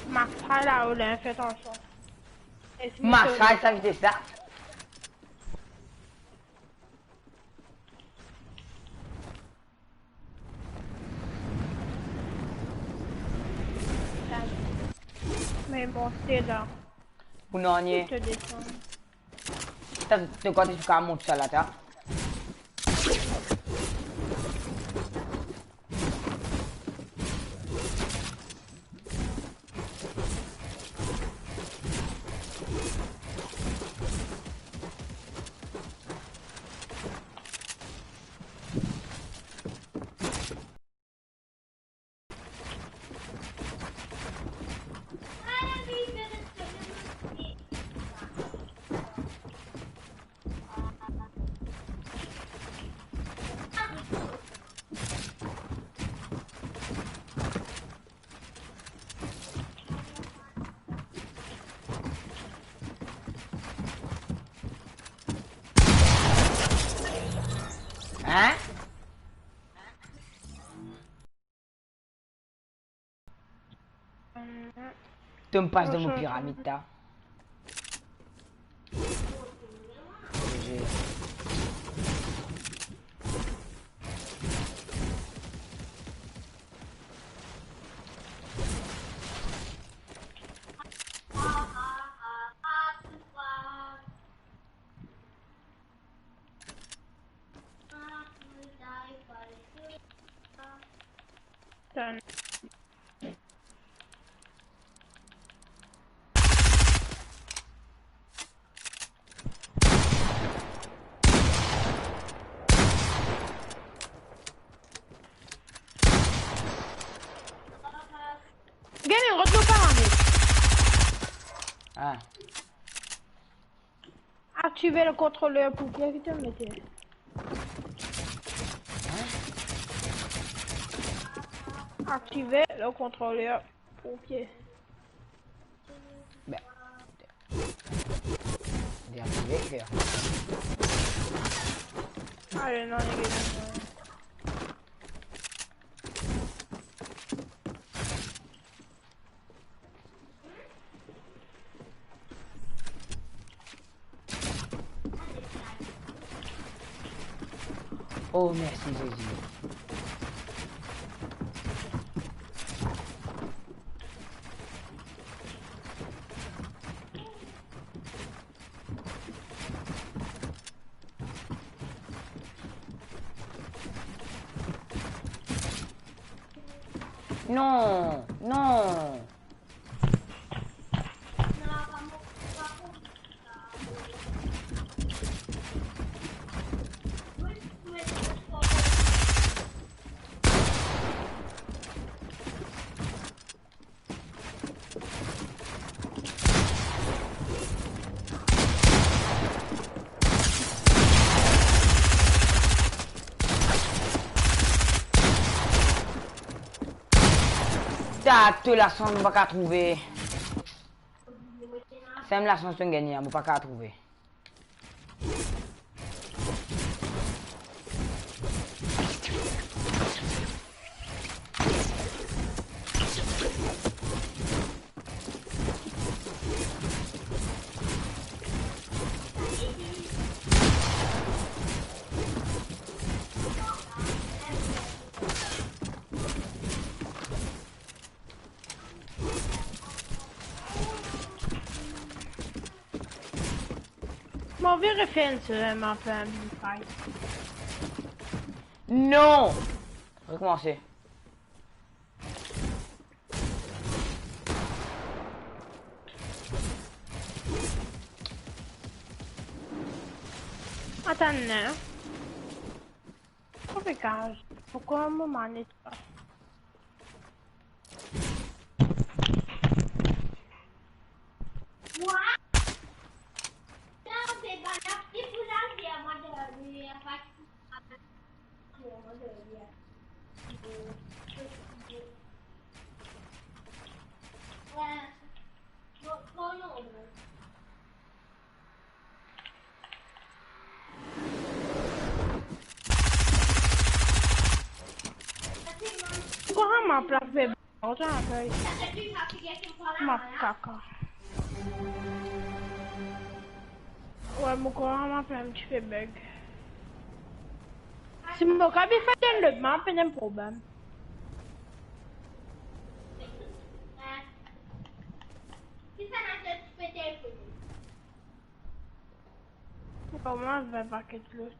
Masay la, ou la, fer atansion. Masay, sa vites la. Me bon, se la. Pou nanye. Pou to desann. Ta, to kote ti kav mont sa la, ta? Hein? To pas dan mo piramid, ta. Gagn enn lot nou pa ane. Ah. Activez le contrôleur pompier ki to mete. Activez le contrôleur pompier. Ben, deaktive, fer. Ale, non, negliz. Oh, mersi, Zezi. Non, non. Ta, to lasans, mo pa kav trouve. Sa mem lasans to gagne, mo pa kav trouve. Mo anvi refer enn serum apre enn fight. Non! Rekoumanse. Atann, non. Pou fekaz, pourkoi mo manette pa? Kouma ma plas bebe? Otan apel. Ma kaka. Wi, mo krwar ma fer enn tipe bug. Si mo kapav fer enn lot map, pena problem. Kouma fer paket lot?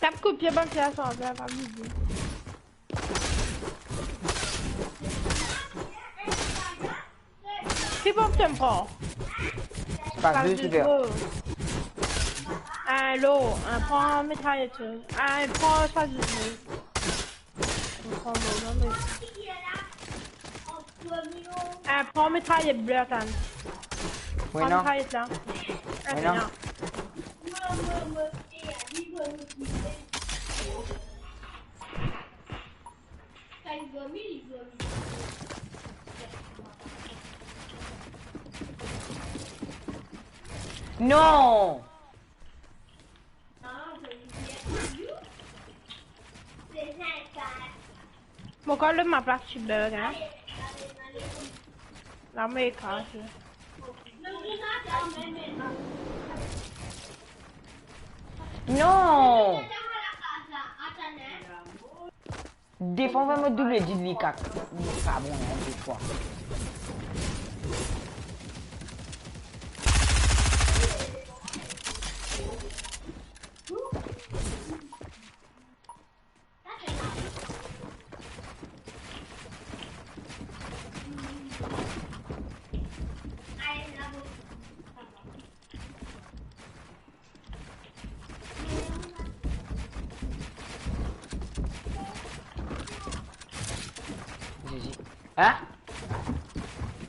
Tap koupie bann fer sanble, pa bliye. Ki pran ti pran? Pas de, super. Allo, pran mitrayet. Pran sa. Pran mitrayet ble, atann. Wi, pran non. Mitrayet la. Wi, non. Non! Mo krwar lot map la ti bug, hein. La mo ekraz. Non! Defwa mo fer mo doub edit li kak. Li pa bon, hein, defwa. Zizi. Hein?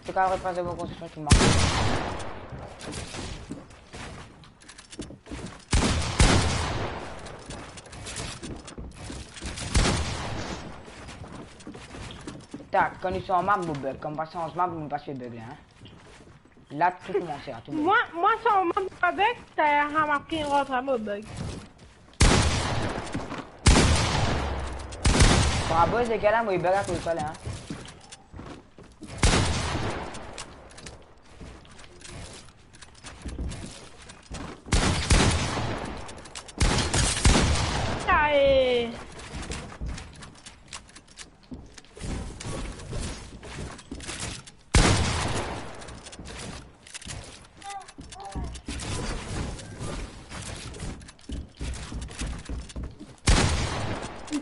To kapav repas mo konstriksion ki mank. Tak, kan nou sanz map, mo bug. Kan mo pa sanz map, mo pa fer bug la, hein. La, tou koumanse, a tou. Mwa, mwa sanz map avek, ta remarke rant mo bug. Bravo, Ezekiel, hein, mo bug akoz twa la, hein. Aye.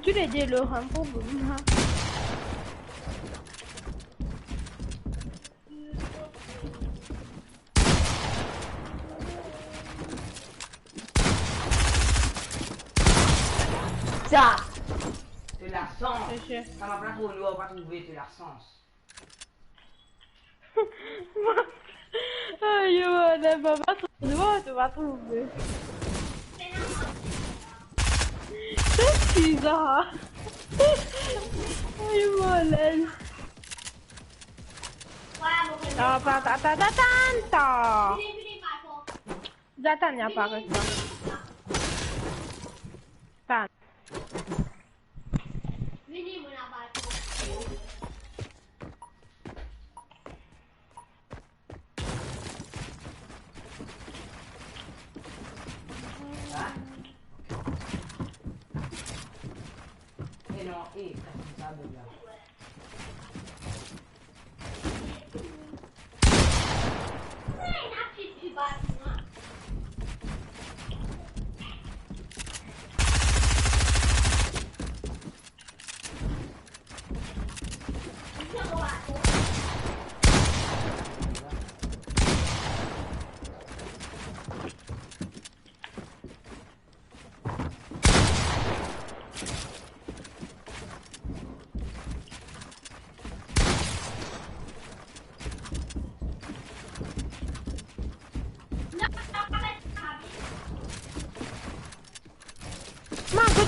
Touledes lor enn problem la. Sa! To lasans. Ok. Sa map la tro nwar, pa trouve, to lasans. Ayo, ale, papa, tro nwar, to pa trouve. Sa ki sa? Ayo, ale. Ah, pa, ta, ta, ta, ta, ta. Zatan, ya pa res la. Tan.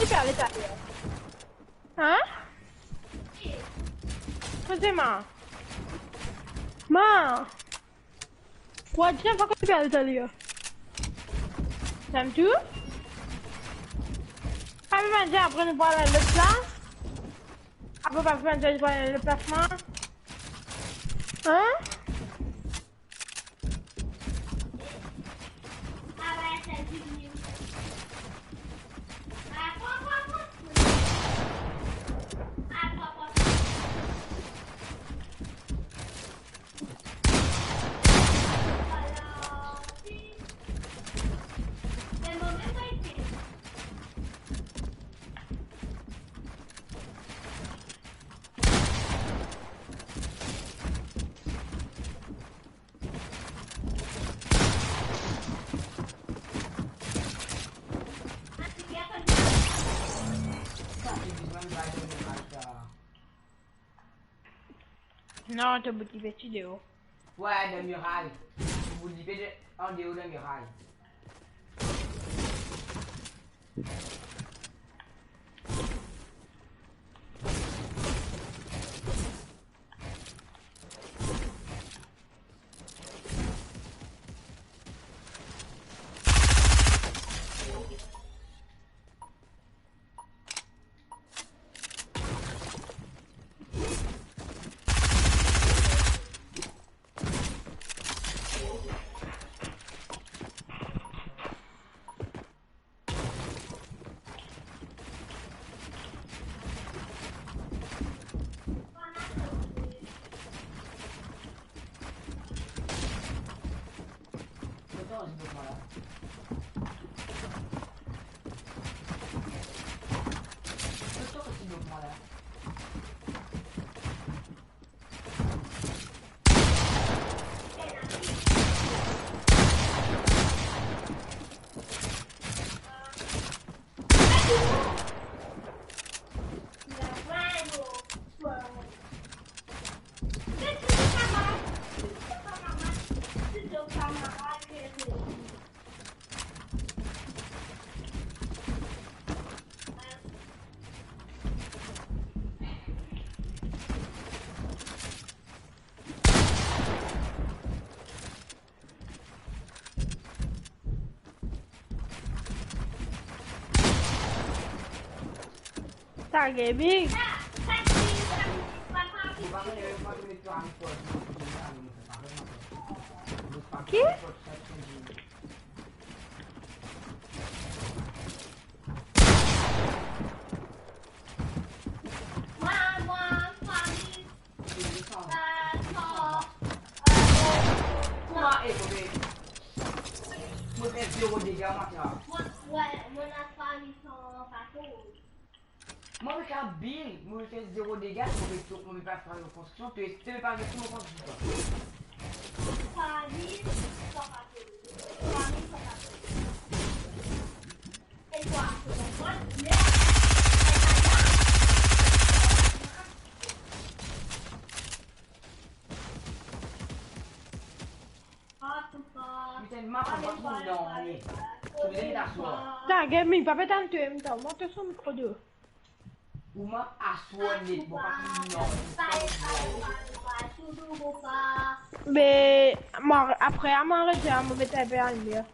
pe ale taler? Hein? Koze ma? Ma! Wa dir pa kot pe ale taler. Tann tou? Pa pe dir apre nou pou al lot plas? Apre pa pe dir nou pou al lot plas, ma? Hein? Non, to bout li pe ti deor. Wi, dan miray. To bout li pe de, an deor dan miray. Sa gaming. Ki? Kouma, eh, mo pe, mo pe fer zero dega, mwa, sa. Mwa, wi, mo ena trwa mil san pato. Mwa, mo pe fer bil, mo pe fer zero dega, mo pe tou, mo pe pa fer konstriksion, to, to pe pa fer mo konstriksion. Trwa mil san pato. Trwa mil san pato. Sa gaming, pa pe tann to, mwa to son mikro de. Ou mem aswar net, mo pa pou non. Me, mo, apre, mo aret, mo met inpe lalimier.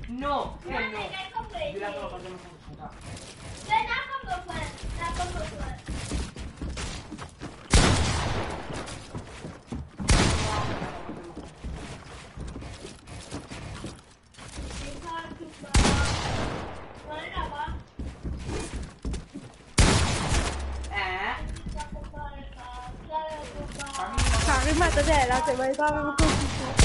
Non, eh, non. De la, pa, pa, pa, pa, pa. Hein? Sa ariv, mo atann la, se bon, pa mo konpran.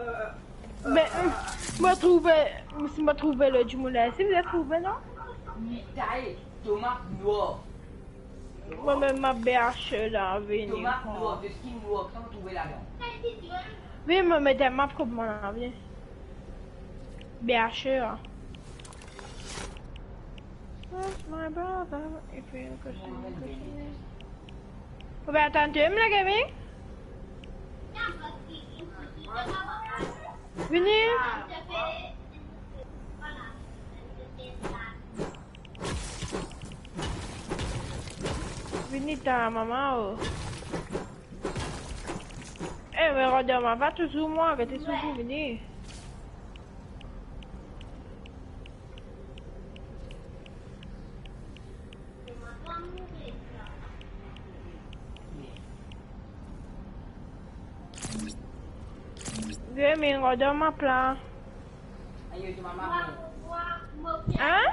Ben, euh, mo trouve, si mo trouve lot dimoun la, si mo trouve, non? Li taye, tomat nwar. Mwa mem mo B H la, vini. Tomat nwar, de skin nwar, ki sa mo trouve ladan? Vini, mo met enn map kot mwa la, vini. B H la. Where's my brother? If you look at me, look at me. Ou pe atann to, la gaming? Vini. Vini ta mama, oh. Eh, me rod map la touzour mwa, gete sou vini. Vini, rod map la. Hein?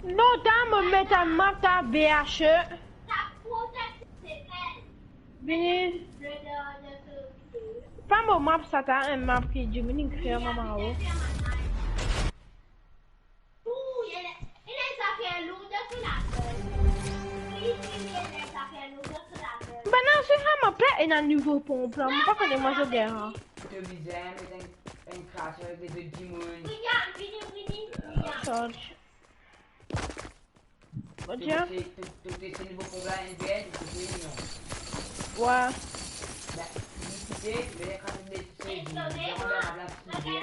Non, ta mo met enn map ta B H. Vini. Pa mo map sa, ta enn map ki dimoun inn kre mama, oh. Bann la, se sa mo pe, ena nouvo ponp la, mo pa kone mwa so ger. To bizin met enn, enn kras avek de dimoun. Touch. Bon, tiens. To, to, to, to, se nouvo ponp la, N P L, to, to, non. Ouais. Ben, li kite, me li kras de, se, li, li, li, li, li, li, li.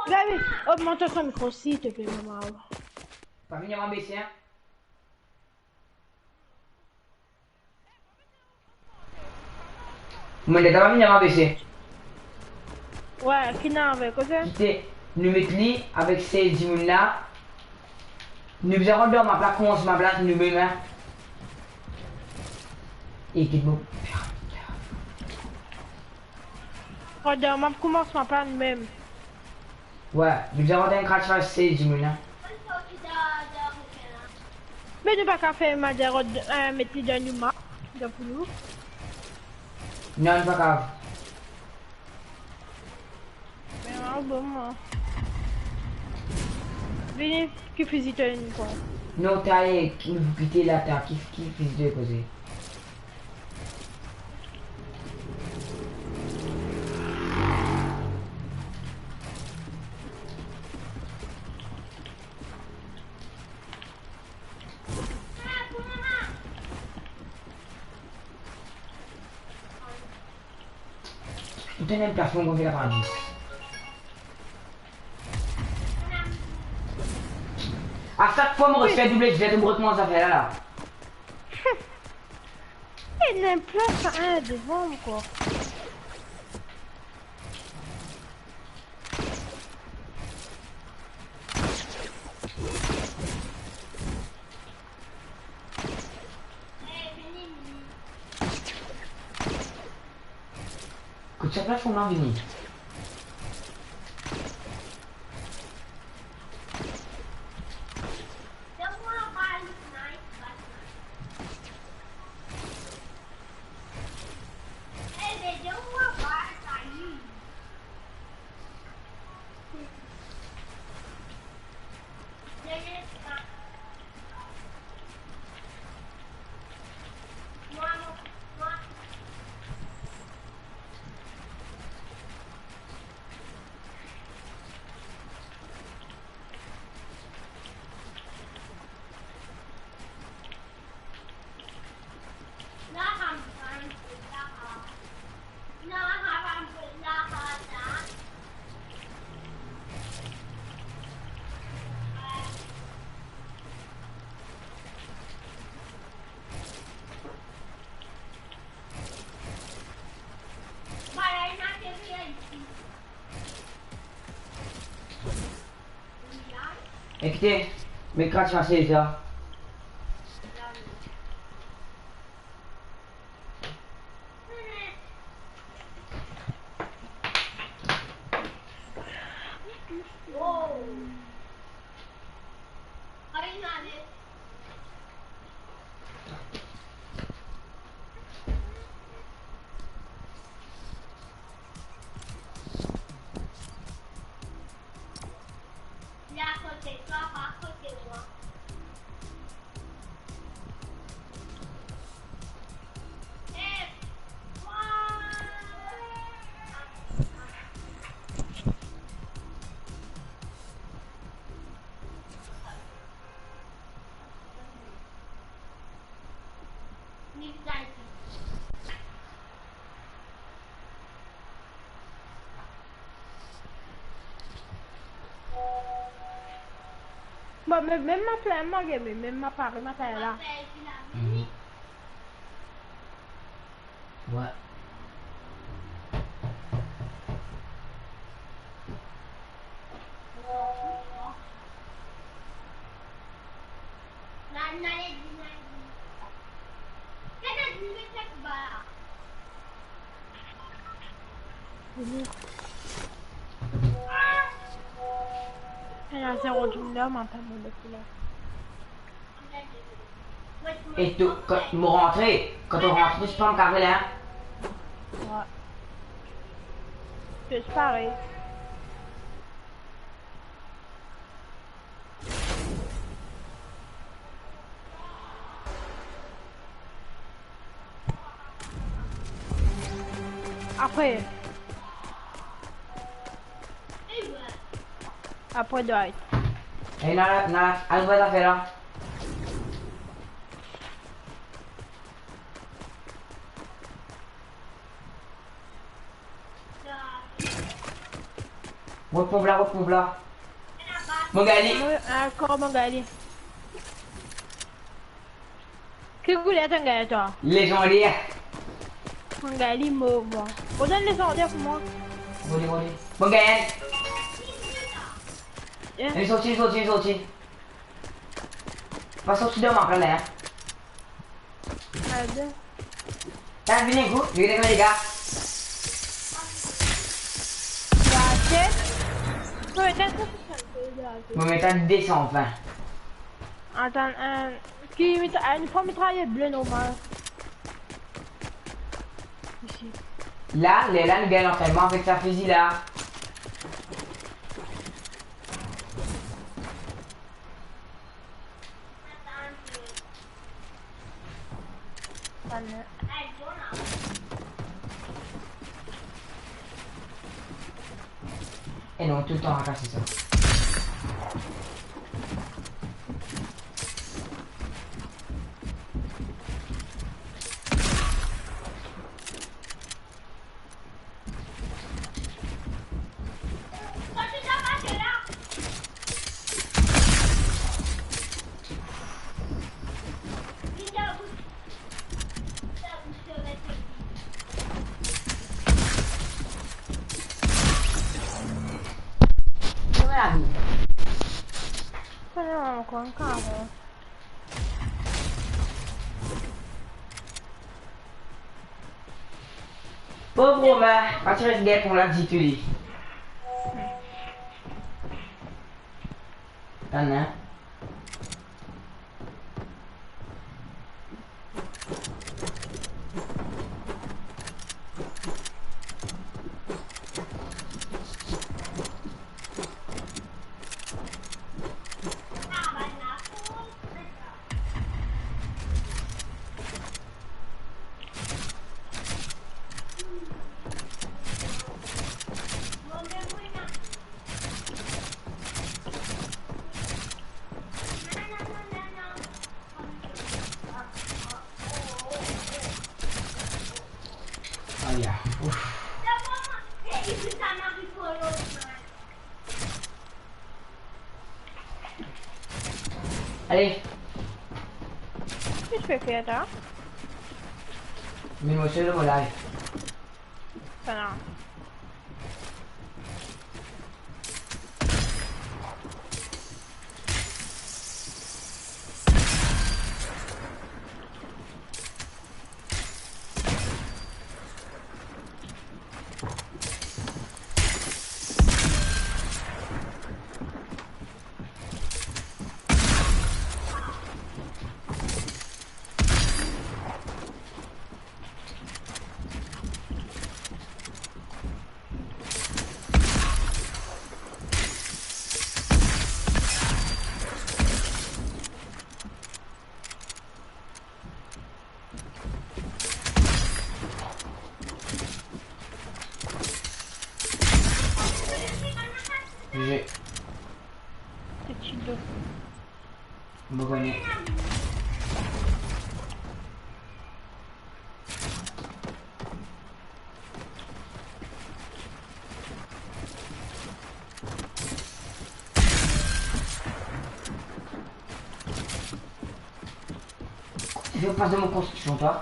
Gaby, augmente ton micro, s'il te plaît, maman. Pa vinn mwa bese, hein. Mo neta pa vinn mwa bese. Ouais, ki ena avek, koze? Kite, nou met li avek se dimoun la. Nou bizin rod map la, koumans map la nou mem, hein. E kit mo. Rod map, koumans map la nou mem. Ouais, nou bizin rod enn kras avek se dimoun la. Me nou pa kav fer mader, euh, met li dan nou map, dan pou nou. Non, nou pa kav. Me, ah, bon, mwa. Vini, ki fizi to inn pran? Non, taye, ki, kite la, ta, ki, ki fizi to koze? Ou tenn enn plafon koumsa, la pa dis. A sak fwa mo res fer double, mo ret manz zafer la, la. Ena enn plas a enn devan ankor. Kot sa platform la vini? Ekite, me kras masel sa. Bon, me mem ma flem, ma gagn, me mem ma pare, ma pare la. Mhm. Ouais. Ena zero dimoun la, mo pa mo la. E to, kan mo rantre, kan to rantre, to spam kare la, hein? Ouais. To spare. Apre. Apre, Dwight. E, na, na, al vwar zafer la. Mo ponp la, mo ponp la. Mo gagn li. Mo, ankor mo gagn li. Ki kouler to gagn twa? Lezandar. Mo gagn li, mo, mo. Mo donn lezandar pou mwa. Mo li, mo li. Mo gagn. Eh? Li sorti, li sorti, li sorti. Pa sorti dan map la, hein. Atann. Tann, vini, gou, vini, vini, dega. Gate. Mo met enn tou, mo met enn de san vin. Atann, enn, ki mitra-, enn fwa mitrayer ble normal. Isi. La, lerla nou gagn lantrenman avek sa fizi la. E non, toultan rakase sa. Pran karon. Pov Romin, pa ti res gagn pon la ditou li. Tann, hein? Aya, ouf. Ale. Ki to pe fer la? Me mo sel mo live. Sa la. G G. Ti dou. Mo gagn. Kouma to fer pas dan mo konstriksion, twa?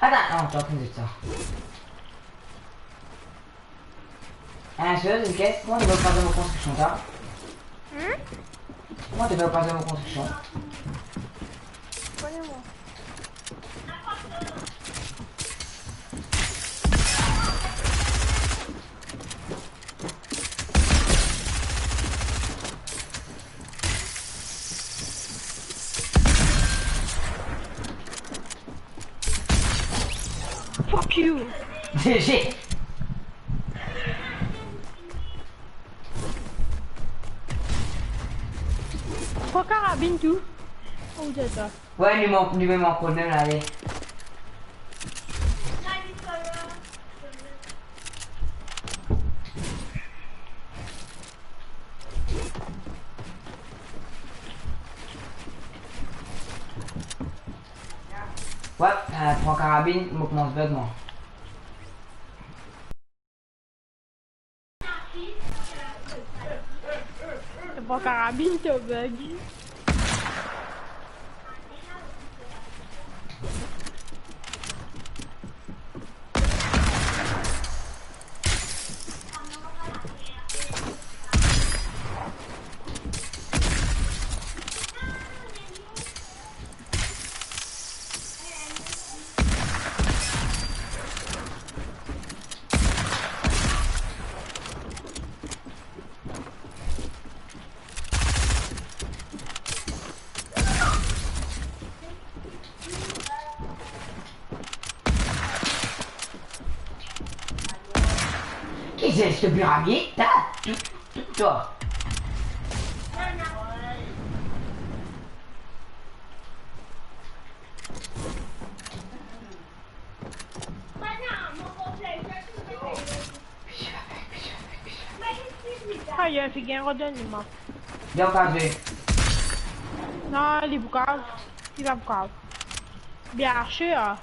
Atann, non, twa, kouma to fer sa? Hein, serieusement, kouma to fer pas dan mo konstriksion, twa? Hmm? Kouma to fer pas dan mo konstriksion? Kouma mo? Fuck you! G G. Pran karabin tou. Ou deza. Ouais, li mem, li mem ankor mem la, ale. Ouais, euh, pran karabin, mo koumans bug, mwa. To pran karabin, to bug. Qui c'est ce pyramide, hein? Tout, tout toi. Ayo, finn gagn rod animal. Li anba de. Non, li pou kav. Li pa pou kav. Bien arsye, a.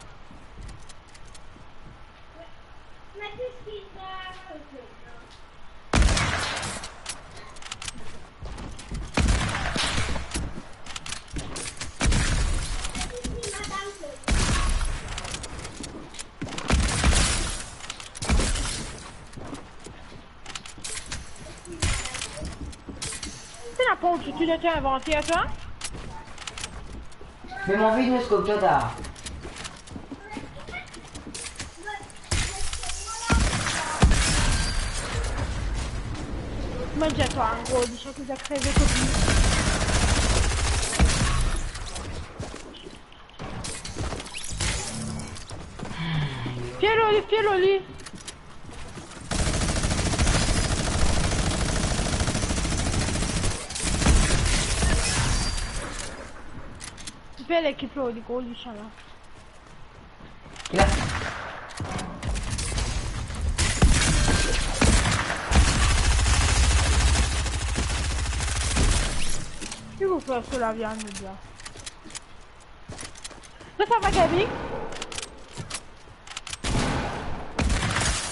Bon, tu, tu l'as inventé, toi ? Me mo anvi vinn kot twa, ta. Mo dir twa, an gro, li sa ki za kreve kot li. Fie lor li, fie lor li. Bel ekip lor li, gro li, sa la. Ki la? Ki pou fer so lavi a nou la? Kouma sa va, Gaby?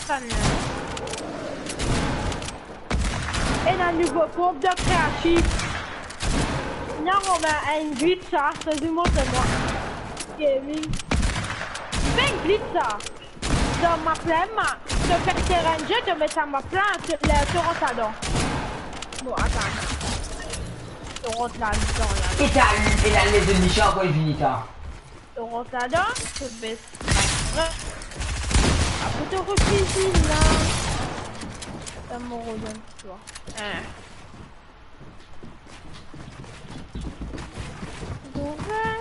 Sa la. Ena nouvo konp dan kreatif. Non, Romain, enn glitch sa, sa, zis montre mwa. Gaming. Enn glitch sa. Dan map la, ma, to fer terin de ze, to met sa map la, to, la, to rant ladan. Bon, atann. To rant ladan, la. E ta, e la, les demi-char, kan li vini, ta. To rant ladan, to bes. Apre to refizi la. Sa mo redonn twa. Hein. Bon, hein.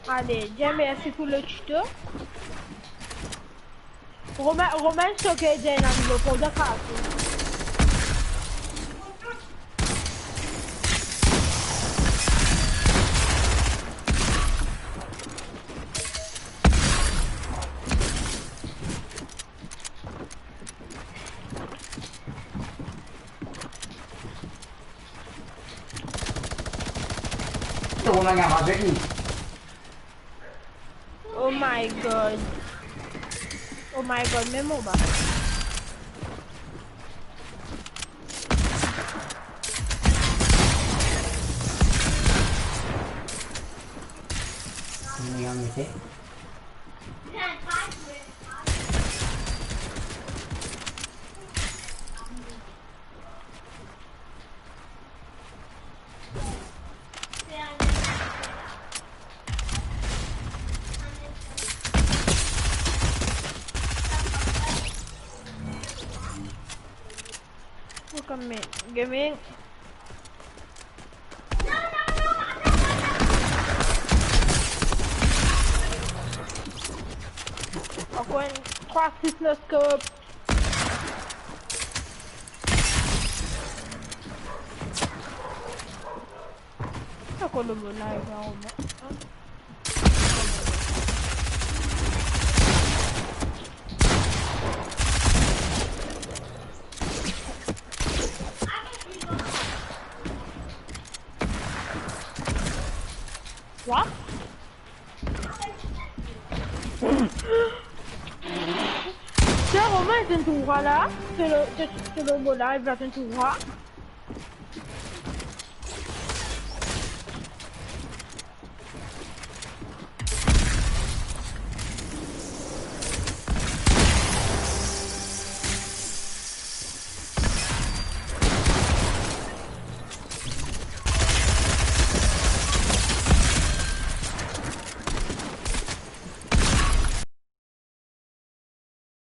Ale, bien, mersi pou le tuto. Romain, Romain, so ke ena nouvo konp dan kreatif. Romain, gagn avek li. Oh my God. Oh my God, mem anba. Ni an mete. Welcome, mate. Gaming. Ankor enn trwa sis no scope. Ankor nouvo live la, Romain. What? Tiens, Romain, t'es tout droit là. C'est le, c'est, c'est le mot live là, t'es tout droit.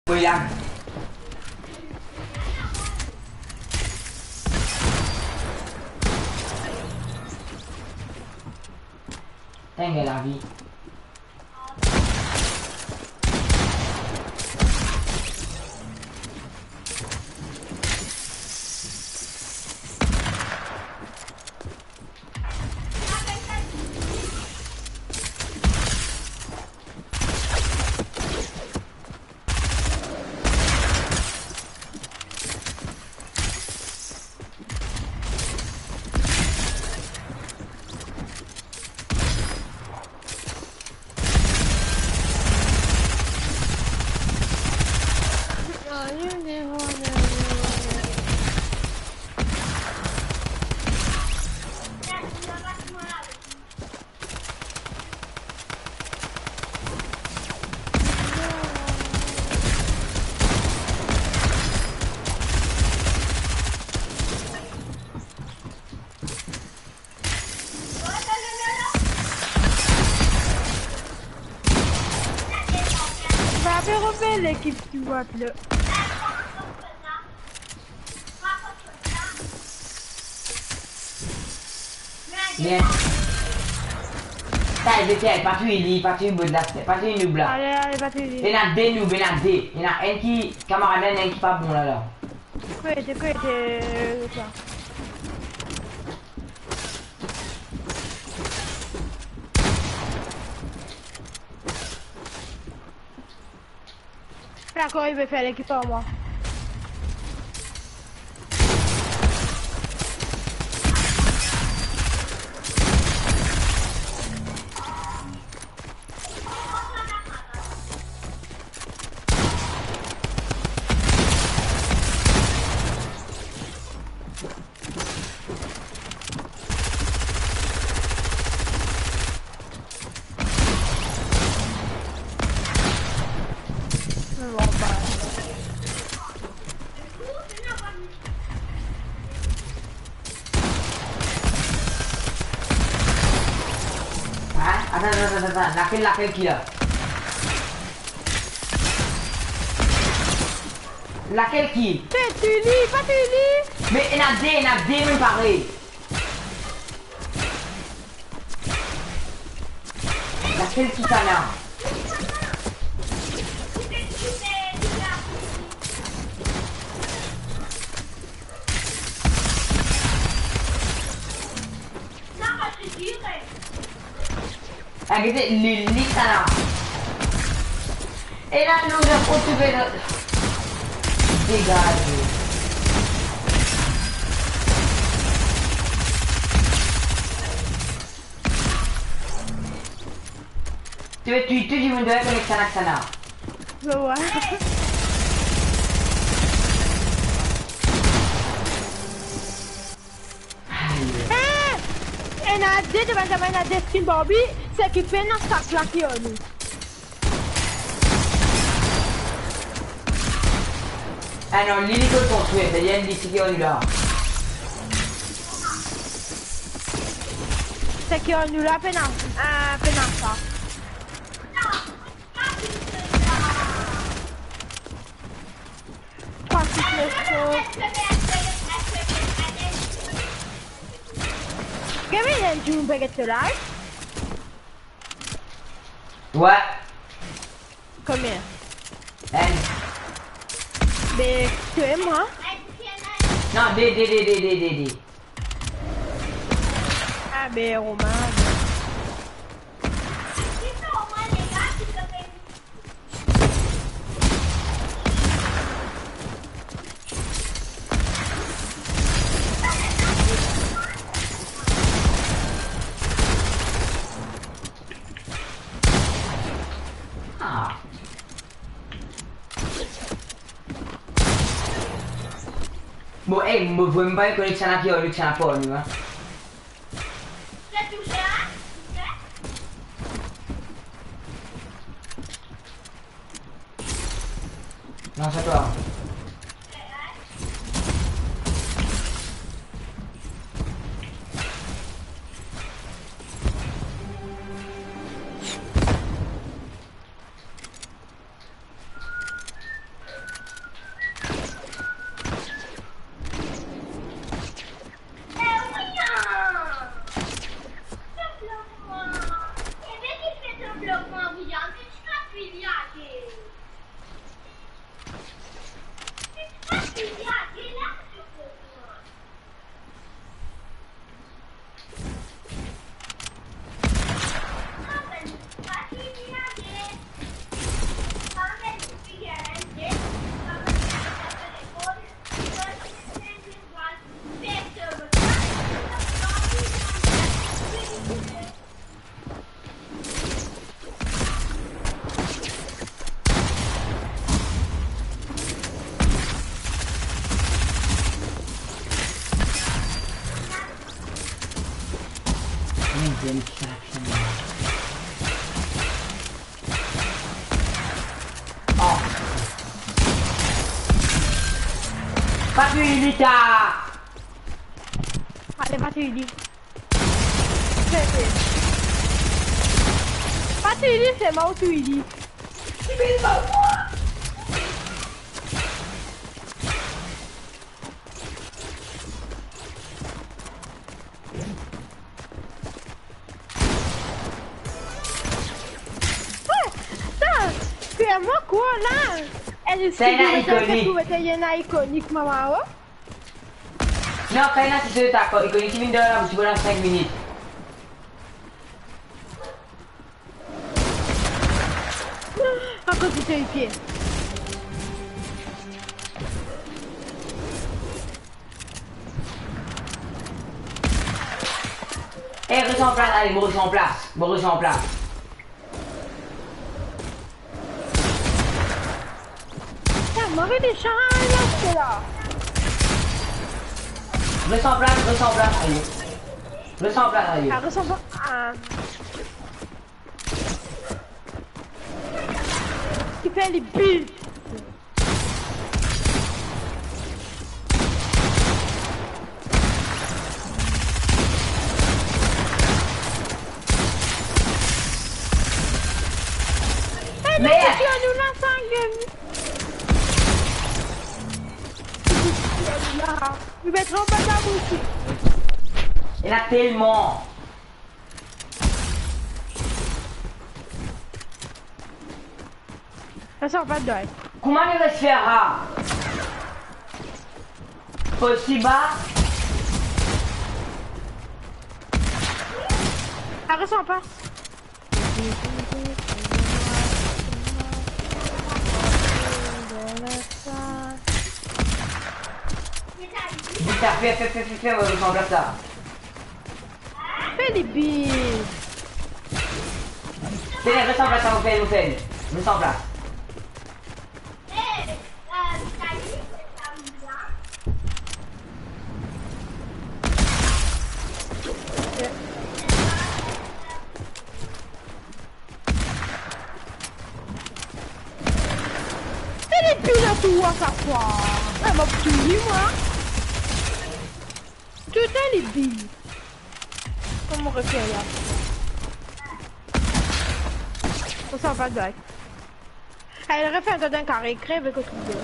Wi la. Tengel lavi. Fè lekip swat la. Bien. Sa, Ezekiel, pa touy li, pa touy bod la, pa touy noob la. Ale, ale, pa touy li. Ena de noob, ena de. Ena enn ki kamarad la, ena enn ki pa bon la, la. Kwete, kwete, sa. Dakor, li pe fer lekip ar mwa. Hein? Attends, attends, attends, attends. Laquelle, laquelle qui là? Laquelle qui? Pe touy li, pa touy li. Mais ena de, ena de, mem parey. Laquelle qui ça là? Ah, gete, li, li, sa la. E la, nou, nou retrouve le... Degaze. Tu veux tuer tout le monde avec Xanax, Xanax. Mo war. Eh! Ena de, devan zame ena de skin Barbie, seki pena sak la ki ar nou. Ah non, li, li kot konstrir, se li, li seki ar nou la. Seki ar nou la, pena, ah, pena sa. Get me and you back at the live. Ouais. Combien? N. Be, tu es moi? Non, D, D, D. Ah, be, Romain. Ah. Bon, ey, mo vremem pa konn ki sa na ki, ki sa na pa, nou, hein. Non, c'est toi. Oh. Pa touy li, ta. Ale, pa touy li. Pa touy li, se mwa ou touy li. Mwa kwa la? Sa ena ikonik. Ena ikonik, mama, oh. Non, kan ena ti zot ankor ikonik, ki vinn dan labous, ti pran sink minit. Akoz li tir pie. Eh, res an plas, ale, mo res an plas, mo res an plas. Putain, mauvais décharge, là, c'est là. Res an plas, res an plas, aye. Res an plas, aye. Ah, res an plas, ah. Ki fer li build. Eh, nou Merde. Ti tir nou la, sa, gang. Ti tir nou la. Nou met anba tabou isi. Ena telman. Sa, sa pa dwat. Kouma nou res fer sa? Osi ba? Ares an plas. Vit, fer, fer, fer, fer, fer, res an plas la. Fer li build. Tene, res an plas, sa nou fer, nou fer. Res an plas. Fer li build a tou a sak fwa. Eh, mo pou touy li, mwa. Toultan li build. Kouma mo refer la? Sa, sa pa dwat. Allez, refais un temps d'un carré, crève avec autre vidéo.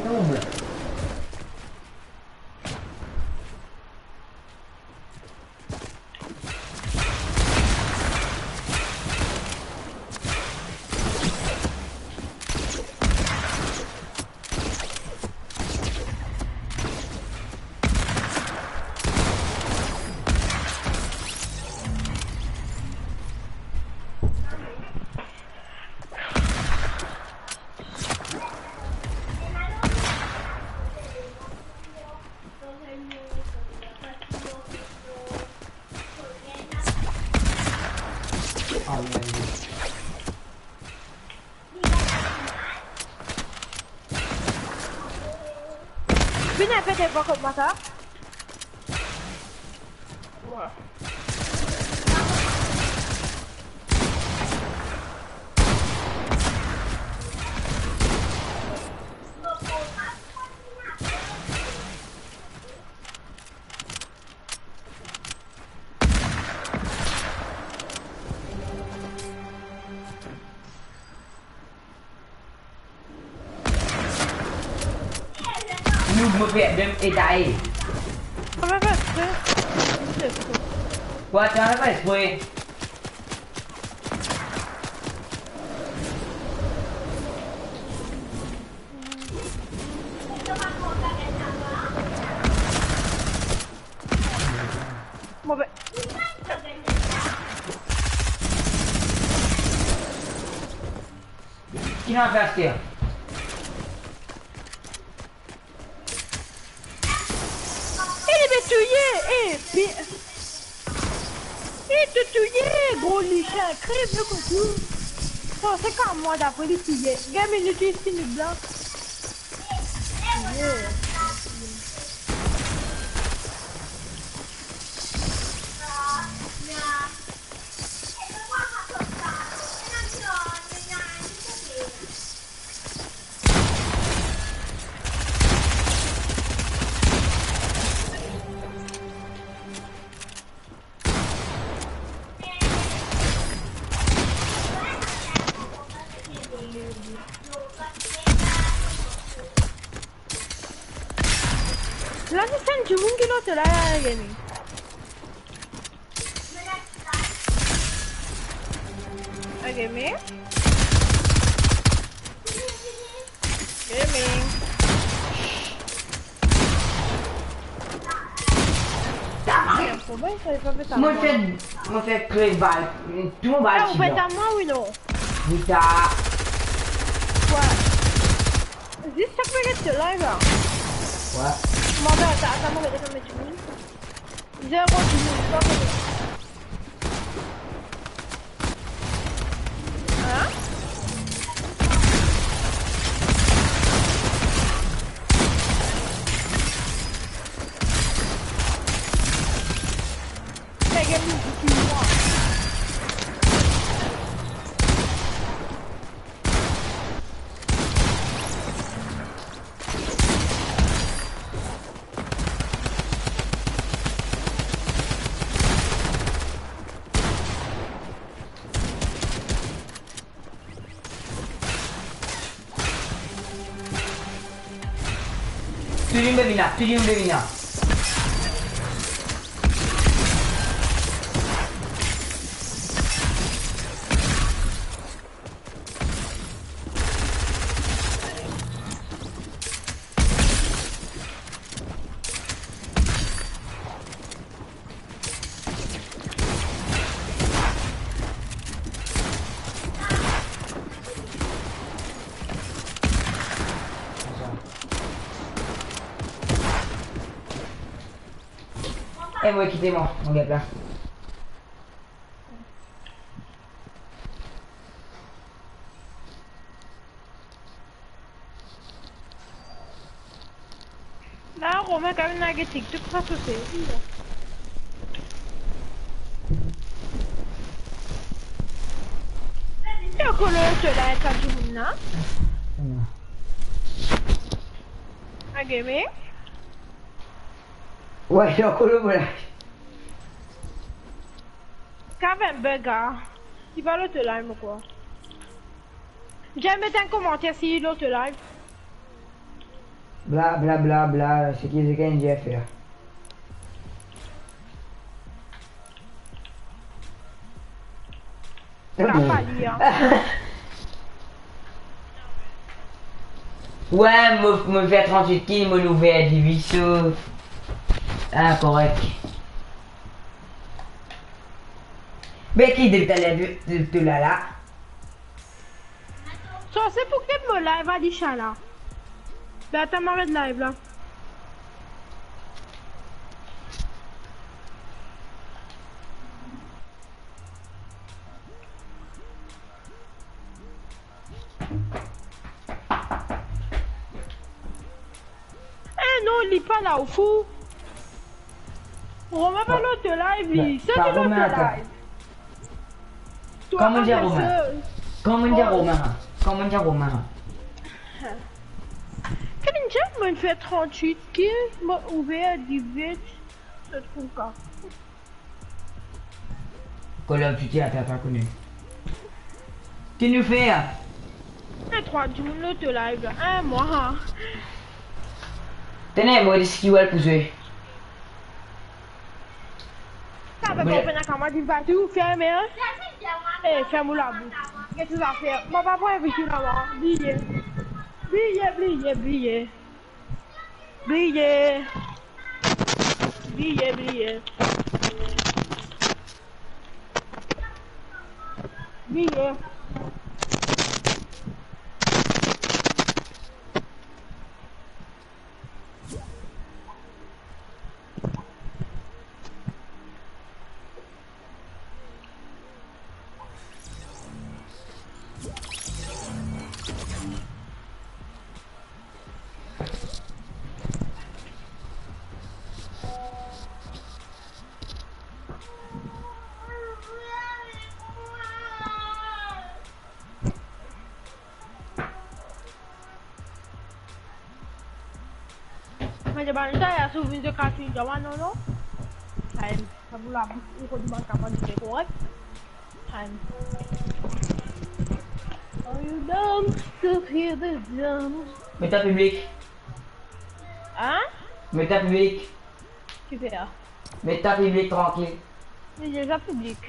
Noob. Vinn inpe devan kot mwa sa. Wa. Nou, mo pe mem etaye. Sa pa fer expre. Sa pa fer expre. Wa, sa pa fer expre. Move. Ki nou ape aster? E li pe touye, e, pi-, e tou touye, gro lisien, krev le kotou. Bon, se kan mwa dapre li touye. Gagn minit isi, nou blan. Touye. La, se enn dimoun ki lor la, la, la, la, la. Gaming. Gaming. Mo fer, mo fer kre bal, tou mo bal ti dan. Ah, ou pet a mwa, wi non? Vita. Kwa? Zis sak minit de live la. Kwa? Mo fer sa, sa mo met sa met. Zero dimoun, pa kote. Hein? Sa gagn nou pou mwa. Touzour vinn la, touzour vinn la. Eh, mo kite mwa, mo get la. La, Romain, kan mem ena get TikTok, sa sose. Yo kolo to la, kan dimoun la. A game? Wi, yo kolo mo la. Kav enn bug, ah. Li pa lor to live, mo krwar. Jeff, met enn komanter si lor to live. Bla, bla, bla, bla, seki, seki enn Jeff la. Sa pa li, an. Wi, mo, mo fer trant-wit kill, mo ouver division. Ah, korek. Be ki de taler de, de, de la la. So, se pou get mo live a li sa la. Be atann, mo aret live la. Eh non, li pa la, ou fou. Romain pa lor to live, li. Sa pa ki lor to Romain, ata. Live. Kouma dir Romain? Kouma dir Romain? Kouma dir Romain? Kan dir mo fer trant-wit kill, mo ouver division, se trouv ka. Call of Duty, ata pa kone. Ki nou fer? Eh, trwa dimoun lor to live la. Eh, mwa. Tene, mo dis ki wel pou zwe. Sa pe konpran kamarad, li pa tou ferme, hein? Eh, ferm ou labous. Get tou zafer. Mo pa pou invit ou laba. Bliye. Bliye, bliye, bliye. Bliye. Bliye, bliye. Bliye. Mo dir bann sa, ya sou video kartoun, non, non. Ay, sa pou la bouche, ou ko dimann kapav dir korek. Time. Are you dumb? Stupid dumb. Met an piblik. Hein? Met an piblik. Kifer? Met an piblik trankil. Li deza piblik.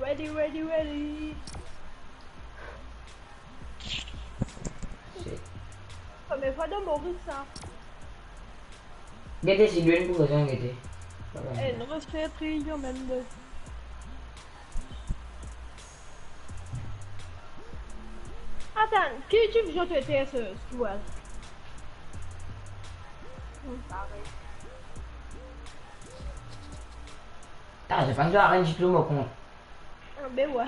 Ready, ready, ready. Shit. Premie fwa dan Moris sa. Gete si dwenn pou rezon, gete. Eh, nou res fer tri, mem de. Atann, ki divizion to ete, se, Joel? Hmm, parey. Ta, zot pa'nn zwe arenn ditou, mo kont. Ah, be wa.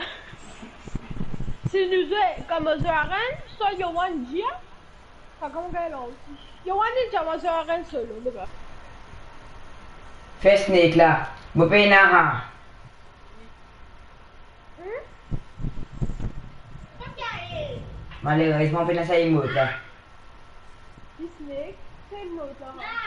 Si nou zwe, kouma zwe arenn, so Yoann dir, sa kouma gagn la osi. Yoann inn dir mwa zwe arenn solo, be wa. Fer snake la. Mo pena, ha. Hmm? Malerezman, pena sa emote la. Ki snake? Sa emote la, ha.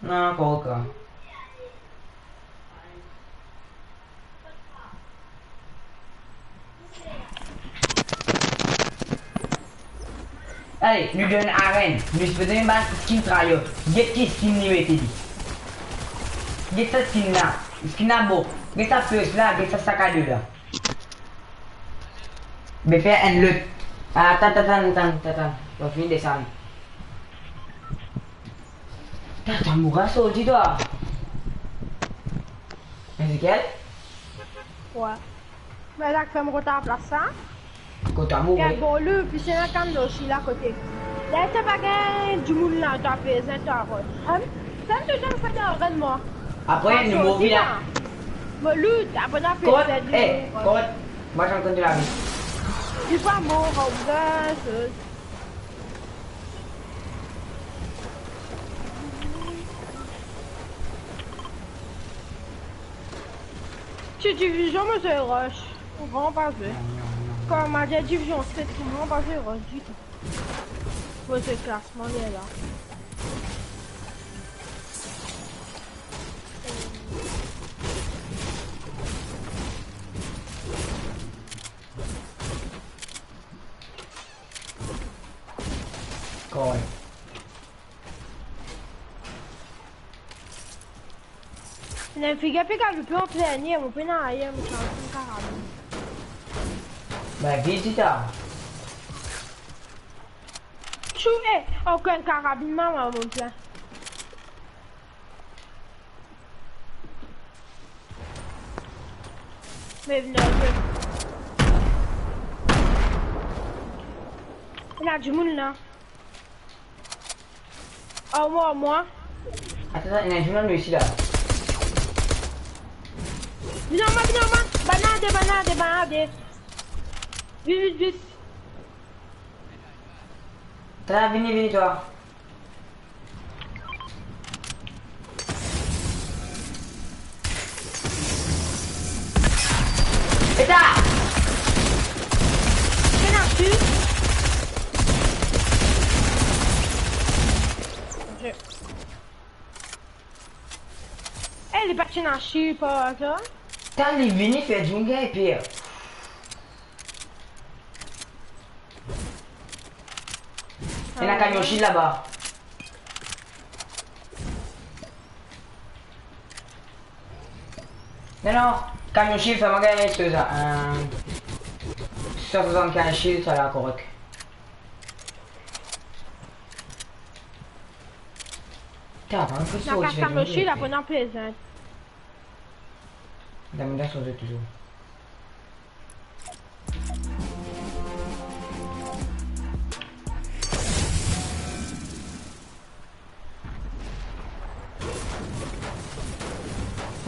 Non, ankor okenn. Ale, nou donn arenn. Nou sipoze donn bann skin tryhard. Get ki skin li mete li. Get sa skin la. Skin la bon. Get sa pers la, get sa sakado la. Be fer enn lot. Atann, atann, atann, atann, atann. Mo finn desann. Tata, mo ra sorti twa. Ezekiel? Wa. Me la, fer mo kot laplas sa. Kot amour, wi. Gard bon, li, plis ena kan lo si la kote. La, to pa gagn dimoun la, to pe zet to arot. Em, sa to zam fer dan ran mwa. Apre, nou mor vila. Mo loot, apre, to pe zet dimoun. Kot? Mwa, zanmi, kot lavi. Li pa mor, ou gagn. Ti divizion, mo zwe rush. Ou gran pa zwe. Kouma dir divizion set, ou gran pa zwe rush ditou. Mo zwe klasman, li la. Kor. Ena enn figir pe galoupe an plen er, mo pena ayer, mo ti al pran karabin. Be, vit, vit, ah. Tchou, eh, okenn karabin, mama, mo plen. Me vinn, vinn. Ena dimoun la. Ar mwa, ar mwa. Atann, atann, ena dimoun isi la. Vinn ar mwa, vinn ar mwa. Bann la de, bann la de, bann la de. Vit, vit, vit. Atann, vini, vini twa. Eta! Pena tir. Ok. Eh, li pa ti ena tir par azar? Atann, li vini fer dimoun gagn per. Ena kamion shield laba. Non, kamion shield, sa mo gagn so sa. Euh, san swasannkinz shield, sa la korek. Putain, par exemple, si on dirait kamion shield, apre nou pe zwenn. Dam, dan son jeu toujours.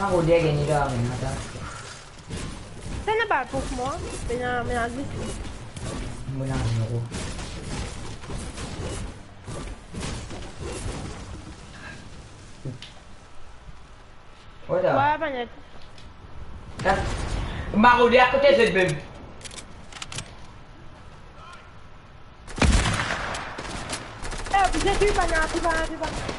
Sa rode gagn la, men atann. Sa ena bal pou mwa, me ena, me ena zis. Mo ena zero. Wala. Wala, bann net. Kat. Marode akote zot mem. Eh, vous êtes où, bann net, bann net, bann net.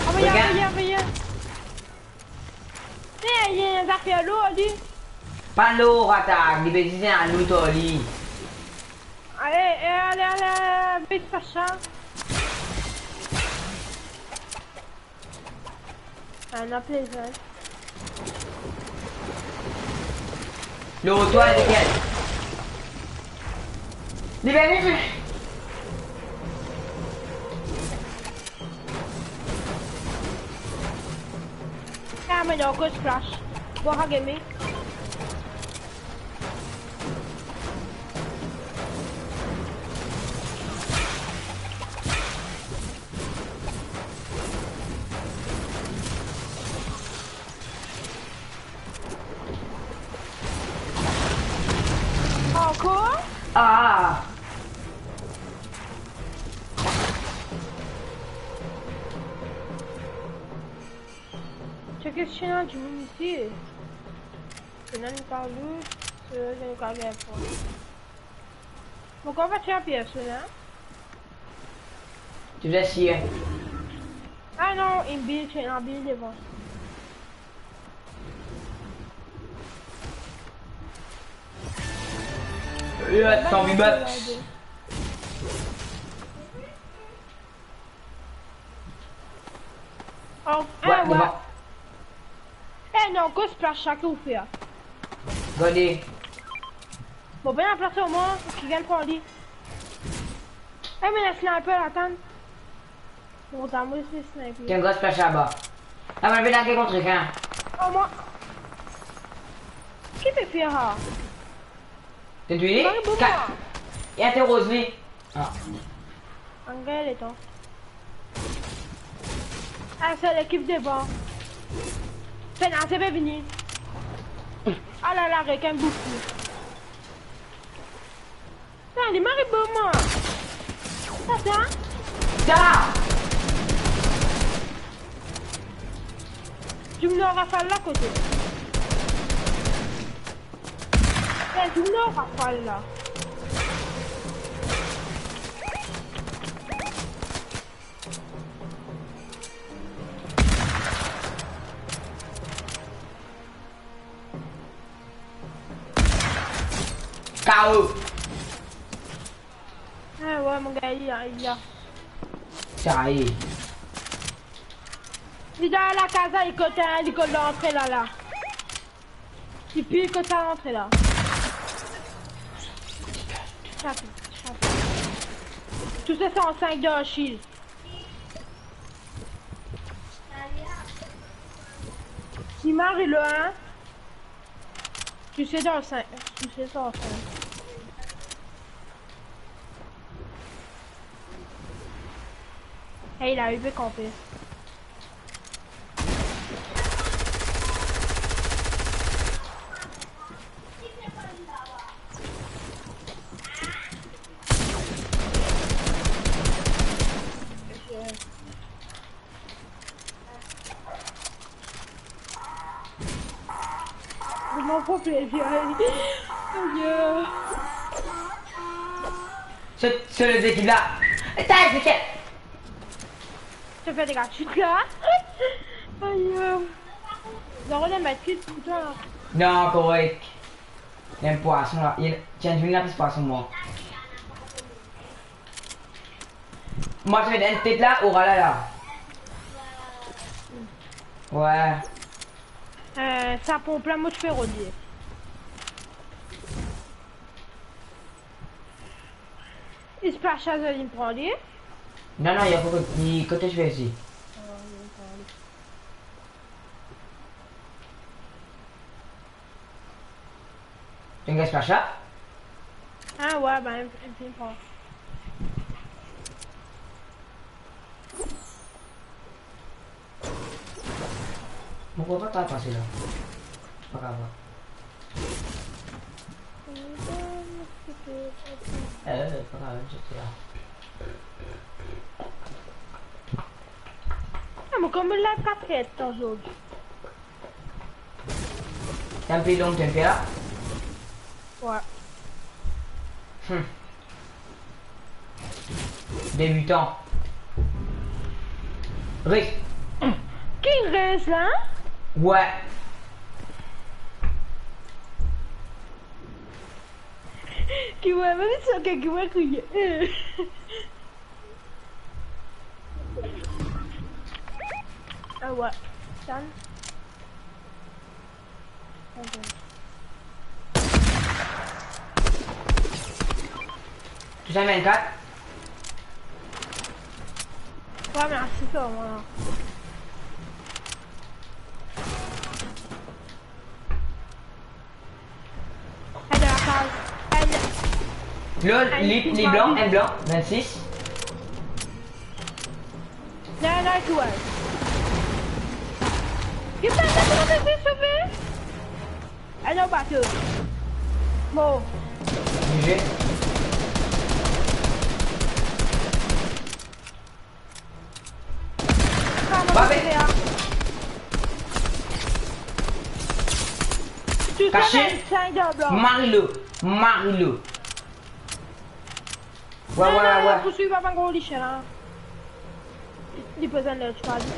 Anvoy, anvoy, anvoy. Eh, li ena zafer lour, li. Pa lour, atak, li pe dir ena loot ar li. Ale, eh, ale, ale, ale, vit, Sacha. Ah, non, plaisant. Lor twa, Ezekiel. Li vini, li vini. Ah, mais non, que splash. Bon, regarde. Ankor? Ah! Check si ena dimoun isi. Ena nou kav loot, so nou kav gagn pwin. Mo kav atir pies la. Tu veux essayer? Ah non, ena build, ena build devan. Yeah, zombie box. Oh, eh, ouais. Eh non, gros splash, sa ki ou fer? Gade. Bon, pran plas omwin, ki gagn pran li. Eh, me ena sniper, atann. Bon, sa, mwa, se sniper. Tiens, gros splash laba. Ah, mo pe lage kont li, hein. Oh, mwa. Ki pe fer, ha? Te touye li? Mari, bon, ka-, mwa. E, te roz li. Ah. Ann gagn letan. Ah, se lekip devan. Fena, se pe vini. Ah la la, rekin bouf li. Sa, li mari bom mwa. Sa, sa. Sa. Dimoun ar rafal la kote? Eh, dimoun ar rafal la. K O. Ah ouais, mo gagn li, li la. Sa ye. Li dan lakaz la, li kot, li kot lantre la, la. Li pil kot sa lantre la. Chape, chape. Tou se san sink dan shield. Li mari lwin. Tou se dan sink, tou se san sink. Hey, la, li pe kanpe. Mo pran plezir. Ayo. Se, se lezekip la. Eta, Ezekiel! To fer dega tit la. Ayo. Donk, on met kit pou twa. Non, korek. Enn pwason la. Tienn, vinn la, plis pwason, mwa. Mwa, to met enn tet la, oura la, la. Wi. Eh, sa ponp la, mo ti pe rod li. Li splash a, li pran li? Non, non, li ankor kot, li kote ti pe isi. Ah, li pran li. To gagn splash la? Ah, wi, ben, li, li pran. Mo krwar pa kapav pase la. Pa kapav. Eh, pa kapav, se la. Ah, mo kouma live kat er tan zordi. Temp long, temp la. Wi. Hmm. Debitan. Res. Ki res la? Wi. Ki wi, mem si okenn ki wi kriye. Ah wi. Tann. Tousa, M N quatre? Wi, mersi, sa, vwala. Enn dan lakaz. Enn. Lol, enn li, li blan, enn blan, vennsis. Non, non, tou, wi. Li pa, pa, pa, pa, pa, sove. Ah non, bato. Bon. Bougez. Sa, mo... Babe. Kote la? Tousa, kase. Enn sniper blan. Mari li, mari li. Wi, non, wi, non, wi, non, wi. Pouswiv pa bann gro lisien la. Li, li pe zwenn ler ti pa li.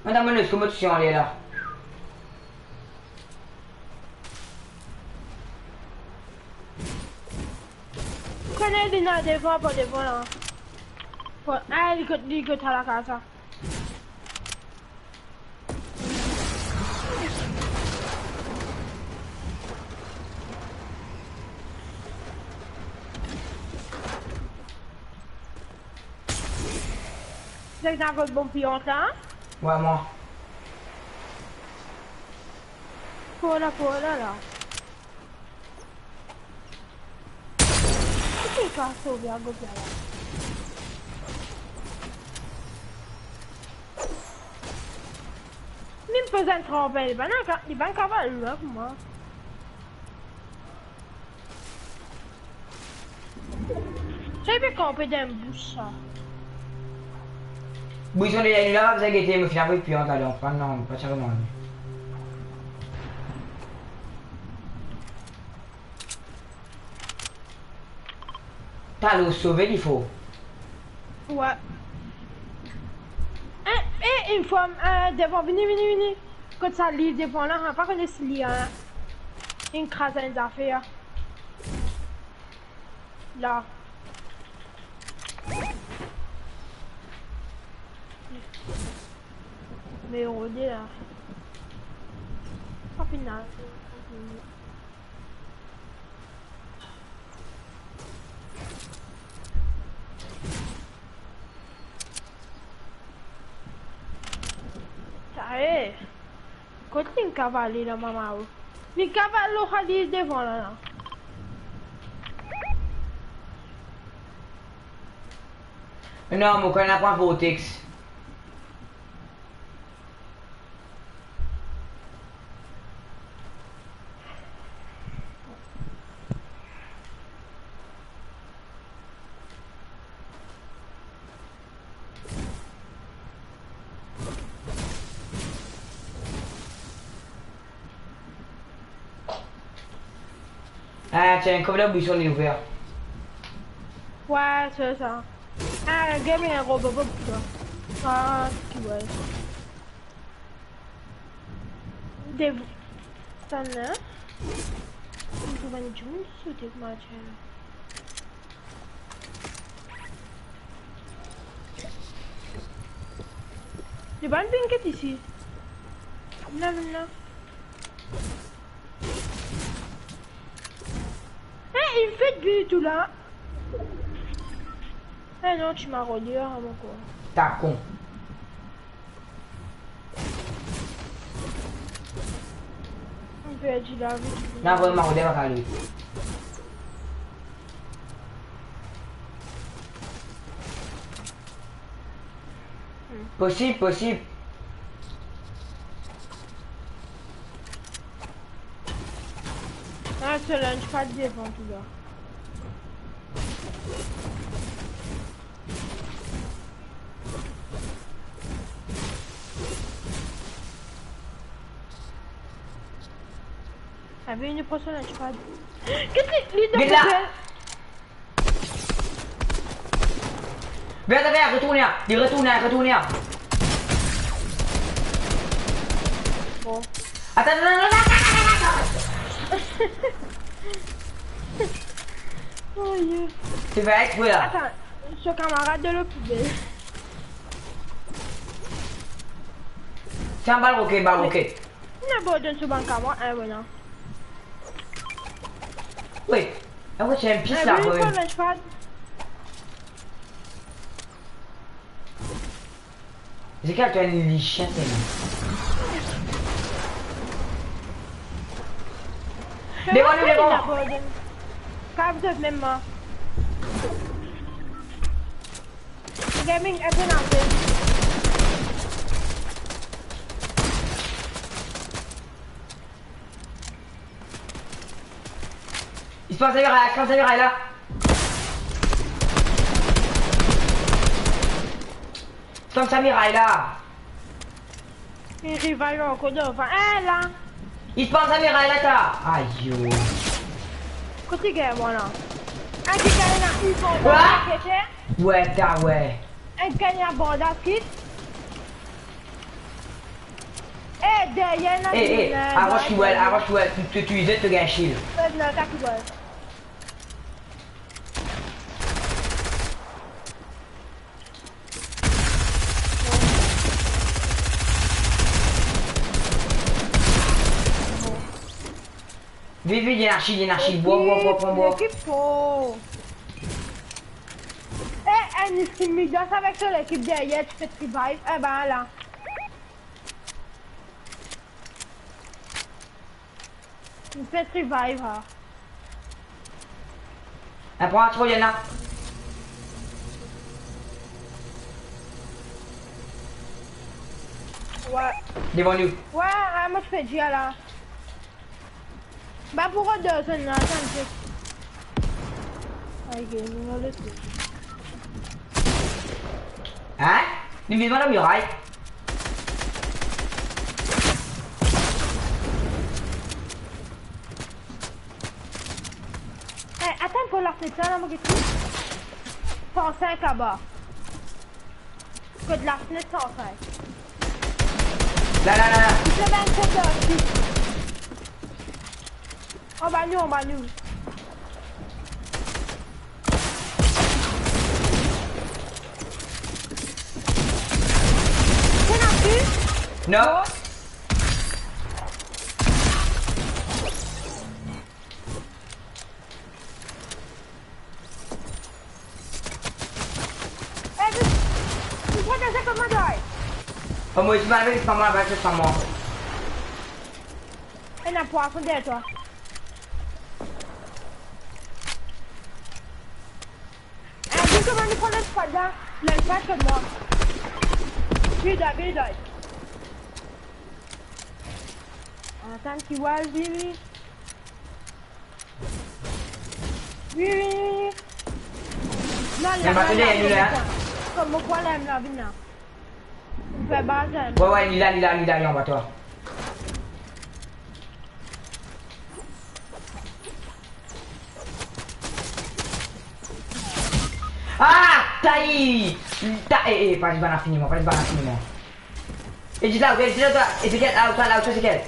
Madam Monos, kouma to ti anler la? Kone li ena devan, pa devan la. Pa, ah, li kot, li kot sa lakaz sa. Zot ena kot bann plant la? Wi, mwa. Kola, kola la. Ki pe sove agoz la la? Mem pa bizin tranpe, li bann ka-, li bann kaval la pou mwa. Sa li pe kanpe dan bous sa. Bouy, son deziem la, pa bizin gete, mo finn avoy plant la, donk, pa, non, pa ti avoy non. Talo, sove li fo. Wi. Eh, eh, enn fwa, eh, devan, vini, vini, vini. Kot sa li devan la, ha, pa kone si li, eh, inn kraz enn zafer. La. Me rode la. Pa fini la. Sa e. Kot li kaval la, mama o? Li kaval lor sa li devan la, la. Non, mo kone pran vortex. Eh, Tiens, kom la bouson li ouver. Ouais, c'est ça. Ah, game, il y a un robot pour toi. Ah, tu vois. Dev-, tann la. Li trouv enn dimoun sou tet mwa, tiens. Li pa vinn get isi. Vinn la, vinn la. Eh, il fait du tout là. Eh non, tu m'as relié à mon corps. Ta kon. Ou perdi lavi. Non, vremem, ou devan sa, li. Posib, posib. Ah, so launchpad devan tou la. Avek enn pran so launchpad. Get li, li dan... Vinn la. Vinn, vinn, vinn, retourn la. Li retourn la, retourn la. Bon. Atann, non, non, non. Oh, Dieu. Ti fer exprè la. Atann, so kamarad de lot poubel. Ti anba roket, ba roket. Inn abandonn so bann kamarad, eh, voilà. Wait, ah ouais, ti enn pis la, oui, ouais. Zeka, to enn lisien, sena. Devan nou, devan. Kav zot mem mwa. Gaming, atann enpe. Li spann sa miray la, li spann sa miray la. Li spann sa miray la. Li revive ankor devan. Eh, la. Li spann sa miray la, ta. Ayo. Kot li gagn mwa la? Ah, li gagn la, li pran... Wa? Kete? Ouais, ta, ouais. Enn gagn la banda kit. Eh, deryer, na... Eh, eh, avann ki bal, avann ki bal, to, to, to, to gagn shield. Eh, non, ta ki bal. Vit, vit, ena shield, ena shield, bwa, bwa, bwa, pran bwa. Lekip for. Eh, enn skin midas avek so lekip deryer, ti pe revive. Eh ben, la. Li pe revive, ha. Eh, pran, ti pran, li ena. Ouais. Devan nou. Ouais, ah, mwa ti pe dir la. Ba, pou rod de zone la, atann, ti. Aye, nou, nou, le... Hein? Li met devan lamiray. Eh, atann, pou lafnet la, la, mo get li. San sink laba. Kot lafnet, san sink. La, la, la, la. Li pe bann kot la osi. Anba nou, anba nou. Pena pli? Non. Non. Eh, vit! Vit, vit, vit, kouma dir? Oh, mwa, li pa avek, pa mwa, avek, pa mwa. Ena pwason deryer twa. Eh, vit, kouma nou pran launchpad la? Launchpad kot mwa. Vit, vit, vit. Atann ki wal, vini. Wi, wi, wi, wi. Non, li la, li la, li la. Kouma mo krwar li la, vinn la. Li fer baz la. Ouais, ouais, li la, li la, li la, li anba twa. Ih, ta, eh, eh, pa dis bann la fini mwa, pa dis bann la fini mwa. Edit la, edit la, Ezekiel, la, la, la, Ezekiel.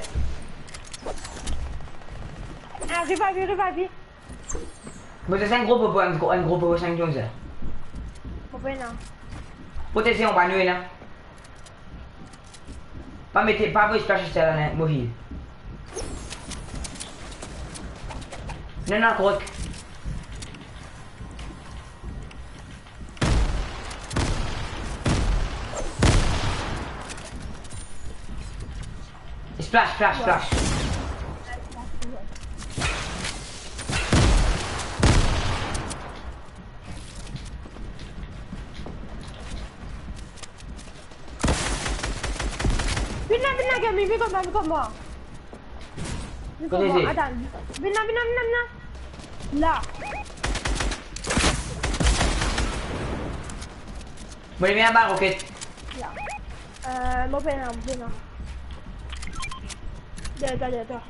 Ah, revive, revive. Mo ti enn gro popo, enn gro, enn gro popo, sink onz la. Popo la. Proteze anba nou la. Pa mete, pa voy splash sa la, non, mo heal. Non, non, korek. Splash, splash, splash. Vinn la, vinn la, Gami, vinn kot mwa, vinn kot mwa. Vinn kot mwa, atann. Vinn la, vinn la, vinn la, vinn la. La. Mo, li vinn anba roket. La. Euh, mo pena, mo pena. Deryer twa, deryer twa.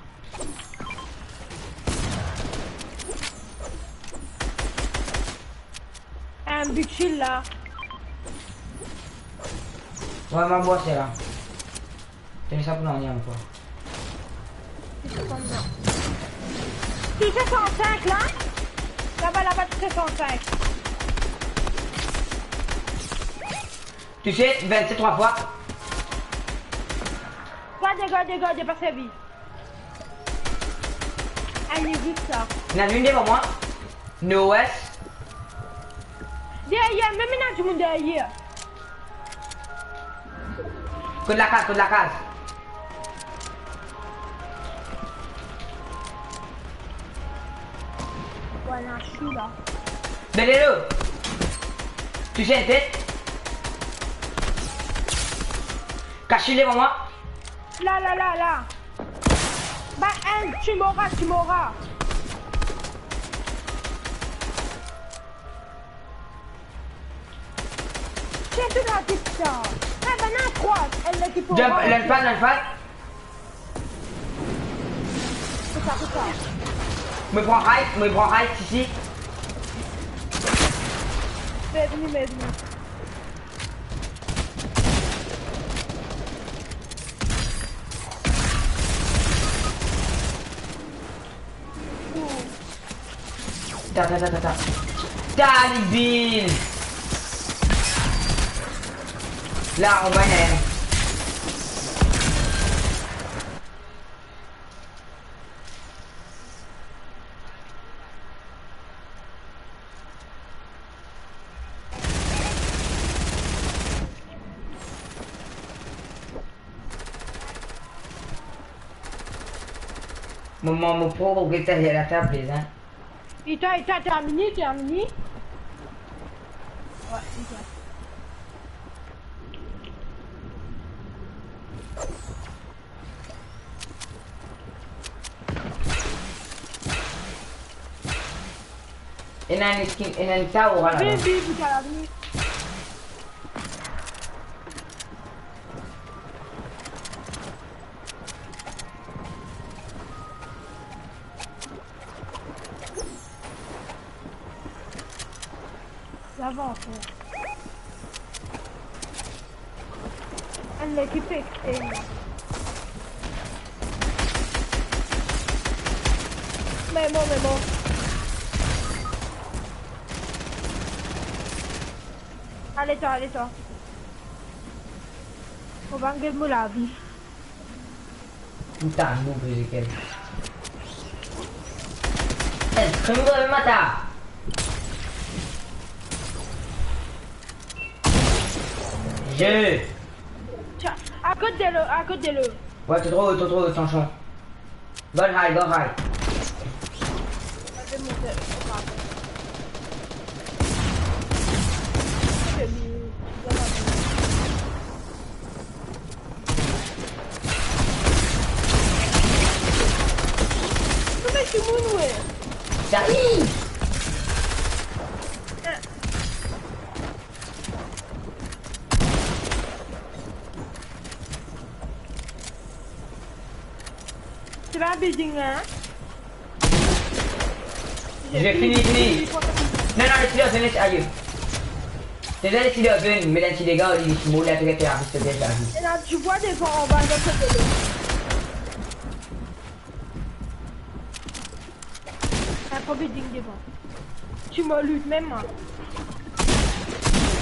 Enn big shield la. Wi, mo bwar sa la. Tene sa pou nanye ankor. Ti sesant sink la. Laba, laba, ti sesant sink. Touse, vennset trwa fwa. Gard, gard, gard, pa servi. Enn limit sa. Ena enn devan mwa. Nord-west. Deryer, mem ena dimoun deryer. Kot lakaz, kot lakaz. Wi, ena sou la. Bel elo. Touse enn tet. Kas li devan mwa. La, la, la, la. Ba enn, ti mora, ti mora. Ti tou la tip sa. Eh, bann la trwa, enn lekip. Jump, launch pad, launch pad. Kot sa, kot sa? Mo pran height, mo pran height isi. Me vini, me vini. Ta, ta, ta, ta, ta. Talibil. La, anba ena enn. Momon, mo pran roket deryer latab, les, hein. E twa, e twa, termine, termine. Wi, e twa. Ena enn skin, ena enn tower la. Vini, vini, vini, vini. Sa va ankor. Enn lekip extrem. Me mo, me mo. Ale twa, ale twa. Mo pa'nn get mo lavi. Puta, nou, Ezekiel. Eh, krim dan le mata. Je. Tya, akote delo, akote delo. Wi, to tro, to tro, atansion. Go high, go high. Non, me dimoun, wi. Sa, wi. Se pa building la, hein? J'ai fini, fini. Non, non, laisse-le, laisse-le, aïe. Deja, li ti dan zone, met enn ti dega, li, li ti mor, li ti gagn plis de lavi. E la, ti vwa devan, anba, lot kote. Enn building devan. Ti mo loot mem, mwa.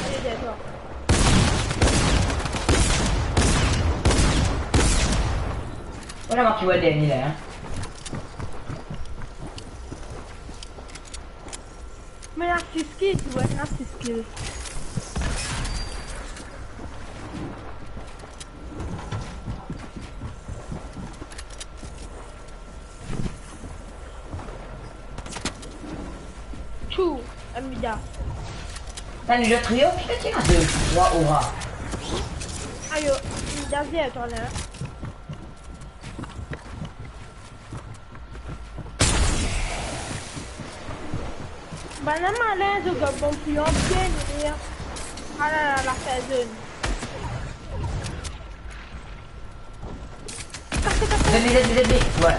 Ale, devan. Voilà, mwa ki vwa dernie la, hein. Me ena sis kill, wi, ena sis kill. Tchou, Amida. Sa nou zot trio, ki ti ena de trwa aura? Ayo, Amida, vinn twa la. Bann la malin, zot gagn bon pli an pie, ler. Ah la la, la fer zone. Kase, kase. Zet li, zet li, zet li. Wi.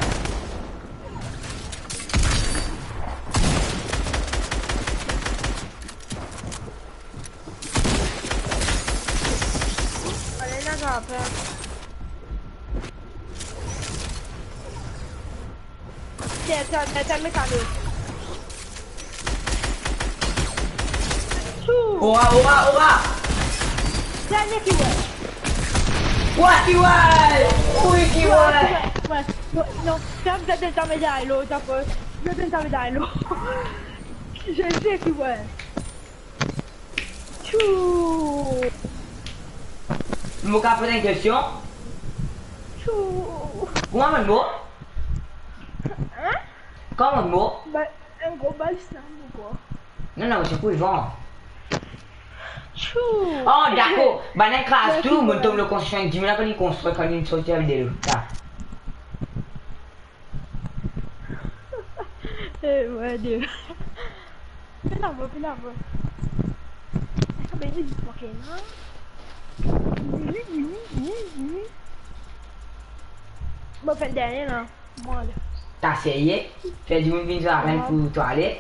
Ale la, zot la fer. Tiens, tiens, tiens, tiens, met sa lo. Tchou. Aura, aura, aura. Dernie ki wer. Wi, ki wer. Wi, ki wer. Wi, wi, wi. Non, non. Sa, zot donn sa medal lo, sa, zot donn sa medal lo. Zezi, ki wer. Tchou. Mo kapav poz enn kestion? Tchou. Kouma mo'nn mor? Hein? Kouma mo'nn mor? Ba, enn gro bal, sa, mo krwar. Non, non, se pou Ivan. Tchou. Oh, dakor. Bann la kraz tou, mo'nn tom lor konstriksion, dimoun la kan li konstrir, kan li sorti avek de lot la. Eh, mon Dieu. Pe laba, pe laba. Sa beni zis manke la. Vini, vini, vini, vini. Bon, fer dernie la. Bon, ale. Ta serye? Fer dimoun vinn zwe arenn pou twa ale?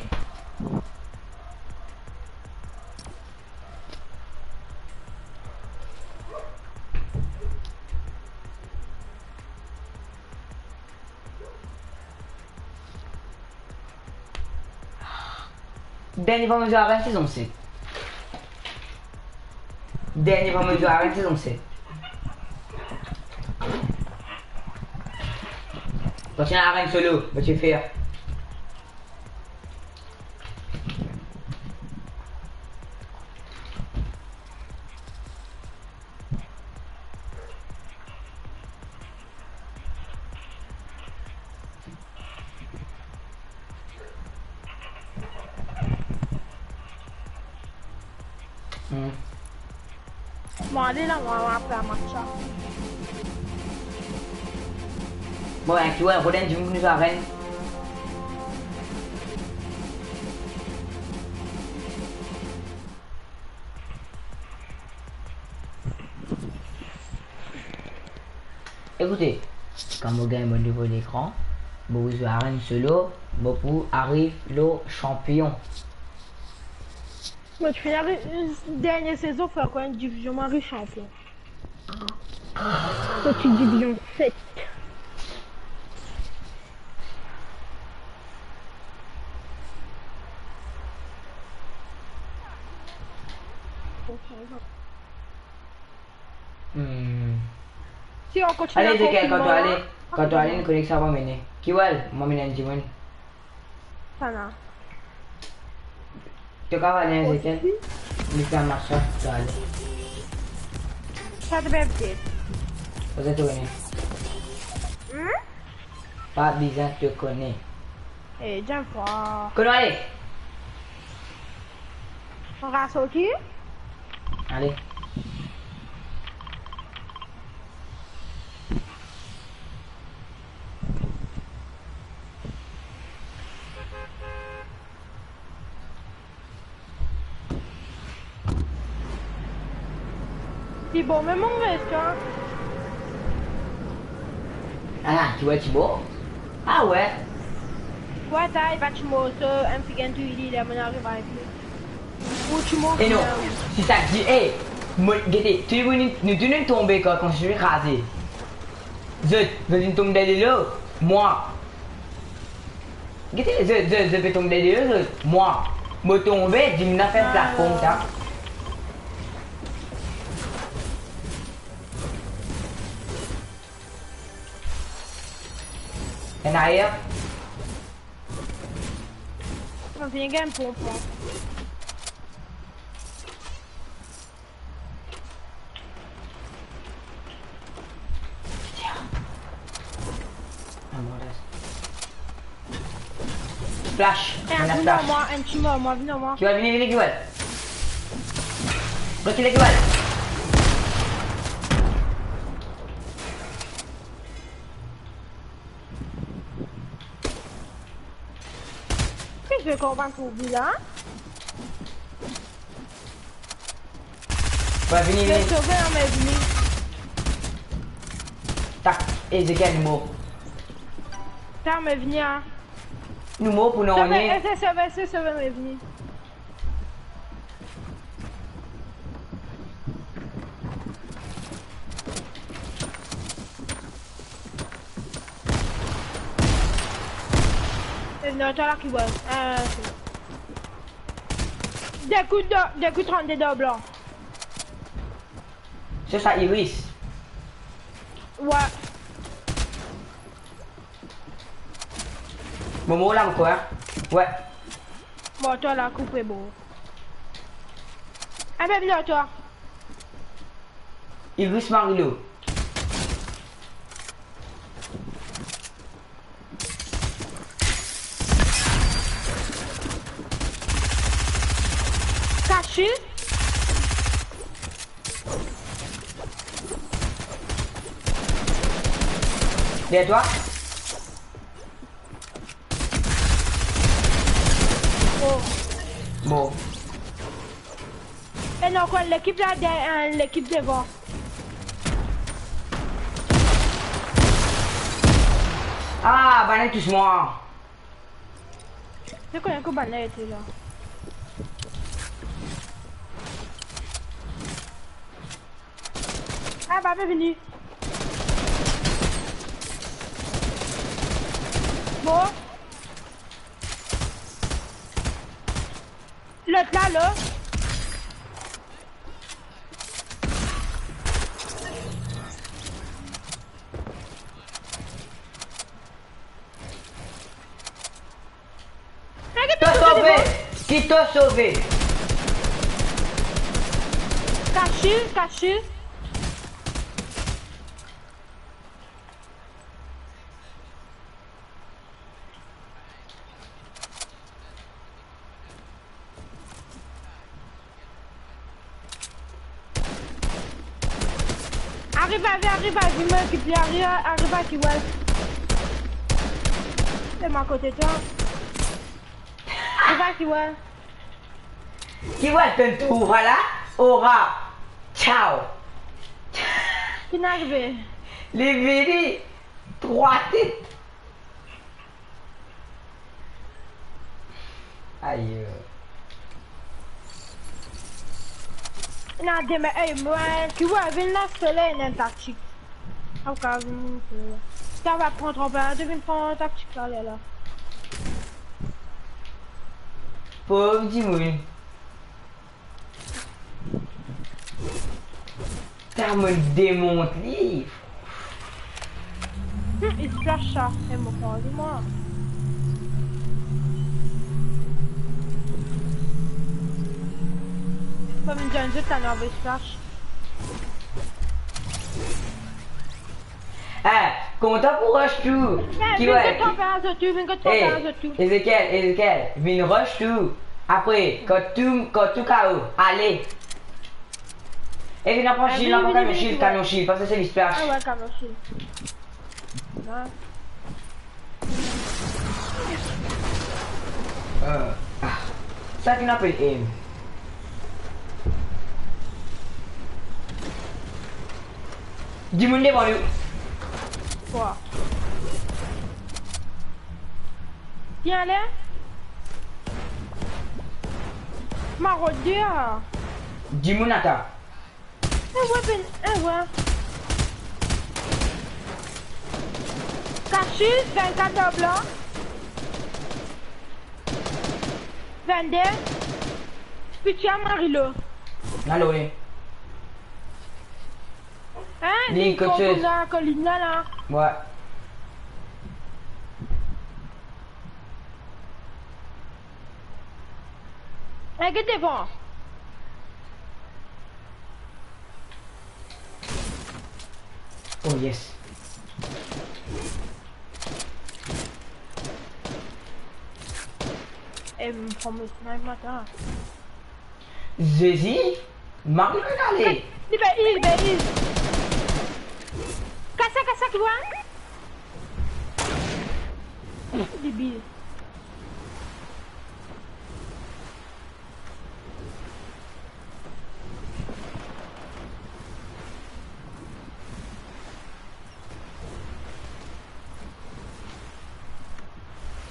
Dernie fwa mo zwe arenn sezon set. Dernie fwa mo zwe arenn sezon set. Kontign arenn solo, mo ti fer. Hmm. Bon, ale la, mo, mo apre match la. Bon, ben, ki wer, rod enn dimoun pou nou zwe arenn. Ekoute, kan mo gagn mo nouvo lekran, mo pou zwe arenn solo, mo pou ariv lor chanpion. Mo ti finn ariv, dernie sezon, fer ankor enn divizion, mo ariv chanpion. Mo ti divizion set. Hmm. Si on kontign... Ale, Ezekiel, kan to ale, kan to ale, nou koneksion pa mene. Ki wer, mo mene enn dimoun. Sana. To kapav ale, Ezekiel? Li fer match la, to ale. Sa to pe ete. Kote to kone? Hmm? Pa bizin to kone. Eh, diann fwa. Kot nou ale? On va sorti? Ale. Ti bon, me mo res, twa. Ah, ti wer ti bon? Ah wi. Wi, sa, li pa ti mor, so, enn fig enn tou, li, li, mo ariv avek li. Ou ti mor. E non, si sa di, e, mo, gete, tou nou, nou tou nou tonbe kan, kan se kraze. Zot, zot inn tonbe dan delo, mwa. Gete, zot, zot, zot pe tonbe dan delo, zot, mwa. Mo tonbe, dimoun la fer plafon, sa. Ena ayer. Mo vinn gagn ponp, mwa. Flash. E, ena vinn flash. Mwa, enn ti mor, mwa, vinn mwa. Kiwal, vini, vini, Kiwal. Rekile, Kiwal. Ki zwe konba pou vi la? Wi, vini, vini. Sove, an, me vini. Tak, Ezekiel, nou mor. Tak, me vini, an. Nou mor pou nou. Sove, ane. Ese, sove, ese, sove, me vini. E non, twa la ki bon. Ah, ok. De kou de, de kou trannde dan blan. Se sa, Iris? Wi. Mo mor la ankor, hein? Wi. Bon, twa la koupe, bon. Enn pe pli lor twa. Iris Marilo. Kasi'l. Derrière toi. Oh. Bon. E non, ankor lekip la, de-, euh, lekip devan. Ah, bann la tous mwa. Se kouma bann la ete la? Ah, bann pe vini. Bon. Lot la, la. Ki to sove? Ki to sove? Kasi'l, kasi'l. Ariv, ariv, ariv, ariv, mo ekip li ariv, ariv, Kiwal. Se mo akote twa. Ariv, Kiwal. Kiwal, tonn tou, vwala, ora. Ciao. Ki'nn arive? Li vini, trwa tit. Ayo. Na deme, ey, mwa, Kiwal, vinn la, soley, ena enn taktik. Ou kav vinn, euh, sa va pran trwa, to vinn pran taktik la, la. Pov dimoun. Sa, mo demont li. Hmm, li splash sa, e mo pran li, mwa. Kouma zot ena enn splash. Eh, kontan pou rush tou. Eh, ki vinn wè, kot ki kanpe zot tou, vinn kot kanpe zot tou. Ezekiel, Ezekiel, vinn rush tou. Apre, kan tou, kan tou K O, ale. E vinn pran shield, vinn pran kanon shield, kanon shield, paske se li splash. Ah ouais, kanon shield. Non. Euh, ah. Sa ki nou apel aim. Dimoun devan nou. Kwa? Bien ale? Maroder. Dimoun atak. Eh ouais, ben, eh ouais. Cassius, vennkat dan blan. Vennde. Pitia Marilo. Alo, wi. Hein, li, li kot kote? Kote la, kolinn la, la. Ouais. Hein, get devan. Oh yes. Eh, pran mo snipe, atann. Zezi, Mario ale. Li pe heal, li pe heal. Kas sa, kas sa, ki bwa? Debil.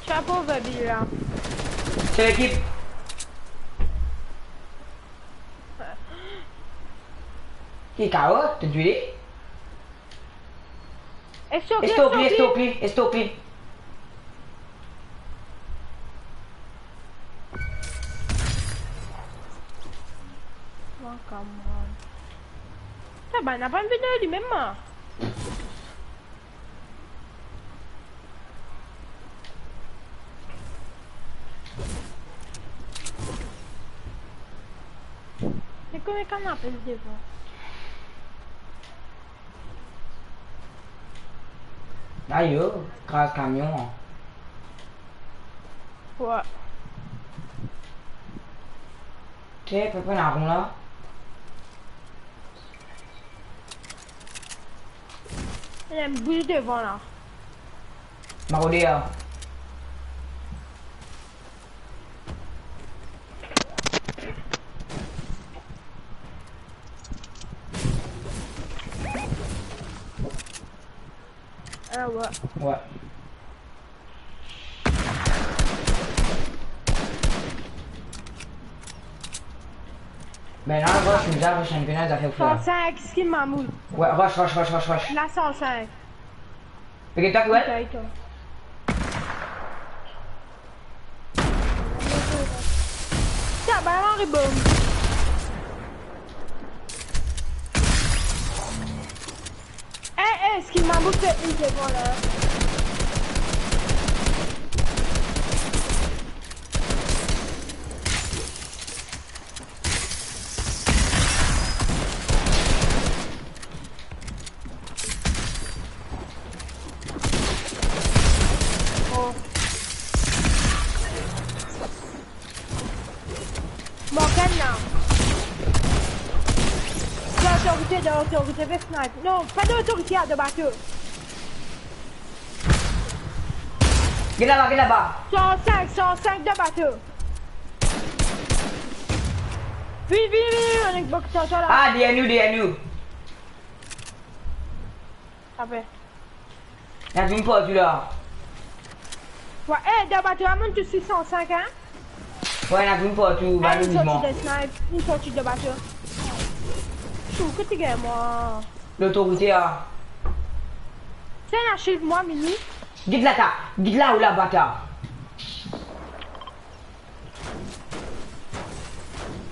Chapo, Vabila. Se lekip. Ki K O, to tué li? Estok li, estok li, estok li, estok li. Mwa, kamwad. Sa bann la pa vinn li mem, mwa. Me komie kan apel devan? Ayo, kraz kamion. Wa. Te, pe pran laron la. Li bouz devan la. Maroder. Ah ouais. Ouais. Ben la, rush, nou za rush, nou pena zafer pou fer. San senk, skin mamoun. Ouais, rush, rush, rush, rush, rush. La san senk. Pe get twa ki, ouais? Ey, ey, ey. Sa, ba, mari bom. Eh, eh, skin mamoun, se li devan la. Oh. Morgan la. Dan otorite, dan otorite, pe snipe. Non, pa dan otorite, a, dan bato. Get laba, get laba. San senk, san senk dan bato. Vini, vini, vini, vini, ann bok, atann, atann la. Ah, deryer nou, deryer nou. Apre. Ena dimoun partou la. Wa, eh, dan bato la, monn tous li san senk, hein? Ouais, ena dimoun partou, ba, ey, nou sorti dan snipe, nou sorti dan bato. Tou, kot ti gagn mwa? Lotorite, a. Sa ena shield mwa, mini. Get la, ta. Get la, ou la, bata.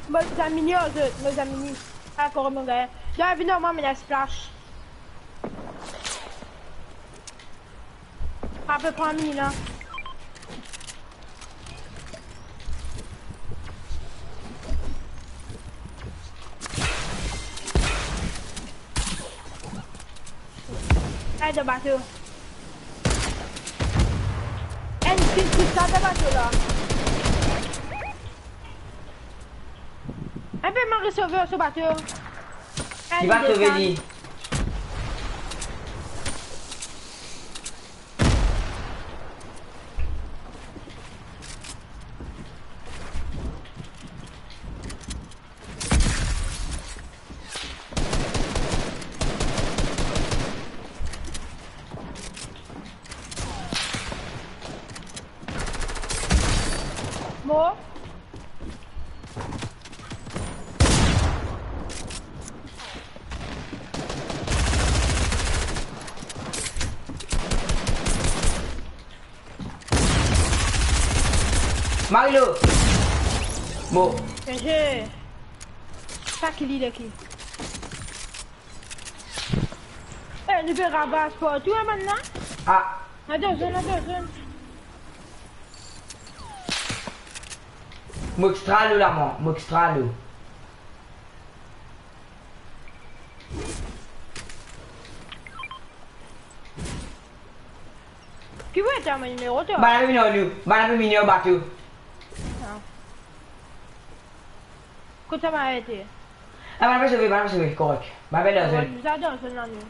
Mo zamini, oh, zot, mo zamini. Akor, mo gagn. Dan, vinn ar mwa, mo ena splash. Apre pran mini la. Ey, dan bato. Enn skin kristal dan bato la. Enn pe mari sove so bato. Ki va sove li? Mor. Marilo! Mor. Bien zwe. Sa ki li, le ki? Eh, nou pe ravaz partou, hein, bann la? Ah. Atann, atann, atann. Mo extra lou la, mwa. Mo extra lou. Ki ou ete mo nimero, twa? Bann la pe vini ar nou. Bann la pe vini ar bato. Ah. Kot sa bann la ete? Ah, bann la pe sove, bann la pe sove, korek. Bann la pe dan zone. Bon, nou dan zone la, nou.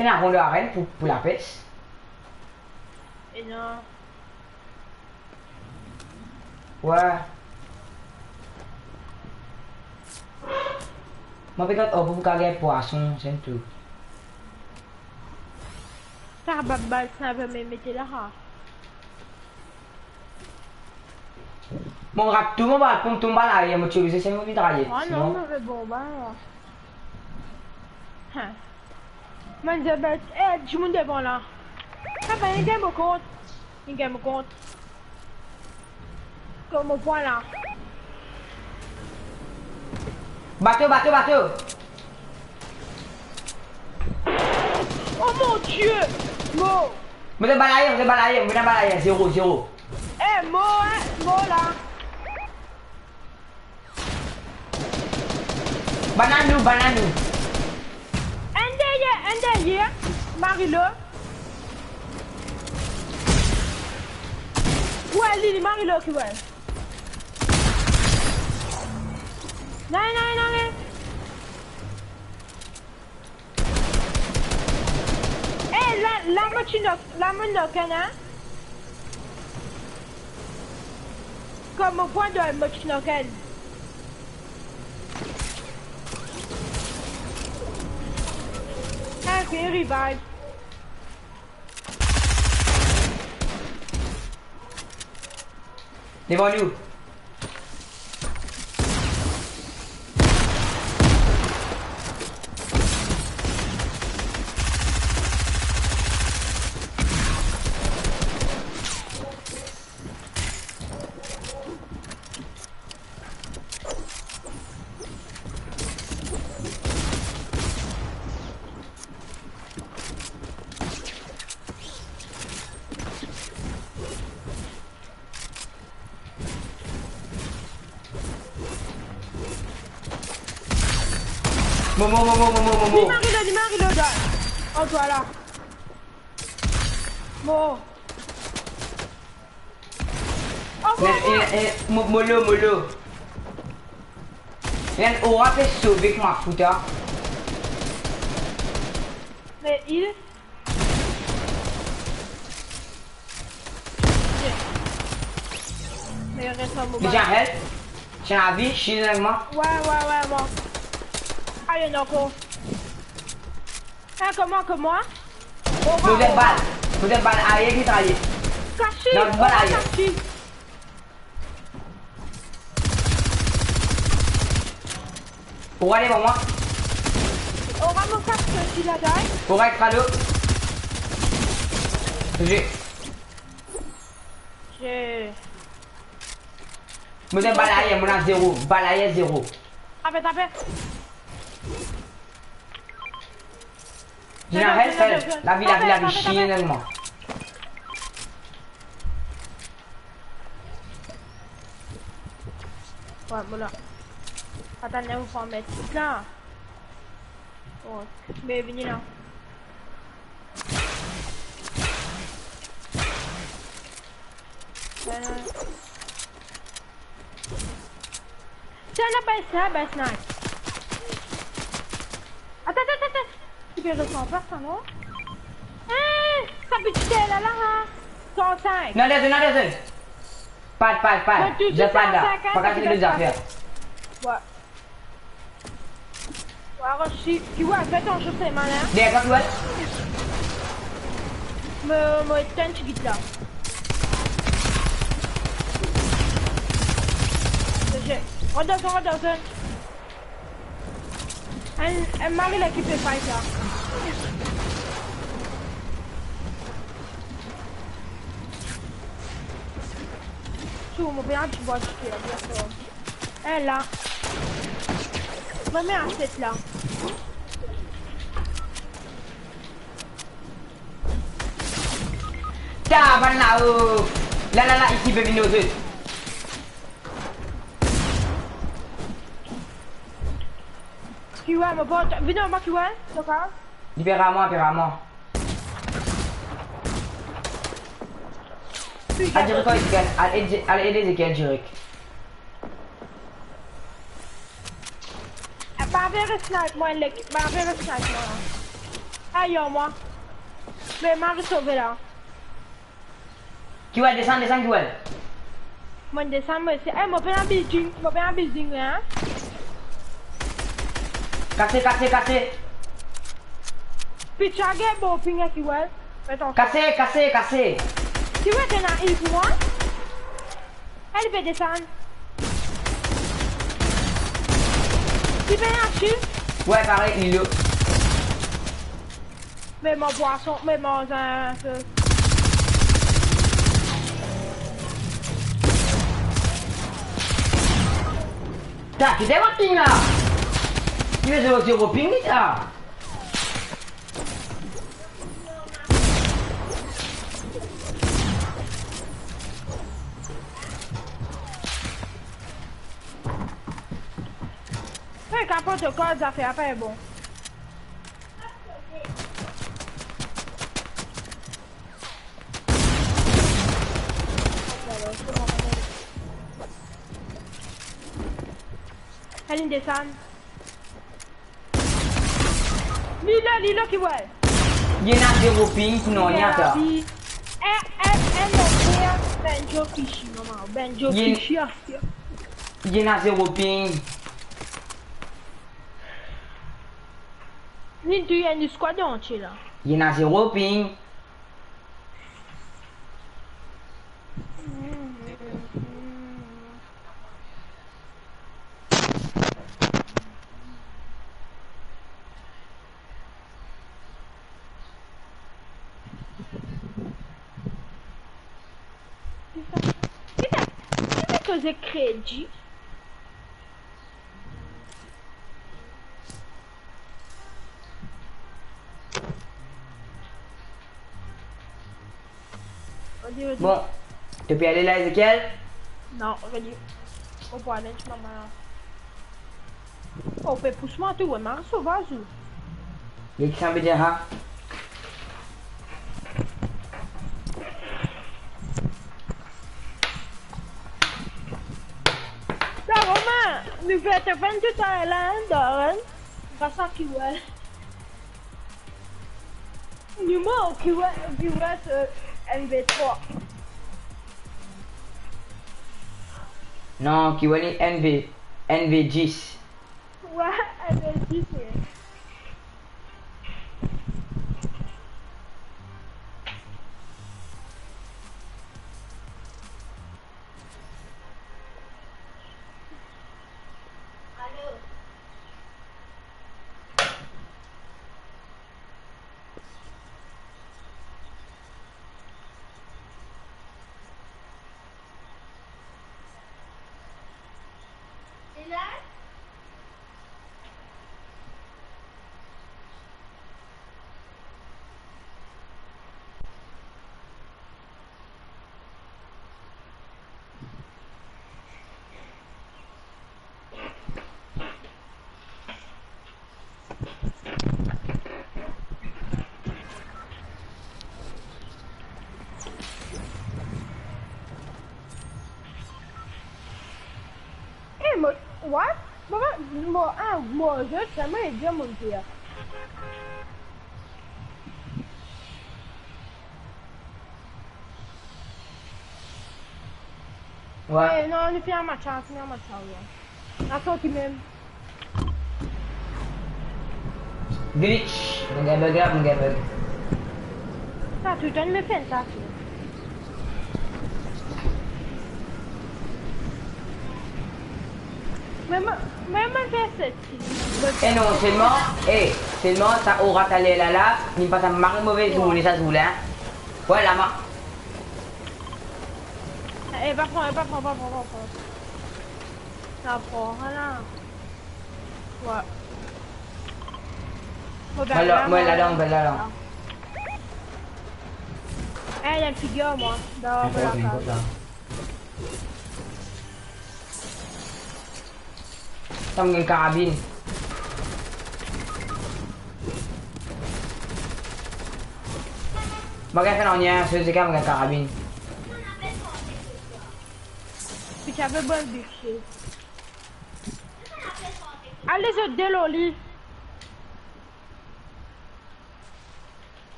Ena ronn arenn pou, pou lapes. E non. Wi. Mo pe gagn, oh, pou gagn pwason, se tou. Sa bann bal sniper me mete la, ha. Mo rat tou, mo bal, pou mo tonbe la, e mo ti oblize, se mo ki traye. Ah non, sinon mo pe bon, ba. Ha. Mann, zot bet, eh, dimoun devan la. Sa pa, inn gagn mo kont. Inn gagn mo kont. Kot mo pran la. Bato, bato, bato. Oh mon Dieu! Mor. Mo dan bal ayer, mo dan bal ayer, mo dan bal ayer, zero, zero. Eh, mor, hein, mor la. Bann la nou, bann la nou. Enn deryer, enn deryer. Marilo. Wi, li, li, Marilo ki wi. Non, non, non, non. Eh, la, la mo ti knock, la mo knock enn, hein. Kot mo pran dwa, mo ti knock enn. Ah, ok, revive. Devan nou. Momo, momo, momo, momo. Li mari la, li mari la, dan. Oh, vwala. Bon. Oh, bon, bon. Mo-, molo, molo. Ena Aura pe sove kouma fouta. Me il Me res ar mo bal. Li ti ena help? Ti ena lavi, shield avek mwa? Wi, wi, wi, bon. Ayo, non, ko. Hein, kouma, kouma? Aura, mo donn bal. Mo donn bal, aye, li traye. Kasi'y, non, bal, Aura, aye. Kasi'y. Aura devan mwa. Aura, mo kas osi la, guys. Aura ek Prado. Touze. Je. Mo donn bal ayer, mo ena zero. Bal ayer, zero. Tape, tape. Li ena help, help. Lavi, lavi, lavi, shield avek mwa. Wi, mo la. Atann, mo pou met tout la. Oh, me vini la. Wi, wi. Tiens, la, baisse là, baisse là. Attends, attends, attends. Tu peux ressentir ça, non? Hein, sa pitit la, la, hein. Cent cinq. Non, désolé, non, désolé. Pas, pas, pas. Moi, tout, je tout pas là. Cent cinq, hein, pa kas lezot zafer. Ouais. Waouh, si, tu vois, fais attention, c'est malin. Derrière toi, tu vois. Me, mo etenn tigit la. Rant dan zone, rant dan zone. Enn, enn mari la ki pe fight la. Mo pe al ti bwa dife, bien sir. Eh, la. Mo met aset la. Ta, bann la, oh. La, la, la, isi, pe vini ozot. Kiwel, mo port, vini anba Kiwel, so ka. Li pe ram mwa, pe ram mwa. Al direk ar Ezekiel, al ed, al ed Ezekiel direk. Pa vinn snipe mwa, lek, pa vinn snipe mwa. Ayo mwa. Me mo pe sove la. Kiwel, desann, desann, Kiwel. Mo desann, mo ese. Eh, mo pena building, mo pena building, hein. Kase, kase, kase. Piti a gagn bon ping, Kiwel. Atann. Kase, kase, kase. Kiwel, ena heal pou mwa? Li pe desann. Li pena shield. Wi, parey, li lo. Me mo pwason, me mo, euh, Ta, ki te mwa ping la? Ki zero, zero ping li sa? Hey, kapot to kor, zafer pa bon. Alinn desann. Li la, li la, Kiwel. Li ena zero ping pou nou, li ena ta. Li la, li. Eh, eh, eh, mon frer, Benjo Fishy, mama, Benjo Fishy, aster. Li ena zero ping. Li touy enn squad antie la. Li ena zero ping. Ki sa? Ki sa? Ki sa koze kredi? Odi, odi. Bon, to pe ale la, Ezekiel? Non, odi. Mo pou ale, ti mama la. Oh, pe pous mwa tou, wi, mari sovaz ou. Li ki sa vedir, ha? Sa, Romain, nou fer to finn tou sa la, hein, Darren? Gras a Kiwel. Nou mor, Kiwel, Kiwel, euh, M V trwa. Non, Kiwel li M V, M V dis. Wi, M V dis, wi. Eh, mo, what? Mo, mo, ah, mo, je, sa mo ede mo dir. Wi. Eh, non, nou finn match, nou finn match, wi. Atann ki mem. Glitch. Mo gagn bug la, mo gagn bug. Sa, tou tann me finn sa, tou. Me mo, me mo fer set. Eh non, selman, eh, selman sa Aura taler la la, li pas enn mari move zourne sa zour la, hein. Wi, la ma. Eh, pa pran, pa pran, pa pran, pa pran. Sa pran, ala. Wi. Mo, ben, la, mo, mo, ladan, ben, ladan. Eh, li figir mwa. Dan, mo, la, la. Sa mo gagn karabin. Mo gagn fer nanye, se, se kan mo gagn karabin. Pi ti ave bon bikse. Ale zot de lor li.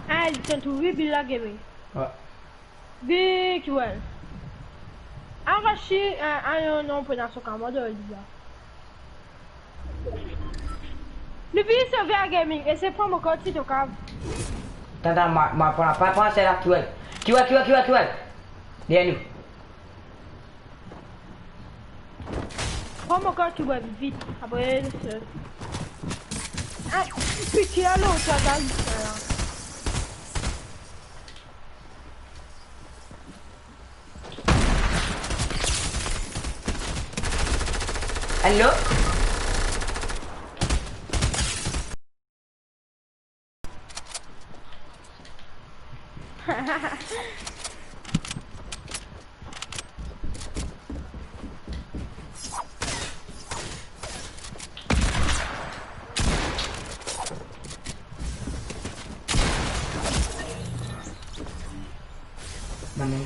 Ah, li ti trouv Bill la, Gaming. Wi. Vic, well. Arachi, ah, ah, non, non, pou nasion kamarad li la. Nou vinn sove a Gaming, e se pran mo kart si to kav. Tann, tann, mwa, mwa, pran, pran, pran, se la, Kiwel. Kiwel, Kiwel, Kiwel, Kiwel. Deryer nou. Pran mo kart, Kiwel, vit, apre, se, ah, piti, alo, sa, sa, sa. Alo?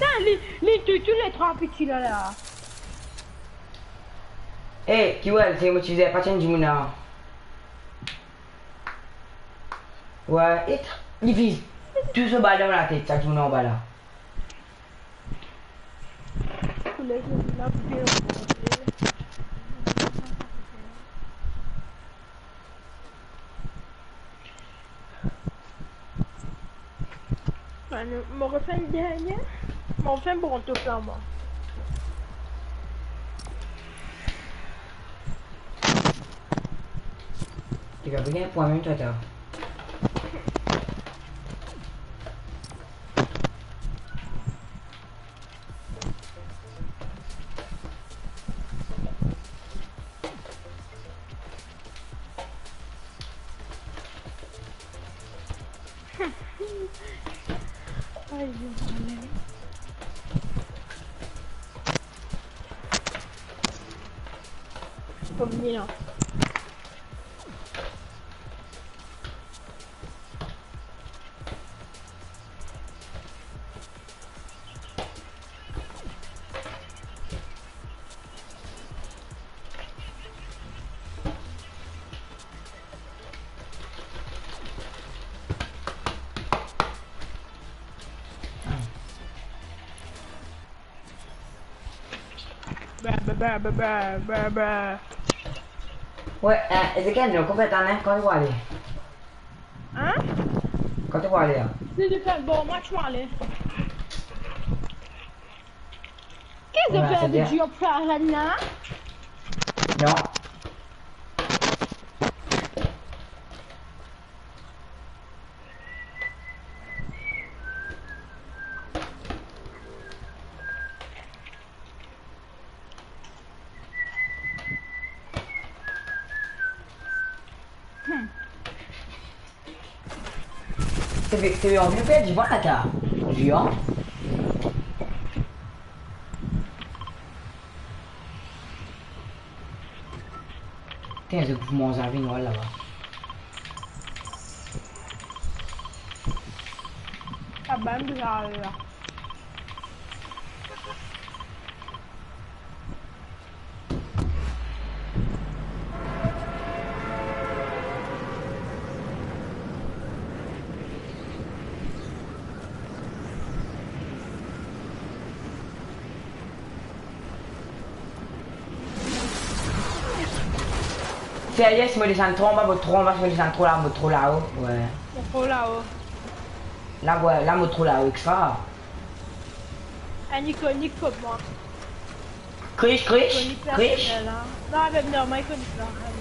Sa, li, li touy tou le trwa piti la, la. Eh, Kiwel, se mo ti dir, pa tienn dimoun la. Wi, e li viz tou so bal dan latet, sa dimoun anba la. Mo refer enn dernie. Mo refer enn bon top la, mwa. Ti gagn pwin mem, tata. Ay, Bondie. Kom vini la. Ba, ba, ba. Wi, eh, Ezekiel, nou konpran, hein, kan nou ale? Hein? Kan nou ale, hein? Si nou fer bon match, nou ale. Ki zot fer, se bien. Video plan la? Non. Hmm. Te pe, te pe anvi nou perdi, vwala ta. Zian. Tiens, zot pou manz avek nou laba. Sa bann bizar la. Serye, si mo desann tro anba, mo tro anba, si mo desann tro la, mo tro lao. Wi. Mo tro lao. La, wi, la, mo tro lao, extra. Enn ikonik kot mwa. Krish, Krish, Krish. Non, avek normal ikonik la. Ale.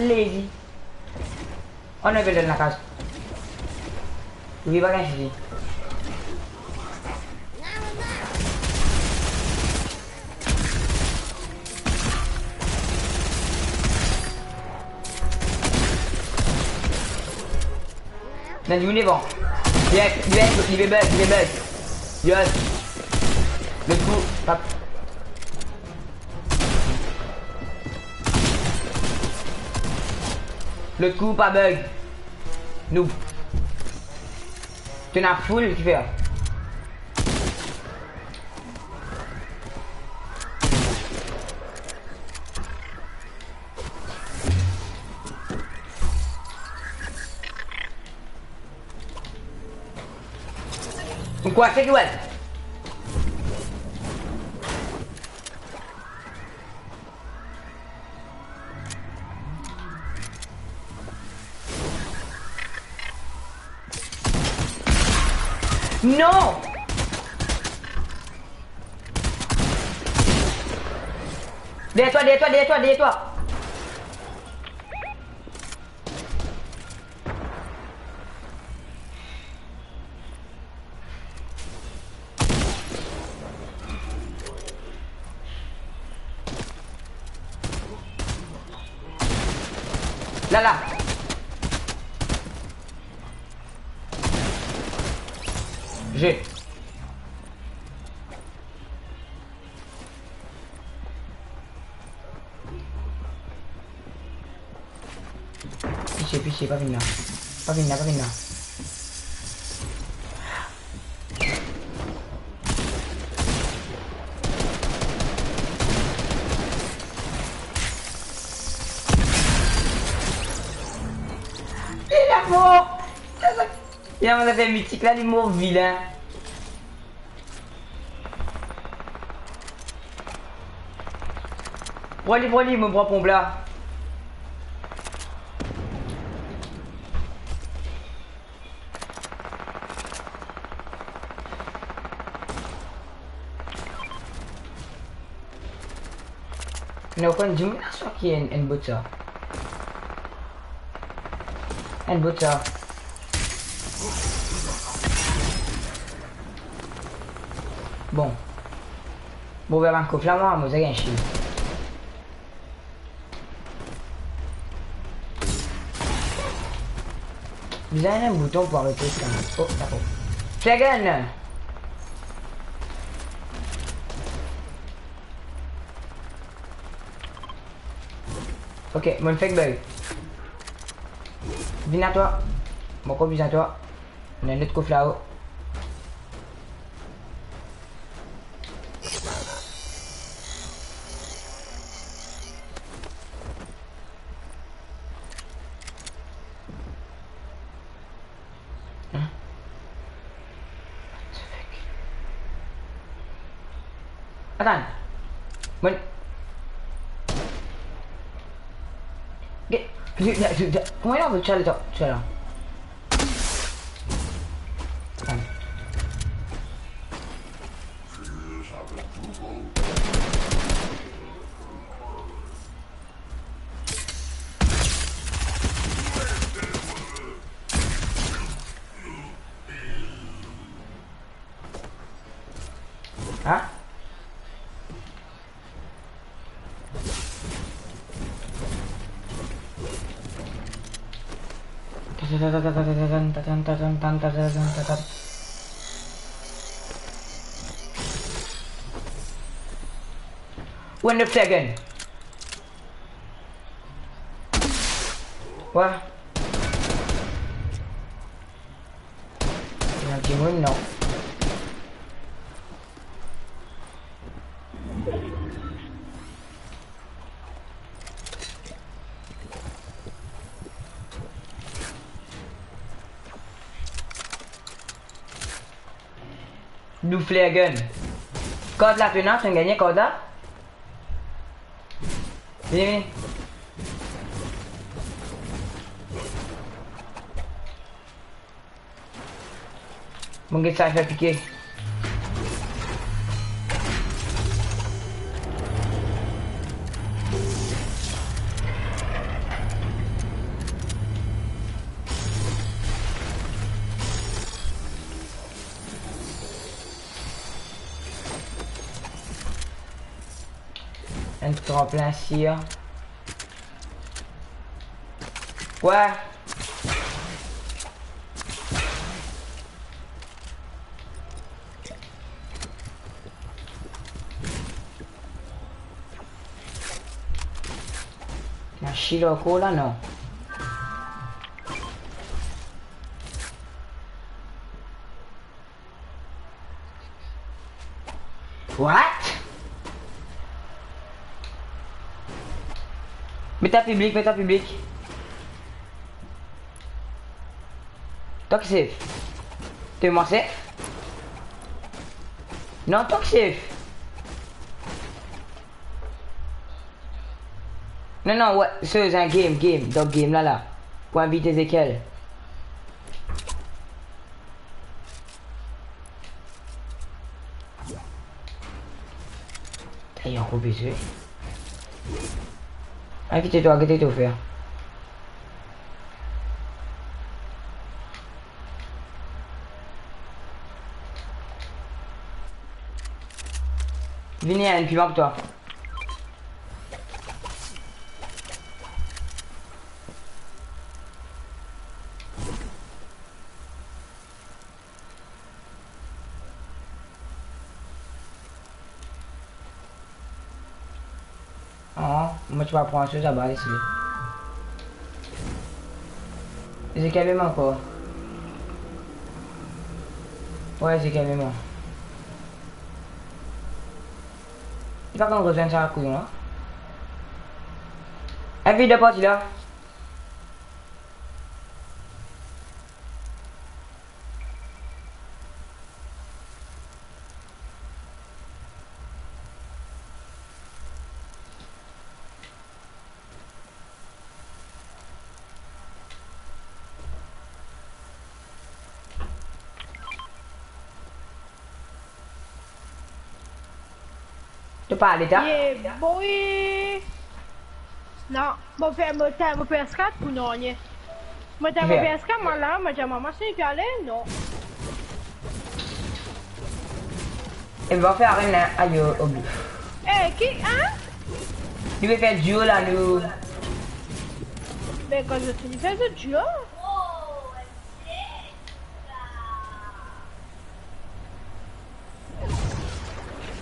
Lazy. Ann, nou pe al dan lakaz. Wi, pa gagn sisi. Ena dimoun devan. Yes, yes, li pe bug, li pe bug. Yes. Lot kou, pa... Lot kou, pa bug. Noob. To ena full kifer. Ou kwa, se ki wè? Non! Deryer twa, deryer twa, deryer twa, deryer twa! La, la. J'ai. Pitie, pitie, pa vinn la. Pa vinn la, pa vinn la. Li la mor. Sa, sa, li la mor, sa fer mitik la, li mor vilin. Pran li, pran li, mo pran ponp la. Non, konn dimoun la, swa ki enn, enn bot sa. Enn bot sa. Bon. Bon, ouver bann kof la, mwa, mo bizin gagn shield. Bizin enn bouton pou aret sa. Oh, dakor. Flare gun! Ok, mo fek bug. Vinn a twa. Mo ankor bizin twa. Ena enn lot kof lao. Hein? Atann. Bon. Ge-, ge-, ge-, ge-, kouma li apel sa, sa, sa la? Atann. Hein? When the second. Wah. Ena dimoun, non. Nou flare gun. Kart la, to ena, to gagne kart la. Vini, vini. Mo get sa fer pike. Enn tranplin sir. Ouais. Machine ankor la, non? What? Met an piblik, met an piblik. Toxic. T'es mon chef? Non, Toxic. Non, non, ouais, c'est un game, game, dan game la, la. Pou invit Ezekiel. T'as eu un gros baiser. Invite twa, get to fer. Vini, enn piman pou twa. Ah, mo ti pa pran so, sa baz li. Ezekiel mem ankor. Ouais, Ezekiel mem. Li pa konn rezwenn sa kouyon la. Enn video parti la. To pale ta? Yeah, boy. Non, mo fer, mo fer, mo fer skat pou nanye. Mo fer, mo fer skat, mo la, mo dir mama si pe ale, non. E va fer arena, ayo, obi. Eh, ki, hein? Nou pe fer duo la, nou. Ben, kan zot fini fer zot duo.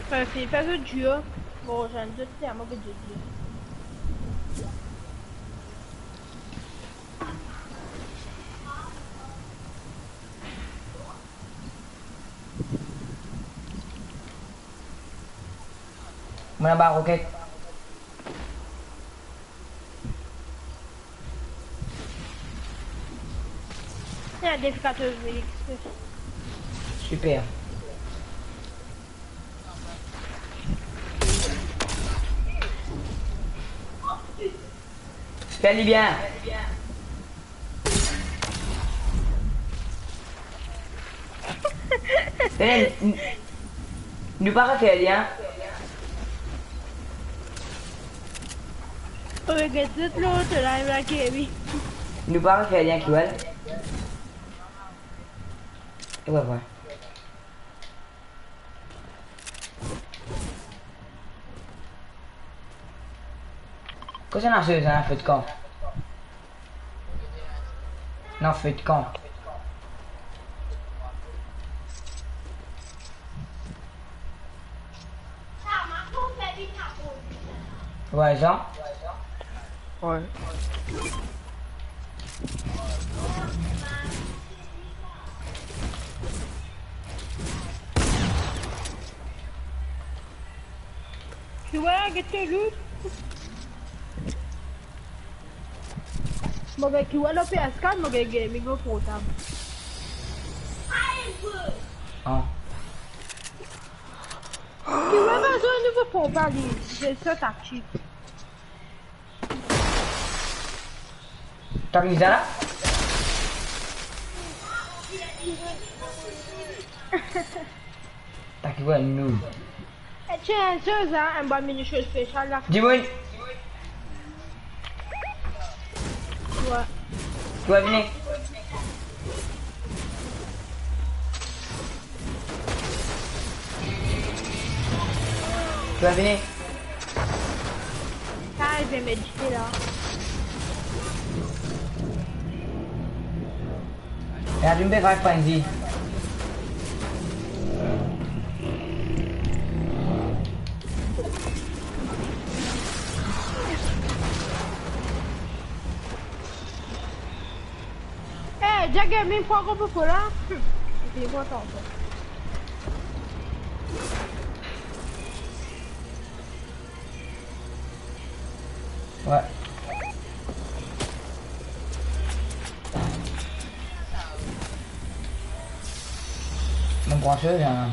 Kan fini fer zot duo, mo rezwenn zot, mo pe dir zot. Mo anba roket. Ena defi katorz mil X P. Super. Fer li bien. Eh, n-, n-, nou pa refer li, hein? Regarde tout l'autre là, il va crever. Nou pa refer li, hein, ki wel. E ouais, ouais. Kosa ena so, hein, feu de camp? Non, feu de camp. Ouais, Jean? Ouais. Tu vois, get to loot. Mo gagn ki wel lor P S quatre, mo gagn gaming lor portab. Ah. Ki wel, mo zwe nouvo konpa li, se so taktik. T'as mis ça là? T'as qui voit nous? Eh, tiens, ça, ça, un bon mini show spécial là. Dis-moi. Ouais. Tu vas venir. Tu vas venir. Li pe medite la. E alim pe vibe, Panzi. Eh, Jagger, mem pran gro pou la. Hmm. Li pran tan ankor. Ouais. Mon grand jeu, hein.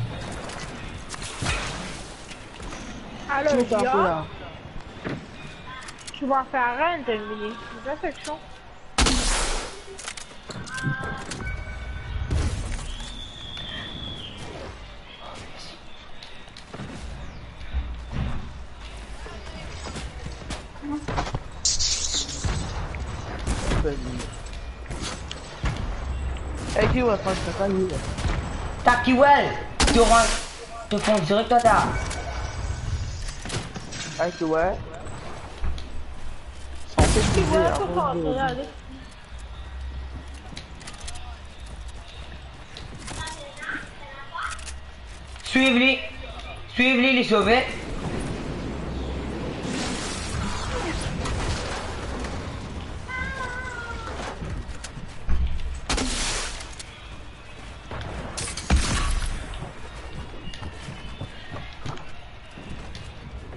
Alors, Jia, tu vas faire rien, t'es venu. C'est ça, c'est chaud. Ey, ki wel, pas kaka, ki wel. Taki wel, to ran, to fon direk, twa, ta. Ey, ki wel. Sanse ki wel, to fon direk. Swiv li. Swiv li, li sove.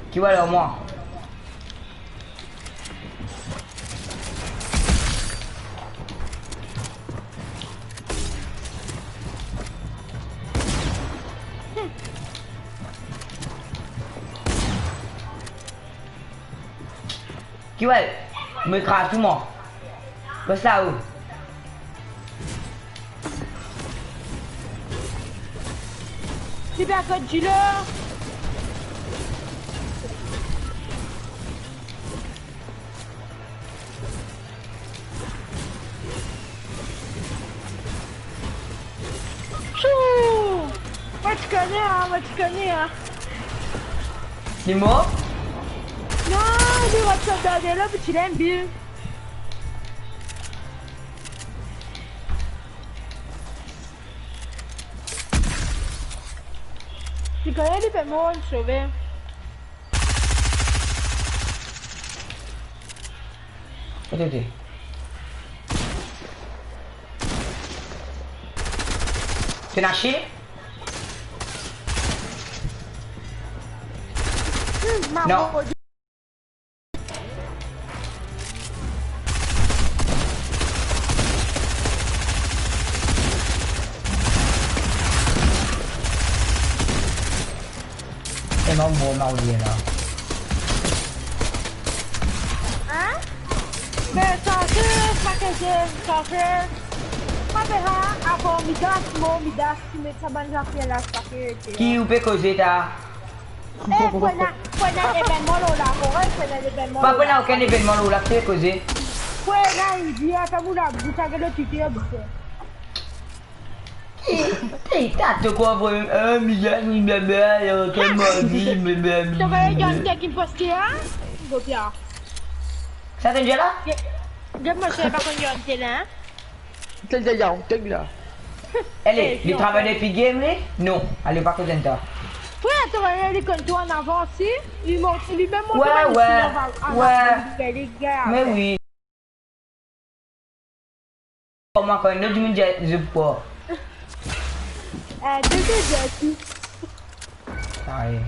Ki wel ar mwa? Ki wel? Mo ekraz tou, mwa. Res la, ou. Li pe akot dilo. Chou! Mo ti kone, ah, mo ti kone, ah. Li mor? Non, li rod sot dan delo pou tir enn bil. Ti kone li pe mor, sove. Ote, ote. Ti ena shit? Hmm, non. E mo, mo, mo, oubien la. Hein? Me sa se, sa ke je, sa se. Pa pe ha, avan Midas, mo, Midas, ti met sa bann zafer la, sa ke, ki ou pe koze ta? Eh, pou ena, pou ena evenman lor la, korek, pou ena evenman lor la. Pa pou ena okenn evenman lor la, ki ou pe koze? Pou ena, li dir, ata pou la, pou sa, gade Twitter, bouke. Ey, ey, ta to kwa vremem, eh, Miguel, mi bebe, eh, to mardi, bebe, mi bebe. To gagn John Tech ki poste, hein? Gopia. Sa to dir la? Ge-, get mo, se pa konn John Tech la, hein? Tel de John Tech la. Ale, eh, li travay depi game, li? Non, ale, pa koz enn ta. Wi, to gagn li konn twa an avans, si? Li mont, li mem mont, ouais, isi, ouais, an avans, ouais. Li gagn, li gagn. Me wi. Kouma kan nou dimoun dir zot pa. Eh, de, de, de, si. Aye.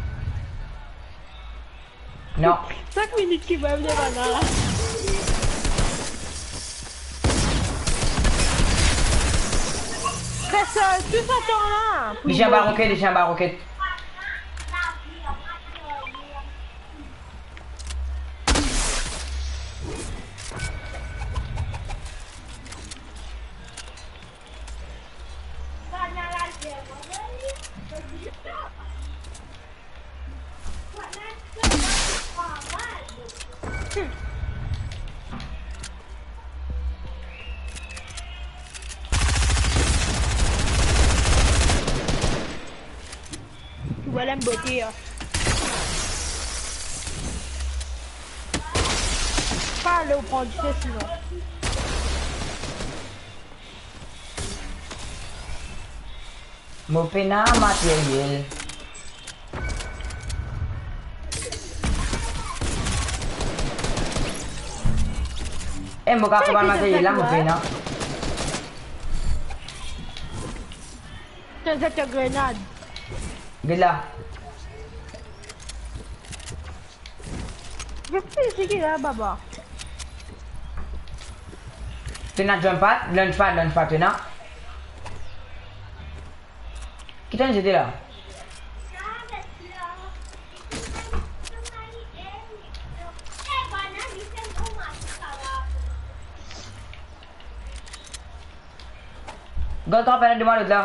Non. Sak minit ki mo vinn devan la. Res, euh, tou sa tan la. Li ti anba roket, li ti anba roket. Vwala enn bote, ya. Ou pran dife sinon. Mo pena materyel. Eh, mo kapav pran materyel la, mo pena. To zet to grenad. Get la. Get ki, ki la, baba? To ena jump pad, launch pad, launch pad, to ena? Ki to'nn zete la? Gard kan pena devan lot la.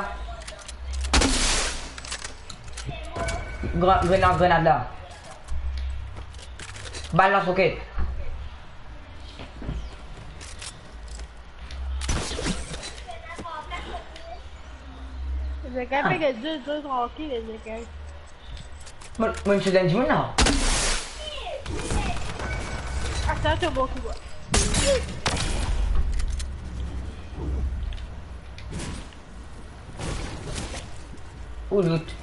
Gra-, grenad, grenad la. Bal lans roket. Zeke pe get zot, zot trankil, zeke. Mo, mo inn sot enn dimoun la. Atann, to bon ki bwa. Ou loot.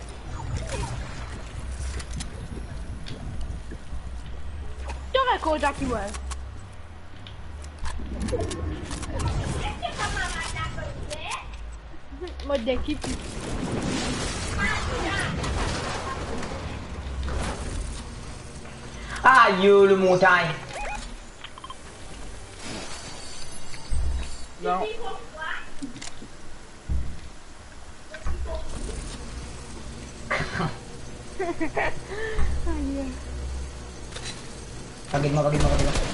To rekord la ki bwa. Mod lekip. Ayo, le montagn. Non. Ayo. Pa get mwa, pa get mwa, pa get mwa.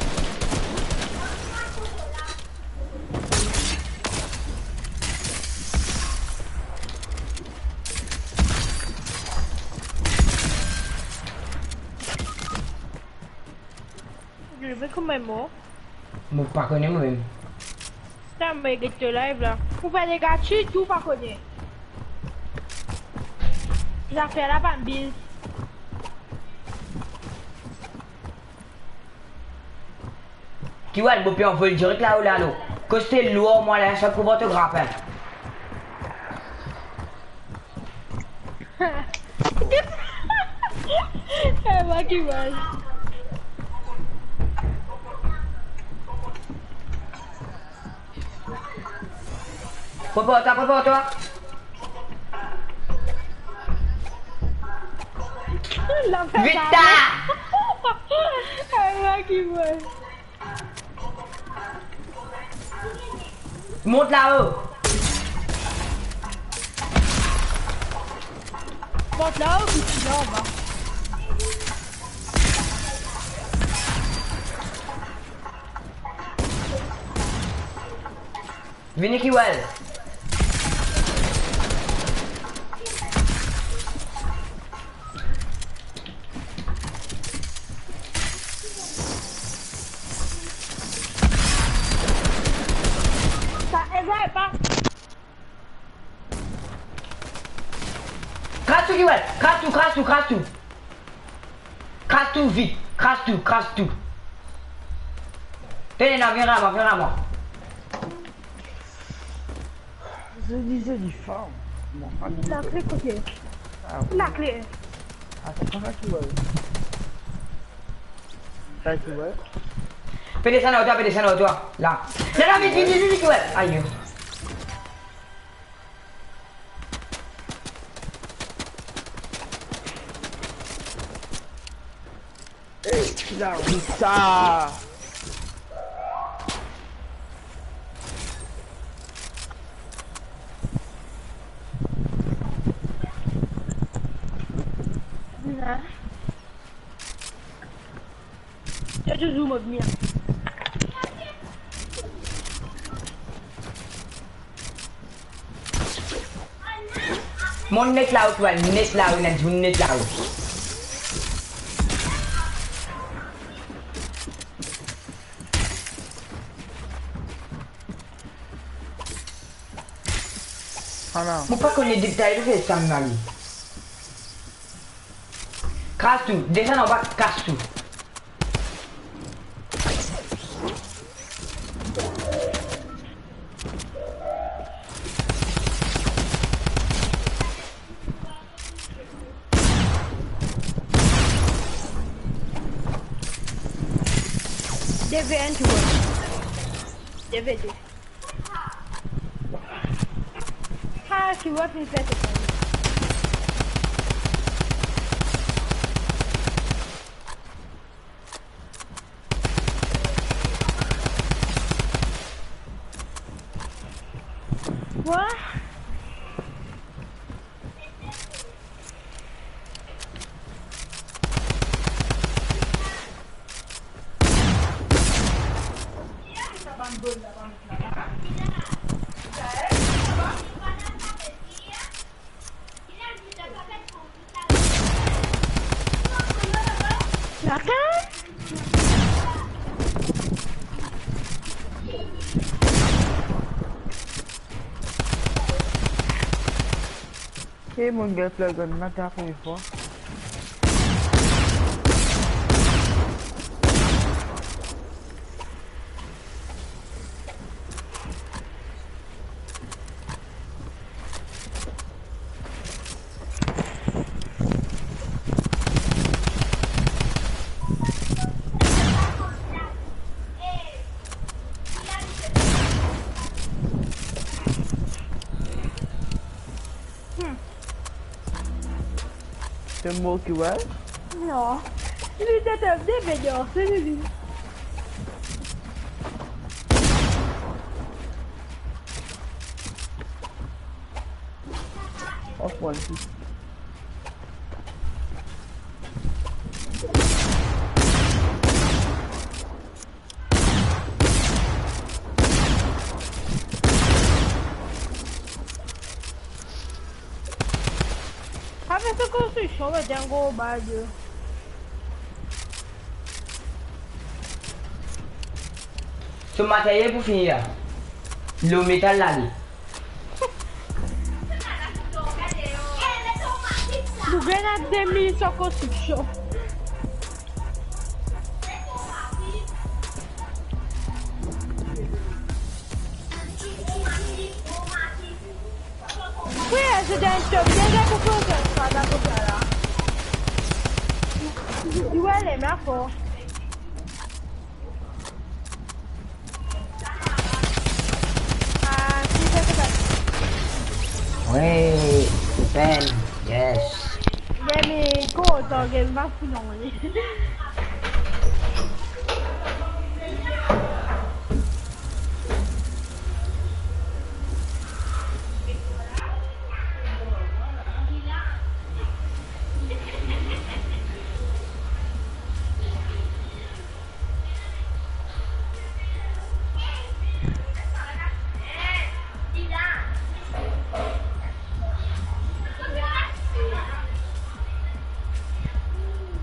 Mo pa kone mwa mem. Sa, mo get to live la. Ou pa negatif, ou pa kone. Zafer la pa bil. Ki wal, mo pe anvol direk lao, lalo. Koste lor mwa la, sa pou vant grapin. Eh, mwa ki wal. Prepar twa, prepar twa. Vit la! Ala ki bon. Mont lao. Mont lao, vit la, anba. Vini ki wal. Sa, eza pa. Kras tou ki wal. Kras tou, kras tou, kras tou. Kras tou vit, kras tou, kras tou. Tene la, vinn ar mwa, vinn ar mwa. Zoli, zoli fanm. Lakle kote? Ah, oui. Lakle. Atann, kouma ki wal? Sa ki wal? Pe desann ar twa, pe desann ar twa. La. La, la, vit, vit, vit, vit, ki wal? Ayo. Ey, ki larout sa? Sa touzour mo vini la. Mo net lao, twa, net lao, net, mo net lao. Ala. Mo pa kone detay de sa, mari. Kras tou, desann anba, kras tou. Everyone to watch. Everything. Ha, she was in better. What? Lakan? E mo gagn play gun la, ta premie fwa. Hmm. T'es mort, ouais? Non. Li ti ete de video, se li. Oh, mon Dieu. Ave sa konstriksion, met enn gro bag. So materyel pou fini la. Lo metal la li. Nou gagn de mil so konstriksion. Wi, se dan top, deza pou koz sa, dakor la. Wi, ale, me akor. Ah, si, sa, sa, sa. Wi, Ben, yes. Ben, me kontan, game pa pou non.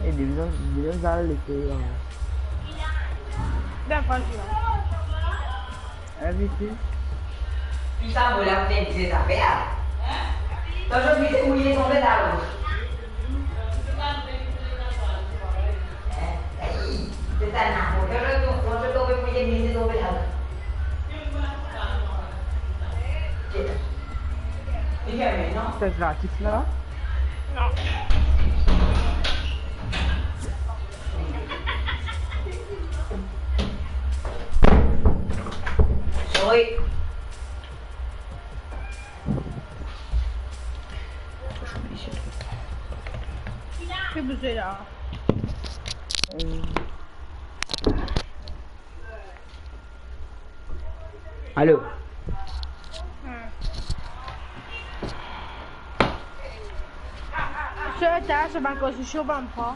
E deza, deza zal lekol la. Bien, franchman. Invité. Tou sa mo la, pou dir zafer la. Kan zot vinn mouye tonbe la, hein? Ey, se sa, na. Kan zot, kan zot tonbe mouye, vinn tonbe la. Li ferme, non? Se gratis la? Non. Sorry. Ki bouze la? Alo. Hmm. Sa, sa, sa bann konstriksion pa pran.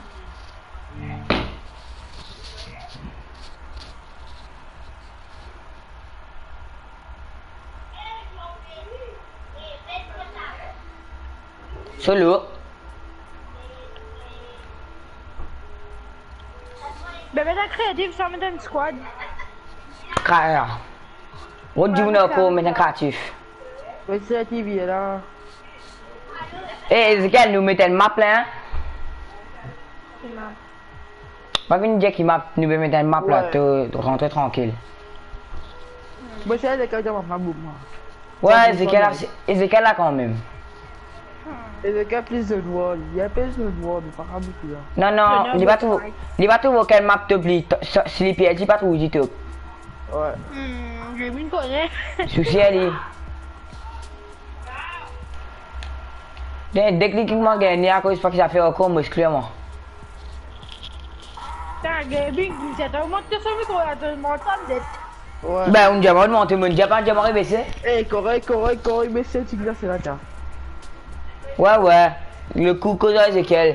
Solo. Bebe, ta kreatif, sa met enn squad. Kara. Rod dimoun ankor, met enn kreatif. Wi, se T V la. Eh, Ezekiel, nou met enn map la, hein? Ki map? Pa vinn dir ki map, nou pe met enn map la, wi, to rantre trankil. Bon, se Ezekiel ki map la, bon, mwa. Wi, Ezekiel la, Ezekiel la kanmem. Hmm. Ezekiel pli zone war, li inpe zone war, li pa kapav bouke la. Non, non, li pa trouv, li pa trouv okenn map top li, to-, so-, si li perdi, li pa trouv ditou. Wi. Hmm, Gaming kone. Sousi a li. De, de ki mwa gagne akoz pa ki zafer ankor, mo exklir mwa. Ta Gaming, li ti atann mont so mikro la, to mont sa det. Wi. Ben, ou dir mwa monte, mo dir pa, dir mwa bese. Eh, korek, korek, korek, bese, ti glas la, ta. Wi, wi. Le kou koz Ezekiel.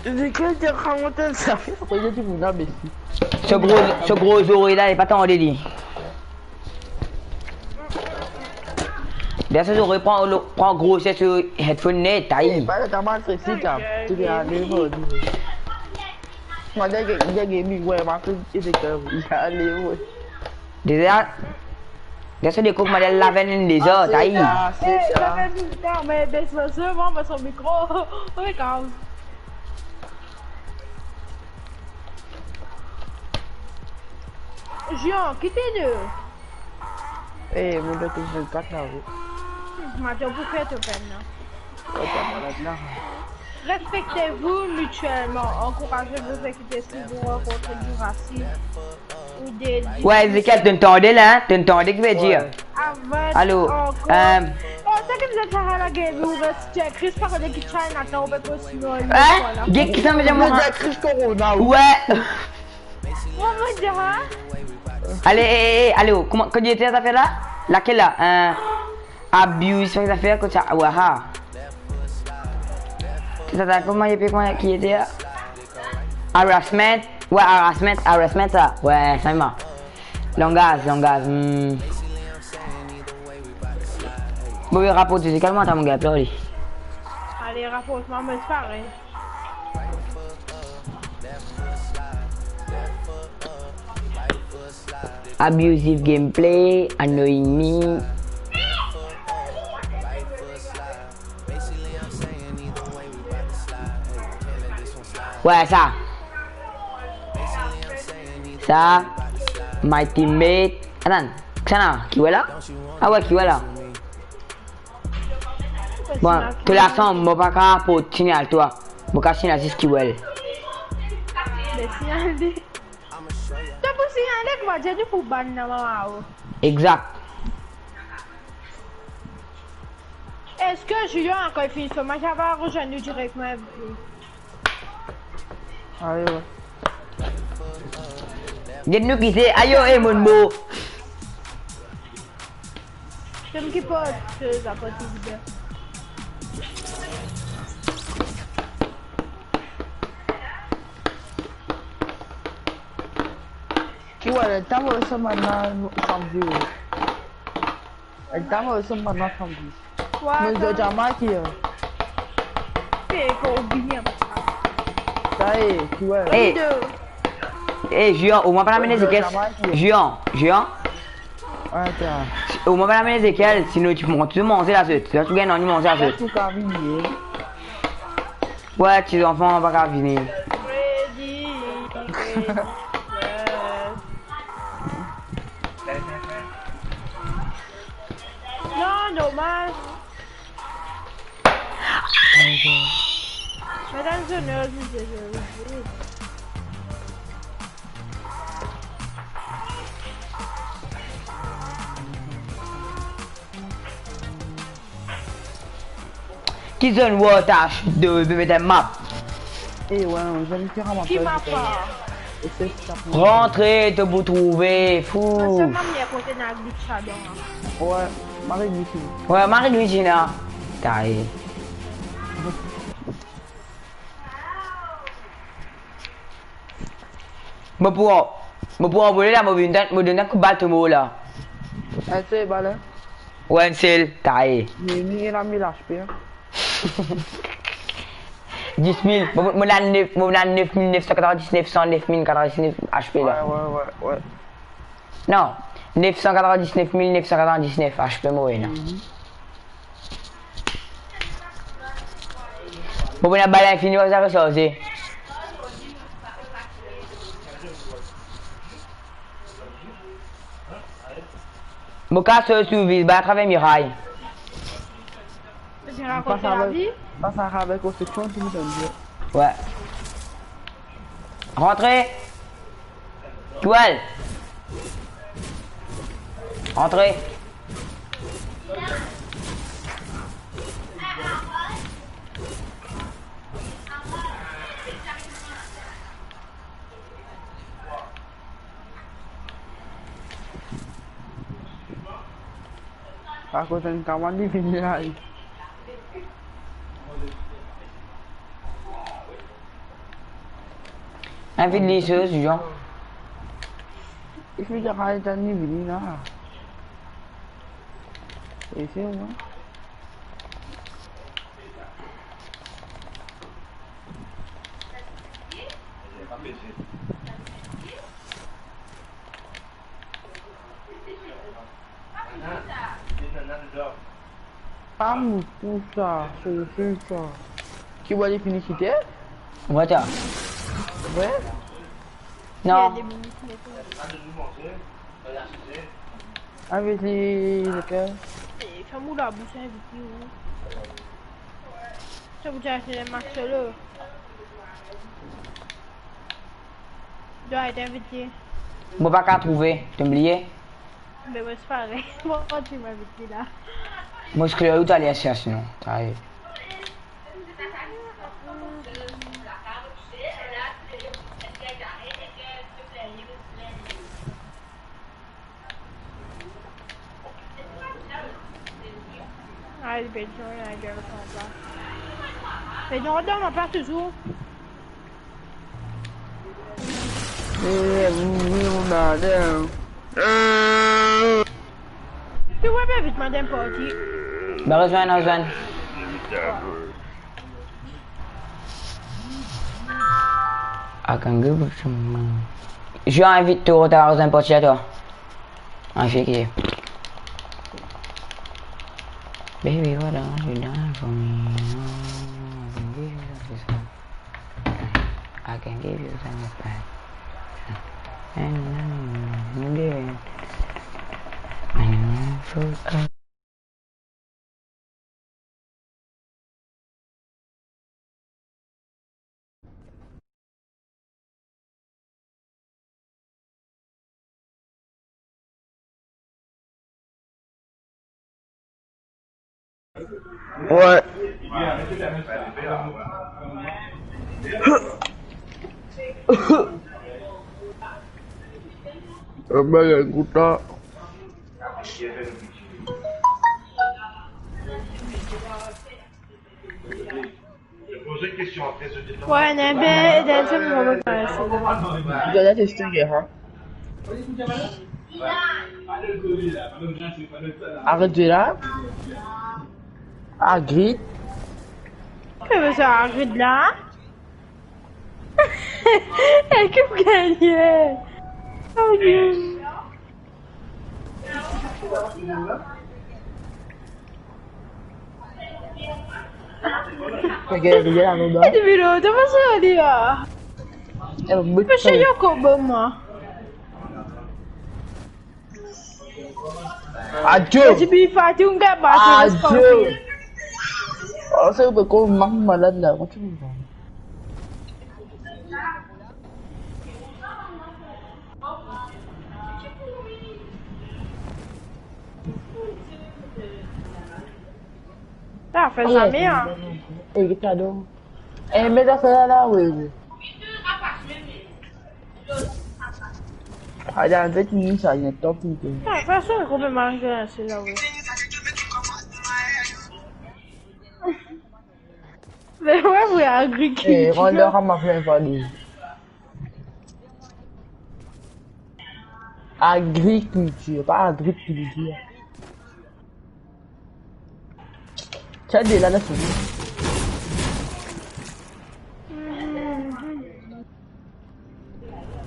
Ezekiel, ti rakonte sa. Apre, ti pou la, bese. So gro, so gro zorey la, li pa tande li. Bien sir, zorey pran lo-, pran groser so headphone net, ayi. Eh, pa ta mal tresi, ta. Ti pe ale, mo di. Mwa, de, de, de, mi, wi, mwa, ti, ti, ti, ti, ale, wi. Deza, deza, de kou, mwa, lavenn deza, ayi. Ah, c'est ça. Eh, lavenn deza, mais baisse le son, moi, parce que le micro, on est calme. Jean, ki ti de? Eh, mo dan tou kat la, wi. Hmm, mo dir pou fer to penn la. Wi, ta malad la. Respectez-vous mutuellement. Encouragez vos équipes si vous rencontrez du racisme ou des... Wi, Ezekiel, to tande la, hein? To tande ki vedir? Wi. Alo, ankor. Euh, oh, sa ki nou a la game, ou res Jack Chris, pa kone ki China, atann, ou pe post nou, hein? Voilà. Jack Chris, sa vedir mwa? Jack Chris Corona, wi. Wi. Mwa, mo dir, hein? Ale, eh, eh, eh, ale, kouma, kan li ete zafer la? Lakel la? Euh, abuse, sa zafer, kot sa? Waha. Sa, sa, kouma li apel, kouma ki ete la? Harassment. Wi, harassment, harassment, sa. Wi, sa mem. Langaz, langaz, hmm. Bon, raport, se kalman ta, mo gagn pli li. Ale, raport mwa, mo parey. Abusive gameplay, annoying me. Wi, sa. Sa, my teammate. Atann, kisannla, ki wi la? Ah wi, ki wi la? Bon, to lasanm, mo pa kapav signal twa. Mo kapav signal zis ki wi. Be signal li. To pou signale, kouma dir, nou pou ban la, mama, oh. Exact. Eski Julien, kan li fini so match, li va rezwenn nou direktman? Ayo. Get nou kite, ayo, eh, monn mo. Tonn ki port, eh, la port ki ouvert. Ki wi, le tan mo resev bann la samdi, wi. Le tan mo resev bann la samdi. Wi, mo zot atann. Zama ki, eh? Eh, kouma bien. Sa, eh, ki wi. Eh. Leader. Eh, Jean, omwin pa amenn Ezekiel. Jean, Jean. Atann. Omwin pa amenn Ezekiel, sinon ti manz, ti manz la zot. Sinon ti gagn, non, ti manz la zot. Tou ka vini. Wi, ti zanfan pa ka vini. Ready, ready, yes. Non, normal. Madame Zoneuse, je vous dis. Ki zone war ta, de, de met map? Eh wi, non, zone ki ramass. Ki map la? Rantre, to pou trouve, fou. Selman mwa kote ena glitch ladan la. Wi, Marie Grisina. Wi, Marie Grisina. Taye. Mo pou, mo pou anvole la, mo vinn dan, mo donn enn kout bal, to mor la. Enn sel bal, hein? Wi, enn sel, taye. Li, li ena mil H P, hein? Dis mil, mo, mo ena nef, mo ena nef mil nef san katrevin-disnef, san nef mil katrevin-disnef H P la. Wi, wi, wi, wi. Non, nef san katrevin-disnef mil nef san katrevin-disnef H P mo ena. Mhm. Bon, mo ena bal infini, pa bizin resarze. Mo kapav sot sou vis, bal atraver miray. Pas avek, pas avek konstriksion, ti mouton. Ouais. Rantre. Twal. Rantre. Akoz enn kamarad li vini la. Invit li, se Jean. Il faut dire, arrête, ni vini la. Et c'est moi. Pa mouton sa, se le fil sa. Ki bwa li fini kite? Water. Wi. Non. Invit li, lekel? Eh, ferm ou labous, invit li, ou. Sa pou dir se match solo. Dwa et invit li. Mo pa kav trouve, to bliye? Me mo, se parey. Mo, ti mo invit li la. Mo, se Chloé ou ta ale asinon, ta ale. Ay, Bedjon, ay, Bedjon, Bedjon, Bedjon, Bedjon, Bedjon, Bedjon, Bedjon. Eh, mouri, mo madam. Tu vois pas vite, madame Porty. Ben, rejoins, rejoins. I can give you some money. Je invite toi, t'as raison, parti à toi. Ah, je sais qui est. Baby, what are you doing for me? I can give you this one. I can give you some of that. And, mm, give it. And, mm, food up. Ouais. Euh, ben, écoute, là. Ouais, nen be, dan se moman pa isi. Gade, c'est ce que, hein. Arrête de là. Hagrid. Ki sa Hagrid la? Ekip gagne. Hagrid. Regarde, regarde, regarde. Eh, mais non, t'as pas ça à dire. Eh, mais... Monsieur Yoko, bon, moi. Adieu. Tu peux pas, tu me gâtes pas, tu me... Adieu. Oh, c'est le con, maman malade là. Comment tu me vois? Sa fer zame, hein. E, pardon. E, met sa la, la, wi, wi. Ala, anfet, nou sa, li top, li. Ah, fason, konbien manze, sela, wi. Me wi, wi, agrikiltir. E, rann li, rann li, rann li. Agrikiltir, pa agrikiltir. Sa de la, la, c'est bon.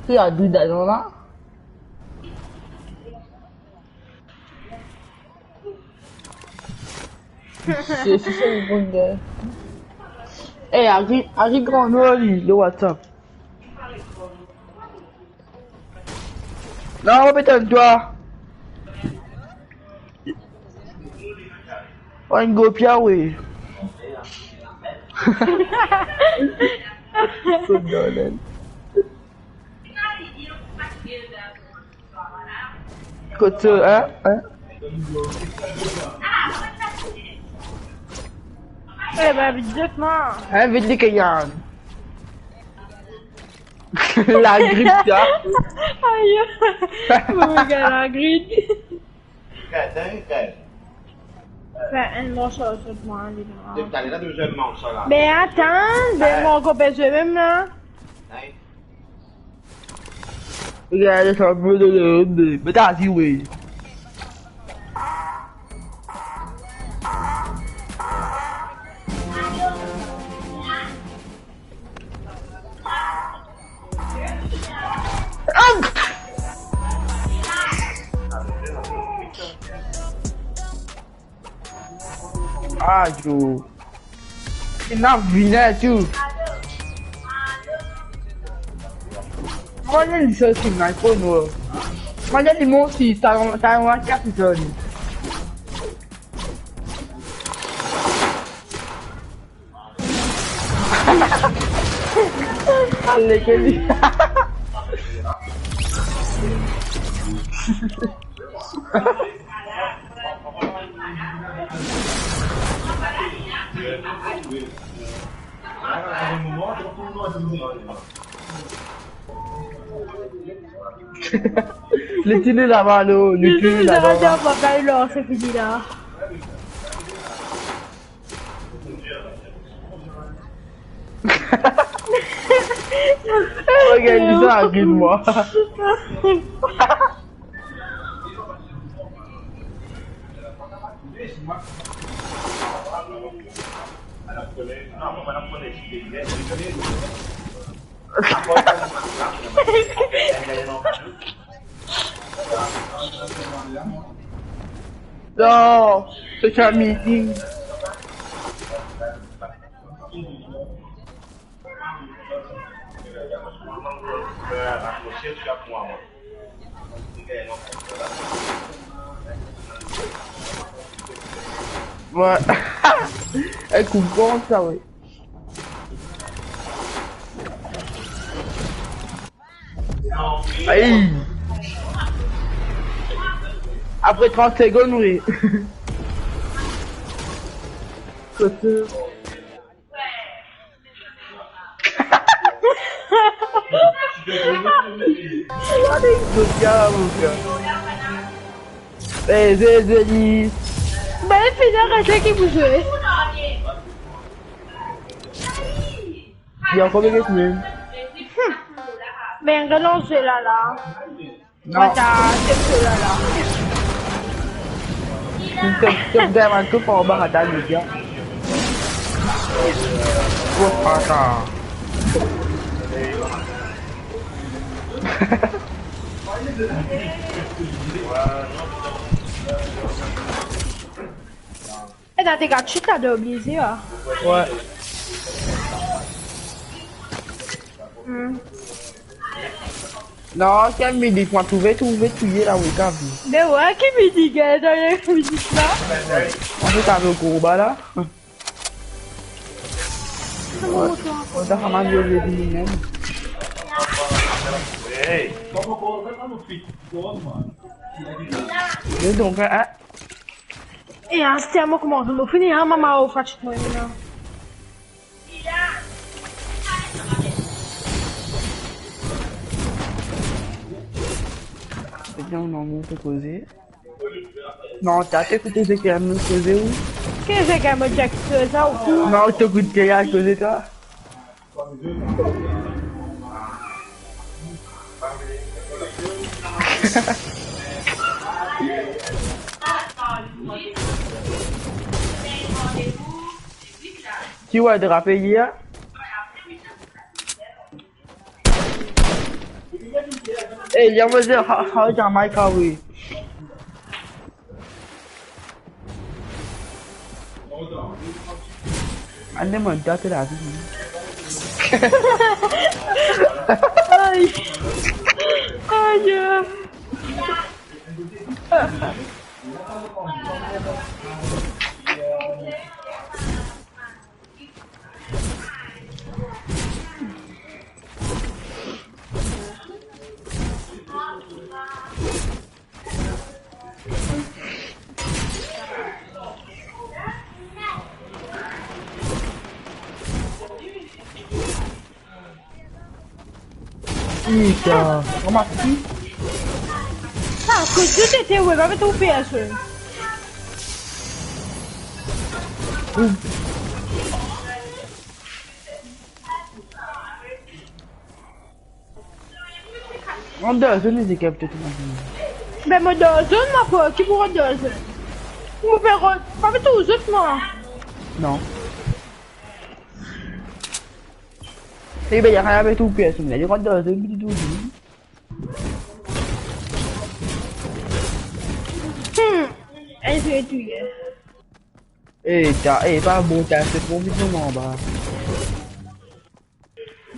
Ki a dou dan la? Se, se, se bon, gars. Eh, Harry, Harry Grano, li, le WhatsApp. Non, mo pe tann twa. Ou enn gro pia, wi. Kot sa, hein? Hein? Eh ben, vite, vite, moi. Hein, vite, li ke Yann. La grip, sa. Aïe. Mon gars, la grip. Fer enn manch ar mwa, li la. Depi taler, deziem manch la. Me atann, be, mo ankor pe zwe mem la. Ay. Gard sa, mo de, de, de, me ta di wi. Ayo. Ena vinn tou. Mwa, li sorti, mwa, pou nou. Mwa, li monti, ta, ta, ta, kapitan. Ale, ke li. Li tini laba, lo, li tini laba. Li tini laba, papa, li lor se fini la. Regarde, li sa agit mwa. Non, se sa midi. Wi. Ek ou kontan, wi. Ay. Apre trant segonn, wi. Kote? Zot gagn, mon gars. Eh, zoli, zoli. Ba, li fini, reste ki pou zwe. Li ankor bege mem. Hmm. Me relans la, la. Non. Ata, se pou la, la. Tou, tou, tou, tou, tou, ata, li bien. Oh, ata. E dan de gat chit la, de oblize, a. Wi. Hmm. Non, ki midi, mwa trouve, trouve touye la, wi, Gavi. Me wi, ki midi, gagn, dan midi la. Mwa, se ta le gro ba la. Wi. Mwa, ta fam a vie, vie, vie, mem. Hey. E donk, a, a. E aster mo koumans, mo fini, a, mama, o, fatig mwa, la. Ebien, non, mo pe koze. Non, ta, to ekout seki mo koze, ou? Ki seki mo dir koze, ou? Non, to ekout seki mo koze, twa. Ki wa drape li a? Eh, li anvoy, ha, ha, Jamaica, wi. Ann demann twa to lavi, wi. Ay. Ay, euh. Putain, ramas ki? Ah, kot to ete, wi, pa met ou personn. Rant dan zone, les équipes, tout le monde. Ben, mo dan zone, mo pa, ki pou rant dan zone? Mo pe rant, pa met ou zot, mwa. Non. Eh ben, y a rien avec ton P S, mais il rentre dans une vidéo. Hmm. Allez, je vais tuer. Eh, t'as, eh, pas bon, t'as fait trop vite, mon bas.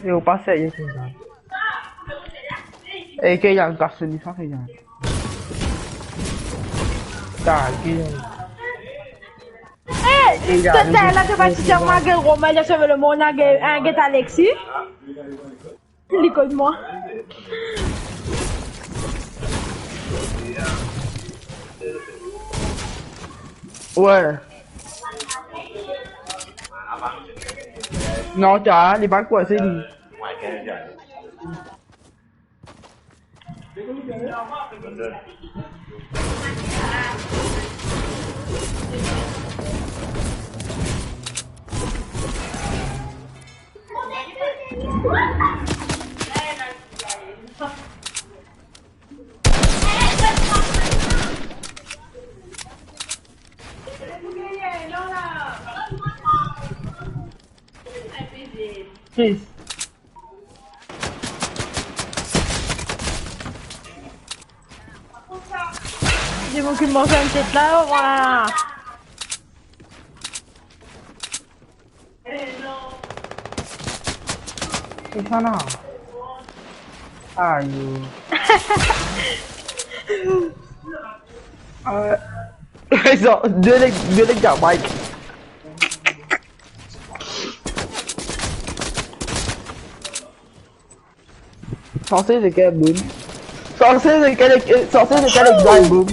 Eh, on passe à, il y a quelqu'un. Eh, qu'il y a un garçon, il faut qu'il y a. T'as, qu'il y a. Eh, tata, la, to pa ti dir mwa, get Romain, li sove lemonn, get, get Alexis. Li kot mwa. Ouais. Non, t'as, li pa kwase li. Sis. Li mank enn tet la, vwala. Ki sa la? Ayo. Euh, ils ont deux legs, deux legs à Mike. Sanse lekel, boum? Sanse lekel, sanse lekel, boum?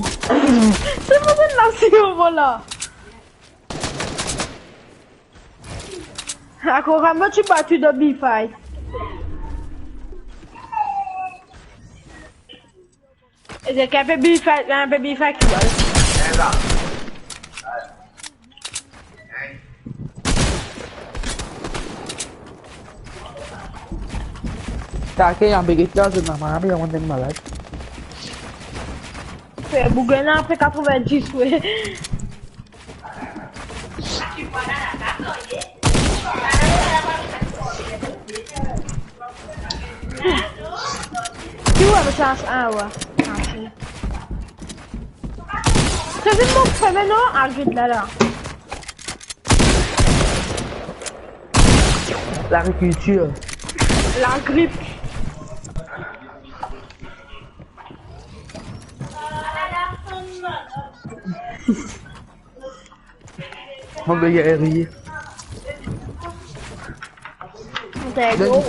Se mwa la, se mwa la. Akoz mo ti bati dan B five. Esa ki enn pe B five, enn pe B five ki bal. Take, enn pe get la, zot normal, enn pe malad. Fer bouger la, apre quatre-vingt-dix, wi. Ki ou ave sa? Ah, ouais. Ah, c'est... Ça, c'est mon frère, non? Arrête là, là. L'agriculture. La grippe. Mo gagn rir. T'es gros.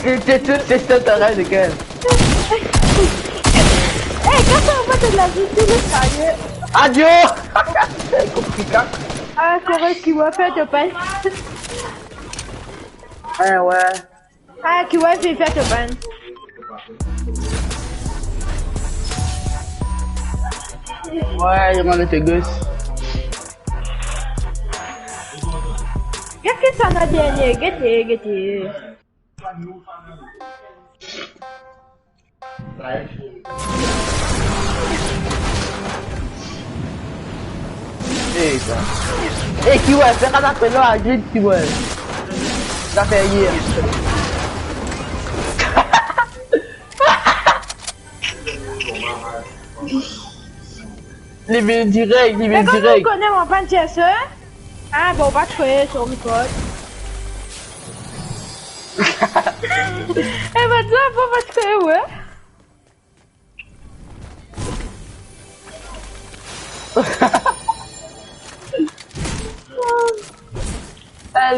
T'es, t'es, t'es, t'es, t'es, t'es, t'es, Eh, quand on va te la vie, tu le sais. Adieu. C'est compliqué. Ah, correct, tu vas faire de peine. Eh, ouais. Ah, ki ou inn fer to bann. Ouais, il y a mal été gosse. Get ki sa la dernie, gete, gete. Eh, sa. Eh, ki ou inn fer sa, apel la, grid, ki ou inn. Sa fer yer. Li vinn direk, li vinn direk. Me kouma ou kone mwa pa enn tierse? Ah, bon, pa twe, sorry, kot. Eh, ben, sa, bon, pa twe, ouais.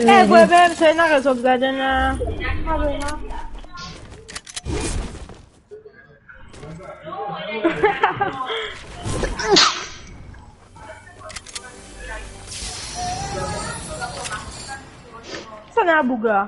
Eh, ouais, ben, sa ena rezon, gard la. Ah, ouais, non. Sa ena bouga.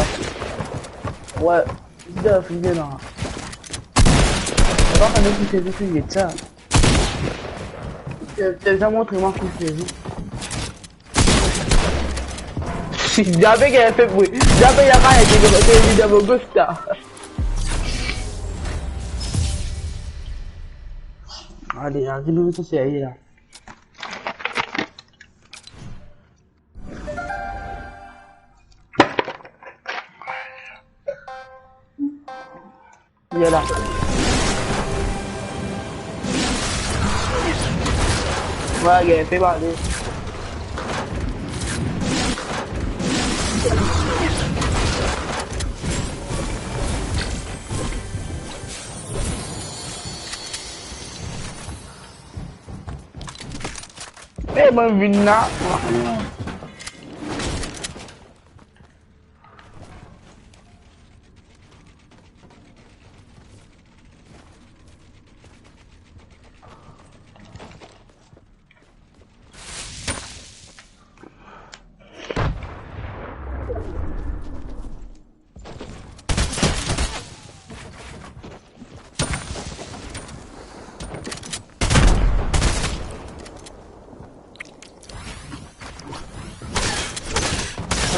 la. Ouais, li dan la fini la. Papa, kan nou kouche, nou fini sa. T'as déjà montré moi kouche. Jape ki fek, wi. Jape, ya pa ete, ke li dan mo gos la. Ale, ale, nou sa serye la. Li la. Vwala, gagn pe bale. E, mwa vinn la.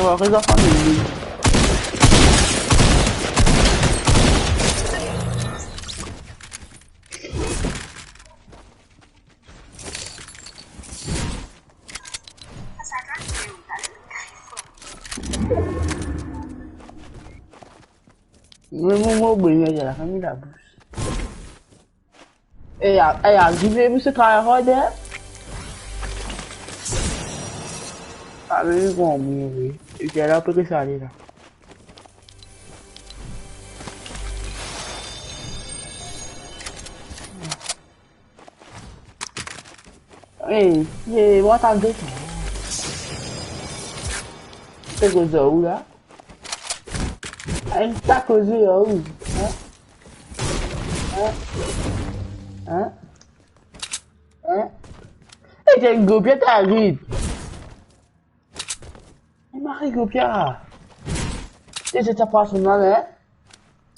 Rezan fanmi. Mwen, mwen, mwen, mwen, la, ferm labous. E a, e a, rive, misye try hard, hein? Ah, mais bon, oui. E bien, la, pe ki sa ale la? Hey, yeah, what a good. Pe koz ou la? Enn ta koze, oh, hein? Hein? Hein? Hein? E, ti enn gro pie, ta rit. E, mari gro pie. E, se ta personal, hein?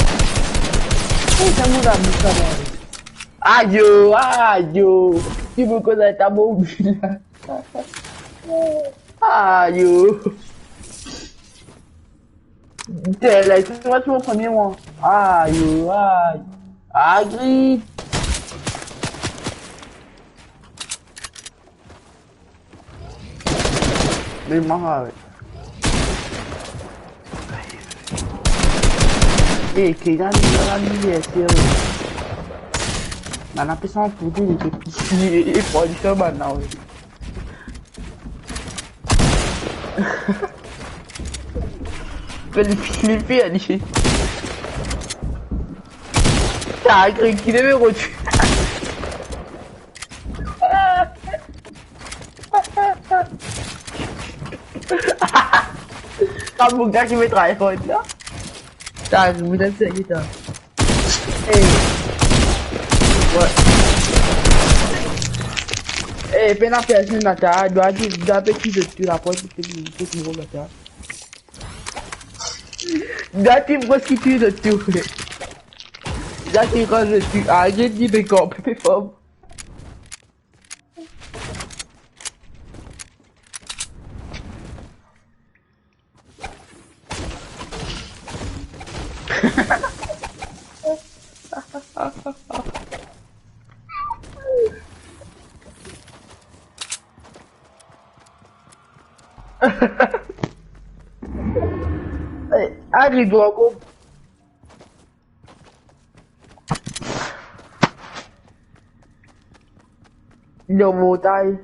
E, sa nou la bouka, man. Ayo, ayo. Ki pou koz ta bon. Ayo. Tel, la, se mwa ki mo premie, mwa. Ayo, ayo. Agri. Me mwa, wi. E, ki la, la, la, li, e, serye. Bann la pe sann pou dir, li pe piti, e, pou li fer bann la, wi. Pe li, li fer, li. Ta, ki, ki le me rod. Sa boug la ki met try hard la. Ta, mo dan serye ta. Hey. Wi. Hey, pena personn la ta, dwa di, dwa pe ki zot tou la, pou ki, pou ki, pou ki zot tou la ta. Dwa ti pres ki tou zot tou. Dwa ti pres zot tou. Aret di be kor, pe fom. Hey, Agri, dwa go. Dan montagn.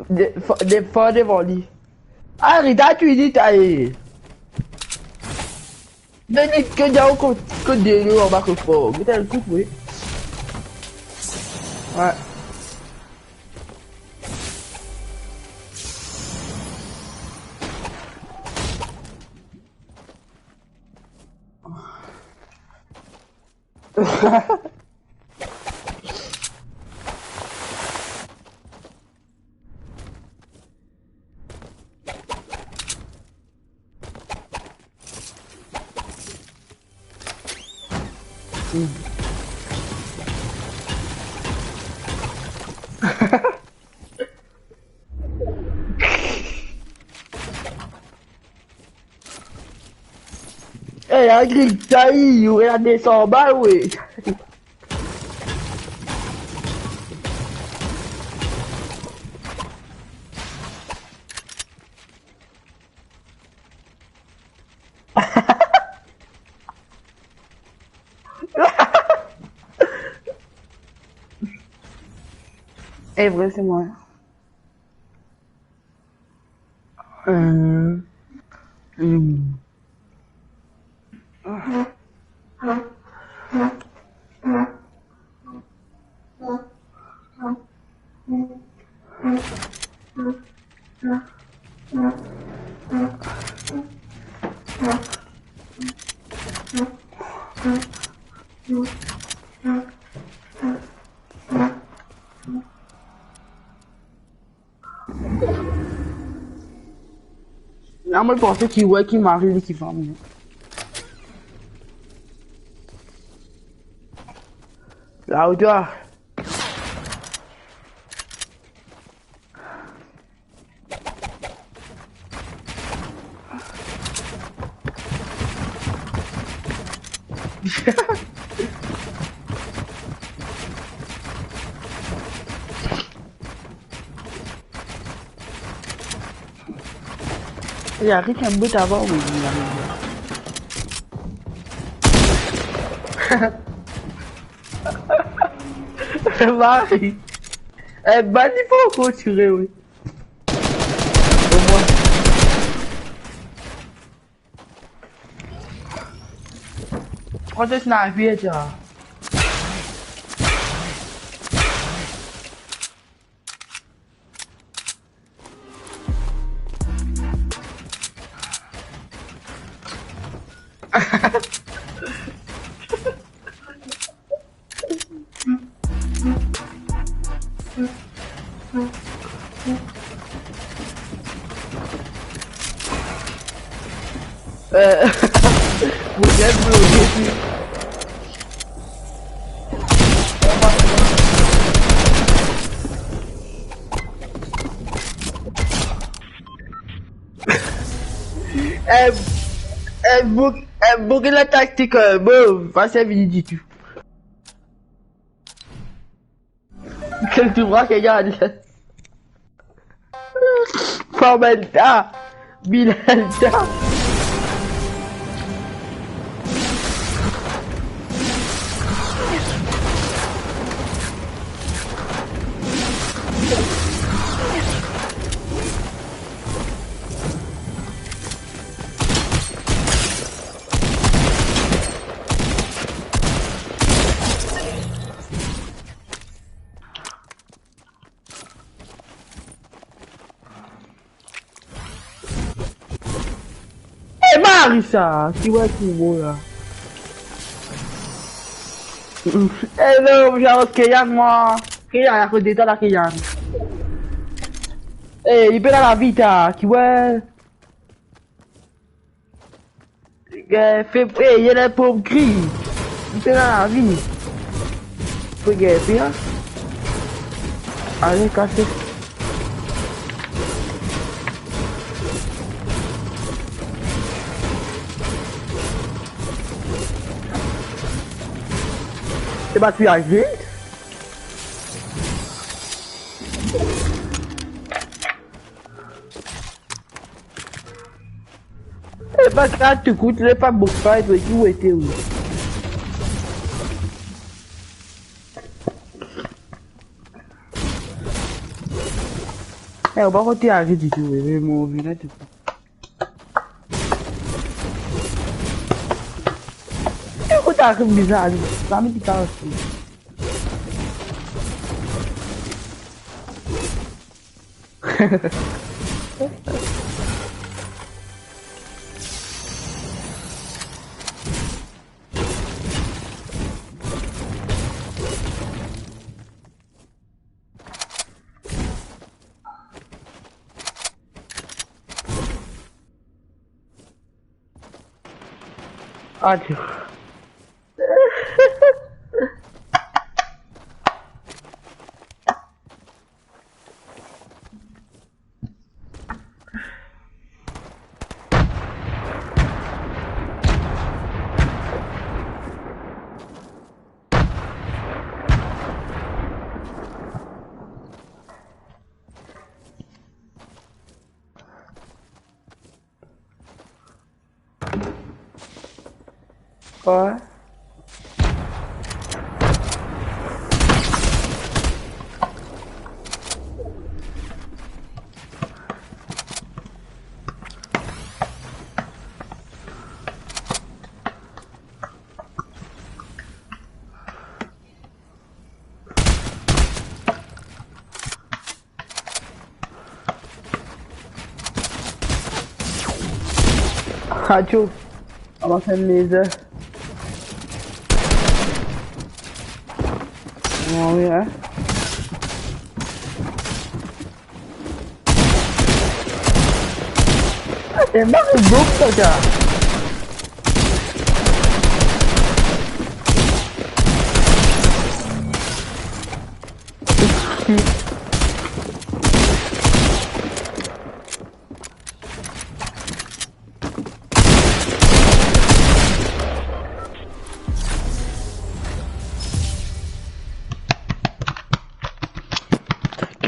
De, fa-, de, fa devan li. Areta, tu dis, aye. Denis, ke diab kot, kot de nou anba kot for. Get enn kout, wi. Wi. Ey, Agri, ta wi, ou ena de san bal, wi. E vre, se mwa. Euh, hmm. La, mo panse ki, wi, ki mari li ki fam li. La, ou twa. Ya, ki ti enn bout avan, wi, wi, wi. Mari. Eh, bann li pou ankor tire, wi. Omwin. Pran to sniper, sa. Euh, vous êtes bloqué. Eh, eh, bouki la taktik, euh, bon, pa servi ditou. Kel tour ke gagn? Fabelta, Bilelta. Eh, Marisa, ki wi ki bon la. Eh, non, mi al kot Keyan, mwa. Keyan, akoz de twa la, Keyan. Eh, li pena lavi, ta, ki wi. Eh, fe, eh, li ena pom gri. Li pena lavi. Fo gagn, hein. Ale, kase. Se pa ti arive. E pa kat tou kout, le pa bouk pa, e ki ou ete ou? E, ou pa kote arive ditou, e, mo vini tou kout. E, kote arive bizar, zami ki ta osi. Adieu. Kwa? Atyo, avan fer laser. Avan, wi, hein. E, mari bok sa, sa.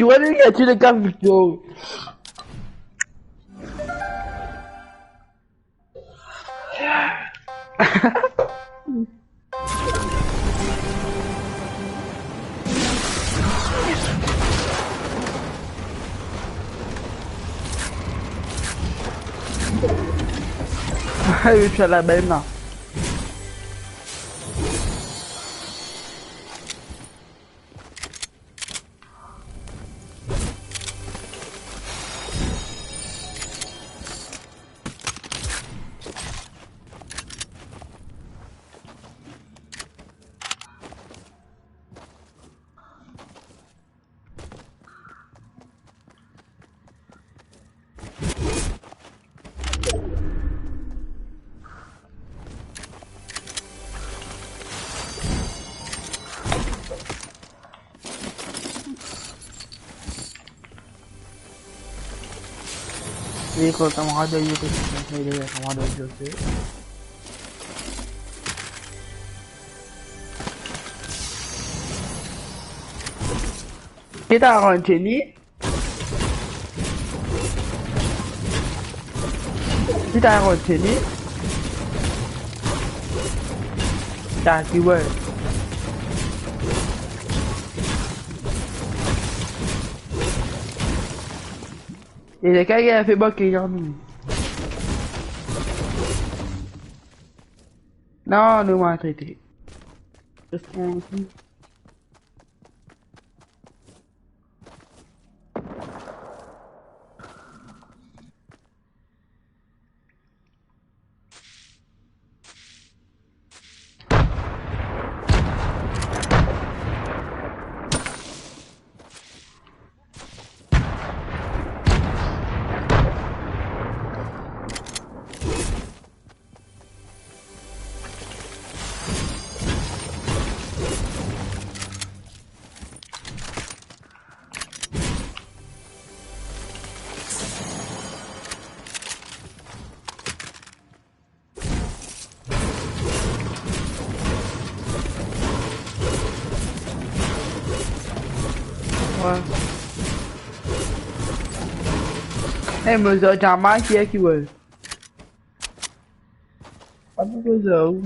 You wanna get to the gun, bro? Ay, wi, sa la bel, non? Wi, kan kamarad, wi, wi, wi, wi, kamarad, wi, wi. Ki ta rann Jenny? Ki ta rann Jenny? Ta ki, wi. E lekel ki fer bak ki nou? Non, nou maltrete. Wi. E, mo zot zame ki e ki wi. Apa koza ou?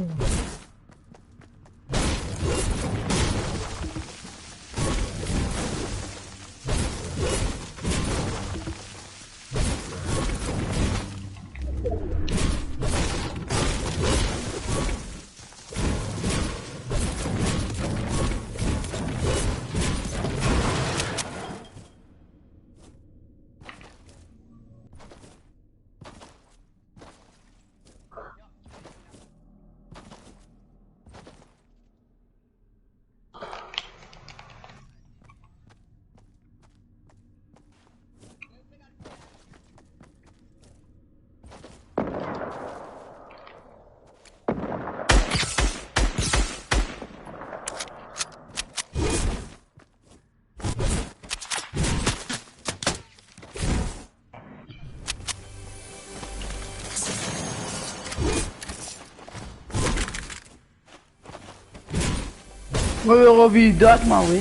Mo, mo revi dat, mwa, wi.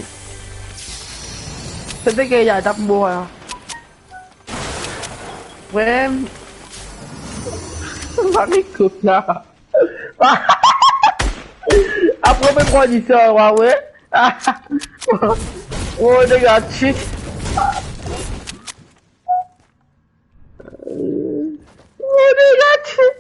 Sete ki li al tap mor la. Frem. Mari koup la. Apre, mo pran li sa, wa, wi. Oh, dega, shit. Oh, dega, shit.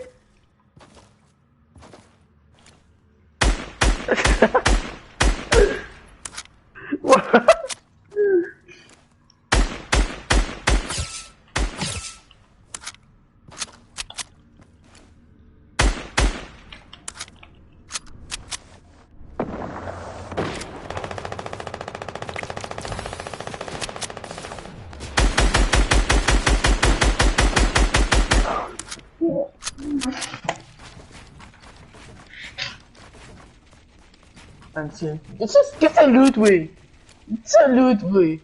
Ansien. It's just, get a loot, wey. It's a loot, wey.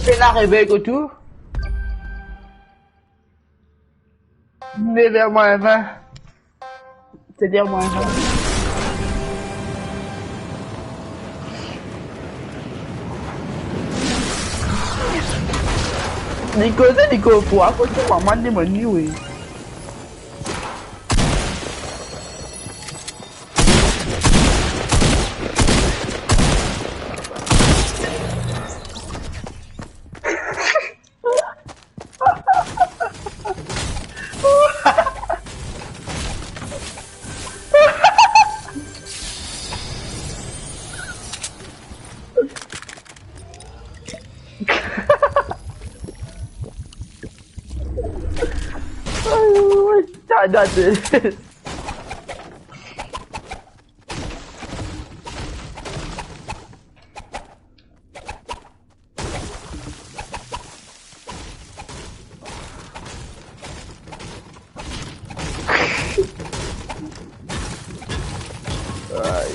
Pena revey kot ou? Nev er mwin vin. Sezer mwin vin. Li koze, li koz pou akote mwa, mwa demann li, wi. Ay, ta date. Ay.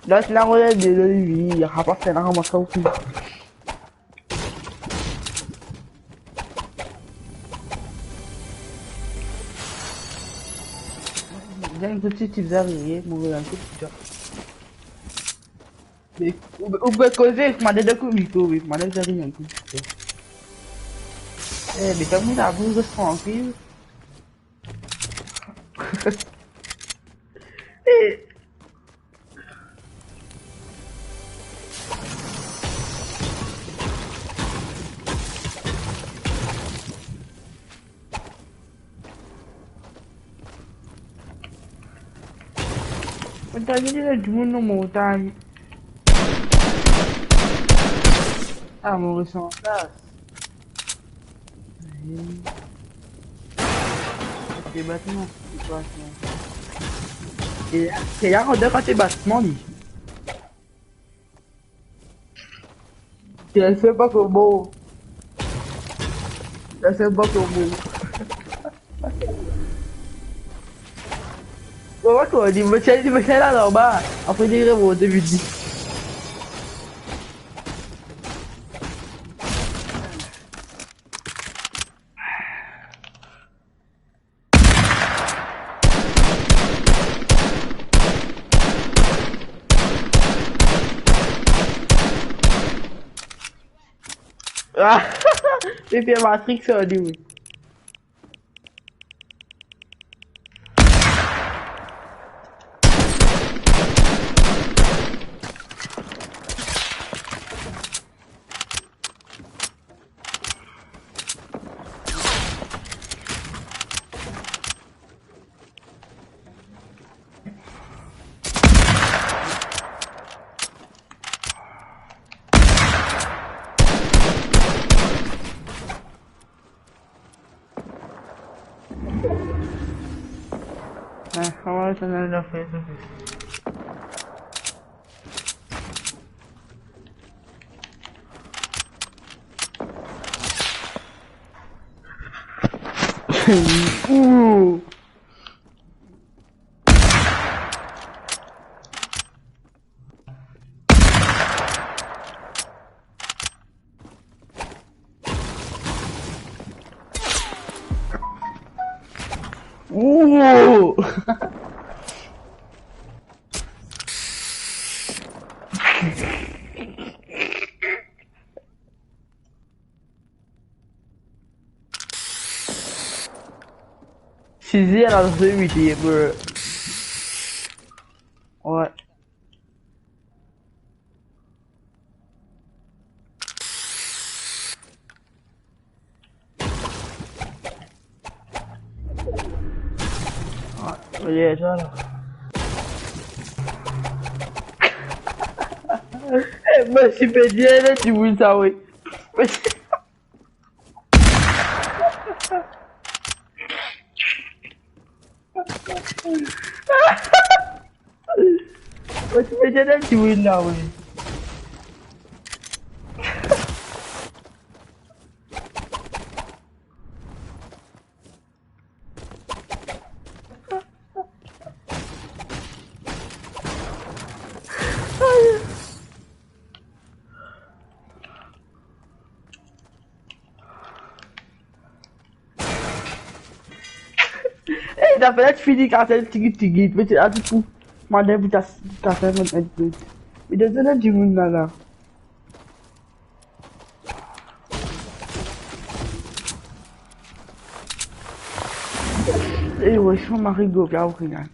Las la, rod de li, apa fer la, kouma sa ou fini. Gagn kot ti, ti bizar ye, mo gagn kot ti bizar. Ou, ou pe koze, kouma de kou mikro, wi, kouma de kou mikro. Eh, be, ta moun la, pou res trankil. Eh. Montagne, il y a du monde dans montagne. Ah, mo resantas. Aye. Debatman, debatman. E, se la, kan debatman, li. Ti ese pa kobo. Ti ese pa kobo. Bon, ok, li, li, li, li la, anba. Apre, li remonte, vini. Ah, li fer Matrix ar li, wi. Ah, kouma sa ena lafer sa? Ooh. Ooh. Sizie la, se huit, bro. Ouais. Ah, oye, sa la. Eh, mo ti pe dir, ena dimoun sa, wi. Mo ti pe dir, ena dimoun la, wi. Eh, dafer la ti fini, katel tigit, tigit. Me ti, ah, dikou, mo demande pou ta, ta fer enn, enn, enn. Me dan zot ena dimoun la, la. Eh, wesh, mo mari gobla, ou regarde.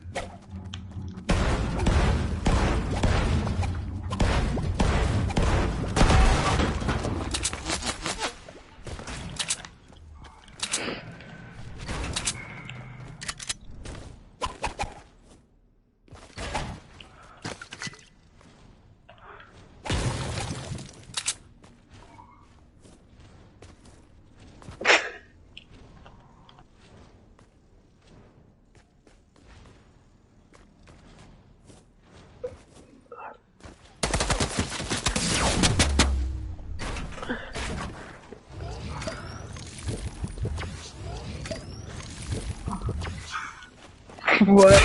Ouais.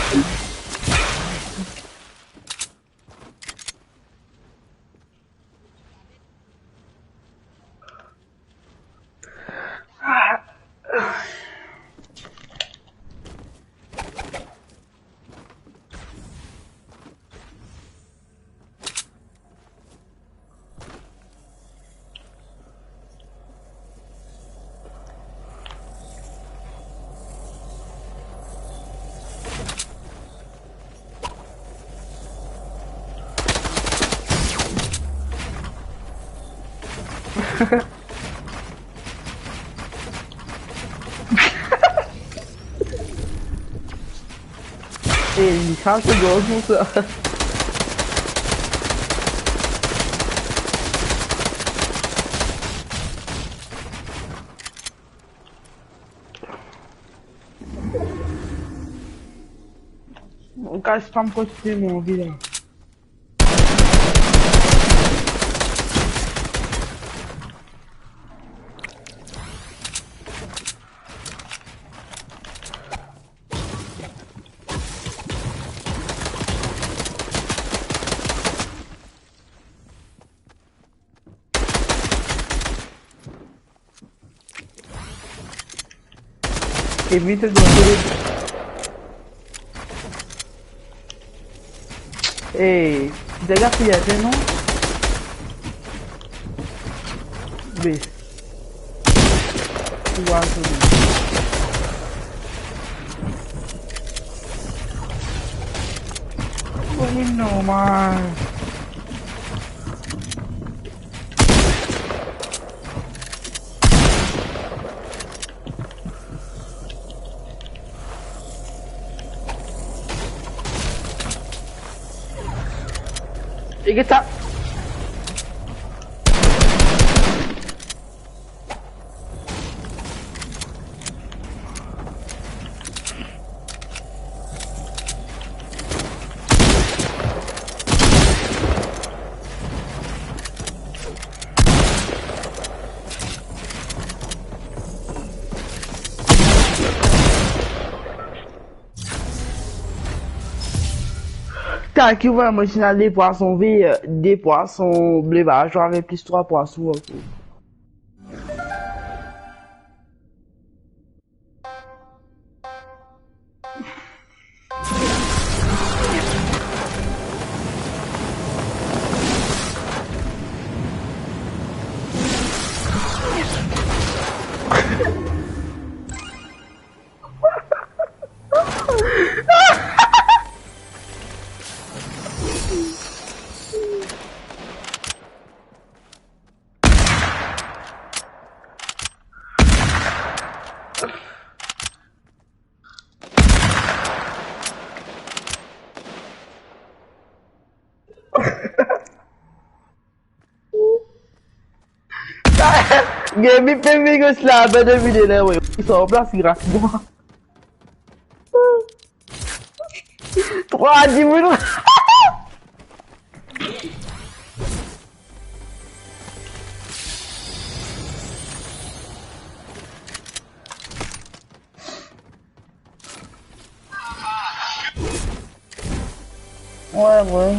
Eh, li sa, se gros pou sa. Ou kas pa m kontinye mo anvi la. Evite donn. Ey, dega pi ater non? Be. Pou vwar zot. Pou vinn normal. E get sa. Thank you very much, ena de pwason ver, de pwason ble, ba, zot ena plis trwa pwason ankor. Gaby pe vinn gos la, ben de vide la, we. Li sort plas gras mwa. Trwa dimoun. Ouais, ouais.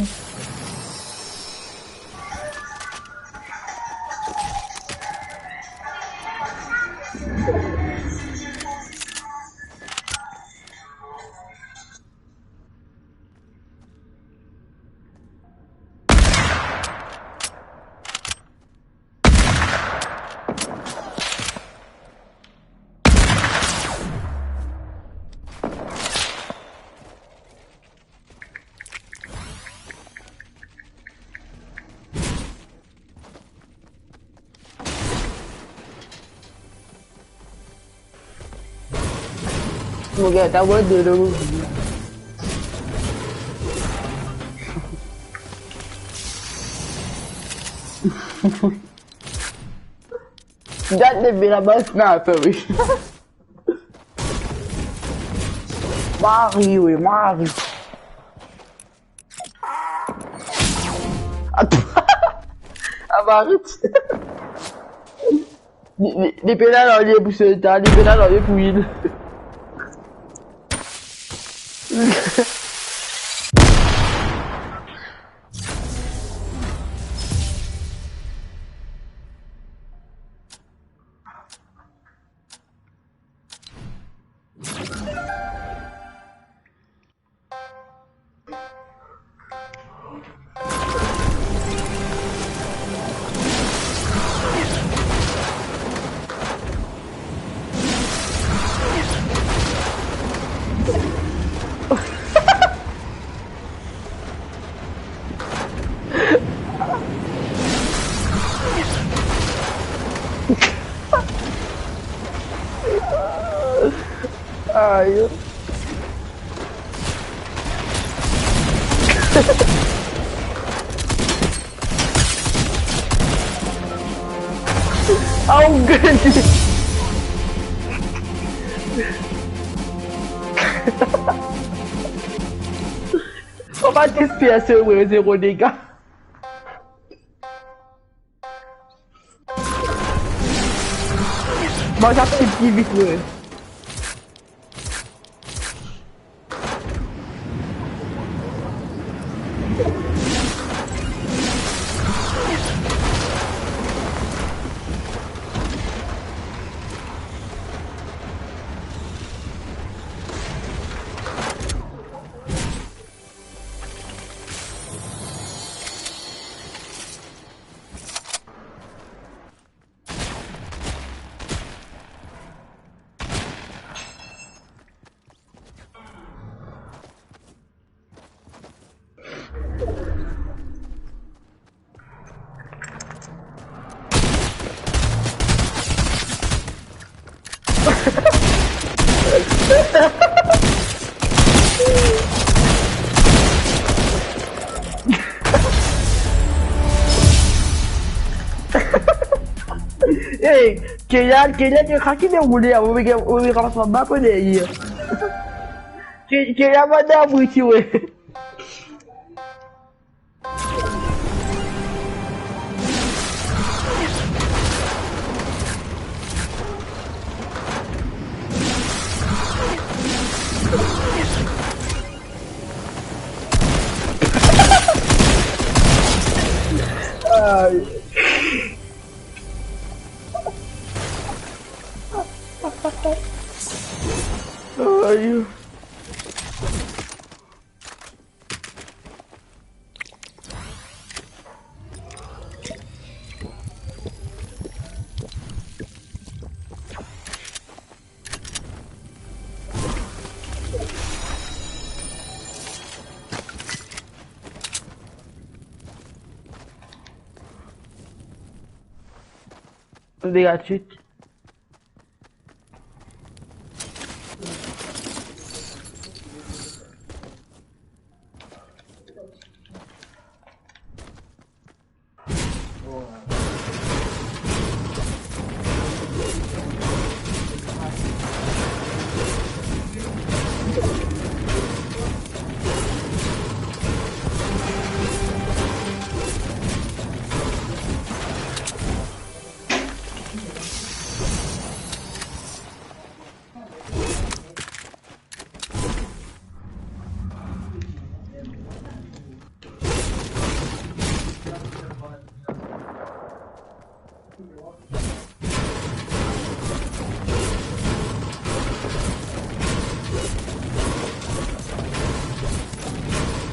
Mo gagn ta bwar delo. Dat depi laba sniper, wi. Mari, wi, mari. Abarit. Li, li, li pena larye pou Sultan, li pena larye pou li. Ayo. Aw, gagn. Kouma ti F P S, we, zero dega. Bon, sa pli, pli vit, we. Hey, Kylian, Kylian, tu craques de rouler, on va, on va commencer à m'appeler hier. Kylian, madame, oui, tu vois. Aïe. Aïe. Gratis.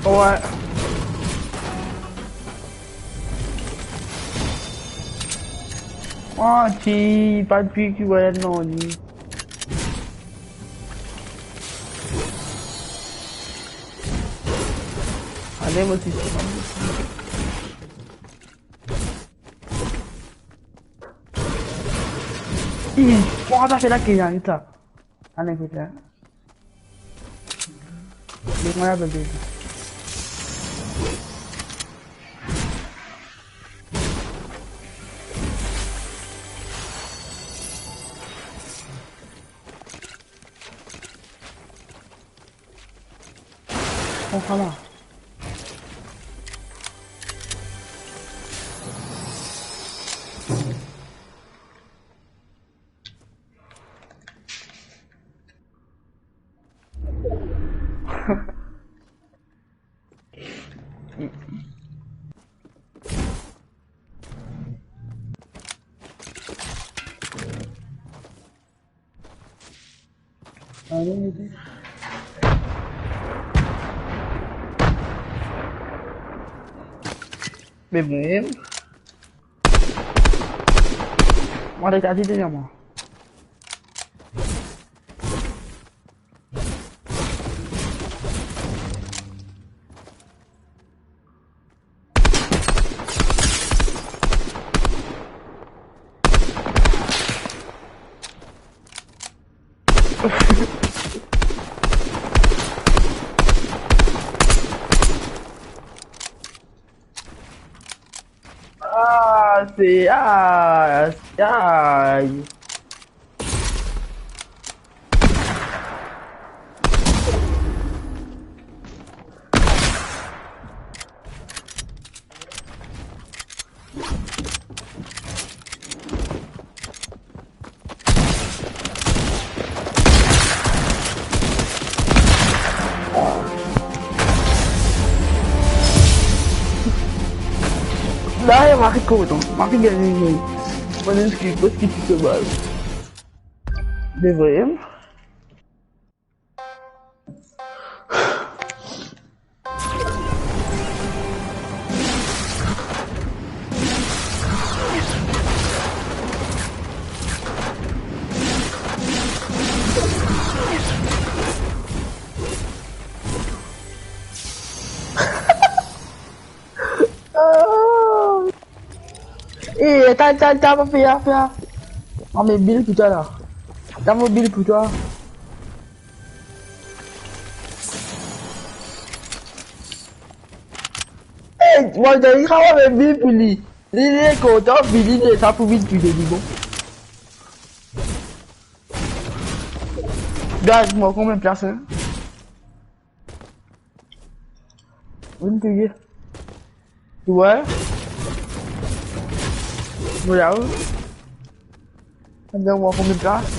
Ouais. Ah, ti, pa de pli ki voyaz non li. Ale, mo ti. Ih, kouma sa fer la ki gagn sa? Ale, kout la. Li mwa la, bebe. Bon, sa va. Me mwa, mwa, regarde deryer mwa. Ah, c'est, ah, aïe. La, e, mari koton, mari gagn. Mwa, eski, eski ti so bal? De vre? Eh, ta, ta, ta, pa fer, fer. Ah, me bil pou twa la. Ta, mo bil pou twa. Mo dir li, kapav vinn pou li. Li, li kontan, vini, li sa pou vinn touye li, bon. Guys, mo konbien plas, hein? Vinn touye. Ou wi? Mo la, wi. Ann, mo konbien plas?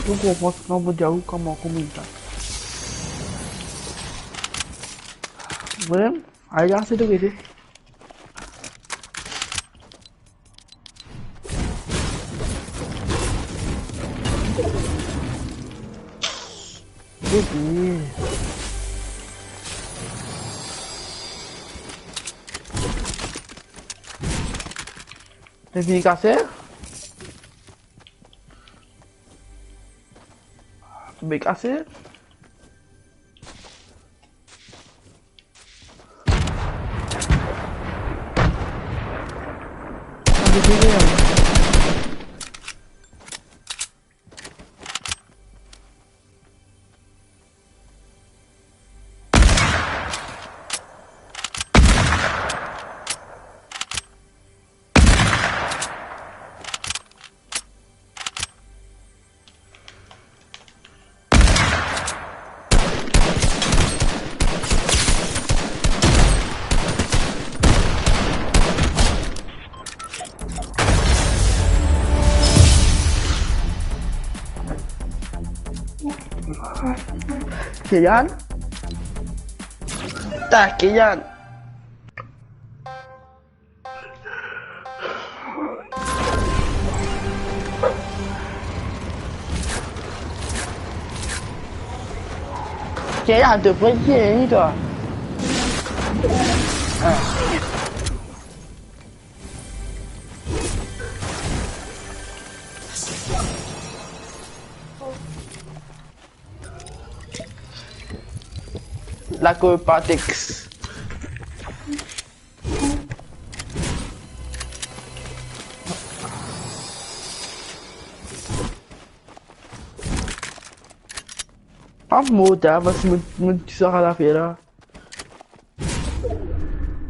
Ou konpran, non, mo dir ou kouma konbien plas. Vremem, ale, ase de gete. Bebe. To fini kase? To fini kase? Keyan? Ta Keyan. Keyan, to pran ki, hein, twa? Ah. Lakour Patrick. Pa mor ta, parski mo, mo ti sar lafer la.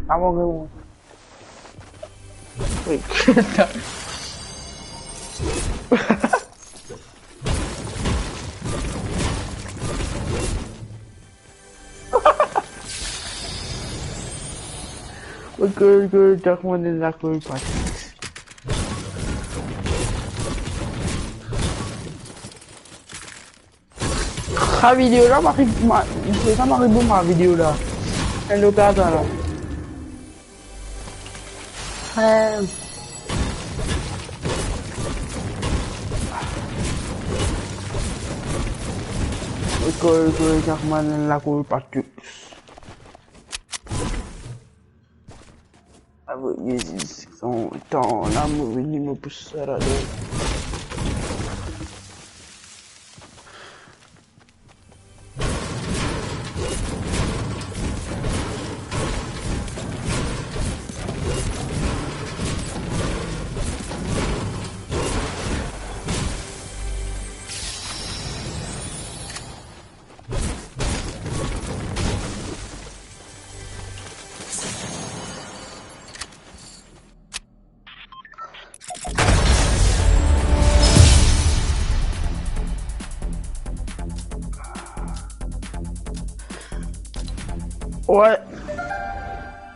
Ah, mo, mo. Wait. Ok, ok, tak, mo ena lakour Patrick. Sa video la, mari, ma, sa mari bon, ma video la. Enn lokazyon la. Eh. Lekol, lekol, German, lakour Patrick. Avoye zis son tan la, mo vini, mo pous sa la. Wi.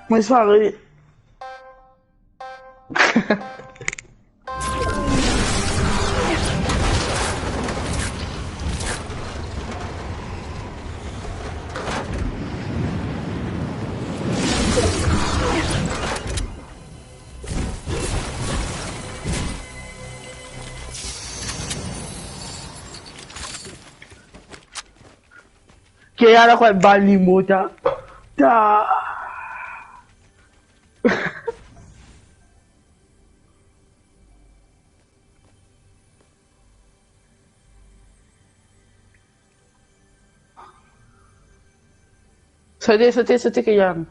Mo sare. Ke ala kwa bal li mor ta. Ta. Sote, sote, sote, Keyan.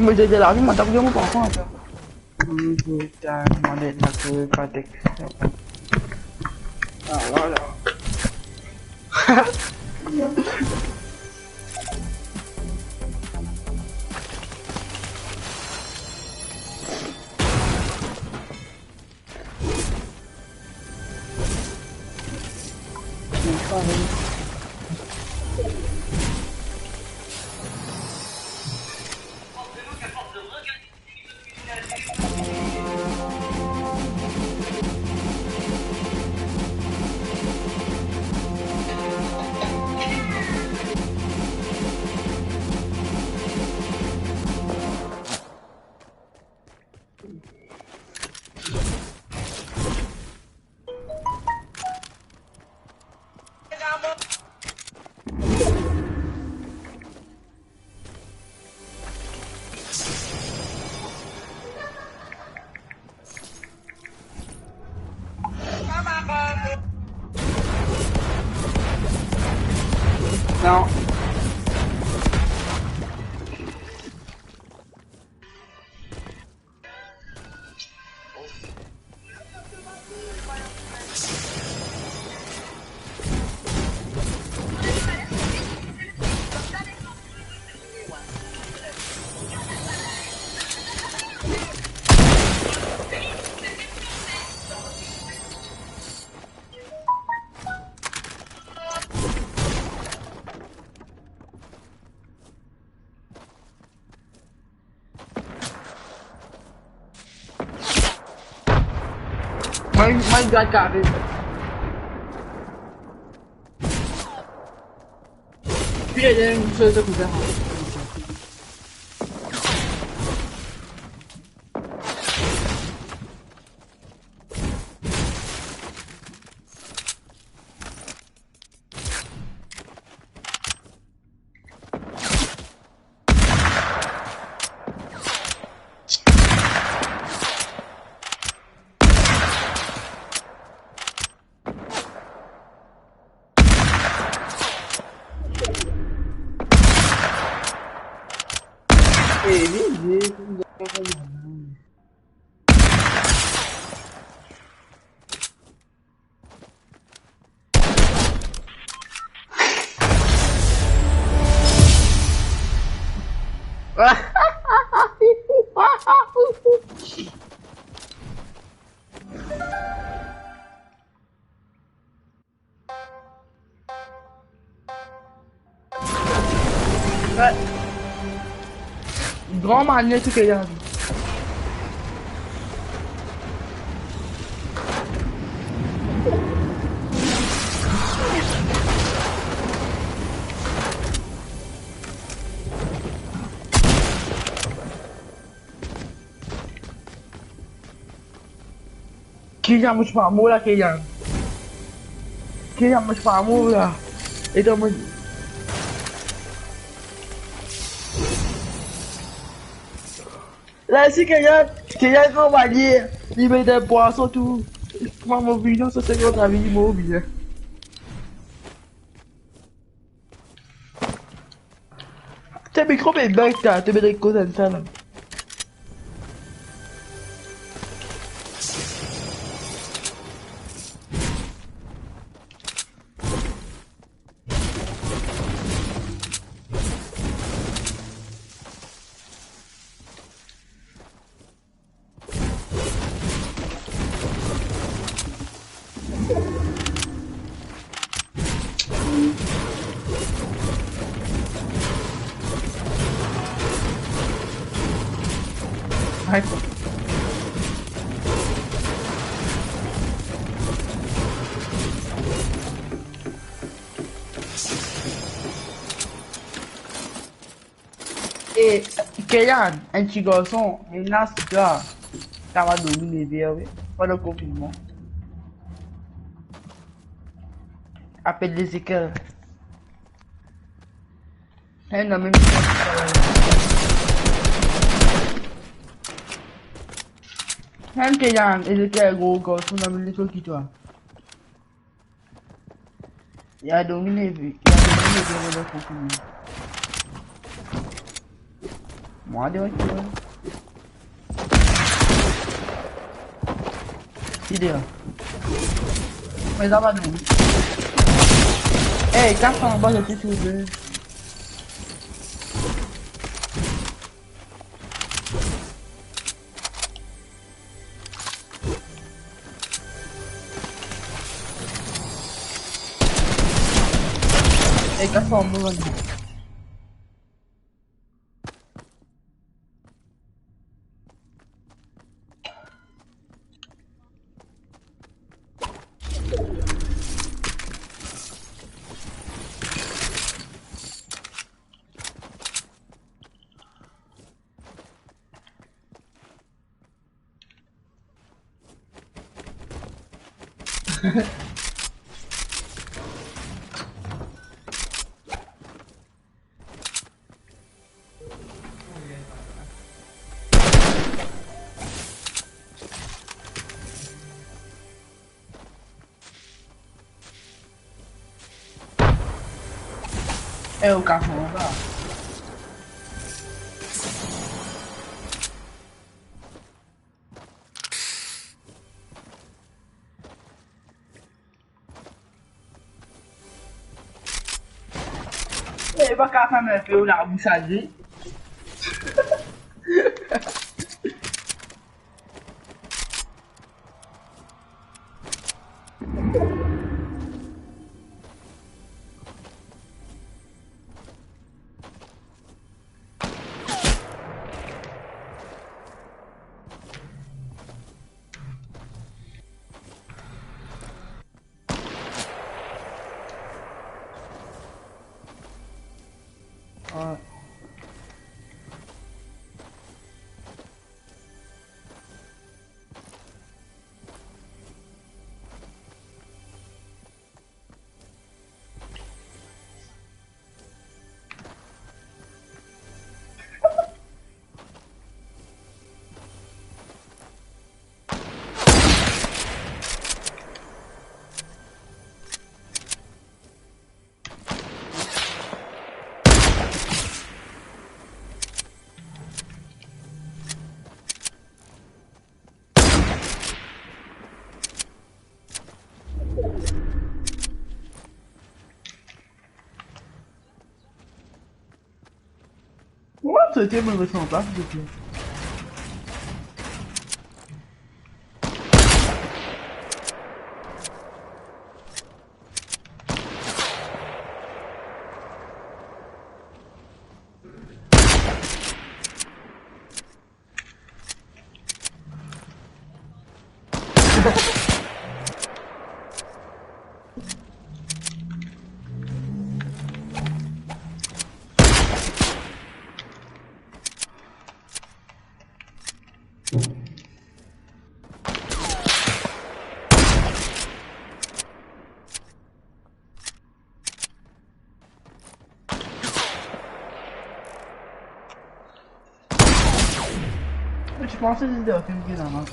Mo dir lavi, mo tap dir mo pa konpran sa. Hmm, putain, mo net la kour pa tek. Ah, voilà. Non. Mwa, mwa, gard kare. Pi, ena enn sel kout. Eh, vini, vini. Gran manie tou ke li ena. Kylian, mo ti pa mor la, Kylian. Kylian, mo ti pa mor la. Eta mo... La, si Kylian, Kylian gran manie, li met enn pwason tou. Mwa, mo vini, sa se gran lavi, mo vini. To mikro pe bug ta, to pe koz enn sa la. E, Kylian, enn ti garson, ena sida, sa va dormi neve, wi, pandan konfinnman. Apel Ezekiel. Enn, non, mem... Enn Kylian, Ezekiel, gro garson, non, mem li so ki twa. Li a dormi neve, li a dormi neve pandan konfinnman. Mwa de, ouais. Ki de la? Me sa pa nou. Ey, kas anba, zot tou touzour. Ey, kas anba, bann. E ou ka pran sa? E pa ka ferm enpe ou labous ale. What? Sote, mo resann pa, siouple. Ti panse li deor ki la, man.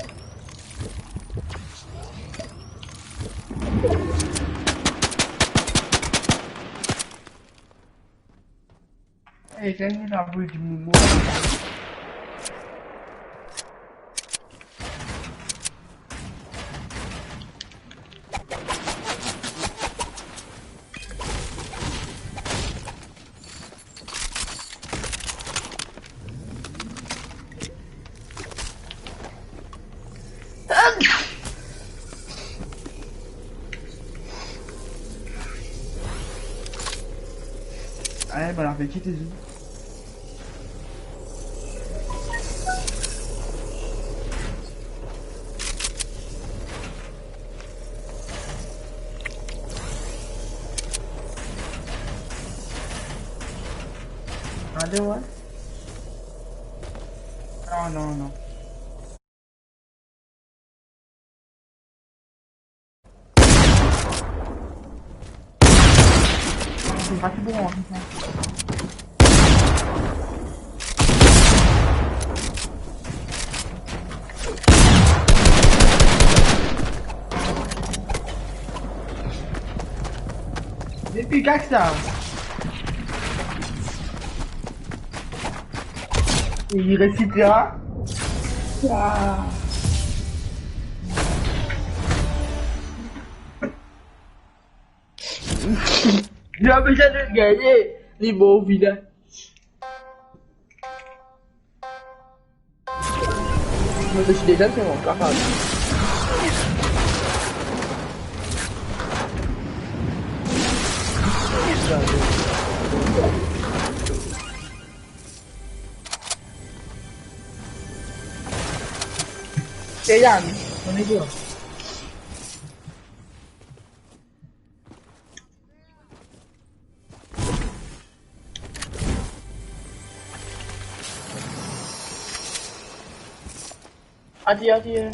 Ey, kan li la, boul dimoun mor. Aye, bon apetit, Zezi. Ale, ouais. Non, non, non. Li pa ti bon, an. Depi gag sa. Li resi la. Ah. Li pa bizin gagne, li bon vinn la. Mo ti deza se mon kapab. Seyam, on est dehors. Atir, atir.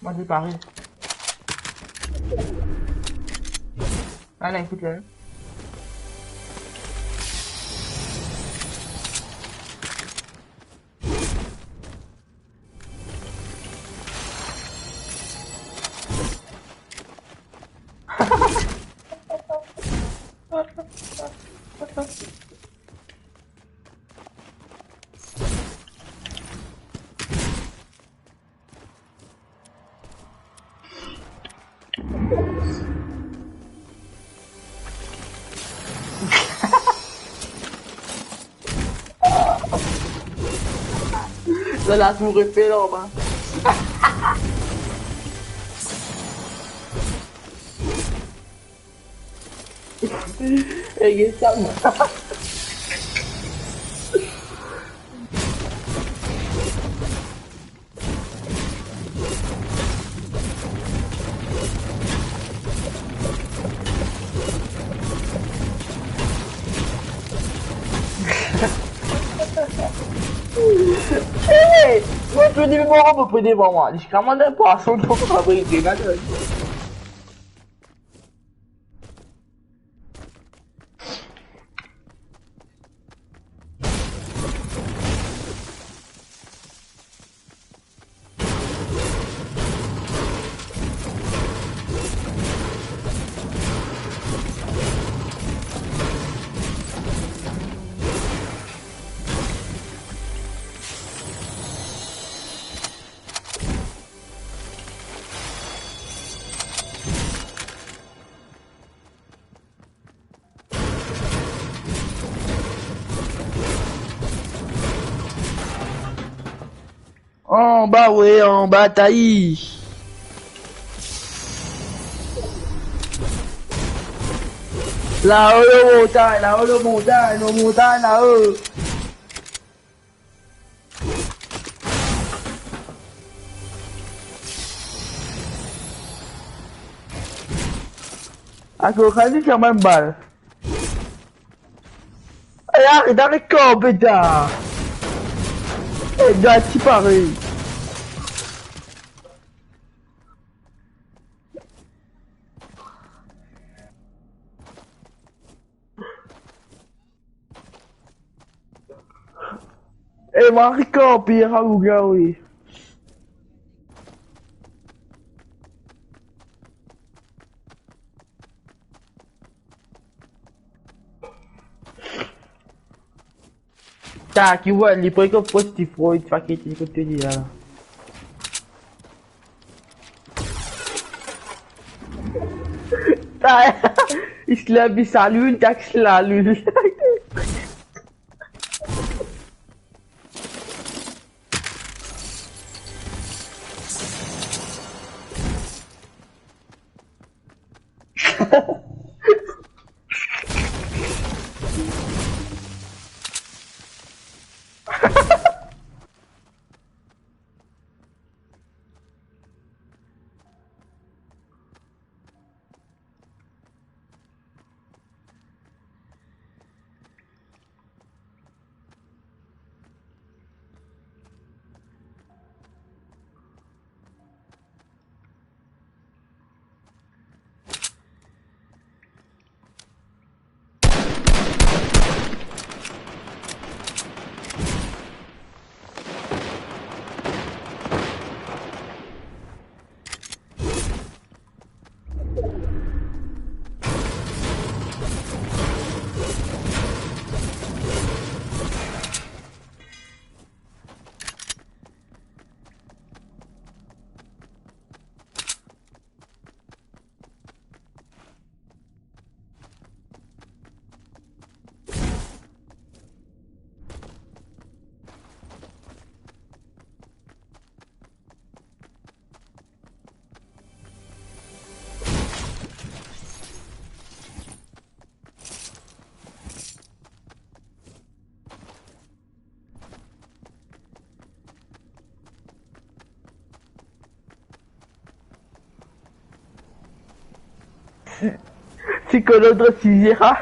Mo depare. Ala, ekout la. Sa la tour Eiffel anba. E get sa. Hey! Mo tou depi mo ankor pe devan mwa. Li kamann enn pwason, mo pa pe grenn. Anba, we, anba, tai. Lao lor montagn, lao lor montagn, lor montagn lao. Akoz, kazi kanmem bal. Ey, aret, aret kanpe la. Ey, gard ti parey. E mari kanpe, a lougaou, wi. Ta ki wa, li pre ko positif, bro, li pa kite kote li la. Ta, isla bi salin, ta ki salin. Ti, ti kolon tro size, ha?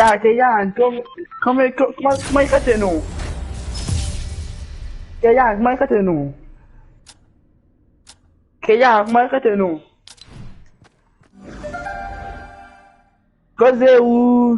Ta, Keyan, kom-, kom-, kom-, kouma, kouma li kate nou? Keyan, kouma li kate nou? Keyan, kouma li kate nou? Koze ou?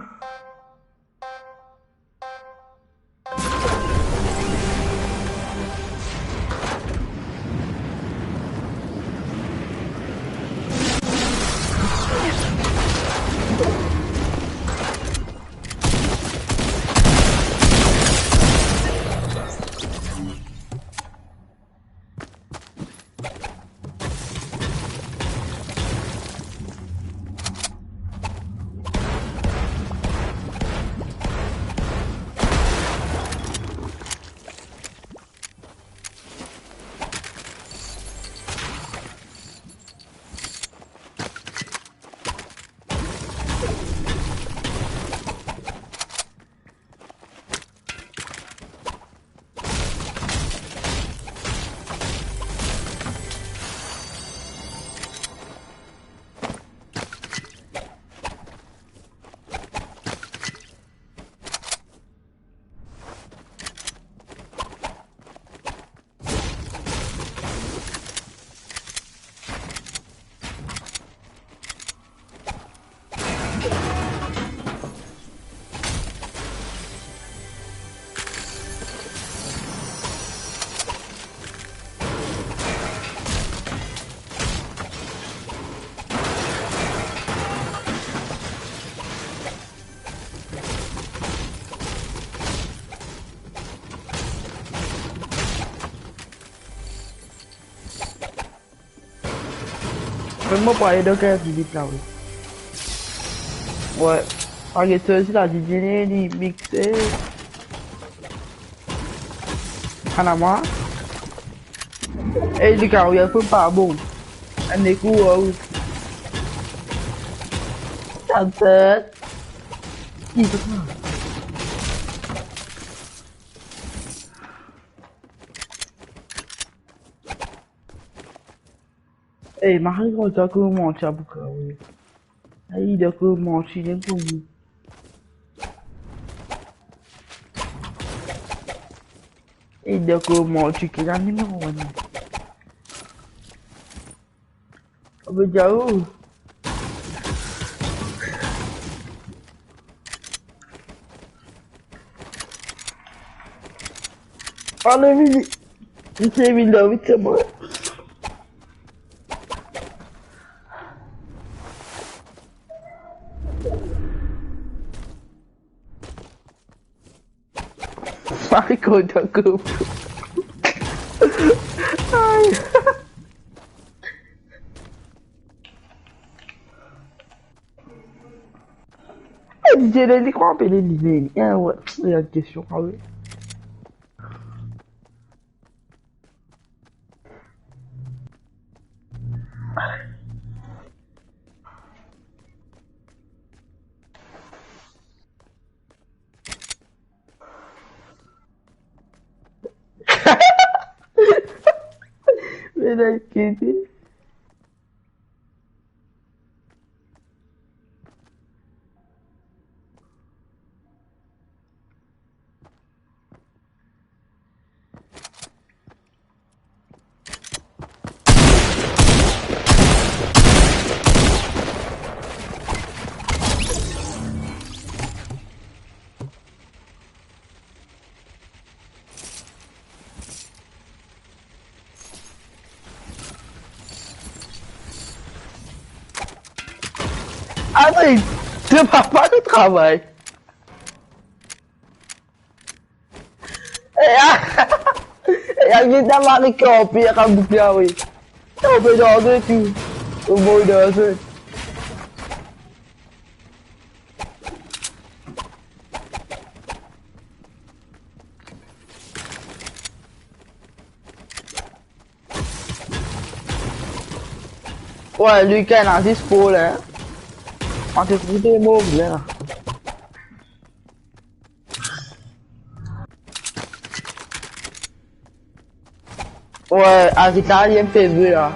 Finn mo pou ale dan kaz vizit la, wi. Wi. Page sorti la, DJ li mixe. Ana mwa. Ey, li ka, wi, pou pa bon. Ane kou, wi. Sa tet. Ey, mari kontan kouma ti abouka, wi. Ey, dakor, manti, li kouma. Ey, dakor, manti, ki la nimero wan. Abe, diaou. Ale, vini. Li ti vinn la, vit, se bon. Mari kontan kouma. Ay. E DJ la, li kouma apel li, li, li, eh, wi, se enn kestion, ah wi. Kiti. Aret, to papa to travay. E a, e a, get dan mari kanpe, a kan bout la, wi. Kanpe dan zot, wi. Ou boy dan zot. Wey, li kan ena zis pou la. An te trouve mo bien la. Wey, aret la, li enn pe vre la.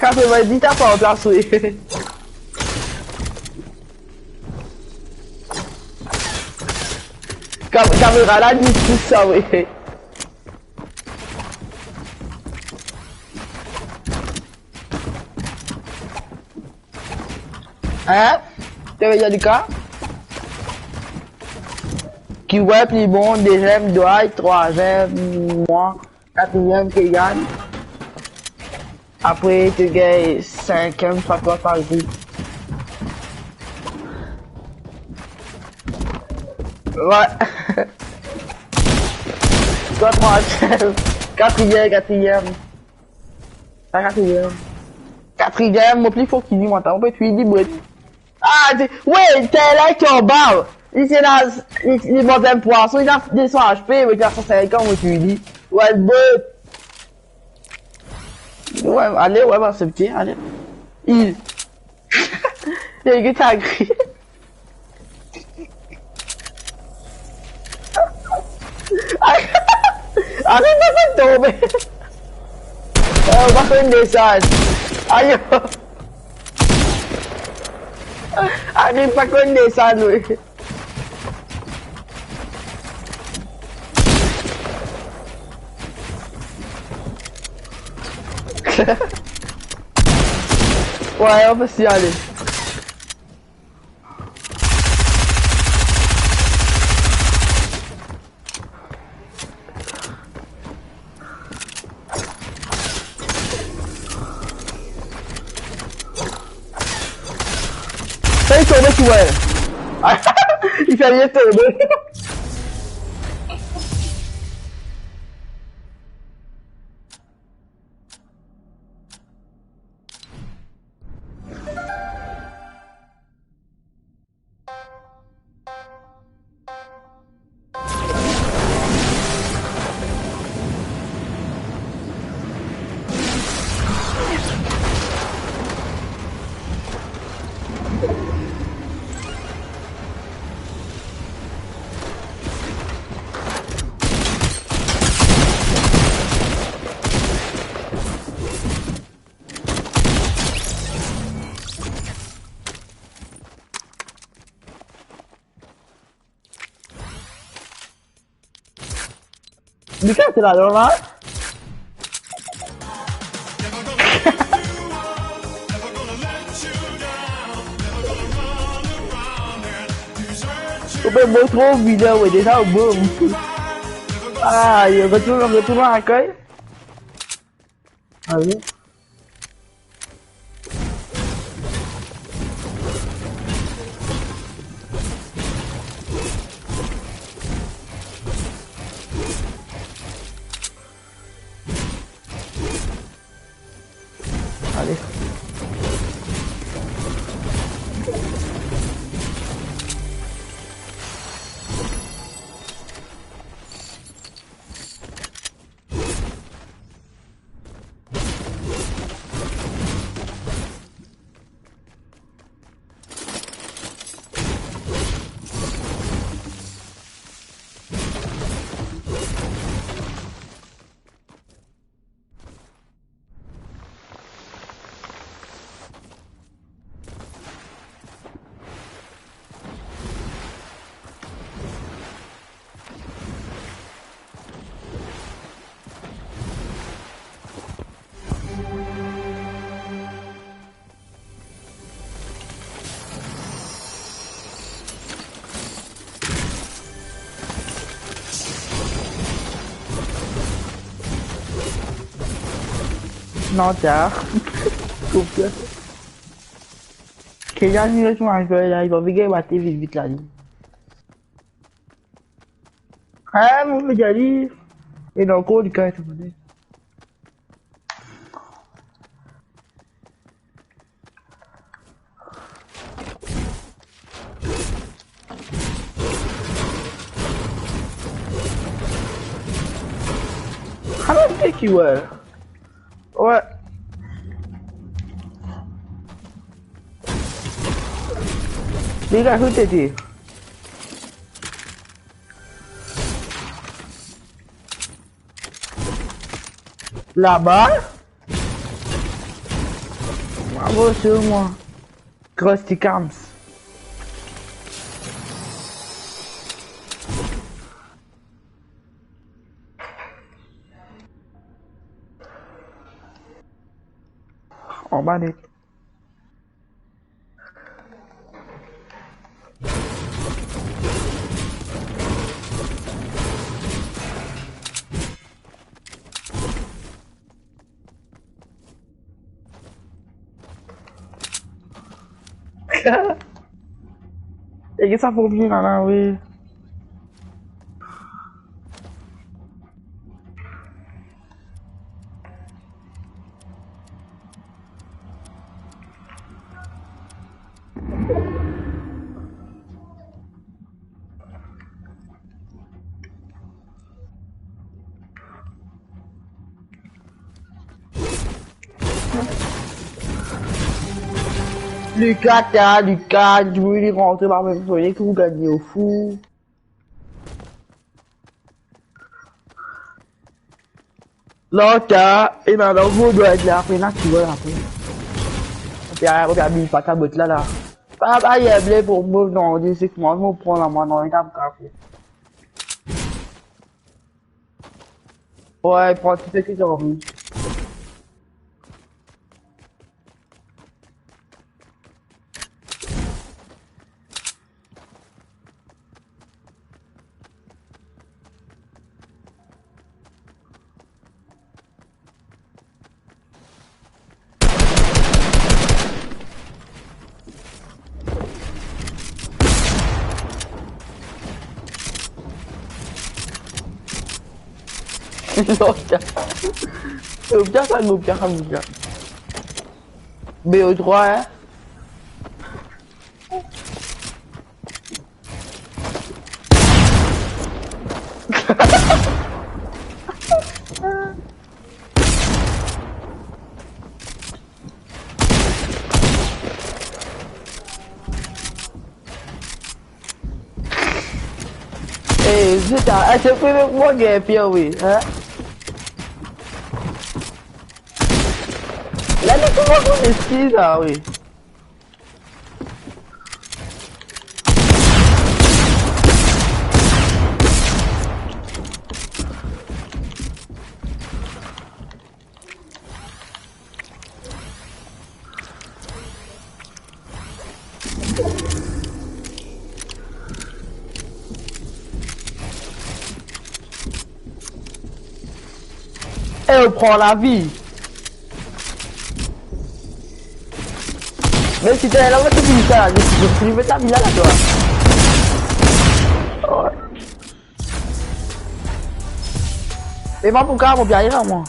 Katrovin-dis, ta pa an plas, wi. Kam-, kamera la, li tous sa, wi. Hein? To pe dir li ka? Ki wi pli bon, deziem Dwight, trwaziem mwa, katriem Kegan. Apre to gagn sinkiem, sa twa par group. Wey. Twa trwaziem, katriem, katriem. Sa katriem. Katriem, mo pli for ki li, mwa, ta, mo pe touy li, bro. Ah, ti, wey, ti la ki anba. Li ti ena, li, li manz enn pwason, li ena de san H P, me li ena san sinkan, mo touy li. Wey, bro. Wey, ale, wey, mo aksepte, ale. Il. Li gagn sa gri. Aret, pa konn tonbe. Eh, pa konn desann. Ayo. Aret, pa konn desann, wi. Wey, on pe siyale. Sa, li tonbe sou mwa. Li fer li tonbe. Li fer ki ladan la? Ou pe bon tro viner, we, deza ou bon. Ay, retourn, retourn lakaz. Ale. Ale. Non, ta. Koup sa. Ki gagn le sou Minecraft la, li pa pe gagn bate vit, vit la, li. Ah, mo pe dir li. E dan kor li kay sa. How do I pick you up? What? Li la kot li. Laba? Bravo, swiv mwa. Krusty Camps. Anba net. E ki sa pou vini la, la, wi. Lucas, ta, Lucas, dimoun li rantre par mem fennet, ki pou gagne, fou. La, ta, ena lanvo dwa et la, apre, natirel, apre. Apre, apre, abiy pa ta bot la, la. Pa, pa, ye ble pou mo, non, di, se kouma mo pran la, mwa, non, li ta pou kape. Wey, pran tou seki to anvi. Gobia sa, gobia sa, gobia. B O trwa, hein? Eh, zot, ah, eh, se premie fwa mo gagn, wi, hein? La, li kouma mo eskiz, ah, wi. E ou pran lavi. Me si to ena, mo ti vinn sa la, mo ti met lavi la, la, twa. Oh. E mwa pou ka, mo bien la, mwa.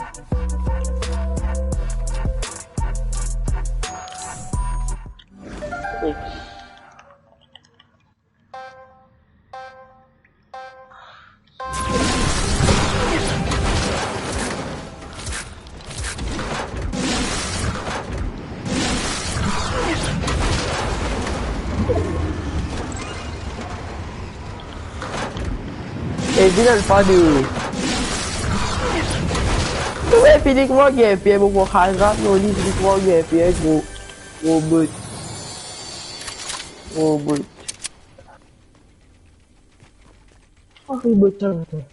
E vinn al pa de ou. Wi, fini kouma gagn pie, mo pou kraz li, fini kouma gagn pie, gro, gro bout. Gro bout. Oh, il me tente.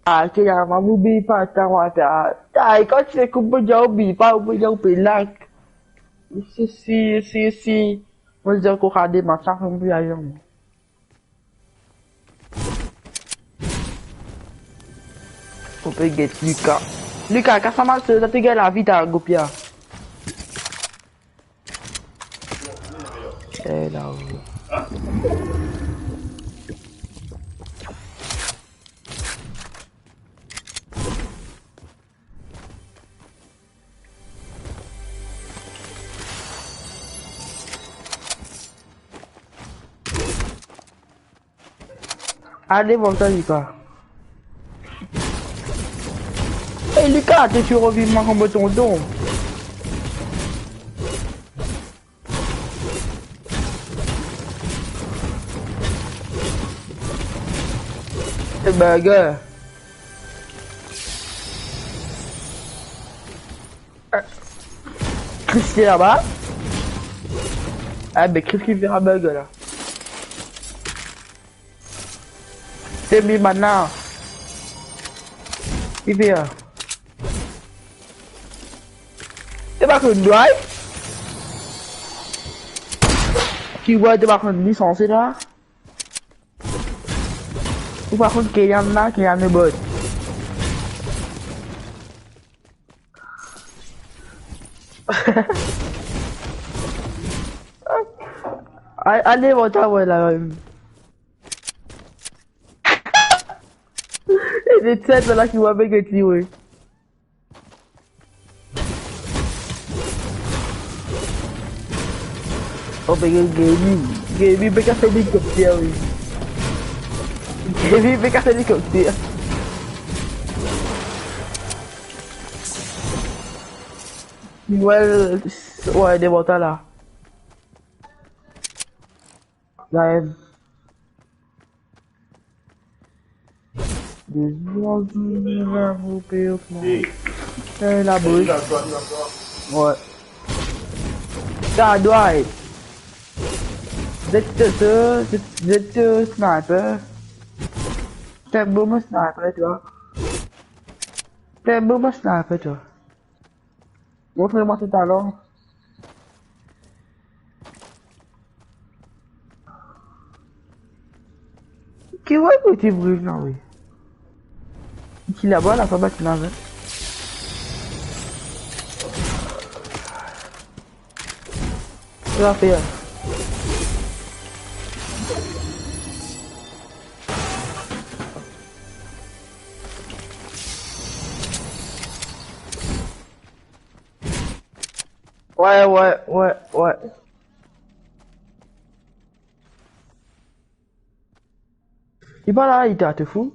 Ah, ke la, mwa, mo oubliye pa ta, mwa, ta. Ta, e kan ti koup, mo dir, oubliye pa, mo dir, ou pe lak. Si, si, si, si. Mo dir, ankor a demann sa, mo pe al, mwa. Ou pe get Lucas. Lucas, kas sa mal, sa, to gagn lavi, ta, gopia. Eh, la, wi. Ale, bon, sa, Lucas. Ey, Lucas, to ti reviv mwa kouma tonton. Se burger. Chris ti laba? Ah, be Chris ki fer a burger la. Se mi bann la. Ki fer? To pa konn drive? Ki bwa, to pa konn lisans la? Ou pa konn Keyan la, Keyan le bot. A-, ale, mo ta, wi, la, wi. E de tet la ki mo pe get li, wi. Oh, be Gaby, Gaby pe kas elikopter, wi. Gaby pe kas elikopter. Well, wi, de bota la. Live. Des oiseaux de la robe et au fond. Eh, la bouche. Ouais. Ça doit être. Zet, zet, zet, zet, sniper. T'es un bon sniper, toi. T'es un bon sniper, toi. Montre mwa to talan. Ki wi, kote bril la, wi. Ki laba, la pa bat la, wi. Sa la fer. Ouais, ouais, ouais, ouais. Li pa la, li ta, to fou.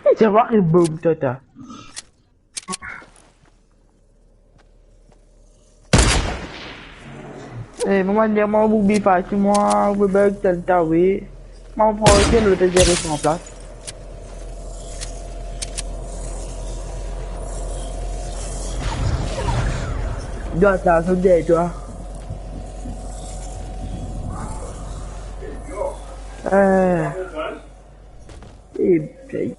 Li ti ava ki boum, tata. Eh, mama, dir mwa, ou boubi pa ki mwa, ou bebe ek tel ta, wi. Mwa, ou pran okenn lot zero san plas. Dwat la, zot deryer twa. Eh. Ebin,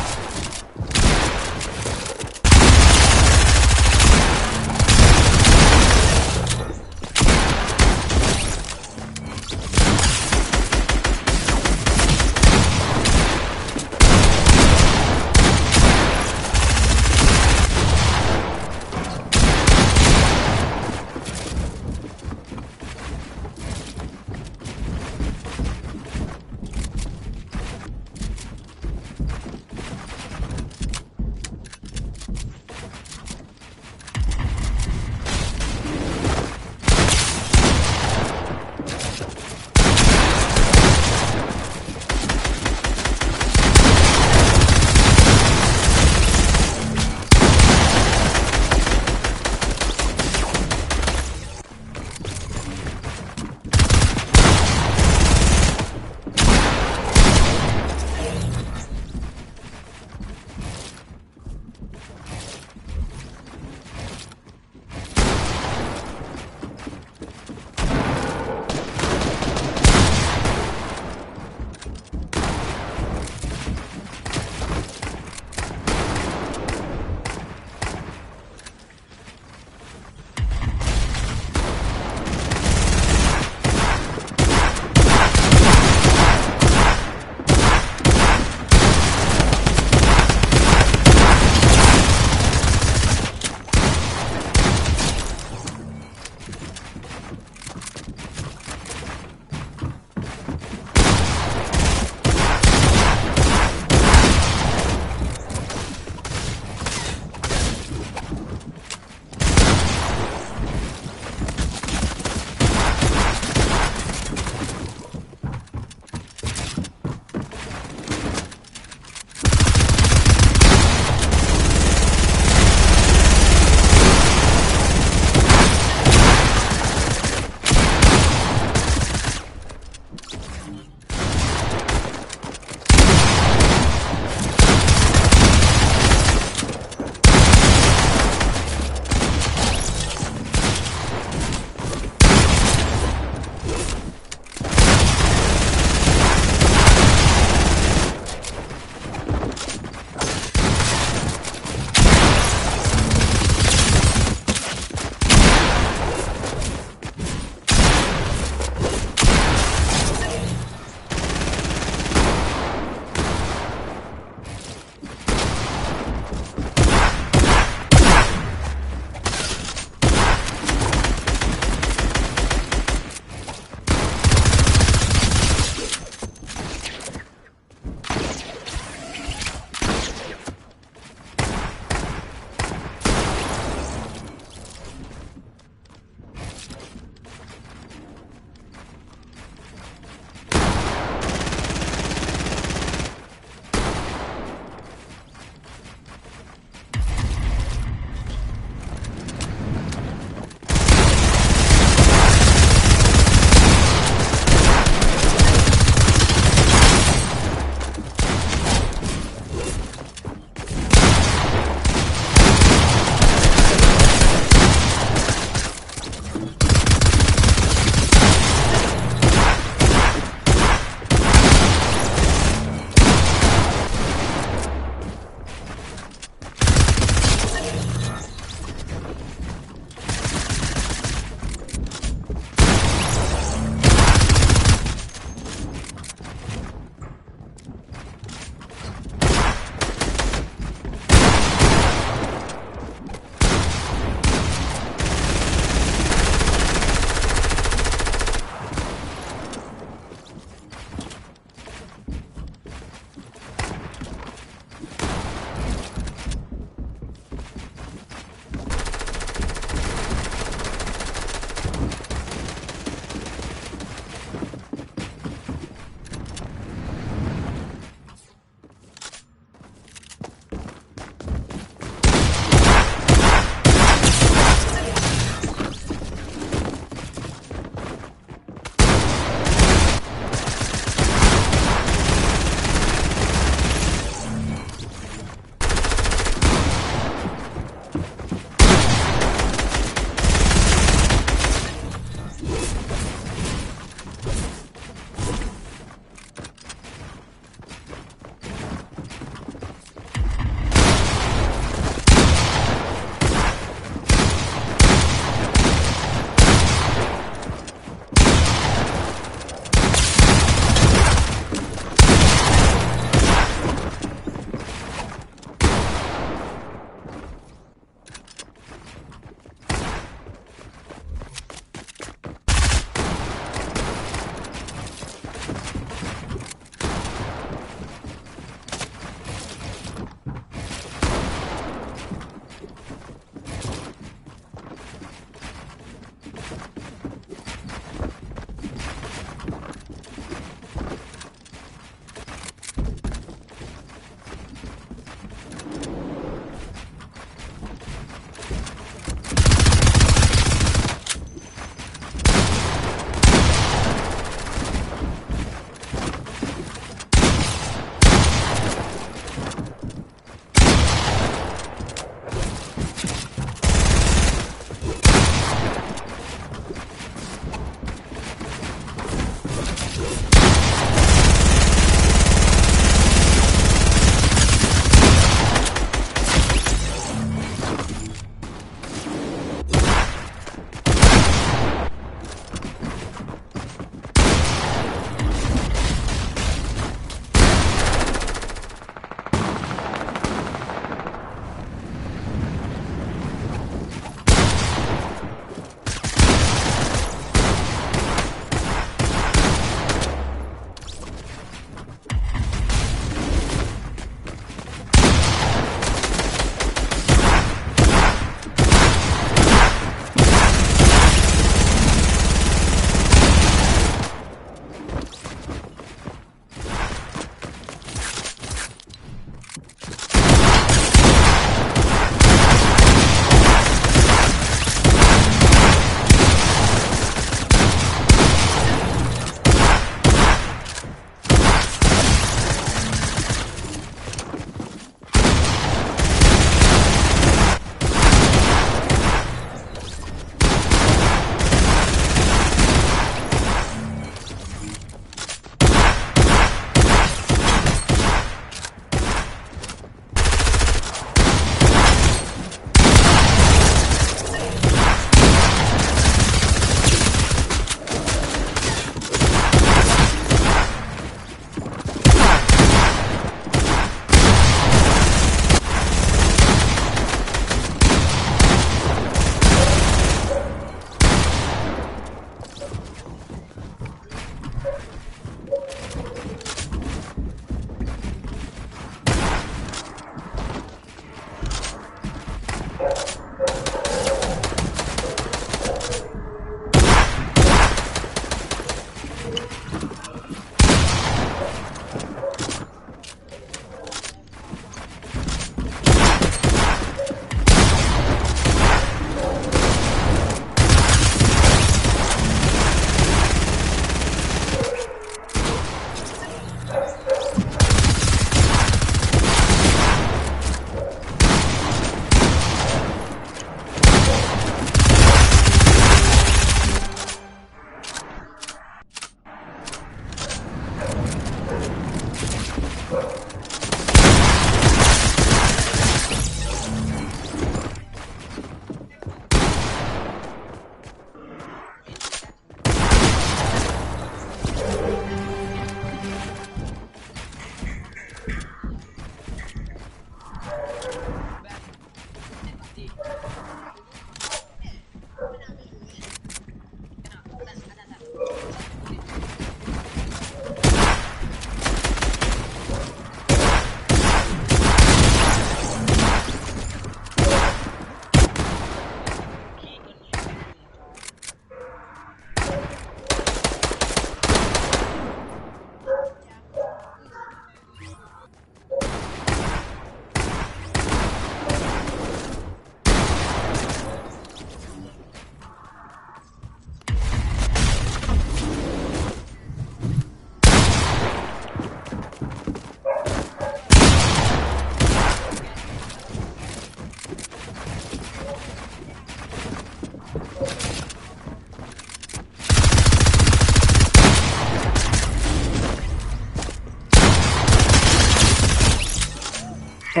Mwa,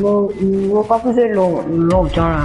mo pa pou zwe lon-, lontan la.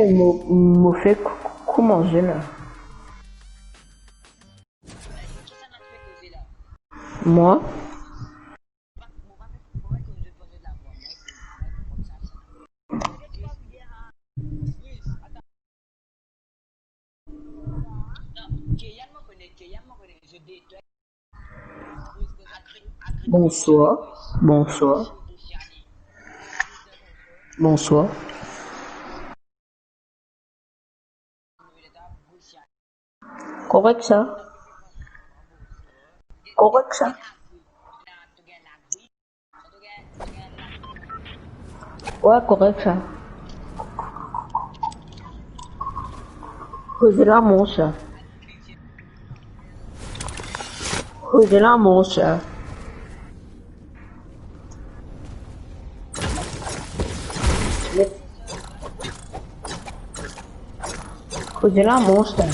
E mo, mo fer kou-, kou manze la. Mwa? Bonswar, bonswar. Bonswar. Korek sa? Korek sa? Wi, korek sa. Koze la, mon ser. Koze la, mon ser. Koze la, mon ser.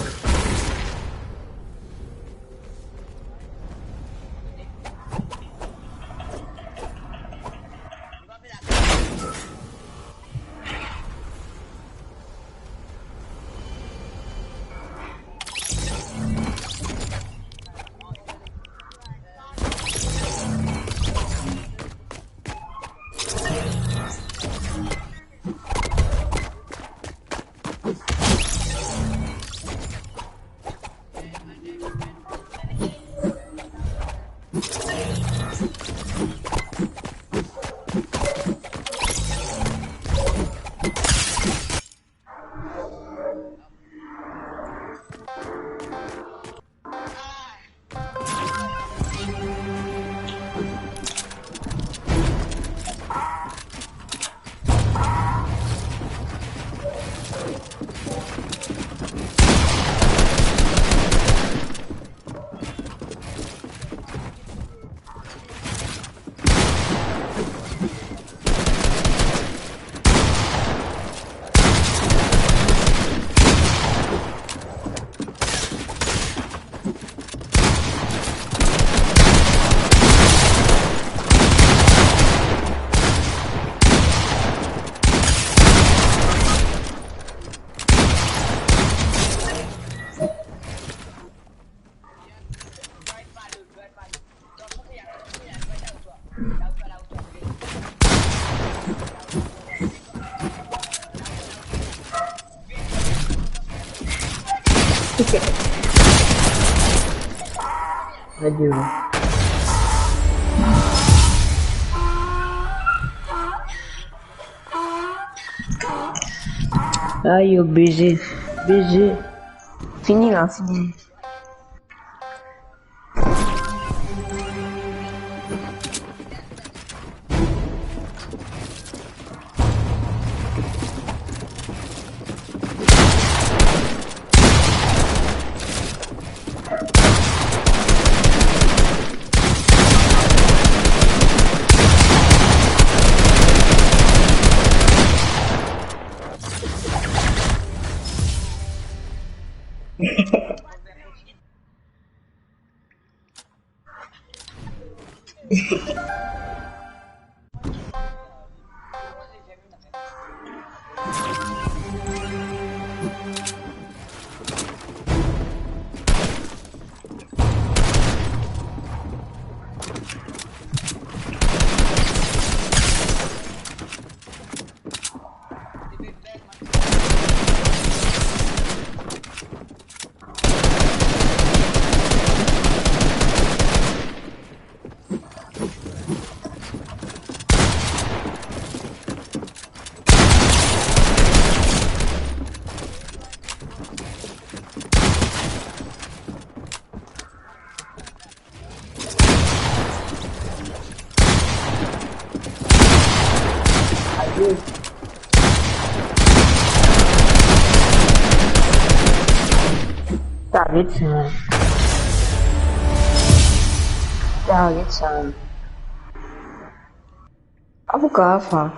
Adieu. Ayo, B G, B G. Fini la, fini. Target sa. Target sa. Abu kafa.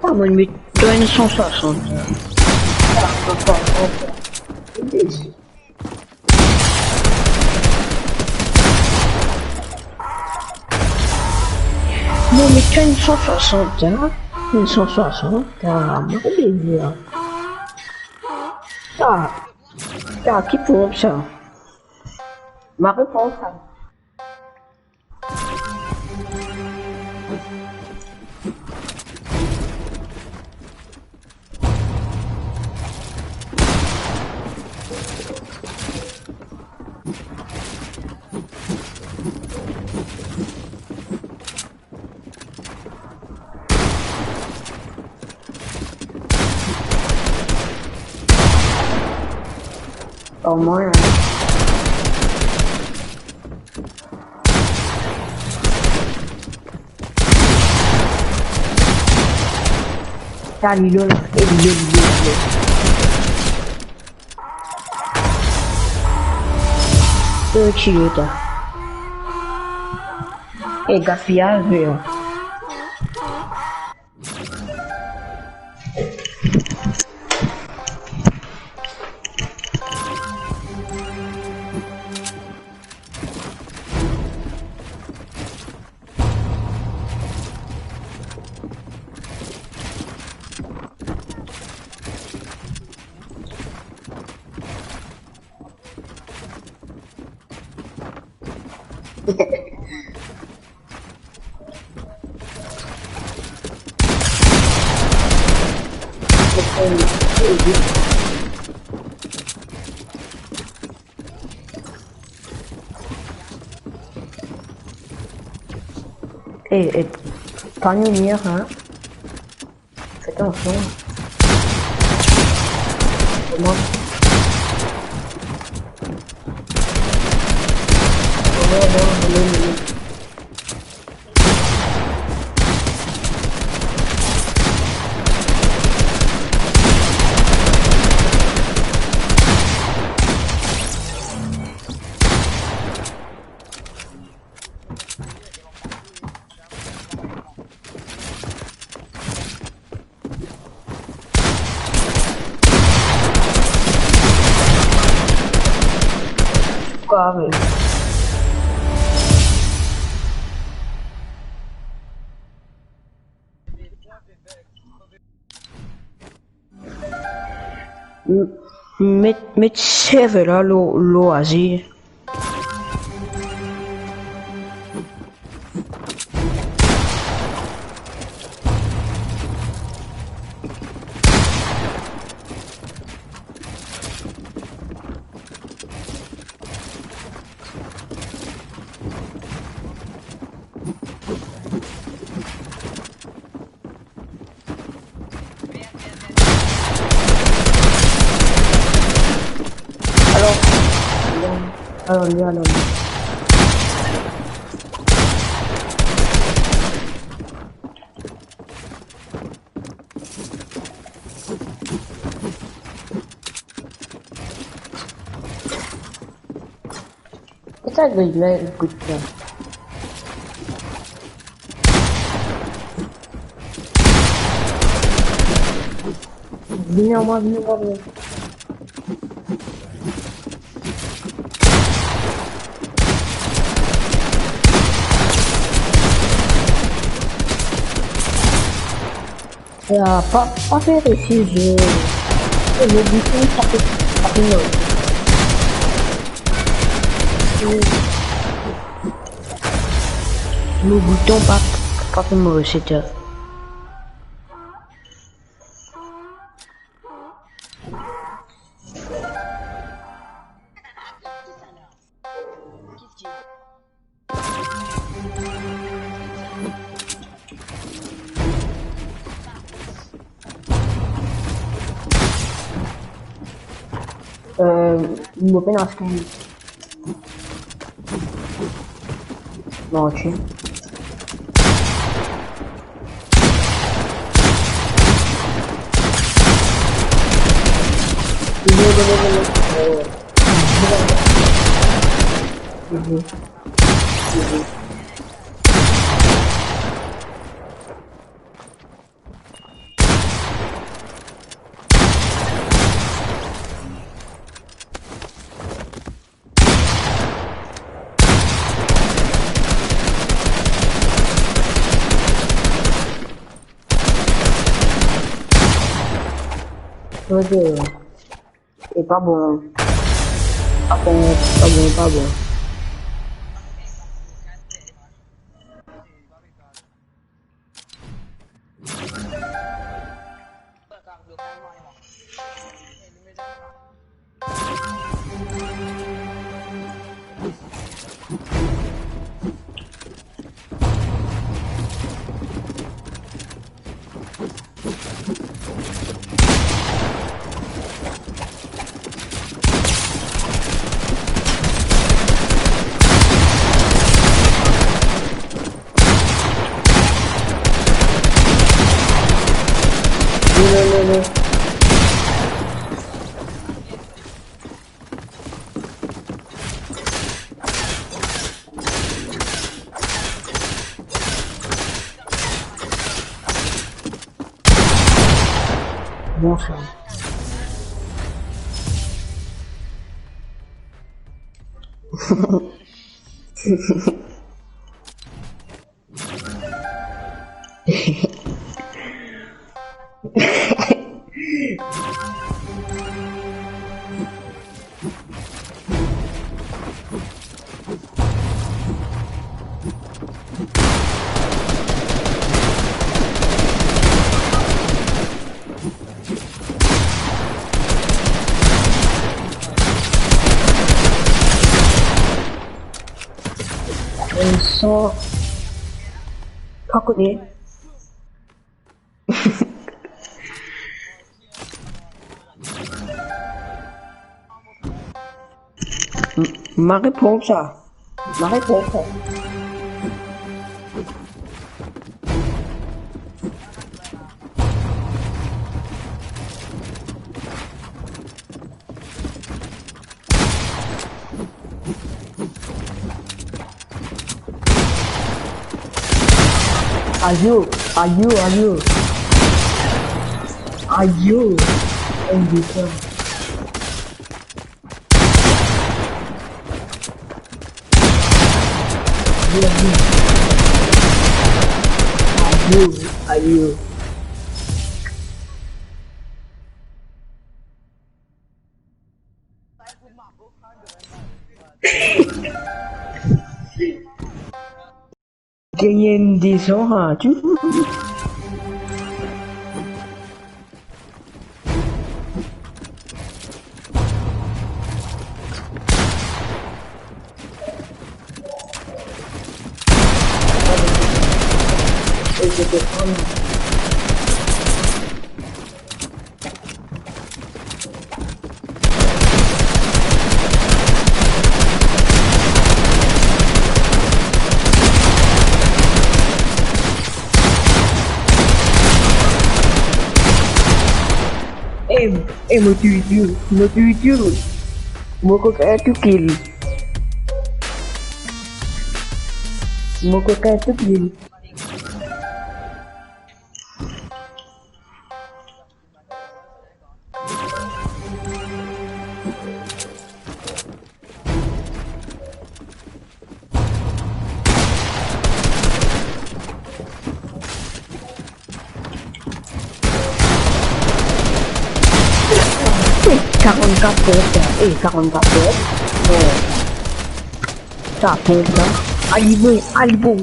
Ah, mo'nn met twa enn san swasant. Ah, papa, papa. Mo'nn met twa enn san swasant, hein? Enn san swasant, ah, mo pe dir. Ah. Sa, ki ponp sa? Mo pe pran sa. Omwin. Sa, li la, e li la, li la, li la. Oke, ta. E gaspiyaz, vre. Eh, eh, pas nuire, hein. Faites attention. Comment ? Non, non, non, non, non. Kare. M-, met, met server la lor, lor Azir. Alors, alors, alors, alors. Ki sa gagn la, ekout sa. Vini ar mwa, vini ar mwa, vini. Ya, pa, pa fer resi zwe. Eh, le bouton, sa pe, sa pe mor. Le bouton pa, pa pe mor, se ta. Euh, mo pena skin. Non, ok. Non, non, non, non, non. Euh, mhm. Mhm. Ok. E pa bon. Pa bon, pa bon, pa bon. Non, non, non, non. Bon sa. Inn san, pa kone. M-, ma reponn sa. Ma reponn sa. Ayo, ayo, ayo. Ayo. Enn de sa. Ayo, ayo. Gagne enn de san, ha, tu. Eh, eh, mo touy tou, mo touy tou. Mo kokin tou kill. Mo kokin tou kill. Eh, karannkat pwin, eh, karannkat pwin. Non. Sa bon, sa. Ali bon, ali bon.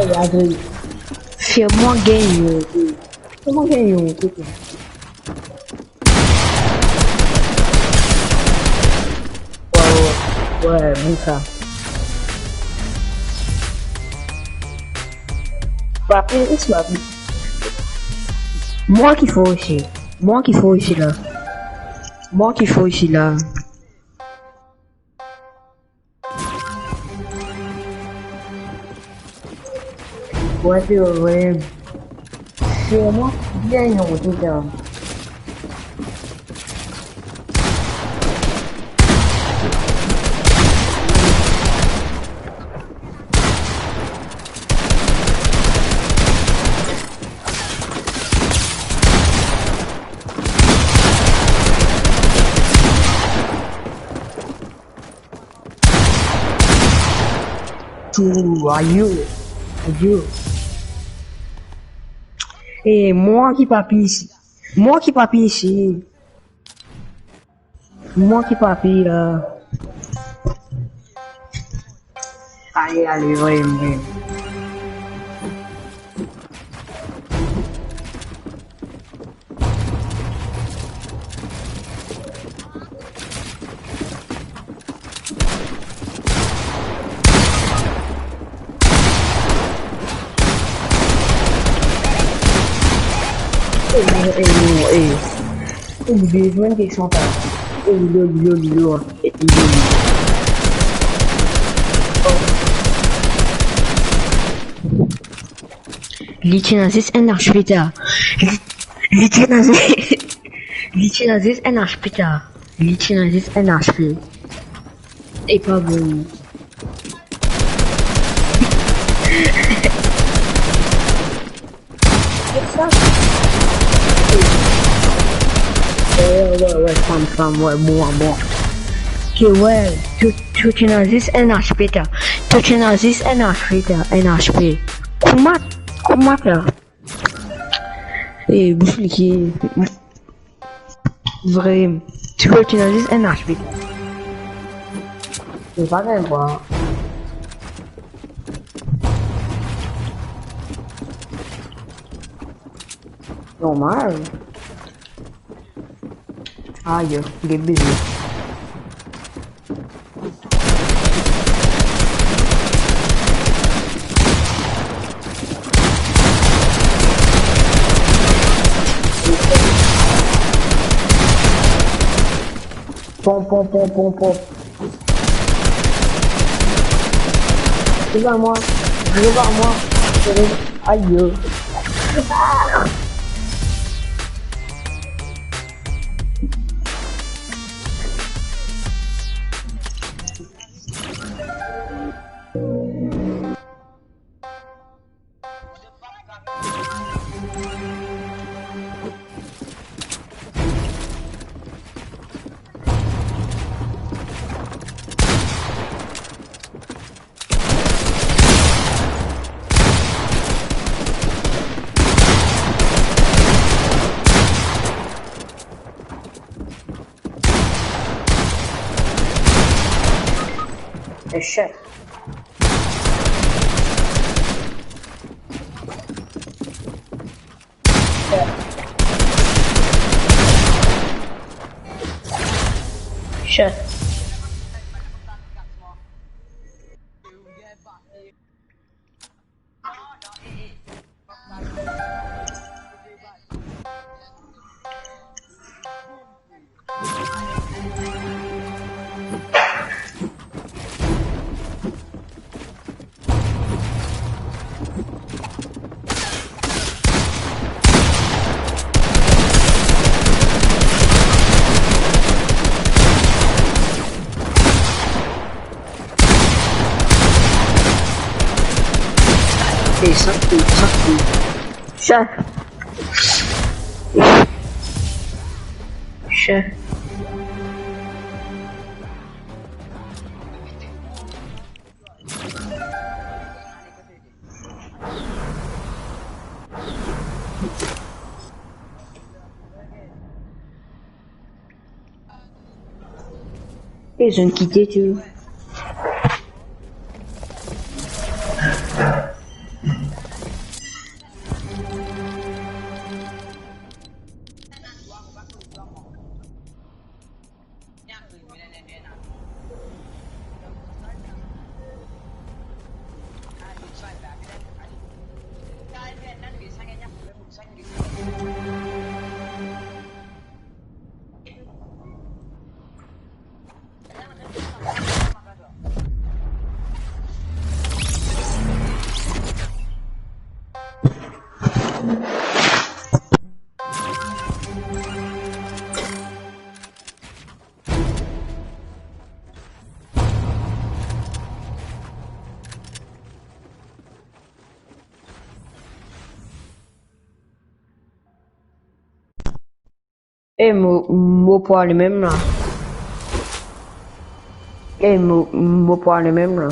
Ey, Adri. Fer mwa gagn, ok. Fer mwa gagn, ok. Waw, waw, bon sa. Papi, laisse-moi. Mwa ki for isi. Mwa ki for isi la. Mwa ki for isi la. Ouais, c'est vrai. C'est moi bien, non, déjà. Tou, ayo, ayo. Eh, mwa ki papi isi. Mwa ki papi isi. Mwa ki papi la. Ale, ale, vremem, vremem. Eh, non, eh, non, eh. Ou bizin de santan. Eh, lol, lol, lol. Eh, lol. Li ti ena zis enn H P ta. Li, li ti ena zis, li ti ena zis enn H P ta. Li ti ena zis enn H P. E pa bon. Get sa. Ouais, ouais, ouais, fam, fam, ouais, bon, bon. Ok, ouais, to, to ti ena zis enn H P ta. To ti ena zis enn H P ta, enn H P. Kouma, kouma ta? Eh, bouch li ki... Vremem. To ti ena zis enn H P. Mo pa gagn bwa. Normal. Ayo, get bizi. Pom, pom, pom, pom, pom. Devant moi, devant moi. Aïe. Echek. Shit. Ey, sa kout, sa kout. Sa. Sa. E zot inn kite tou. E mo, mo pou ale mem la. E mo, mo pou ale mem la.